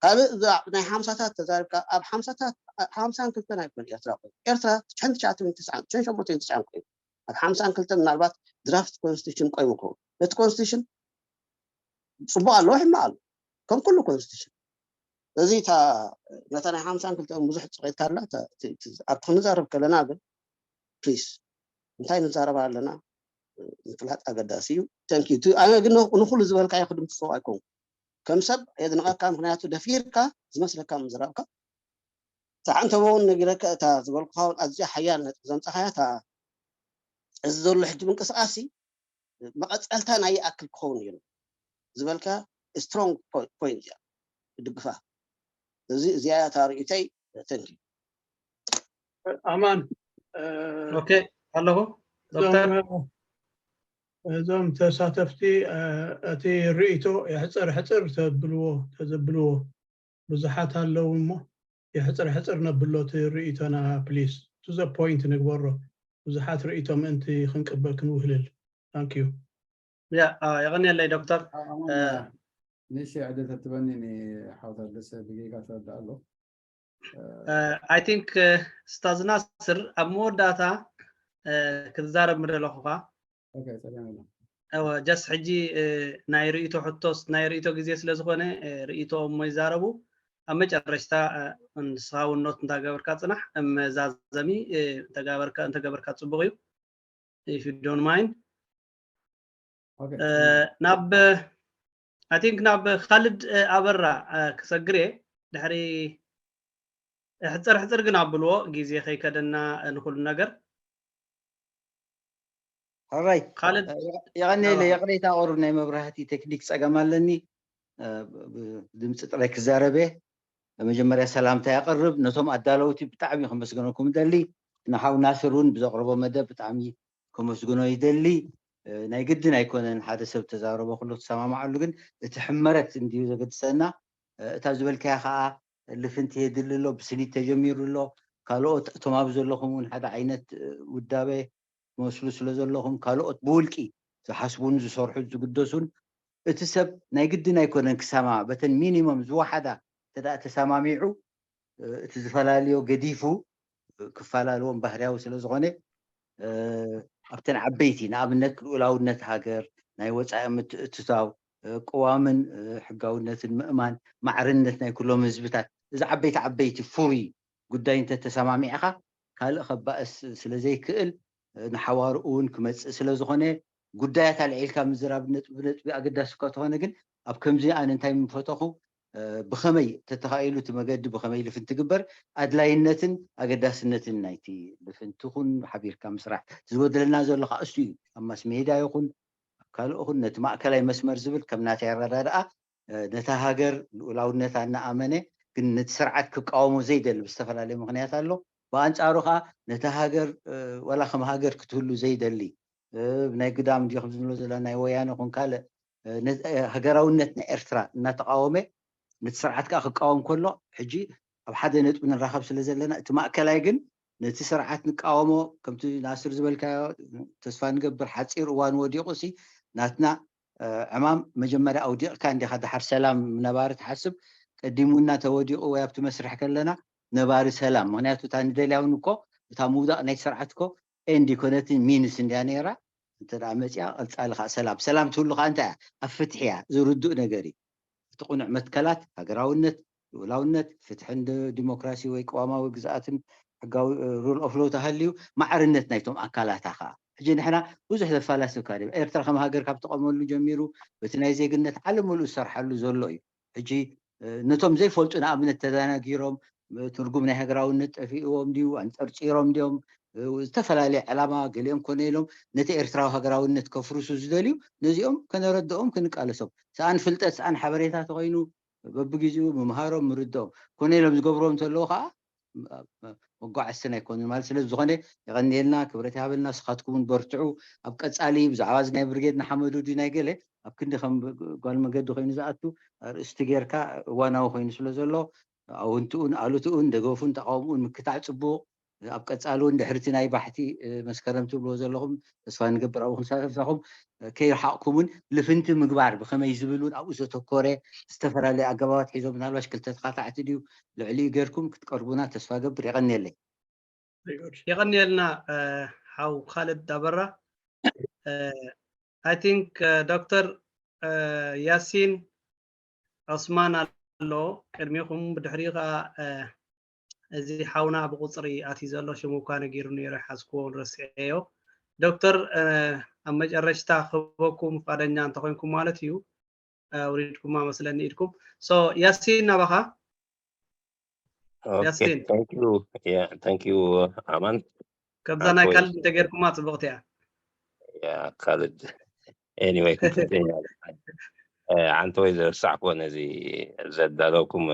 ካልእ ናይ ሓምሳታት ተዛሪብካ ኣብ ሓምሳታት ሓምሳን ክልተን ኣይኮን ኤርትራ ኮይኑ ኤርትራ ትሽሕን ትሽዓትን ትስዓን ትሽሕን ሸሞንተን ትስዓን ኮይኑ ኣብ ሓምሳን ክልተን ምናልባት ድራፍት ኮንስቲቱሽን ቆይሙ ክኸውን ነቲ ኮንስቲቱሽን ፅቡቅ ኣለዎ ሕማቅ ኣለዎ ከም ኩሉ ኮንስቲቱሽን እዚ እታ ነታ ናይ ሓምሳን ክልተን ብዙሕ ፅሬት ካላ ኣብቲ ክንዛረብ ከለና ግን ፕሊስ እንታይ ንዛረብ ኣለና ምፍላጥ ኣገዳሲ እዩ ተንኪዩ ኣነ ግን ንኩሉ ዝበልካዮ ክድምስሶ ኣይኮንኩ ከም ሰብ የድንቐካ ምክንያቱ ደፊርካ ዝመስለካ ምዝራብካ ሳዕ እንተበውን ነጊረካ እታ ዝበልኩኻ እውን ኣዝያ ሓያል ነጥቢ ዘምፃኻያ እታ እዚ ዘሎ ሕጂ ምንቅስቃስ መቐፀልታ ናይ ይኣክል ክኸውን እዩ ዝበልካ ስትሮንግ ፖይንት እያ ክድግፋ እዚ እዚኣ እታ ርእይተይ ተንኪ ኣማን ኦኬ ኣለኹ ዶክተር እዞም ተሳተፍቲ እቲ ርእይቶ የሕፅር ሕፅር ተብልዎ ተዘብልዎ ብዙሓት ኣለዉ እሞ የሕፅር ሕፅር ነብሎ እቲ ርእይቶና ፕሊስ ቱ ዘ ፖይንት ንግበሮ ብዙሓት ርእይቶ ምእንቲ ክንቅበል ክንውህልል ታንክ ዩ ያ የቐንየለይ ዶክተር ንእሽተይ ዕድል ተትበኒ ንሓው ታደሰ ብጌጋ ተረድእ ኣሎ I think ስታዝ ናስር ኣብ መወዳእታ ክትዛረብ ምደለኹኻ ኦኬ ጸገም የለን እወ ጀስ ሕጂ ናይ ርእይቶ ሕቶስ ናይ ርእይቶ ግዜ ስለ ዝኾነ ርእይቶኦም እሞ ይዛረቡ ኣብ መጨረሽታ ንስኻ እውን ኖት እንታገበርካ ፅናሕ መዛዘሚ እንተገበርካ ፅቡቅ እዩ if you don't mind ናብ I think ናብ ካልድ ኣበራ ክሰግር እየ ድሕሪ ሕፅር ሕፅር ግን ኣብልዎ ግዜ ከይከደና ንኩሉ ነገር ሕራይ ካልድ የቐኒለ ይቕሬታ ቁሩብ ናይ መብራህቲ ቴክኒክ ፀገም ኣለኒ ድምፂ ጥራይ ክዛረበ መጀመርያ ሰላምታ ያቐርብ ነቶም ኣዳለውቲ ብጣዕሚ ከመስገነኩም ደሊ ንሓው ናስር እውን ብዘቕረቦ መደብ ብጣዕሚ ከመስግኖ ይደሊ ናይ ግድን ኣይኮነን ሓደ ሰብ ተዛረቦ ኩሉ ትሰማማዓሉ ግን እቲ ሕመረት እንድዩ ዘገድሰና እታ ዝበልካያ ከዓ ልፍንቲ የድሊ ኣሎ ብስኒት ተጀሚሩ ኣሎ ካልኦት እቶም ኣብ ዘለኹም እውን ሓደ ዓይነት ውዳበ ትመስሉ ስለ ዘለኹም ካልኦት ብውልቂ ዝሓስቡን ዝሰርሑን ዝግደሱን እቲ ሰብ ናይ ግድን ኣይኮነን ክሰማ በተን ሚኒመም ዝወሓዳ ተዳ ተሰማሚዑ እቲ ዝፈላልዮ ገዲፉ ክፈላለዎም ባህርያዊ ስለ ዝኾነ ኣብተን ዓበይቲ ንኣብነት ልኡላውነት ሃገር ናይ ወፃኢ ምትእትታው ቅዋምን ሕጋውነትን ምእማን ማዕርነት ናይ ኩሎም ህዝብታት እዚ ዓበይቲ ዓበይቲ ፍሩይ ጉዳይ እንተተሰማሚዕኻ ካልእ ከባእስ ስለዘይክእል ንሓዋሩ እውን ክመፅእ ስለዝኾነ ጉዳያት ኣልዒልካ ምዝራብ ነጥቢ ነጥቢ ኣገዳሲ እኳ ተኾነ ግን ኣብ ከምዚ ኣነ እንታይ ምፈተኹ ብኸመይ ተተኻኢሉ እቲ መገዲ ብኸመይ ልፍንቲ ግበር ኣድላይነትን ኣገዳስነትን ናይቲ ልፍንትኹን ሓቢርካ ምስራሕ ዝበደለና ዘሎ ከዓ እሱ እዩ ኣብ ማስ ሜዳ ይኹን ኣብ ካልኦኹን ነቲ ማእከላይ መስመር ዝብል ከም ናተይ ኣረዳድኣ ነታ ሃገር ልኡላውነታ እናኣመነ ግን ነቲ ስርዓት ክቃወሞ ዘይደሊ ብዝተፈላለየ ምክንያት ኣሎ ብኣንፃሩ ከዓ ነታ ሃገር ዋላ ከም ሃገር ክትህሉ ዘይደሊ ናይ ግዳም ዲ ከም ዝብሎ ዘለና ናይ ወያነ ኹን ካልእ ሃገራውነት ናይ ኤርትራ እናተቃወመ ነቲ ስርዓት ከዓ ክቃወም ከሎ ሕጂ ኣብ ሓደ ነጥቢ ንራኸብ ስለ ዘለና እቲ ማእከላይ ግን ነቲ ስርዓት ንቃወሞ ከምቲ ናስር ዝበልካዮ ተስፋ ንገብር ሓፂር እዋን ወዲቑ ሲ ናትና ዕማም መጀመርያ ኣውዲቕካ እንዲኻ ድሓር ሰላም ነባሪ ትሓስብ ቀዲሙና ተወዲቑ ወይ ኣብቲ መስርሕ ከለና ነባሪ ሰላም ምክንያቱ እታ ንደልያውን እኮ እታ ምውዳቕ ናይ ስርዓት እኮ ኤንድ ኮነትን ሚንስ እንድያ ነይራ እንተ መፅያ ቀፃሊ ከዓ ሰላም ሰላም ትህሉ ከዓ እንታይ ኣብ ፍትሒ እያ ዝርዱእ ነገር እዩ እቲ ቁኑዕ መትከላት ሃገራውነት ልኡላውነት ፍትሕን ዲሞክራሲ ወይ ቅዋማዊ ግዝኣትን ሕጋዊ ሩል ኦፍ ሎ ተሃልዩ ማዕርነት ናይቶም ኣካላታ ከዓ ሕጂ ንሕና ብዙሕ ዘፋላስብ ካደ ኤርትራ ከም ሃገር ካብ ተቐመሉ ጀሚሩ በቲ ናይ ዜግነት ዓለም ሙሉእ ዝሰርሓሉ ዘሎ እዩ ሕጂ ነቶም ዘይፈልጡ ንኣብነት ተዘናጊሮም ትርጉም ናይ ሃገራውነት ጠፊእዎም ድዩ ኣንፀርፂሮም ድዮም ዝተፈላለየ ዕላማ ገሊኦም ኮነ ኢሎም ነቲ ኤርትራዊ ሃገራውነት ከፍርሱ ዝደልዩ ነዚኦም ከነረድኦም ክንቃለሶም ሰኣን ፍልጠት ሰኣን ሓበሬታ ተኮይኑ በብግዜኡ ምምሃሮም ምርድኦም ኮነ ኢሎም ዝገብርዎም እንተለዉ ከዓ መጓዓዝትን ኣይኮኑን ማለት ስለዚ ዝኾነ የቐንየልና ክብረት ይሃበልና ስኻትኩምን በርትዑ ኣብ ቀፃሊ ብዛዕባ እዚ ናይ ብርጌድ ንሓመዱ ድዩ ናይ ገለ ኣብ ክንዲ ከም ጓል መገዲ ኮይኑ ዝኣቱ ኣርእስቲ ጌርካ እዋናዊ ኮይኑ ስለ ዘሎ ኣውንትኡን ኣሉትኡን ደገፉን ተቃውምኡን ምክታዕ ፅቡቅ ኣብ ቀፃሊ እውን ድሕርቲ ናይ ባሕቲ መስከረም ትብልዎ ዘለኹም ተስፋ ንገብር ኣብኡ ክንሳተፍሳኹም ከይረሓቕኩምን ልፍንቲ ምግባር ብከመይ ዝብል እውን ኣብኡ ዘተኮረ ዝተፈላለዩ ኣገባባት ሒዞም ምናልባሽ ክልተ ተካታዕቲ ድዩ ልዕሊኡ ጌርኩም ክትቀርቡና ተስፋ ገብር የቐንየለይ የቐንየልና ሓው ካልድ ዳበራ I think ዶክተር ያሲን ዑስማን ኣሎ ቅድሚኹም ብድሕሪኡ ከዓ እዚ ሓውና ብቁፅሪ ኣትዩ ዘሎ ሽሙ እኳ ነጊሩ ነይሩ ሓዝክዎ ረስዐዮ ዶክተር ኣብ መጨረሽታ ክበኩም ፍቃደኛ እንተኮይንኩም ማለት እዩ ውሪድኩማ መስለኒ ኢድኩም so ያሲን ናባኻ ያሲን thank you አማን ከብዛ ናይ ካልድ እንተጌርኩማ ፅቡቅቲ እያ ካልድ anyway ክፍተኛ ሓንቲ ወይ ዝረሳዕኩዎ ነዚ ዘዳለውኩም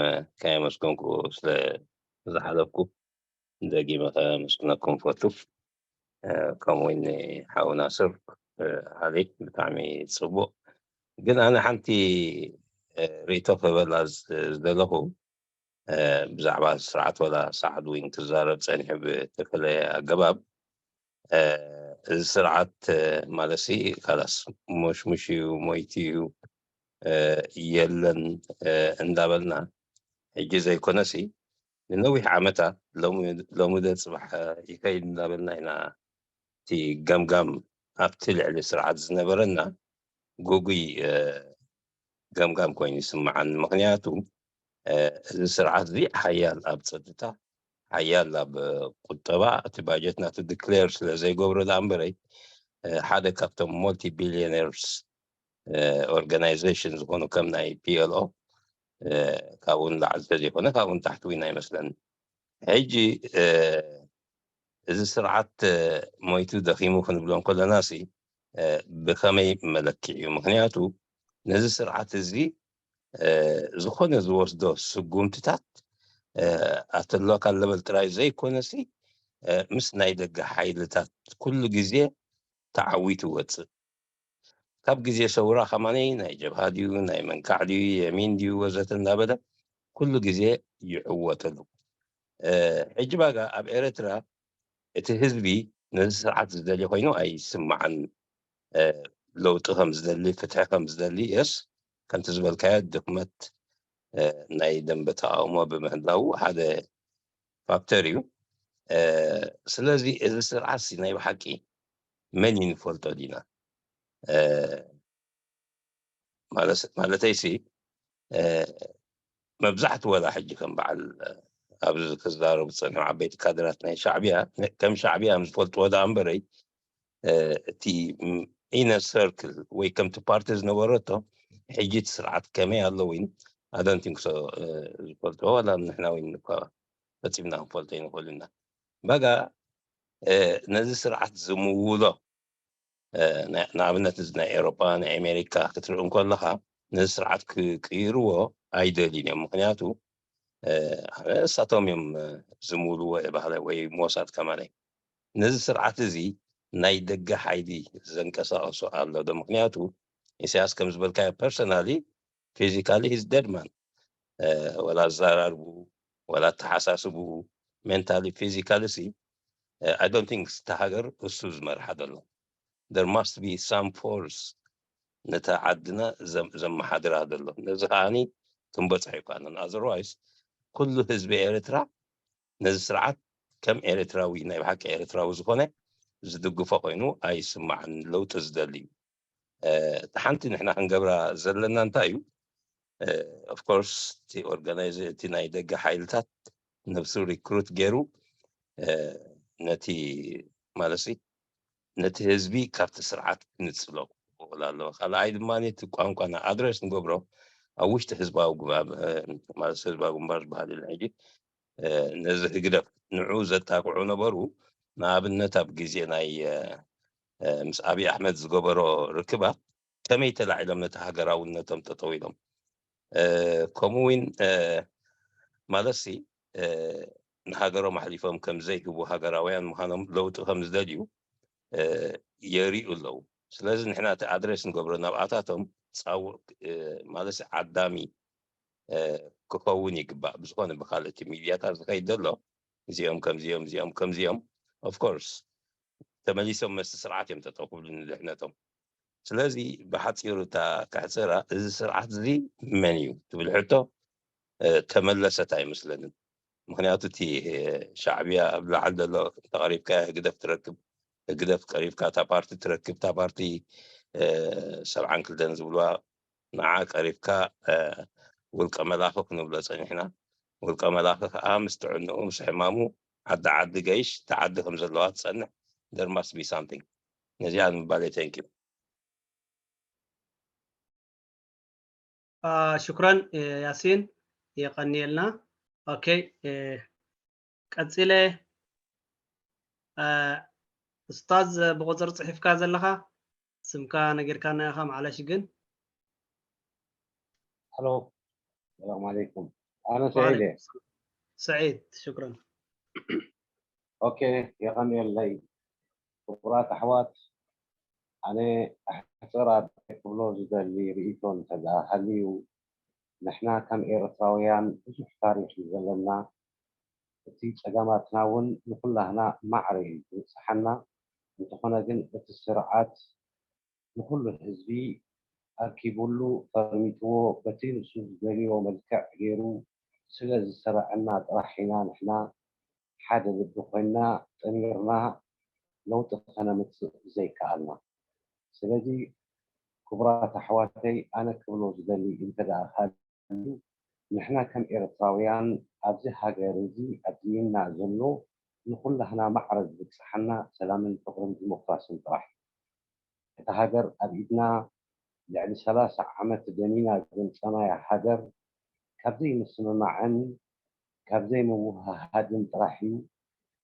ከየመስገንኩ ስለ ዝሓለፍኩ ደጊመ ከመስግነኩም ፈቱ ከምኡውን ሓው ናስር ሃሌ ብጣዕሚ ፅቡቅ ግን ኣነ ሓንቲ ርእቶ ክበላ ዝደለኹ ብዛዕባ ስርዓት ወላ ሳዕድ ዊን ክዛረብ ፀኒሑ ብተፈለየ ኣገባብ እዚ ስርዓት ማለት ካላስ ሞሽሙሽ እዩ ሞይቲ እዩ የለን እንዳበልና ሕጂ ዘይኮነሲ ንነዊሕ ዓመታት ሎሚ ደ ፅባሕ ይከይድ እንዳበልና ኢና እቲ ገምጋም ኣብቲ ልዕሊ ስርዓት ዝነበረና ጉጉይ ገምጋም ኮይኑ ይስምዓኒ ምክንያቱ እዚ ስርዓት እዚ ሓያል ኣብ ፀጥታ ሓያል ኣብ ቁጠባ እቲ ባጀት ናቱ ዲክሌር ስለ ዘይገብሮ ዳ እምበረይ ሓደ ካብቶም ሞልቲ ቢሊዮነርስ ኦርጋናይዜሽን ዝኾኑ ከም ናይ ፒኤልኦ ካብኡ ንላዕሊ ተዘይኮነ ካብኡ ንታሕቲ ዊና ይመስለኒ ሕጂ እዚ ስርዓት ሞይቱ ደኺሙ ክንብሎ እንከለና ሲ ብኸመይ መለክዕ እዩ ምክንያቱ ነዚ ስርዓት እዚ ዝኾነ ዝወስዶ ስጉምትታት ኣተለካ ለበል ጥራይ ዘይኮነሲ ምስ ናይ ደገ ሓይልታት ኩሉ ግዜ ተዓዊቱ ወፅእ ካብ ግዜ ሰውራ ከማነይ ናይ ጀብሃ ድዩ ናይ መንካዕ ድዩ የሚን ድዩ ወዘተ እናበለ ኩሉ ግዜ ይዕወተሉ ሕጂ ባጋ ኣብ ኤረትራ እቲ ህዝቢ ነዚ ስርዓት ዝደሊ ኮይኑ ኣይስምዓን ለውጢ ከም ዝደሊ ፍትሒ ከም ዝደሊ የስ ከምቲ ዝበልካዮ ድክመት ናይ ደንበ ተቃውሞ ብምህላው ሓደ ፋክተር እዩ ስለዚ እዚ ስርዓት ናይ ብሓቂ መን እዩ ንፈልጦ ዲና ማለተይሲ መብዛሕቲ ወላ ሕጂ ከም በዓል ኣብዚ ክዛረቡ ዝፀንሑ ዓበይቲ ካድራት ናይ ሻዕብያ ከም ሻዕብያ ከም ዝፈልጥዎ ዳ እምበረይ እቲ ኢነር ሰርክል ወይ ከምቲ ፓርቲ ዝነበረቶ ሕጂ እቲ ስርዓት ከመይ ኣሎ ወይ ኣደንቲንክሶ ዝፈልጥዎ ዋላ ንሕና ወይ እኳ ፈፂምና ክንፈልጦ ይንኽእል ኢና በጋ ነዚ ስርዓት ዝምውሎ ንኣብነት እዚ ናይ ኤሮጳ ናይ ኣሜሪካ ክትርኢ እንከለካ ነዚ ስርዓት ክቅይርዎ ኣይደልዩን እዮም ምክንያቱ እሳቶም እዮም ዝምውልዎ እየ ባህለ ወይ ሞሳድ ከማለይ ነዚ ስርዓት እዚ ናይ ደገ ሓይሊ ዘንቀሳቐሶ ኣሎ ዶ? ምክንያቱ ኢሳያስ ከም ዝበልካዮ personally physically he's dead man። ወላ ኣዘራርቡ ወላ ኣተሓሳስቡ mentally physically ሲ I don't think እታ ሃገር እሱ ዝመርሓ ዘሎ። There must be some force ነታ ዓድና ዘመሓድራ ዘሎ። ነዚ ከዓኒ ክንበፅሖ ይከኣለን። Otherwise ኩሉ ህዝቢ ኤርትራ ነዚ ስርዓት ከም ኤርትራዊ ናይ ብሓቂ ኤርትራዊ ዝኾነ ዝድግፎ ኮይኑ ኣይስማዕን። ለውጢ ዝደሊ እዩ። እቲ ሓንቲ ንሕና ክንገብራ ዘለና እንታይ እዩ? Of course እቲ organize እቲ ናይ ደገ ሓይልታት ነብሱ recruit ገይሩ ነቲ ማለት ነቲ ህዝቢ ካብቲ ስርዓት ክንጽሎ ክኽእል ኣለዎ። ካልኣይ ድማ እቲ ቋንቋና ኣድረስ ንገብሮ ኣብ ውሽጢ ህዝባዊ ግንባር ማለት ህዝባዊ ግንባር ዝበሃል የለን ሕጂ ነዚ ህግደፍ ንዑ ዘጣቅዑ ነበሩ። ንኣብነት ኣብ ግዜ ናይ ምስ ኣብይ ኣሕመድ ዝገበሮ ርክባት ከመይ ተላዒሎም ነቲ ሃገራውነቶም ጠጠው ኢሎም ከምኡ እውን ማለት ሲ ንሃገሮም ኣሕሊፎም ከም ዘይህቡ ሃገራውያን ምዃኖም ለውጢ ከም ዝደልዩ የርእዩ ኣለዉ። ስለዚ ንሕና እቲ ኣድረስ ንገብሮ ናብኣታቶም ፃውዕ ማለት ዓዳሚ ክኸውን ይግባእ። ብዝኾነ ብካልእ እቲ ሚድያታት ዝኸይድ ዘሎ እዚኦም ከምዚኦም እዚኦም ከምዚኦም of course ተመሊሶም መስቲ ስርዓት እዮም ጠጠው ክብሉ ንድሕነቶም። ስለዚ ብሓፂሩ እታ ክሕፅራ እዚ ስርዓት እዚ መን እዩ ትብል ሕቶ ተመለሰት ኣይመስለንን። ምክንያቱ እቲ ሻዕብያ ኣብ ላዕሊ ዘሎ ተቐሪብካ ህግደፍ ትረክብ፣ ህግደፍ ቀሪብካ እታ ፓርቲ ትረክብ፣ እታ ፓርቲ ሰብዓን ክልተን ዝብልዋ ንዓ ቀሪብካ ውልቀ መላኺ ክንብሎ ፀኒሕና። ውልቀ መላኺ ከዓ ምስ ጥዕንኡ ምስ ሕማሙ ዓዲ ዓዲ ገይሽ እታ ዓዲ ከም ዘለዋ ትፀንሕ። There must be something። ነዚኣ ንምባል እየ። Thank you። ሽኩረን ያሲን፣ የቐንየልና። ኦኬ፣ ቀፂለ ኡስታዝ፣ ብቁፅር ፅሒፍካ ዘለኻ ስምካ ነጊርካና ኢኻ፣ ማዕለሽ ግን። ሄሎ፣ ሰላም ዓለይኩም። ኣነ ሰዒድ እየ። ሰዒድ፣ ሽኩረን። ኦኬ፣ የቐንየለይ። ክቡራት ኣሕዋት፣ ኣነ ኣሕፅር ኣቢለ ክብሎ ዝደሊ ርእይቶ እንተደኣ ሃልዩ፣ ንሕና ከም ኤርትራውያን ብዙሕ ታሪኽ እዩ ዘለና። እቲ ጸገማትና እውን ንኹላህና ማዕረ እዩ ዝብጽሓና። እንተኾነ ግን እቲ ስርዓት ንኹሉ ህዝቢ ኣርኪቡሉ ፈርሚትዎ በቲ ንሱ ዝደልዮ መልክዕ ገይሩ ስለ ዝሰርዐና ጥራሕ ኢና ንሕና ሓደ ልቢ ኮይንና ጠሚርና ለውጢ ከነምጽእ ዘይከኣልና። ስለዚ ክቡራት ኣሕዋተይ ኣነ ክብሎ ዝደሊ እንተ ደኣ ሃልዩ ንሕና ከም ኤርትራውያን ኣብዚ ሃገር እዚ ኣድልየና ዘሎ ንኹላህና ማዕረ ዝብጽሓና ሰላምን ፍቕርን ዲሞክራስን ጥራሕ እዩ። እታ ሃገር ኣብ ኢድና ልዕሊ ሰላሳ ዓመት ደሚና ዘምጸናያ ሃገር ካብ ዘይምስምማዕን ካብ ዘይምውህሃድን ጥራሕ እዩ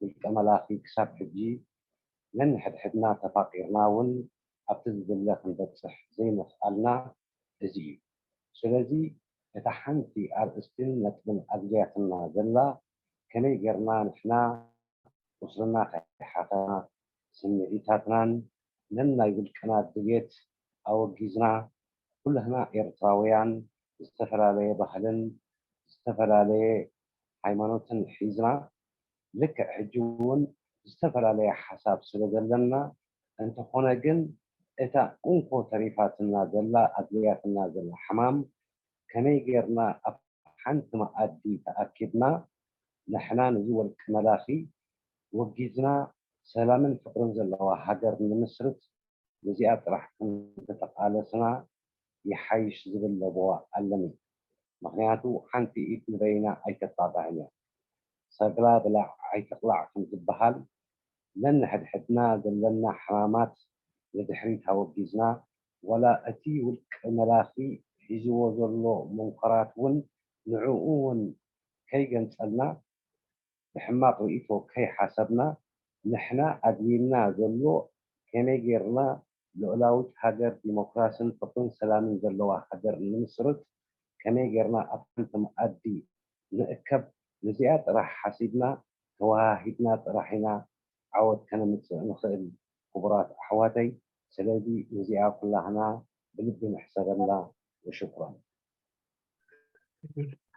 ውልቀ መላኺ ክሳብ ሕጂ ነንሕድሕድና ተፋቒርና እውን ኣብቲ ዝድለ ክንበጽሕ ዘይምኽኣልና እዚ እዩ። ስለዚ እታ ሓንቲ ኣርእስትን ነጥብን ኣድልያትና ዘላ ከመይ ጌርና ንሕና ቁስልና ከይሓኸና ስምዒታትናን ነናይ ውልቅና ድልየት ኣወጊዝና ኩልህና ኤርትራውያን ዝተፈላለየ ባህልን ዝተፈላለየ ሃይማኖትን ሒዝና ልክዕ ሕጂ እውን ዝተፈላለየ ሓሳብ ስለ ዘለና እንተኾነ ግን እታ እንኮ ተሪፋትና ዘላ ኣድልያትና ዘላ ሕማም ከመይ ጌርና ኣብ ሓንቲ መኣዲ ተኣኪብና ንሕና ነዚ ወልቂ መላኺ ወጊዝና ሰላምን ፍቕርን ዘለዋ ሃገር ንምስርት ነዚኣ ጥራሕ ክንተተቓለስና ይሓይሽ ዝብል ለበዋ ኣለኒ። ምኽንያቱ ሓንቲ ኢድ ንበይና ኣይተጣጥዕን እያ። ሰግላ ብላዕ ኣይትቕላዕ ከም ዝበሃል ነንሕድሕድና ዘለና ሕማማት ንድሕሪት ኣወጊዝና ዋላ እቲ ውልቂ መላኺ ሒዝዎ ዘሎ መንኮራት እውን ንዕኡ እውን ከይገንጸልና ብሕማቕ ርእይቶ ከይሓሰብና ንሕና ኣድልየና ዘሎ ከመይ ጌርና ልኡላዊት ሃገር ዲሞክራስን ፍቕርን ሰላምን ዘለዋ ሃገር ንምስርት ከመይ ጌርና ኣብ ሓንቲ መኣዲ ንእከብ ነዚኣ ጥራሕ ሓሲብና ተወሃሂድና ጥራሕ ኢና ዓወት ከነምፅእ ንኽእል ክቡራት ኣሕዋተይ። ስለዚ ነዚኣ ኩላህና ብልቢ ንሕሰበላ። ወሽኩራን።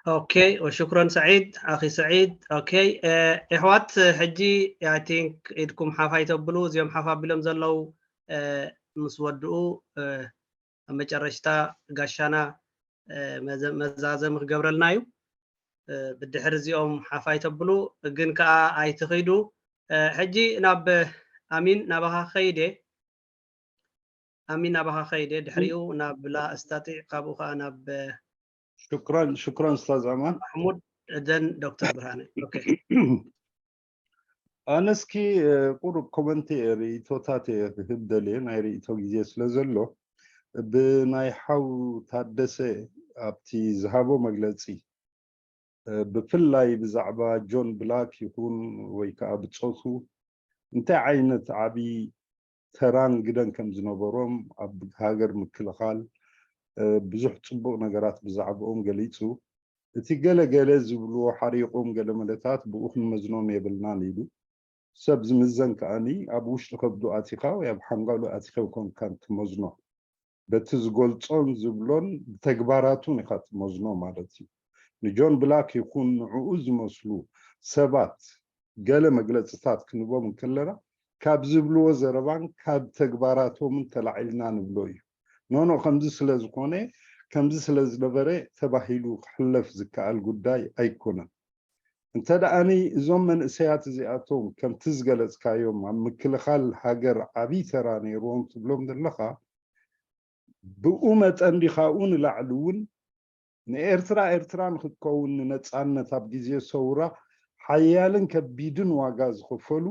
ኦኬ፣ ወሽኩረን ሰዒድ፣ ኣኺ ሰዒድ። ኦኬ፣ የሕዋት፣ ሕጂ I think ኢድኩም ሓፍ ኣይተብሉ። እዚኦም ሓፍ ኣቢሎም ዘለዉ ምስ ወድኡ ኣብ መጨረሽታ ጋሻና መዛዘሚ ክገብረልና እዩ። ብድሕሪ እዚኦም ሓፍ ኣይተብሉ፣ ግን ከኣ ኣይትኺዱ። ሕጂ ናብ ኣሚን፣ ናባኻ ኸይደ። ኣሚን፣ ናባኻ ኸይደ፣ ድሕሪኡ ናብ ላእስታጢዕ፣ ካብኡ ኸዓ ናብ ሽክራን ሽክራን ኡስታዝ ኣማን። ማሕሙድ፣ ደን ዶክተር ብርሃነ። ኦኬ። ኣነ እስኪ ቁሩብ ኮመንት ርእይቶታት ክህብ ደልየ፣ ናይ ርእይቶ ግዜ ስለ ዘሎ። ብናይ ሓው ታደሰ ኣብቲ ዝሃቦ መግለፂ፣ ብፍላይ ብዛዕባ ጆን ብላክ ይኹን ወይ ከዓ ብፆቱ እንታይ ዓይነት ዓብዪ ተራን ግደን ከም ዝነበሮም ኣብ ሃገር ምክልኻል ብዙሕ ፅቡቕ ነገራት ብዛዕባኦም ገሊፁ። እቲ ገለ ገለ ዝብልዎ ሓሪቖም ገለ መለታት ብኡ ክንመዝኖም የብልናን ኢሉ። ሰብ ዝምዘን ከኣኒ ኣብ ውሽጢ ከብዱ ኣቲኻ ወይ ኣብ ሓንጋሉ ኣቲኻ ይኮንካን ትመዝኖ። በቲ ዝገልጾን ዝብሎን ብተግባራቱን ኢኻ ትመዝኖ ማለት እዩ። ንጆን ብላክ ይኹን ንዕኡ ዝመስሉ ሰባት ገለ መግለጽታት ክንቦም እንከለና ካብ ዝብልዎ ዘረባን ካብ ተግባራቶምን ተላዒልና ንብሎ እዩ። ኖኖ ከምዚ ስለ ዝኾነ ከምዚ ስለ ዝነበረ ተባሂሉ ክሕለፍ ዝከኣል ጉዳይ ኣይኮነን። እንተ ደኣኒ እዞም መንእሰያት እዚኣቶም ከምቲ ዝገለጽካዮም ኣብ ምክልኻል ሃገር ዓብዪ ተራ ነይርዎም ትብሎም ዘለኻ፣ ብኡ መጠን ድዩ ካብኡ ንላዕሊ እውን ንኤርትራ ኤርትራ ንክትከውን ንነጻነት ኣብ ግዜ ሰውራ ሓያልን ከቢድን ዋጋ ዝኸፈሉ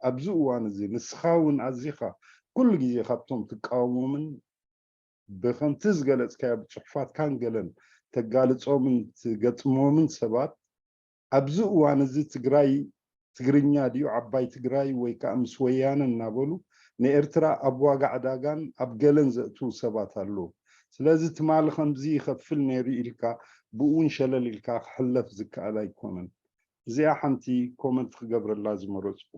ኣብዚ እዋን እዚ ንስኻ እውን ኣዚኻ ኩሉ ግዜ ካብቶም ትቃወሞምን ብከምቲ ዝገለጽካዮ ብጽሑፋትካን ገለን ተጋልጾምን ትገጥሞምን ሰባት ኣብዚ እዋን እዚ ትግራይ ትግርኛ ድዩ ዓባይ ትግራይ ወይ ከዓ ምስ ወያነ እናበሉ ንኤርትራ ኣብ ዋጋ ዕዳጋን ኣብ ገለን ዘእትዉ ሰባት ኣለዉ። ስለዚ ትማሊ ከምዚ ይኸፍል ነይሩ ኢልካ ብእውን ሸለል ኢልካ ክሕለፍ ዝከኣል ኣይኮነን። እዚኣ ሓንቲ ኮመንት ክገብረላ ዝመረፅኩ።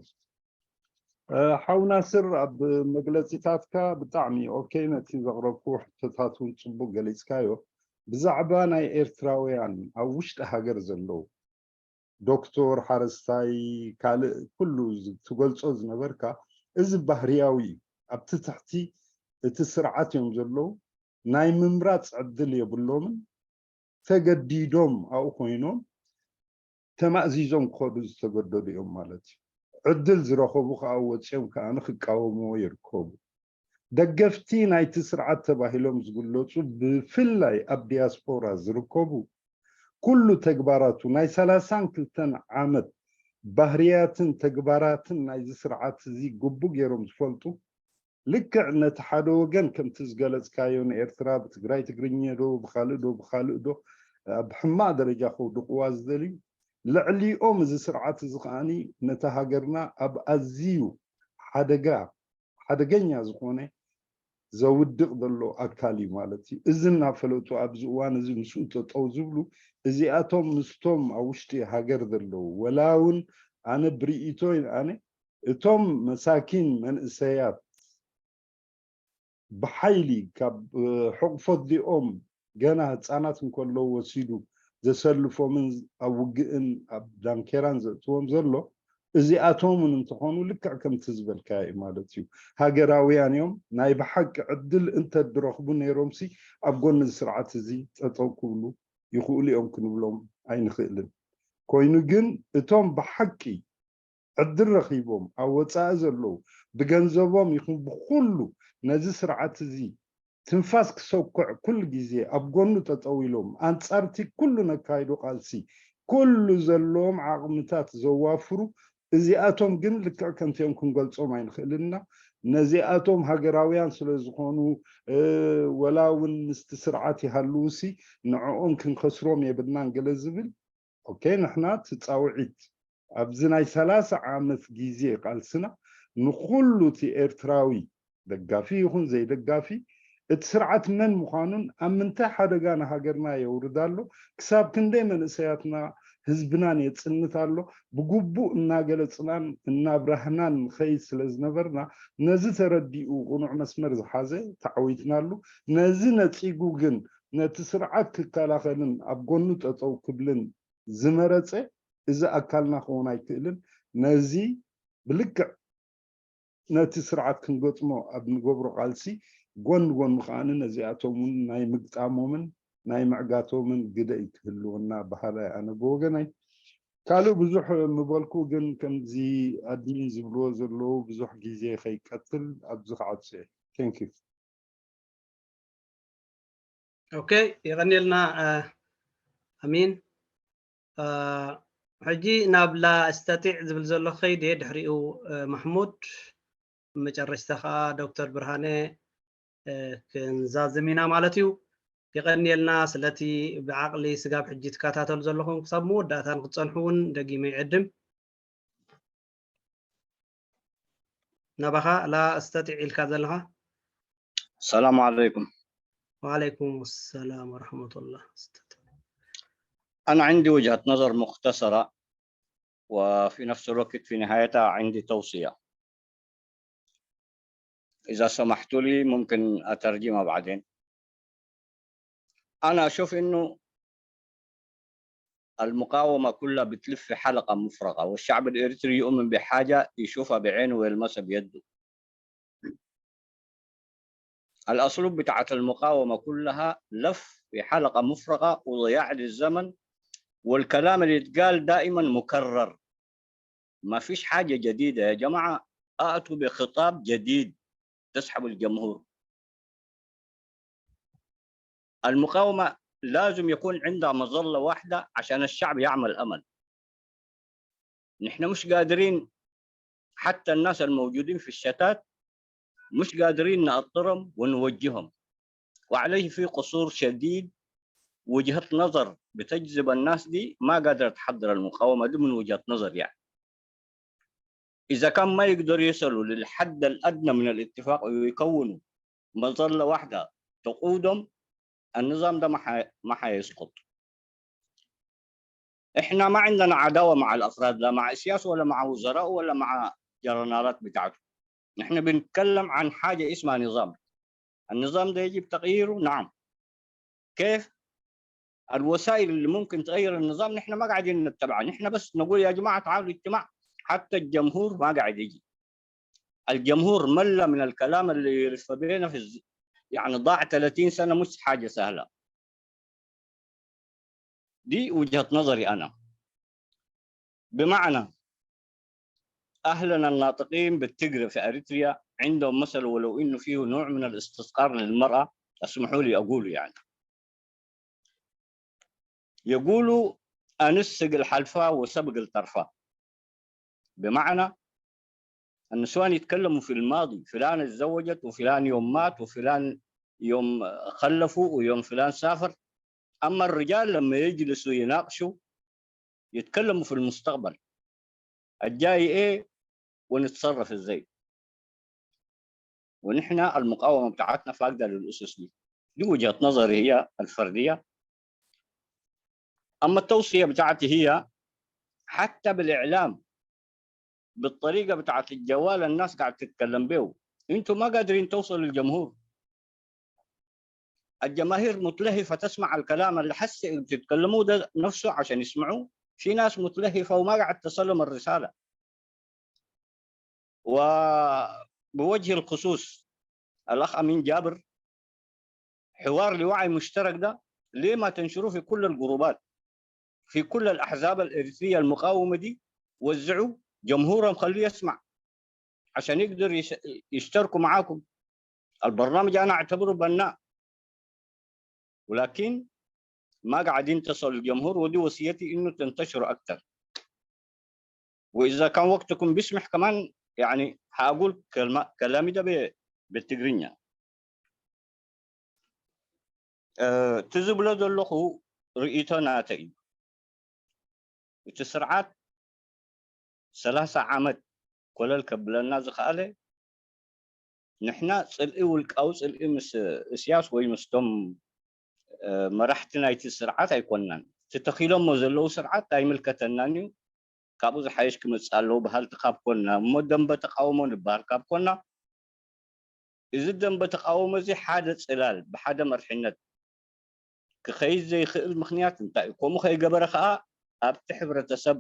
ሓው ናስር ኣብ መግለፂታትካ ብጣዕሚ ኦኬ፣ ነቲ ዘቕረብኩ ሕቶታት እውን ፅቡቅ ገሊፅካዮ። ብዛዕባ ናይ ኤርትራውያን ኣብ ውሽጢ ሃገር ዘለዉ ዶክተር፣ ሓረስታይ፣ ካልእ ኩሉ ትገልጾ ዝነበርካ እዚ ባህርያዊ እዩ። ኣብቲ ትሕቲ እቲ ስርዓት እዮም ዘለዉ። ናይ ምምራፅ ዕድል የብሎምን። ተገዲዶም ኣብኡ ኮይኖም ተማእዚዞም ክኸዱ ዝተገደዱ እዮም ማለት እዩ። ዕድል ዝረኸቡ ከዓ ወፂኦም ከዓ ክቃወምዎ ይርከቡ። ደገፍቲ ናይቲ ስርዓት ተባሂሎም ዝግለፁ ብፍላይ ኣብ ዲያስፖራ ዝርከቡ ኩሉ ተግባራቱ ናይ ሰላሳን ክልተን ዓመት ባህርያትን ተግባራትን ናይዚ ስርዓት እዚ ግቡ ገይሮም ዝፈልጡ ልክዕ ነቲ ሓደ ወገን ከምቲ ዝገለፅካዮ ንኤርትራ ብትግራይ ትግርኛ ዶ ብካልእ ዶ ብካልእ ዶ ኣብ ሕማቕ ደረጃ ከውድቕዋ ዝደልዩ ልዕሊኦም እዚ ስርዓት እዚ ከዓኒ ነታ ሃገርና ኣብ ኣዝዩ ሓደጋ ሓደገኛ ዝኾነ ዘውድቕ ዘሎ ኣካል እዩ ማለት እዩ። እዚ እናፈለጡ ኣብዚ እዋን እዚ ምስኡ ጠጠው ዝብሉ እዚኣቶም ምስቶም ኣብ ውሽጢ ሃገር ዘለዉ ወላ እውን ኣነ ብርእይቶይ ኣነ እቶም መሳኪን መንእሰያት ብሓይሊ ካብ ሕቑፎት ዲኦም ገና ህፃናት እንከለዉ ወሲዱ ዘሰልፎምን ኣብ ውግእን ኣብ ዳንኬራን ዘእትዎም ዘሎ እዚኣቶም እውን እንተኾኑ ልክዕ ከምቲ ዝበልካዮ እዩ ማለት እዩ። ሃገራውያን እዮም። ናይ ብሓቂ ዕድል እንተድረኽቡ ነይሮምሲ ኣብ ጎኒ እዚ ስርዓት እዚ ጠጠው ክብሉ ይኽእሉ እዮም ክንብሎም ኣይንኽእልን። ኮይኑ ግን እቶም ብሓቂ ዕድል ረኺቦም ኣብ ወፃኢ ዘለዉ ብገንዘቦም ይኹን ብኩሉ ነዚ ስርዓት እዚ ትንፋስ ክሰኩዕ ኩሉ ግዜ ኣብ ጎኑ ጠጠው ኢሎም ኣንፃርቲ ኩሉ ነካይዶ ቃልሲ ኩሉ ዘለዎም ዓቕምታት ዘዋፍሩ እዚኣቶም ግን ልክዕ ከምቲኦም ክንገልፆም ኣይንኽእልና። ነዚኣቶም ሃገራውያን ስለ ዝኾኑ ወላ እውን ምስቲ ስርዓት ይሃልውሲ ንዕኦም ክንከስሮም የብልናን ገለ ዝብል ኦኬ ንሕና ትፃውዒት ኣብዚ ናይ ሰላሳ ዓመት ግዜ ቃልስና ንኩሉ እቲ ኤርትራዊ ደጋፊ ይኹን ዘይደጋፊ እቲ ስርዓት መን ምዃኑን ኣብ ምንታይ ሓደጋ ንሃገርና የውርድ ኣሎ ክሳብ ክንደይ መንእሰያትና ህዝብናን የጽንት ኣሎ። ብግቡእ እናገለጽናን እናብራህናን ንኸይድ ስለ ዝነበርና፣ ነዚ ተረዲኡ ቅኑዕ መስመር ዝሓዘ ተዓዊትናሉ። ነዚ ነጺጉ ግን ነቲ ስርዓት ክከላኸልን ኣብ ጎኑ ጠጠው ክብልን ዝመረጸ፣ እዚ ኣካልና ክኸውን ኣይክእልን። ነዚ ብልክዕ ነቲ ስርዓት ክንገጥሞ ኣብ ንገብሮ ቃልሲ፣ ጎን ጎኑ ከኣ ነዚኣቶም እውን ናይ ምግጣሞምን ናይ ምዕጋቶምን ግደ እዩ ክህልወና በሃላይ ኣነ ብወገናይ። ካልእ ብዙሕ ምበልኩ፣ ግን ከምዚ ኣድሚን ዝብልዎ ዘለዉ ብዙሕ ግዜ ከይቀትል ኣብዚ ክዓጽ እየ። Thank you። ኦኬ፣ የቐንየልና ኣሚን። ሕጂ ናብ ላስተጢዕ ዝብል ዘሎ ከይድ እየ፣ ድሕሪኡ ማሕሙድ፣ መጨረሽታ ከዓ ዶክተር ብርሃነ ክንዛዝም ኢና ማለት እዩ። የቐንየልና ስለቲ ብዓቕሊ ስጋብ ሕጂ ትከታተሉ ዘለኹም ክሳብ መወዳእታ ንክትፀንሑ እውን ደጊመ ይዕድም። ናባኻ ላስተጢዕ ኢልካ ዘለኻ። السلام عليكم. وعليكم السلام ورحمة الله. أنا عندي وجهة نظر مختصرة، وفي نفس الوقت في نهايتها عندي توصية. إذا سمحتوا لي ممكن أترجمها بعدين. أنا أشوف إنه المقاومة كلها بتلف في حلقة مفرغة، والشعب الإريتري يؤمن بحاجة يشوفها بعينه ويلمسها بيده. الأسلوب بتاعت المقاومة كلها لف في حلقة مفرغة وضياع للزمن، والكلام اللي يتقال دائما مكرر. ما فيش حاجة جديدة يا جماعة، أأتوا بخطاب جديد تسحب الجمهور. المقاومة لازم يكون عندها مظلة واحدة عشان الشعب يعمل أمل. نحن مش قادرين، حتى الناس الموجودين في الشتات مش قادرين نأطرهم ونوجههم، وعليه في قصور شديد. وجهة نظر بتجذب الناس دي ما قادرة تحضر المقاومة دي من وجهة نظر، يعني. إذا كان ما يقدروا يصلوا للحد الأدنى من الاتفاق ويكونوا مظلة واحدة تقودهم، النظام ده ما ح-، ما حيسقط. إحنا ما عندنا عداوة مع الأفراد، لا مع إسياس ولا مع وزراء ولا مع جرنالات بتاعته. نحن بنتكلم عن حاجة اسمها نظام. النظام ده يجب تغييره، نعم. كيف؟ الوسائل اللي ممكن تغير النظام نحن ما قاعدين نتبعها، نحن بس نقول يا جماعة تعالوا اجتماع، حتى الجمهور ما قاعد يجي. الجمهور مل من الكلام اللي يلف بينا في الز-، يعني ضاع ثلاثين سنة مش حاجة سهلة. دي وجهة نظري أنا. بمعنى، أهلنا الناطقين بالتجري في أريتريا عندهم مثل، ولو إنه فيه نوع من الاستذكار للمرأة، اسمحوا لي أقوله يعني. يقولوا: أنس سق الحلفا وسبق الطرفا. بمعنى، النسوان يتكلموا في الماضي، فلان اتزوجت وفلان يوم مات وفلان يوم خلفوا ويوم فلان سافر. أما الرجال لما يجلسوا يناقشوا يتكلموا في المستقبل الجاي إيه ونتصرف إزاي. ونحن المقاومة بتاعتنا فاقدة للأسس دي. دي وجهة نظري هي الفردية. أما التوصية بتاعتي هي حتى بالإعلام، بالطريقة بتاعت الجوال الناس قاعد تتكلم به، انتوا ما قادرين توصلوا للجمهور. الجماهير متلهفة تسمع الكلام اللي حسي بتتكلموه ده نفسه عشان يسمعوه. في ناس متلهفة وما قاعد تصلهم الرسالة. وبوجه الخصوص الأخ أمين جابر، حوار لوعي مشترك ده ليه ما تنشروه في كل الجروبات، في كل الأحزاب الإريترية المقاومة دي؟ وزعوا جمهورهم، خليه يسمع عشان يقدر يش-، يشتركوا معاكم. البرنامج أنا أعتبره بناء، ولكن ما قاعدين تصل الجمهور، ودي وصيتي إنه تنتشروا أكتر. وإذا كان وقتكم بيسمح كمان، يعني، حأقول كلمة، كلامي ده ب-، بالتقرينيا. اه، ትዝብሎ ዘለኹ ርእይቶ ናተይ እዩ። እቲ ስርዓት ሰላሳ ዓመት ኮለል ከብለና ዝኸኣለ፣ ንሕና ጽልኢ፣ ውልቃዊ ጽልኢ ምስ እስያስ ወይ ምስቶም፣ እ፣ መራሕቲ ናይቲ ስርዓት ኣይኮንናን። እቲ ተኺሎሞ ዘለዉ ስርዓት ኣይምልከተናን እዩ፣ ካብኡ ዝሓይሽ ክመፅእ ኣለዎ በሃልቲ ካብ ኮና እሞ ደንበ ተቃውሞ ንበሃል ካብ ኮና፣ እዚ ደንበ ተቃውሞ እዚ ሓደ ፅላል ብሓደ መርሒነት ክኸይድ ዘይኽእል ምኽንያት እንታይ እዩ? ከምኡ ከይገበረ ከዓ ኣብቲ ሕብረተሰብ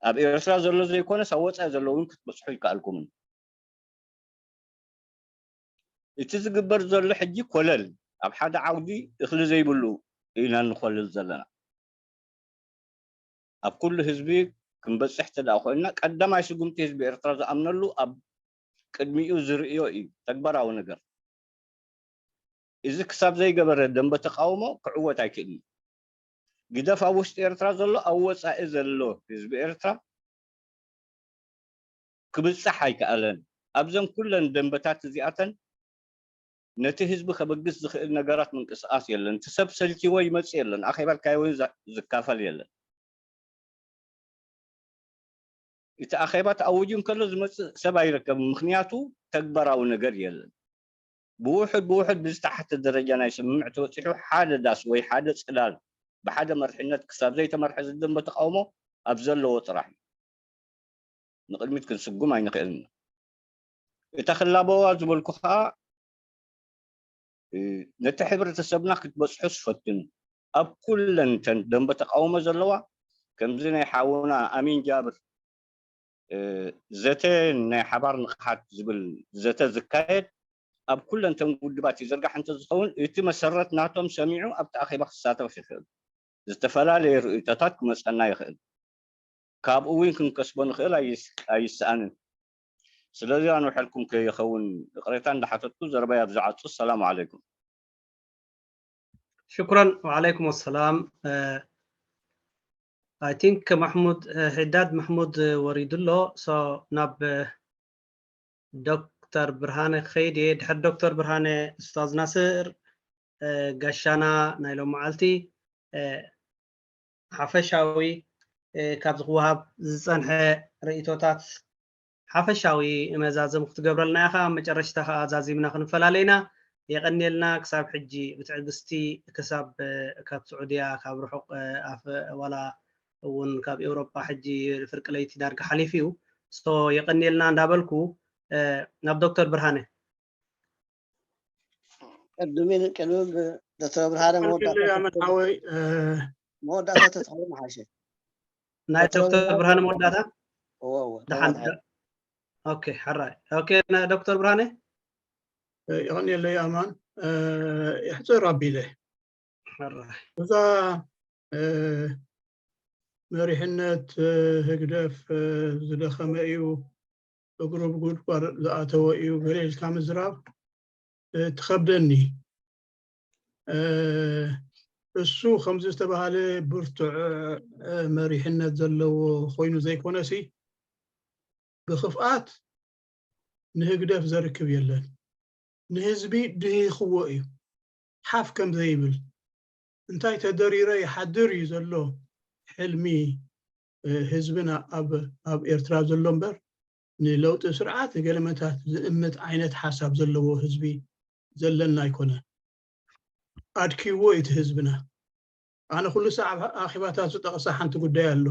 ኣብ ኤርትራ ዘሎ ዘይኮነስ ኣብ ወፃኢ ዘሎ እውን ክትበፅሑ ይከኣልኩምን። እቲ ዝግበር ዘሎ ሕጂ ኮለል ኣብ ሓደ ዓውዲ እኽሊ ዘይብሉ ኢና እንኾልል ዘለና። ኣብ ኩሉ ህዝቢ ክንበፅሕ ተደኣ ኮይንና ቀዳማይ ስጉምቲ ህዝቢ ኤርትራ ዝኣምነሉ ኣብ ቅድሚኡ ዝርእዮ እዩ ተግባራዊ ነገር። እዚ ክሳብ ዘይገበረ ደንበ ተቃውሞ ክዕወት ኣይክእልን። ግደፍ ኣብ ውሽጢ ኤርትራ ዘሎ ኣብ ወፃኢ ዘሎ ህዝቢ ኤርትራ ክብጻሕ ኣይከኣለን። ኣብዘን ኩለን ደንበታት እዚኣተን ነቲ ህዝቢ ከበግስ ዝኽእል ነገራት ምንቅስቃስ የለን። እቲ ሰብ ሰልኪዎ ይመጽእ የለን። ኣኼባልካዮ እውን ዛ- ዝካፈል የለን። እቲ ኣኼባ ተኣዊጁ እንከሎ ዝመጽእ ሰብ ኣይረከብን። ምኽንያቱ ተግባራዊ ነገር የለን። ብውሑድ ብውሑድ ብዝተሓተ ደረጃ ናይ ስምምዕ ተበጺሑ ሓደ ዳስ ወይ ሓደ ጽላል ብሓደ መርሒነት ክሳብ ዘይተመርሐ ዝደንበ ተቃውሞ ኣብ ዘለዎ ጥራሕ እዩ። ንቕድሚት ክንስጉም ኣይንኽእልን። እታ ክላበዋ ዝበልኩ ከዓ ነቲ ሕብረተሰብና ክትበፅሑ ዝፈትኑ ኣብ ኩለን ተን ደንበ ተቃውሞ ዘለዋ ከምዚ ናይ ሓውና ኣሚን ጃብር ዘተ ናይ ሓባር ንቕሓት ዝብል ዘተ ዝካየድ ኣብ ኩለን ተን ውድባት ይዝርጋሕ እንተዝኸውን እቲ መሰረት ናቶም ሰሚዑ ኣብቲ ኣኼባ ክሳተፍ ይኽእል። ዝተፈላለየ ርእይቶታት ክመፀና ይኽእል። ካብኡ እውን ክንከስቦ ንኽእል ኣይስ- ኣይስኣንን። ስለዚ ኣንውሐልኩም ከይኸውን ይቕሬታ እንዳሓተትኩ ዘረባይ ኣብ ዝዓጹ። ሰላም ዓለይኩም። ሽኩረን። ወዓለይኩም ሰላም። I think ማሕሙድ ሕዳድ ማሕሙድ ወሪዱ ኣሎ። So ናብ ዶክተር ብርሃነ ክኸይድ እየ። ድሕሪ ዶክተር ብርሃነ ኡስታዝ ናስር ጋሻና ናይ ሎም መዓልቲ ሓፈሻዊ ካብዚ ክወሃብ ዝፀንሐ ርእቶታት ሓፈሻዊ መዛዘም ክትገብረልና ኢኻ። ኣብ መጨረሽታ ከዓ ዛዚምና ክንፈላለይና የቐንየልና። ክሳብ ሕጂ ብትዕግስቲ ክሳብ ካብ ስዑድያ ካብ ርሑቕ ኣፍ ዋላ እውን ካብ ኤውሮጳ ሕጂ ፍርቂ ለይቲ ዳርጋ ሓሊፉ እዩ። So የቐንየልና እንዳበልኩ ናብ ዶክተር ብርሃነ ቅድሚ ቅድሚ ዶክተር ብርሃነ መወዳእታ ሓወይ መወዳእታ ተትኸውን ሓሸ ናይ ዶክተር ብርሃነ መወዳእታ እወ እወ ደሓን ኦኬ ሕራይ ኦኬ ዶክተር ብርሃነ ይቐንየለይ ኣማን ይሕፅር ኣቢለ ሕራይ እዛ መሪሕነት ህግደፍ ዝደኸመ እዩ እግሩ ብጉድጓድ ዝኣተወ እዩ ገለ ኢልካ ምዝራብ ትኸብደኒ እሱ ከምዚ ዝተባሃለ ብርቱዕ መሪሕነት ዘለዎ ኮይኑ ዘይኮነሲ ብክፍኣት ንህግደፍ ዘርክብ የለን ንህዝቢ ድሂኽዎ እዩ ሓፍ ከም ዘይብል እንታይ ተደሪረ ይሓድር እዩ ዘሎ ሕልሚ ህዝብና ኣብ ኤርትራ ዘሎ እምበር ንለውጢ ስርዓት ንገለመታት ዝእምት ዓይነት ሓሳብ ዘለዎ ህዝቢ ዘለና ኣይኮነ ኣድኪዎ እቲ ህዝብና ኣነ ኩሉ ሳዕ ኣብ ኣኼባታት ዝጠቐሳ ሓንቲ ጉዳይ ኣሎ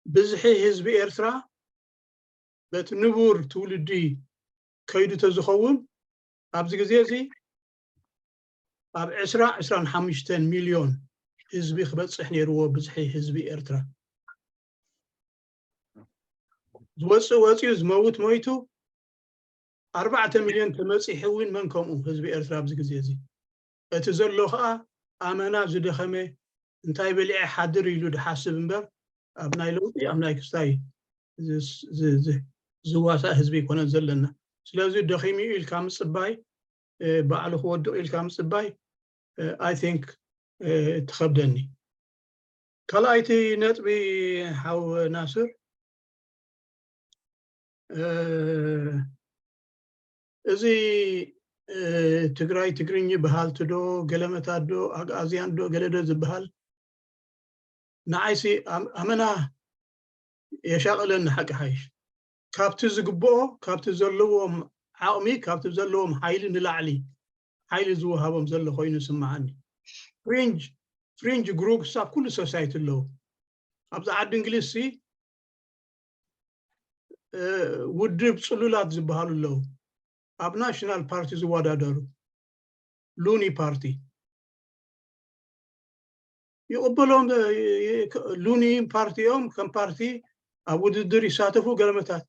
ብዝሒ ህዝቢ ኤርትራ በቲ ንቡር ትውልዲ ከይዱ ተዝኸውን ኣብዚ ግዜ እዚ ኣብ ዕስራ ዕስራን ሓሙሽተን ሚልዮን ህዝቢ ክበፅሕ ነይርዎ ብዝሒ ህዝቢ ኤርትራ ዝወፅእ ወፂኡ ዝመውት ሞይቱ ኣርባዕተ ሚልዮን ተመፂሑ እውን መን ከምኡ ህዝቢ ኤርትራ ኣብዚ ግዜ እዚ እቲ ዘሎ ከዓ ኣመና ዝደኸመ እንታይ በሊዐ ሓድር ኢሉ ድሓስብ እምበር ኣብ ናይ ለውጢ ኣብ ናይ ክስታይ ዝዋሳእ ህዝቢ ኣይኮነን ዘለና ስለዚ ደኺሙ ኢልካ ምፅባይ ባዕሉ ክወድቕ ኢልካ ምፅባይ I think ትኸብደኒ ካልኣይቲ ነጥቢ ሓው ናስር እዚ ትግራይ ትግርኝ በሃልቲ ዶ ገለመታት ዶ ኣግኣዝያን ዶ ገለ ዶ ዝበሃል ንዓይሲ ኣመና የሻቕለኒ ሓቂ ሓይሽ ካብቲ ዝግብኦ ካብቲ ዘለዎም ዓቕሚ ካብቲ ዘለዎም ሓይሊ ንላዕሊ ሓይሊ ዝወሃቦም ዘሎ ኮይኑ ይስምዓኒ ፍሪንጅ ፍሪንጅ ግሩፕስ ኣብ ኩሉ ሶሳይቲ ኣለዉ። ኣብዚ ዓዲ እንግሊዝ ሲ ውድብ ፅሉላት ዝበሃሉ ኣለዉ። ኣብ ናሽናል ፓርቲ ዝወዳደሩ፣ ሉኒ ፓርቲ ይቕበሎም። ሉኒ ፓርቲ እዮም፣ ከም ፓርቲ ኣብ ውድድር ይሳተፉ ገለመታት፣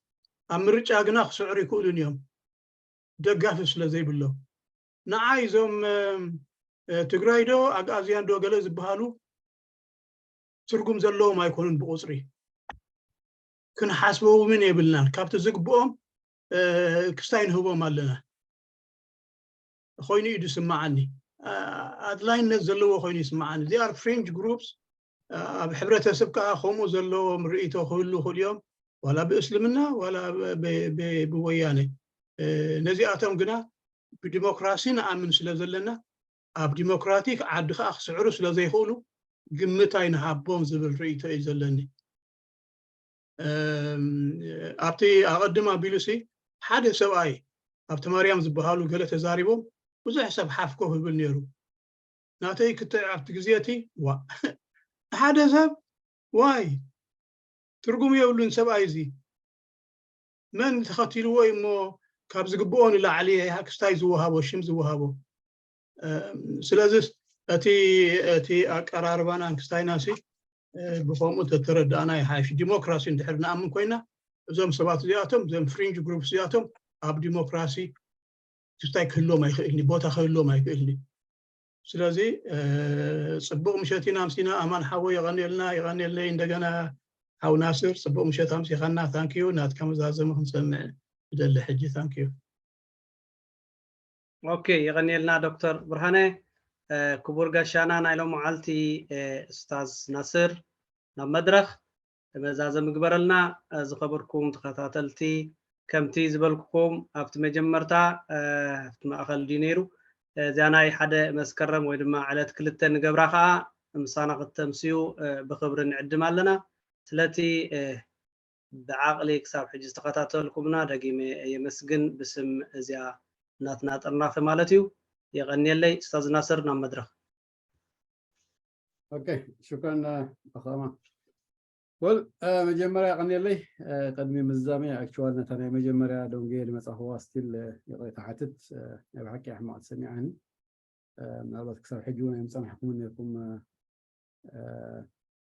ኣብ ምርጫ ግና ክስዕሩ ይክእሉን እዮም፣ ደጋፊ ስለ ዘይብሎም። ንዓይ እዞም ትግራይ ዶ ኣግኣዝያን ዶ ገለ ዝበሃሉ ትርጉም ዘለዎም ኣይኮኑን። ብቁፅሪ ክንሓስቦምን የብልናን። ካብቲ ዝግብኦም ክስታይ ንህቦም ኣለና። ኮይኑ እዩ ዝስምዓኒ። ኣድላይነት ዘለዎ ኮይኑ ይስምዓኒ። They are fringe groups። ኣብ ሕብረተሰብ ከዓ ከምኡ ዘለዎም ርእይቶ ክህሉ ይኽእሉ እዮም፣ ዋላ ብእስልምና ዋላ ብወያነ። ነዚኣቶም ግና ብዲሞክራሲ ንኣምን ስለ ዘለና፣ ኣብ ዲሞክራቲክ ዓዲ ከዓ ክስዕሩ ስለ ዘይኽእሉ ግምት ኣይንሃቦም ዝብል ርእይቶ እዩ ዘለኒ። ኣብቲ ኣቐድም ኣቢሉሲ ሓደ ሰብኣይ ኣብቲ ማርያም ዝበሃሉ ገለ ተዛሪቦም ብዙሕ ሰብ ሓፍኮ ክብል ነይሩ። ናተይ ክትዕ ኣብቲ ግዜ እቲ ዋ ሓደ ሰብ ዋይ ትርጉም የብሉን ሰብኣይ እዚ መን ተኸቲልዎ እዩ እሞ ካብ ዝግብኦ ንላዕሊ ክስታይ ዝወሃቦ ሽም ዝወሃቦ። ስለዚ እቲ እቲ ኣቀራርባና ክስታይና ሲ ብከምኡ ተተረዳእና ይሓይሽ። ዲሞክራሲ እንድሕር ንኣምን ኮይና እዞም ሰባት እዚኣቶም እዞም ፍሪንጅ ግሩፕ እዚኣቶም ኣብ ዲሞክራሲ ክስታይ ክህልዎም ኣይክእልኒ፣ ቦታ ክህልዎም ኣይክእልኒ። ስለዚ ፅቡቕ ምሸት ኢና ኣምሲና። ኣማን ሓወ የቐንየልና፣ የቐንየልና እንደገና ሓው ናስር ፅቡቕ ምሸት ኣምሲኻና። ታንክዩ ናትካ መዛዘሚ ክንሰምዕ ይደሊ ሕጂ። ታንክዩ። ኦኬ፣ የቐንየልና ዶክተር ብርሃነ። ክቡር ጋሻና ናይ ሎመዓልቲ ኡስታዝ ናስር ናብ መድረኽ መዛዘሚ ግበረልና። ዝኸበርኩም ተኸታተልቲ፣ ከምቲ ዝበልኩኩም ኣብቲ መጀመርታ ኣብቲ ማእኸል ድዩ ነይሩ፣ እዚኣ ናይ ሓደ መስከረም ወይ ድማ ዕለት ክልተ ንገብራ ከዓ ምሳና ክተምስዩ ብኽብሪ ንዕድም ኣለና። ስለቲ ብዓቕሊ ክሳብ ሕጂ ዝተኸታተልኩምና ደጊመ የመስግን፣ ብስም እዚኣ ናትና ጠርናፊ ማለት እዩ። የቐንየለይ። ኡስታዝ ናስር ናብ መድረኽ። ኦኬ፣ ሽክራን ኣኸማ። ወል መጀመርያ ቀንየለይ። ቅድሚ ምዛሜ ኣክቹዋል ነታ ናይ መጀመርያ ደንጎየ ዝመፃኽዋ ስቲል ይቕሬታ ሓትት። ናይ ብሓቂ ሕማቕ ሰሚዓኒ። ምናልባት ክሳብ ሕጂ እውን ኣይምፀናሕኩምን ነርኩም።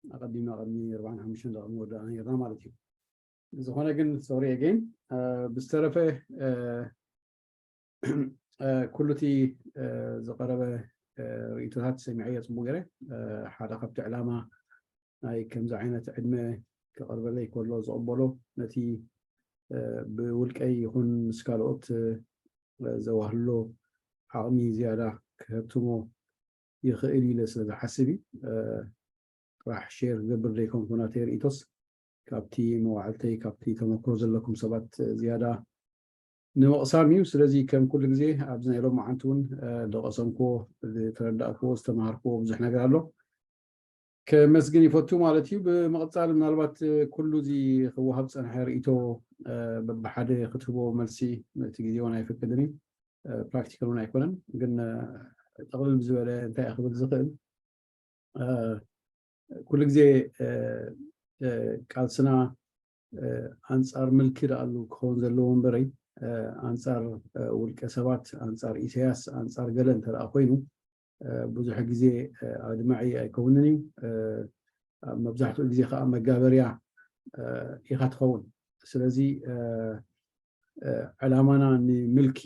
ኣቐዲምና ቅድሚ ኣርባዓን ሓሙሽተን ደቂ ንወዳእና ነርና ማለት እዩ። ዝኾነ ግን ሶሪ ኣገይን። ብዝተረፈ ኩሉ እቲ ዝቐረበ ርእይቶታት ሰሚዐዮ ፅቡቅ ገይረ። ሓደ ካብቲ ዕላማ ናይ ከምዚ ዓይነት ዕድመ ክቐርበለይ ከሎ ዝቕበሎ ነቲ ብውልቀይ ይኹን ምስ ካልኦት ዘዋህሎ ዓቕሚ ዝያዳ ክህብትሞ ይኽእል ኢለ ስለ ዝሓስብ እዩ። ጥራሕ ሼር ክገብር ዘይኮንኩ ናተይ ርእይቶስ ካብቲ መዋዕልተይ ካብቲ ተመክሮ ዘለኩም ሰባት ዝያዳ ንምቕሳም እዩ። ስለዚ ከም ኩሉ ግዜ ኣብዚ ናይ ሎማዓንቲ እውን ዝቐሰምክዎ፣ ዝተረዳእክዎ፣ ዝተምሃርክዎ ብዙሕ ነገር ኣሎ። ከመስግን ይፈቱ ማለት እዩ። ብምቕፃል ምናልባት ኩሉ እዚ ክወሃብ ዝፀንሐ ርእይቶ በብሓደ ክትህቦ መልሲ እቲ ግዜ እውን ኣይፈቅድን እዩ። ፕራክቲካል እውን ኣይኮነን። ግን ጥቕልል ብዝበለ እንታይ ክብል ዝኽእል ኩሉ ግዜ ቃልስና ኣንፃር ምልኪ ደኣሉ ክኸውን ዘለዎ እምበረይ ኣንፃር ውልቀ ሰባት ኣንፃር ኢሳያስ ኣንፃር ገለ እንተ ደኣ ኮይኑ ብዙሕ ግዜ ኣድማዒ ኣይከውንን እዩ። መብዛሕትኡ ግዜ ከዓ መጋበርያ ኢኻ ትኸውን። ስለዚ ዕላማና ንምልኪ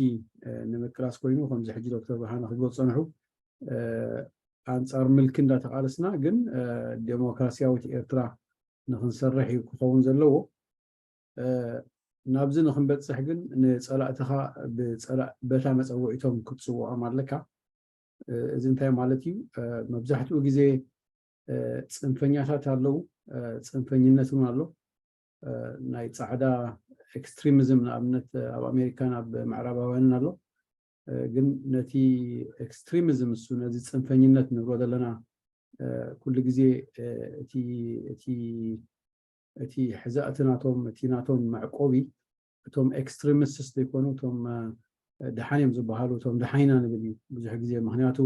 ንምቅላስ ኮይኑ ከምዚ ሕጂ ዶክተር ብርሃነ ክብሎ ዝፀንሑ ኣንፃር ምልኪ እንዳተቃለስና ግን ዴሞክራሲያዊት ኤርትራ ንክንሰርሕ እዩ ክኸውን ዘለዎ። ናብዚ ንክንበፅሕ ግን ንፀላእትኻ በታ መፀውዒቶም ክትፅውዖም ኣለካ። እዚ እንታይ ማለት እዩ? መብዛሕትኡ ግዜ ፅንፈኛታት ኣለዉ፣ ፅንፈኝነት እውን ኣሎ። ናይ ፃዕዳ ኤክስትሪሚዝም ንኣብነት ኣብ ኣሜሪካን ኣብ ምዕራባውያንን ኣሎ። ግን ነቲ ኤክስትሪሚዝም እሱ ነዚ ፅንፈኝነት ንብሎ ዘለና ኩሉ ግዜ እቲ እቲ ሕዛእቲ ናቶም እቲ ናቶም መዕቆቢ እቶም ኤክስትሪሚስትስ ዘይኮኑ እቶም ደሓን እዮም ዝበሃሉ እቶም ደሓን ኢና ንብል እዩ ብዙሕ ግዜ። ምክንያቱ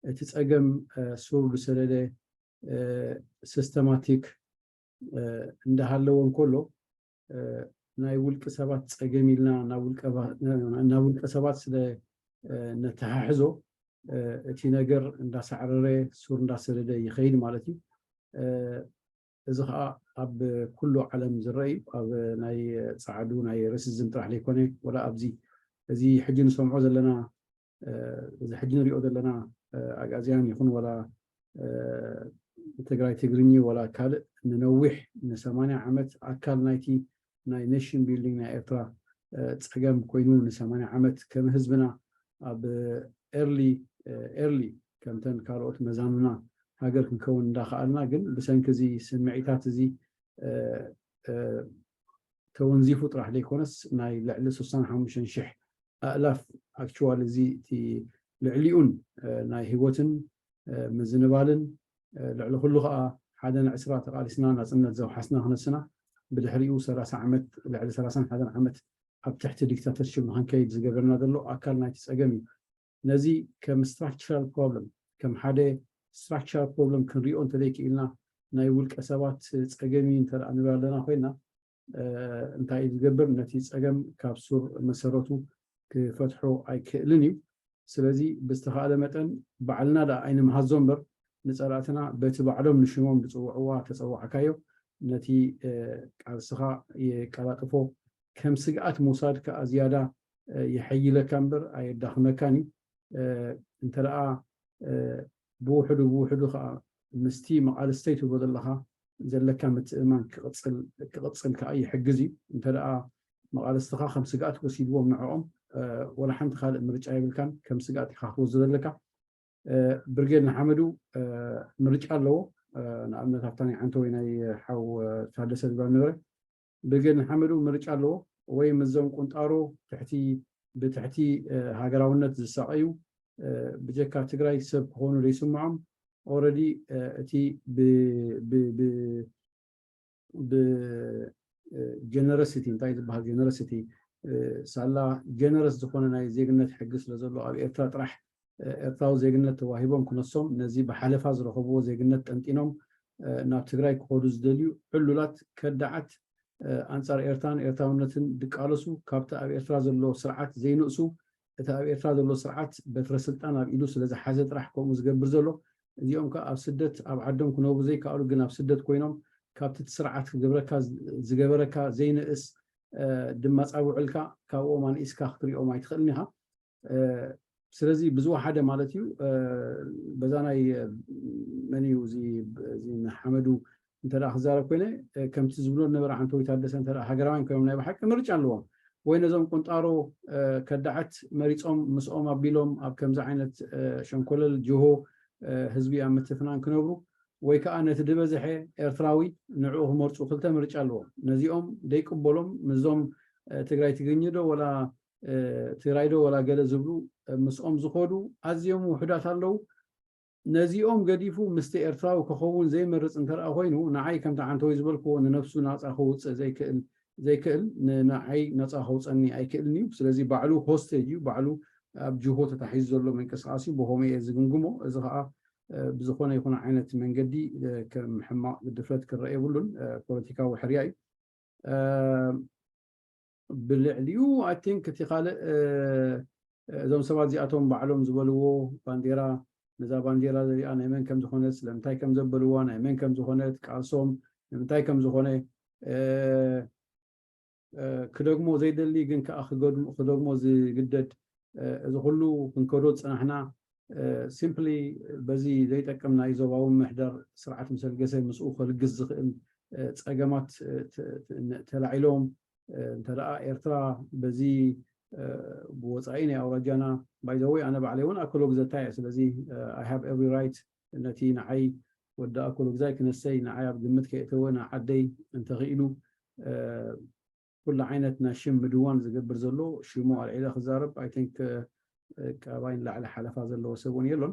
እቲ ጸገም ሱር ዝሰደደ ሲስተማቲክ እንዳሃለወ እንከሎ፣ ናይ ውልቂ ሰባት ጸገም ኢልና ናብ ውልቀ ሰባት ስለ ነተሓሕዞ፣ እቲ ነገር እንዳሳዕረረ ሱር እንዳሰደደ ይኸይድ ማለት እዩ። እዚ ከዓ ኣብ ኩሉ ዓለም ዝረአ እዩ። ኣብ ናይ ጻዕዱ ናይ ሬሲዝም ጥራሕ ዘይኮነ፣ ወላ ኣብዚ እዚ ሕጂ ንሰምዖ ዘለና እዚ ሕጂ ንሪኦ ዘለና ኣግኣዝያን ይኹን ወላ ትግራይ ትግርኚ ወላ ካልእ ንነዊሕ ንሰማንያ ዓመት ኣካል ናይቲ ናይ ኔሽን ቢልዲንግ ናይ ኤርትራ ፀገም ኮይኑ ንሰማንያ ዓመት ከም ህዝብና ኣብ ኤርሊ ኤርሊ ከምተን ካልኦት መዛኑና ሃገር ክንከውን እንዳኸኣልና ግን ብሰንኪ እዚ ስምዒታት እዚ ተወንዚፉ ጥራሕ ዘይኮነስ ናይ ልዕሊ ስሳን ሓሙሽተን ሽሕ ኣእላፍ ኣክቹዋል እዚ እቲ ልዕሊኡን ናይ ህይወትን ምዝንባልን ልዕሊ ኩሉ ከዓ ሓደን ዕስራ ተቃሊስና ናፅነት ዘውሓስና ክነስና ብድሕሪኡ ሰላሳ ዓመት ልዕሊ ሰላሳን ሓደን ዓመት ኣብ ትሕቲ ዲክታተርሽፕ ንክንከይድ ዝገበርና ዘሎ ኣካል ናይቲ ፀገም እዩ። ነዚ ከም ስትራክቸራል ፕሮብለም ከም ሓደ ስትራክቸራል ፕሮብለም ክንሪኦ እንተዘይክኢልና ናይ ውልቀ ሰባት ፀገም እዩ እንተ ንብል ኣለና ኮይና እንታይ እዩ ዝገብር? ነቲ ፀገም ካብ ሱር መሰረቱ ክፈትሖ ኣይክእልን እዩ። ስለዚ ብዝተኻእለ መጠን ባዕልና ደኣ ኣይንምሃዞ እምበር ንፀላእትና በቲ ባዕሎም ንሽሞም ዝፅውዕዋ ተፀዋዕካዮ ነቲ ቃልስኻ የቀላጥፎ። ከም ስግኣት ምውሳድ ከዓ ዝያዳ የሐይለካ እምበር ኣየዳኽመካን እዩ። እንተ ደኣ ብውሕዱ ብውሕዱ ከዓ ምስቲ መቓልስተይ ትብሎ ዘለኻ ዘለካ ምትእምማን ክቕፅል ከዓ ይሕግዝ እዩ። እንተ ደኣ መቓልስትኻ ከም ስግኣት ወሲድዎም ንዕኦም ወላ ሓንቲ ካልእ ምርጫ የብልካን፣ ከም ስግኣት ኢኻ ክትወስዶ ዘለካ። ብርጌድ ንሓመዱ ምርጫ ኣለዎ። ንኣብነት ኣብታ ናይ ዓንተወይ ናይ ሓው ታደሰ ዝብላ ነበረ። ብርጌድ ንሓመዱ ምርጫ ኣለዎ ወይ ምስዞም ቁንጣሮ ትሕቲ ብትሕቲ ሃገራውነት ዝሳቐዩ ብጀካ ትግራይ ሰብ ክኾኑ ዘይስምዖም ኦረዲ እቲ ብጀነረሲቲ እንታይ ዝበሃል ጀነረሲቲ ሳላ ጀነረስ ዝኾነ ናይ ዜግነት ሕጊ ስለ ዘሎ ኣብ ኤርትራ ጥራሕ ኤርትራዊ ዜግነት ተዋሂቦም ክነሶም ነዚ ብሓለፋ ዝረኸብዎ ዜግነት ጠንጢኖም ናብ ትግራይ ክኸዱ ዝደልዩ ዕሉላት ከዳዓት ኣንጻር ኤርትራን ኤርትራውነትን ድቃለሱ ካብቲ ኣብ ኤርትራ ዘሎ ስርዓት ዘይንእሱ እቲ ኣብ ኤርትራ ዘሎ ስርዓት በትረ ስልጣን ኣብ ኢዱ ስለ ዝሓዘ ጥራሕ ከምኡ ዝገብር ዘሎ እዚኦም ከ ኣብ ስደት ኣብ ዓዶም ክነብሩ ዘይከኣሉ ግን ኣብ ስደት ኮይኖም ካብቲ እቲ ስርዓት ክገብረካ ዝገበረካ ዘይንእስ ድማ ጻውዕልካ ካብኦም ኣንኢስካ ክትሪኦም ኣይትኽእልን ኢኻ። ስለዚ ብዝወሓደ ማለት እዩ በዛ ናይ መን እዩ እዚ ንሓመዱ እንተ ክዛረብ ኮይነ ከምቲ ዝብሎ ነበረ ዓንተወይ ታደሰ እንተ ሃገራውያን ኮይኖም ናይ ብሓቂ ምርጫ ኣለዎም ወይ ነዞም ቁንጣሮ ከዳዓት መሪፆም ምስኦም ኣቢሎም ኣብ ከምዚ ዓይነት ሸንኮለል ጅሆ ህዝቢ ኣብ ምትፍናን ክነብሩ ወይ ከዓ ነቲ ዝበዝሐ ኤርትራዊ ንዕኡ ክመርፁ ክልተ ምርጫ ኣለዎም። ነዚኦም ደይቅበሎም ምስዞም ትግራይ ትግርኝ ዶ ወላ ትግራይ ዶ ወላ ገለ ዝብሉ ምስኦም ዝኸዱ ኣዝዮም ውሑዳት ኣለዉ። ነዚኦም ገዲፉ ምስቲ ኤርትራዊ ክኸውን ዘይመርፅ እንተደኣ ኮይኑ ንዓይ ከምቲ ዓንተወይ ዝበልክዎ ንነብሱ ናፃ ከውፅእ ዘይክእል ዘይክእል ንዓይ ነፃ ከውፀኒ ኣይክእልን እዩ። ስለዚ ባዕሉ ሆስቴጅ እዩ፣ ባዕሉ ኣብ ጅሆ ተታሒዙ ዘሎ ምንቅስቃስ እዩ። ብኸምኡ እየ ዝግምግሞ። እዚ ከዓ ብዝኾነ ይኹን ዓይነት መንገዲ ከም ሕማቕ ድፍረት ክረአ የብሉን። ፖለቲካዊ ሕርያ እዩ። ብልዕሊኡ ኣይ ቲንክ እቲ ካልእ እዞም ሰባት እዚኣቶም ባዕሎም ዝበልዎ ባንዴራ ነዛ ባንዴራ እዚኣ ናይ መን ከም ዝኾነት ስለምንታይ ከም ዘበልዋ ናይ መን ከም ዝኾነት ቃልሶም ንምንታይ ከም ዝኾነ ክደግሞ ዘይደሊ ግን ከዓ ክደግሞ ዝግደድ እዚ ኩሉ ክንከዶ ዝፅናሕና ሲምፕሊ በዚ ዘይጠቅም ናይ ዞባዊ ምሕደር ስርዓት ምስ ኣልገሰ ምስኡ ከልግስ ዝኽእል ፀገማት ተላዒሎም እንተ ደኣ ኤርትራ በዚ ብወፃኢ ናይ ኣውራጃና ባይዘወይ ኣነ ባዕለይ እውን ኣኮሎግዘታ እየ ስለዚ I have every right ነቲ ንዓይ ወዲ ኣኮሎግዛይ ክነሰይ ንዓይ ኣብ ግምት ከየእተወ ንዓደይ እንተኽኢሉ ኩሉ ዓይነት ናይ ሽም ምድዋን ዝገብር ዘሎ ሽሙ ኣልዒለ ክዛረብ I think ካባይ ንላዕሊ ሓለፋ ዘለዎ ሰብ እውን የሎን።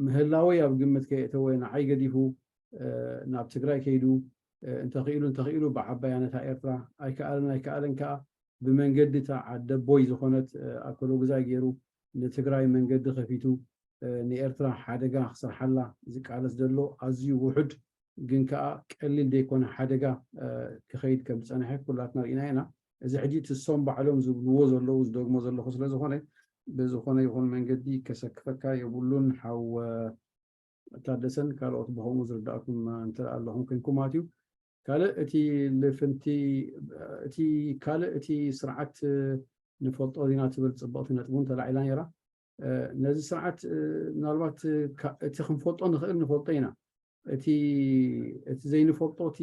ምህላወይ ኣብ ግምት ከየእተወ ንዓይ ገዲፉ ናብ ትግራይ ከይዱ እንተኽኢሉ እንተኽኢሉ ብዓባያ ነታ ኤርትራ ኣይከኣልን ኣይከኣልን ከዓ ብመንገዲ እታ ዓደቦይ ዝኾነት ኣኮሎግዛይ ገይሩ ንትግራይ መንገዲ ከፊቱ ንኤርትራ ሓደጋ ክሰርሓላ ዝቃለስ ዘሎ ኣዝዩ ውሑድ ግን ከዓ ቀሊል ዘይኮነ ሓደጋ ክኸይድ ከም ዝፀንሐ ኩላትና ርኢና ኢና። እዚ ሕጂ ትሶም ባዕሎም ዝብልዎ ዘለዉ ዝደግሞ ዘለኹ ስለ ዝኾነ ብዝኾነ ይኹን መንገዲ ከሰክፈካ የብሉን። ሓው ታደሰን ካልኦት ብኸምኡ ዝርዳእኩም እንተ ኣለኹም ኮንኩም ማለት እዩ። ካልእ እቲ ልፍንቲ እቲ ካልእ እቲ ስርዓት ንፈልጦ ዲና ትብል ፅብቕቲ ነጥቡ ተላዒላ ነይራ። ነዚ ስርዓት ምናልባት እቲ ክንፈልጦ ንኽእል ንፈልጦ ኢና። እቲ እቲ ዘይንፈልጦ እቲ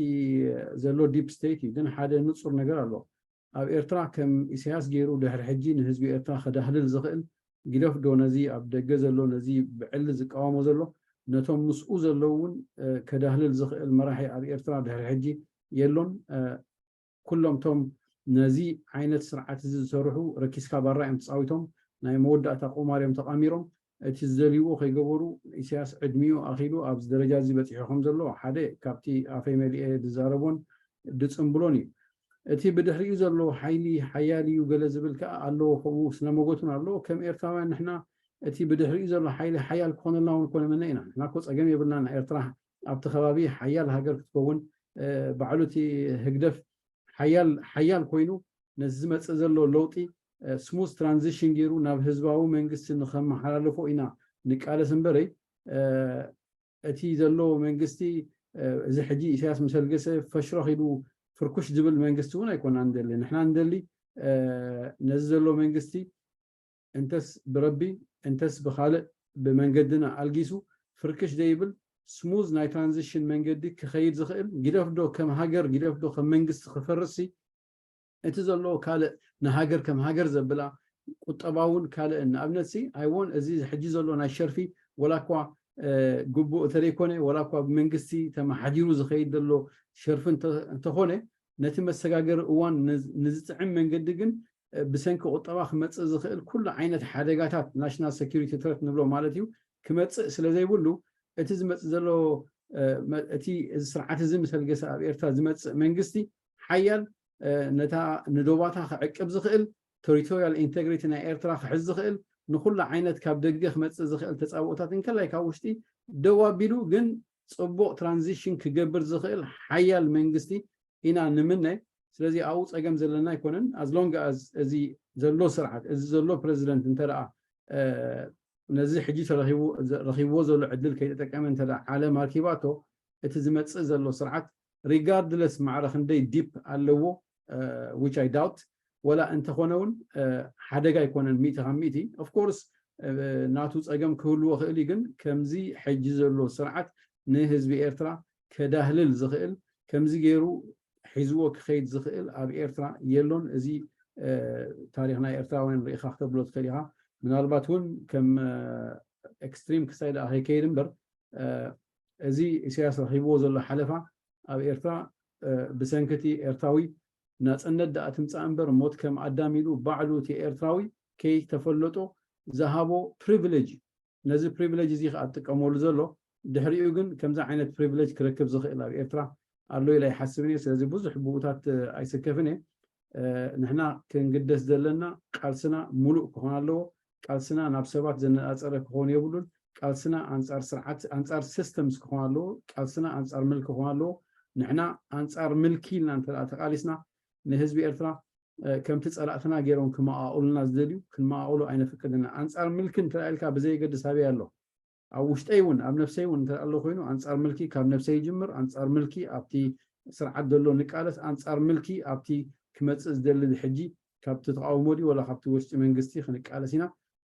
ዘሎ ዲፕ ስቴት እዩ። ግን ሓደ ንፁር ነገር ኣሎ። ኣብ ኤርትራ ከም ኢሳያስ ገይሩ ድሕሪ ሕጂ ንህዝቢ ኤርትራ ከዳህልል ዝኽእል ግደፍ ዶ ነዚ ኣብ ደገ ዘሎ ነዚ ብዕሊ ዝቃወሞ ዘሎ ነቶም ምስኡ ዘለዉ እውን ከዳህልል ዝኽእል መራሒ ኣብ ኤርትራ ድሕሪ ሕጂ የሎን። ኩሎም ቶም ነዚ ዓይነት ስርዓት እዚ ዝሰርሑ ረኪስካ ባራ እዮም ተፃዊቶም። ናይ መወዳእታ ቁማር እዮም ተቃሚሮም። እቲ ዝደልይዎ ከይገበሩ ኢሳያስ ዕድሚኡ ኣኺሉ ኣብዚ ደረጃ እዚ በፂሑ ከም ዘሎ ሓደ ካብቲ ኣፈይ መሊኤ ዝዛረቦን ድፅምብሎን እዩ። እቲ ብድሕሪኡ ዘሎ ሓይሊ ሓያል እዩ ገለ ዝብል ከዓ ኣለዎ። ከምኡ ስነ መጎት እውን ኣለዎ። ከም ኤርትራውያን ንሕና እቲ ብድሕሪኡ ዘሎ ሓይሊ ሓያል ክኾነልና እውን ኮነ መነ ኢና። ንሕና እኮ ፀገም የብልናን። ኤርትራ ኣብቲ ከባቢ ሓያል ሃገር ክትከውን ባዕሉ እቲ ህግደፍ ሓያል ሓያል ኮይኑ ነዚ ዝመፅእ ዘሎ ለውጢ ስሙዝ ትራንዚሽን ገይሩ ናብ ህዝባዊ መንግስቲ ንከመሓላልፎ ኢና ንቃለስ እምበረይ እቲ ዘሎ መንግስቲ እዚ ሕጂ ኢሳያስ ምስ ኣልገሰ ፈሽረኽ ኢሉ ፍርኩሽ ዝብል መንግስቲ እውን ኣይኮና ንደሊ። ንሕና ንደሊ ነዚ ዘሎ መንግስቲ እንተስ ብረቢ እንተስ ብኻልእ ብመንገድና ኣልጊሱ ፍርክሽ ዘይብል ስሙዝ ናይ ትራንዚሽን መንገዲ ክኸይድ ዝኽእል ግደፍ ዶ ከም ሃገር ግደፍ ዶ ከም መንግስቲ ክፈርስ እቲ ዘሎ ካልእ ንሃገር ከም ሃገር ዘብላ ቁጠባውን ካልእን ንኣብነት ሲ ኣይዎን እዚ ሕጂ ዘሎ ናይ ሸርፊ ወላ እኳ ግቡእ እንተደይኮነ ወላ እኳ ብመንግስቲ ተመሓዲሩ ዝኸይድ ዘሎ ሸርፊ እንተኾነ ነቲ መሰጋገሪ እዋን ንዝጥዕም መንገዲ ግን ብሰንኪ ቁጠባ ክመፅእ ዝኽእል ኩሉ ዓይነት ሓደጋታት ናሽናል ሴኩሪቲ ትረት ንብሎ ማለት እዩ ክመፅእ ስለ ዘይብሉ እቲ ዝመፅእ ዘሎ እቲ እዚ ስርዓት እዚ ምስ ኣልገሰ ኣብ ኤርትራ ዝመፅእ መንግስቲ ሓያል ነታ ንዶባታ ክዕቅብ ዝኽእል ቴሪቶሪያል ኢንቴግሪቲ ናይ ኤርትራ ክሕዝ ዝኽእል ንኩሉ ዓይነት ካብ ደገ ክመፅእ ዝኽእል ተፃብኦታት እንከላይ ካብ ውሽጢ ደው ኣቢሉ ግን ፅቡቕ ትራንዚሽን ክገብር ዝኽእል ሓያል መንግስቲ ኢና ንምነ። ስለዚ ኣብኡ ፀገም ዘለና ኣይኮነን። ኣዝ ሎንግ ኣዝ እዚ ዘሎ ስርዓት እዚ ዘሎ ፕረዚደንት እንተ ደኣ ነዚ ሕጂ ረኺብዎ ዘሎ ዕድል ከይተጠቀመ እንተ ዓለም ኣርኪባቶ እቲ ዝመፅእ ዘሎ ስርዓት ሪጋርድለስ ማዕረ ክንደይ ዲፕ ኣለዎ which I doubt ወላ እንተኾነ እውን ሓደጋ ኣይኮነን ሚእቲ ካብ ሚእቲ of course ናቱ ፀገም ክህልዎ ክእል እዩ ግን ከምዚ ሕጂ ዘሎ ስርዓት ንህዝቢ ኤርትራ ከዳህልል ዝኽእል ከምዚ ገይሩ ሒዝዎ ክኸይድ ዝኽእል ኣብ ኤርትራ የሎን። እዚ ታሪኽ ናይ ኤርትራውያን ርኢኻ ክተብሎ ትኽእል ኢኻ። ምናልባት እውን ከም ኤክስትሪም ክሳይ ደኣ ከይከይድ እምበር እዚ ኢሳያስ ረኺብዎ ዘሎ ሓለፋ ኣብ ኤርትራ ብሰንኪ እቲ ኤርትራዊ ናፅነት ደኣ ትምፃእ እምበር ሞት ከም ኣዳም ኢሉ ባዕሉ እቲ ኤርትራዊ ከይተፈለጦ ዝሃቦ ፕሪቪሌጅ እዩ። ነዚ ፕሪቪሌጅ እዚ ከዓ ዝጥቀመሉ ዘሎ ድሕሪኡ ግን ከምዚ ዓይነት ፕሪቪሌጅ ክረክብ ዝኽእል ኣብ ኤርትራ ኣሎ ኢለ ኣይሓስብን እየ። ስለዚ ብዙሕ ብኡታት ኣይስከፍን እየ። ንሕና ክንግደስ ዘለና ቃልስና ሙሉእ ክኾን ኣለዎ። ቃልስና ናብ ሰባት ዘነፃፀረ ክኾን የብሉን። ቃልስና ኣንፃር ስርዓት ኣንፃር ሲስተምስ ክኾን ኣለዎ። ቃልስና ኣንፃር ምልኪ ክኾን ኣለዎ። ንሕና ኣንፃር ምልኪ ኢልና እንተ ተቃሊስና ንህዝቢ ኤርትራ ከምቲ ፀላእትና ገይሮም ክመቃቅሉና ዝደልዩ ክንመቃቅሉ ኣይነፍቅድና። ኣንፃር ምልኪ እንተ ኢልካ ብዘየገድስ ኣበይ ኣሎ ኣብ ውሽጠይ እውን ኣብ ነፍሰይ እውን እንተ ኣሎ ኮይኑ ኣንፃር ምልኪ ካብ ነፍሰይ ይጅምር። ኣንፃር ምልኪ ኣብቲ ስርዓት ዘሎ ንቃለስ። ኣንፃር ምልኪ ኣብቲ ክመፅእ ዝደሊ ሕጂ ካብቲ ተቃውሞ ድዩ ወላ ካብቲ ውሽጢ መንግስቲ ክንቃለስ ኢና።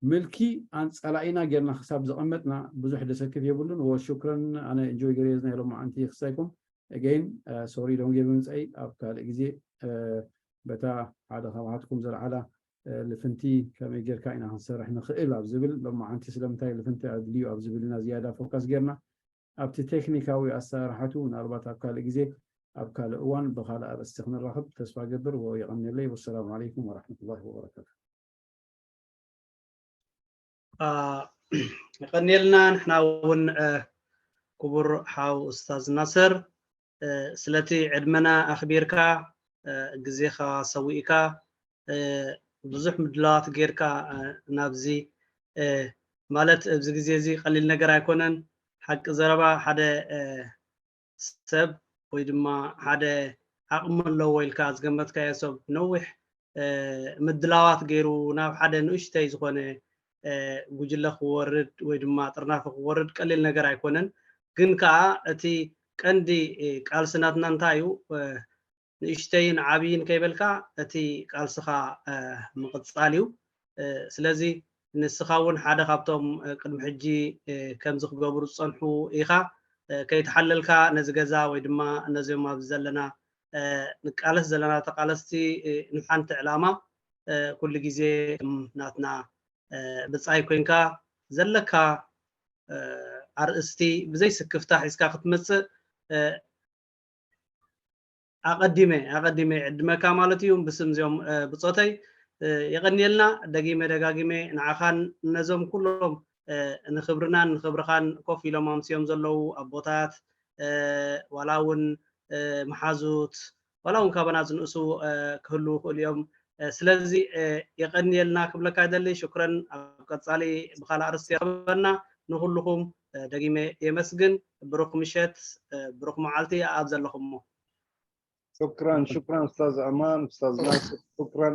ምልኪ ኣንፃላኢና ጌርና ክሳብ ዘቐመጥና ብዙሕ ደሰክፍ የብሉን። ወሽክረን ኣነ ኢንጆይ ገሬዝ ናይ ሎማዓንቲ ክሳይኩም again sorry don't give ምምፀይ ኣብ ካልእ ግዜ በታ ሓደ ካብሃትኩም ዘልዓላ ልፍንቲ ከመይ ጌርካ ኢና ክንሰርሕ ንኽእል ኣብ ዝብል ሎማዓንቲ ስለምንታይ ልፍንቲ ኣድልዩ ኣብ ዝብል ኢና ዝያዳ ፎካስ ጌርና ኣብቲ ቴክኒካዊ ኣሰራርሓቱ ምናልባት ኣብ ካልእ ግዜ ኣብ ካልእ እዋን ብካልእ ኣርእስቲ ክንራኸብ ተስፋ ገብር ወየቐንየለይ ወሰላሙ ዓለይኩም ወራሕመቱላሂ ወበረካቱ። የቐንየልና ንሕና እውን ክቡር ሓው ኡስታዝ ናስር ስለቲ ዕድመና ኣኽቢርካ ግዜኻ ሰዊእካ ብዙሕ ምድላዋት ጌርካ ናብዚ ማለት ኣብዚ ግዜ እዚ ቀሊል ነገር ኣይኮነን። ሓቂ ዘረባ ሓደ ሰብ ወይ ድማ ሓደ ዓቕሚ ኣለዎ ኢልካ ዝገመትካዮ ሰብ ነዊሕ ምድላዋት ገይሩ ናብ ሓደ ንእሽተይ ዝኾነ ጉጅለ ክወርድ ወይ ድማ ጥርናፈ ክወርድ ቀሊል ነገር ኣይኮነን። ግን ከዓ እቲ ቀንዲ ቃልሲ ናትና እንታይ እዩ? ንእሽተይን ዓብይን ከይበልካ እቲ ቃልስኻ ምቕፃል እዩ። ስለዚ ንስኻ እውን ሓደ ካብቶም ቅድሚ ሕጂ ከምዚ ክገብሩ ዝፀንሑ ኢኻ። ከይተሓለልካ ነዚ ገዛ ወይ ድማ ነዚኦም ኣብዚ ዘለና ንቃለስ ዘለና ተቃለስቲ ንሓንቲ ዕላማ ኩሉ ግዜ ናትና ብፃይ ኮይንካ ዘለካ ኣርእስቲ ብዘይ ስክፍታ ሒዝካ ክትመፅእ ኣቐዲመ ኣቐዲመ ዕድመካ ማለት እዩ። ብስም እዚኦም ብፆተይ የቐንየልና። ደጊመ ደጋጊመ ንዓኻን ነዞም ኩሎም ንክብርናን ንክብርኻን ኮፍ ኢሎም ኣምስዮም ዘለዉ ኣቦታት ዋላ እውን መሓዙት ዋላ እውን ካባና ዝንእሱ ክህልዉ ይኽእሉ እዮም። ስለዚ የቐንየልና ክብለካ ይደሊ። ሽኩረን። ኣብ ቀፃሊ ብካልእ ኣርእስቲ የረኽበና። ንኩልኹም ደጊመ የመስግን። ብሩኽ ምሸት፣ ብሩኽ መዓልቲ ኣብ ዘለኹሞ። شكرا شكرا استاذ امان استاذ ناصر شكرا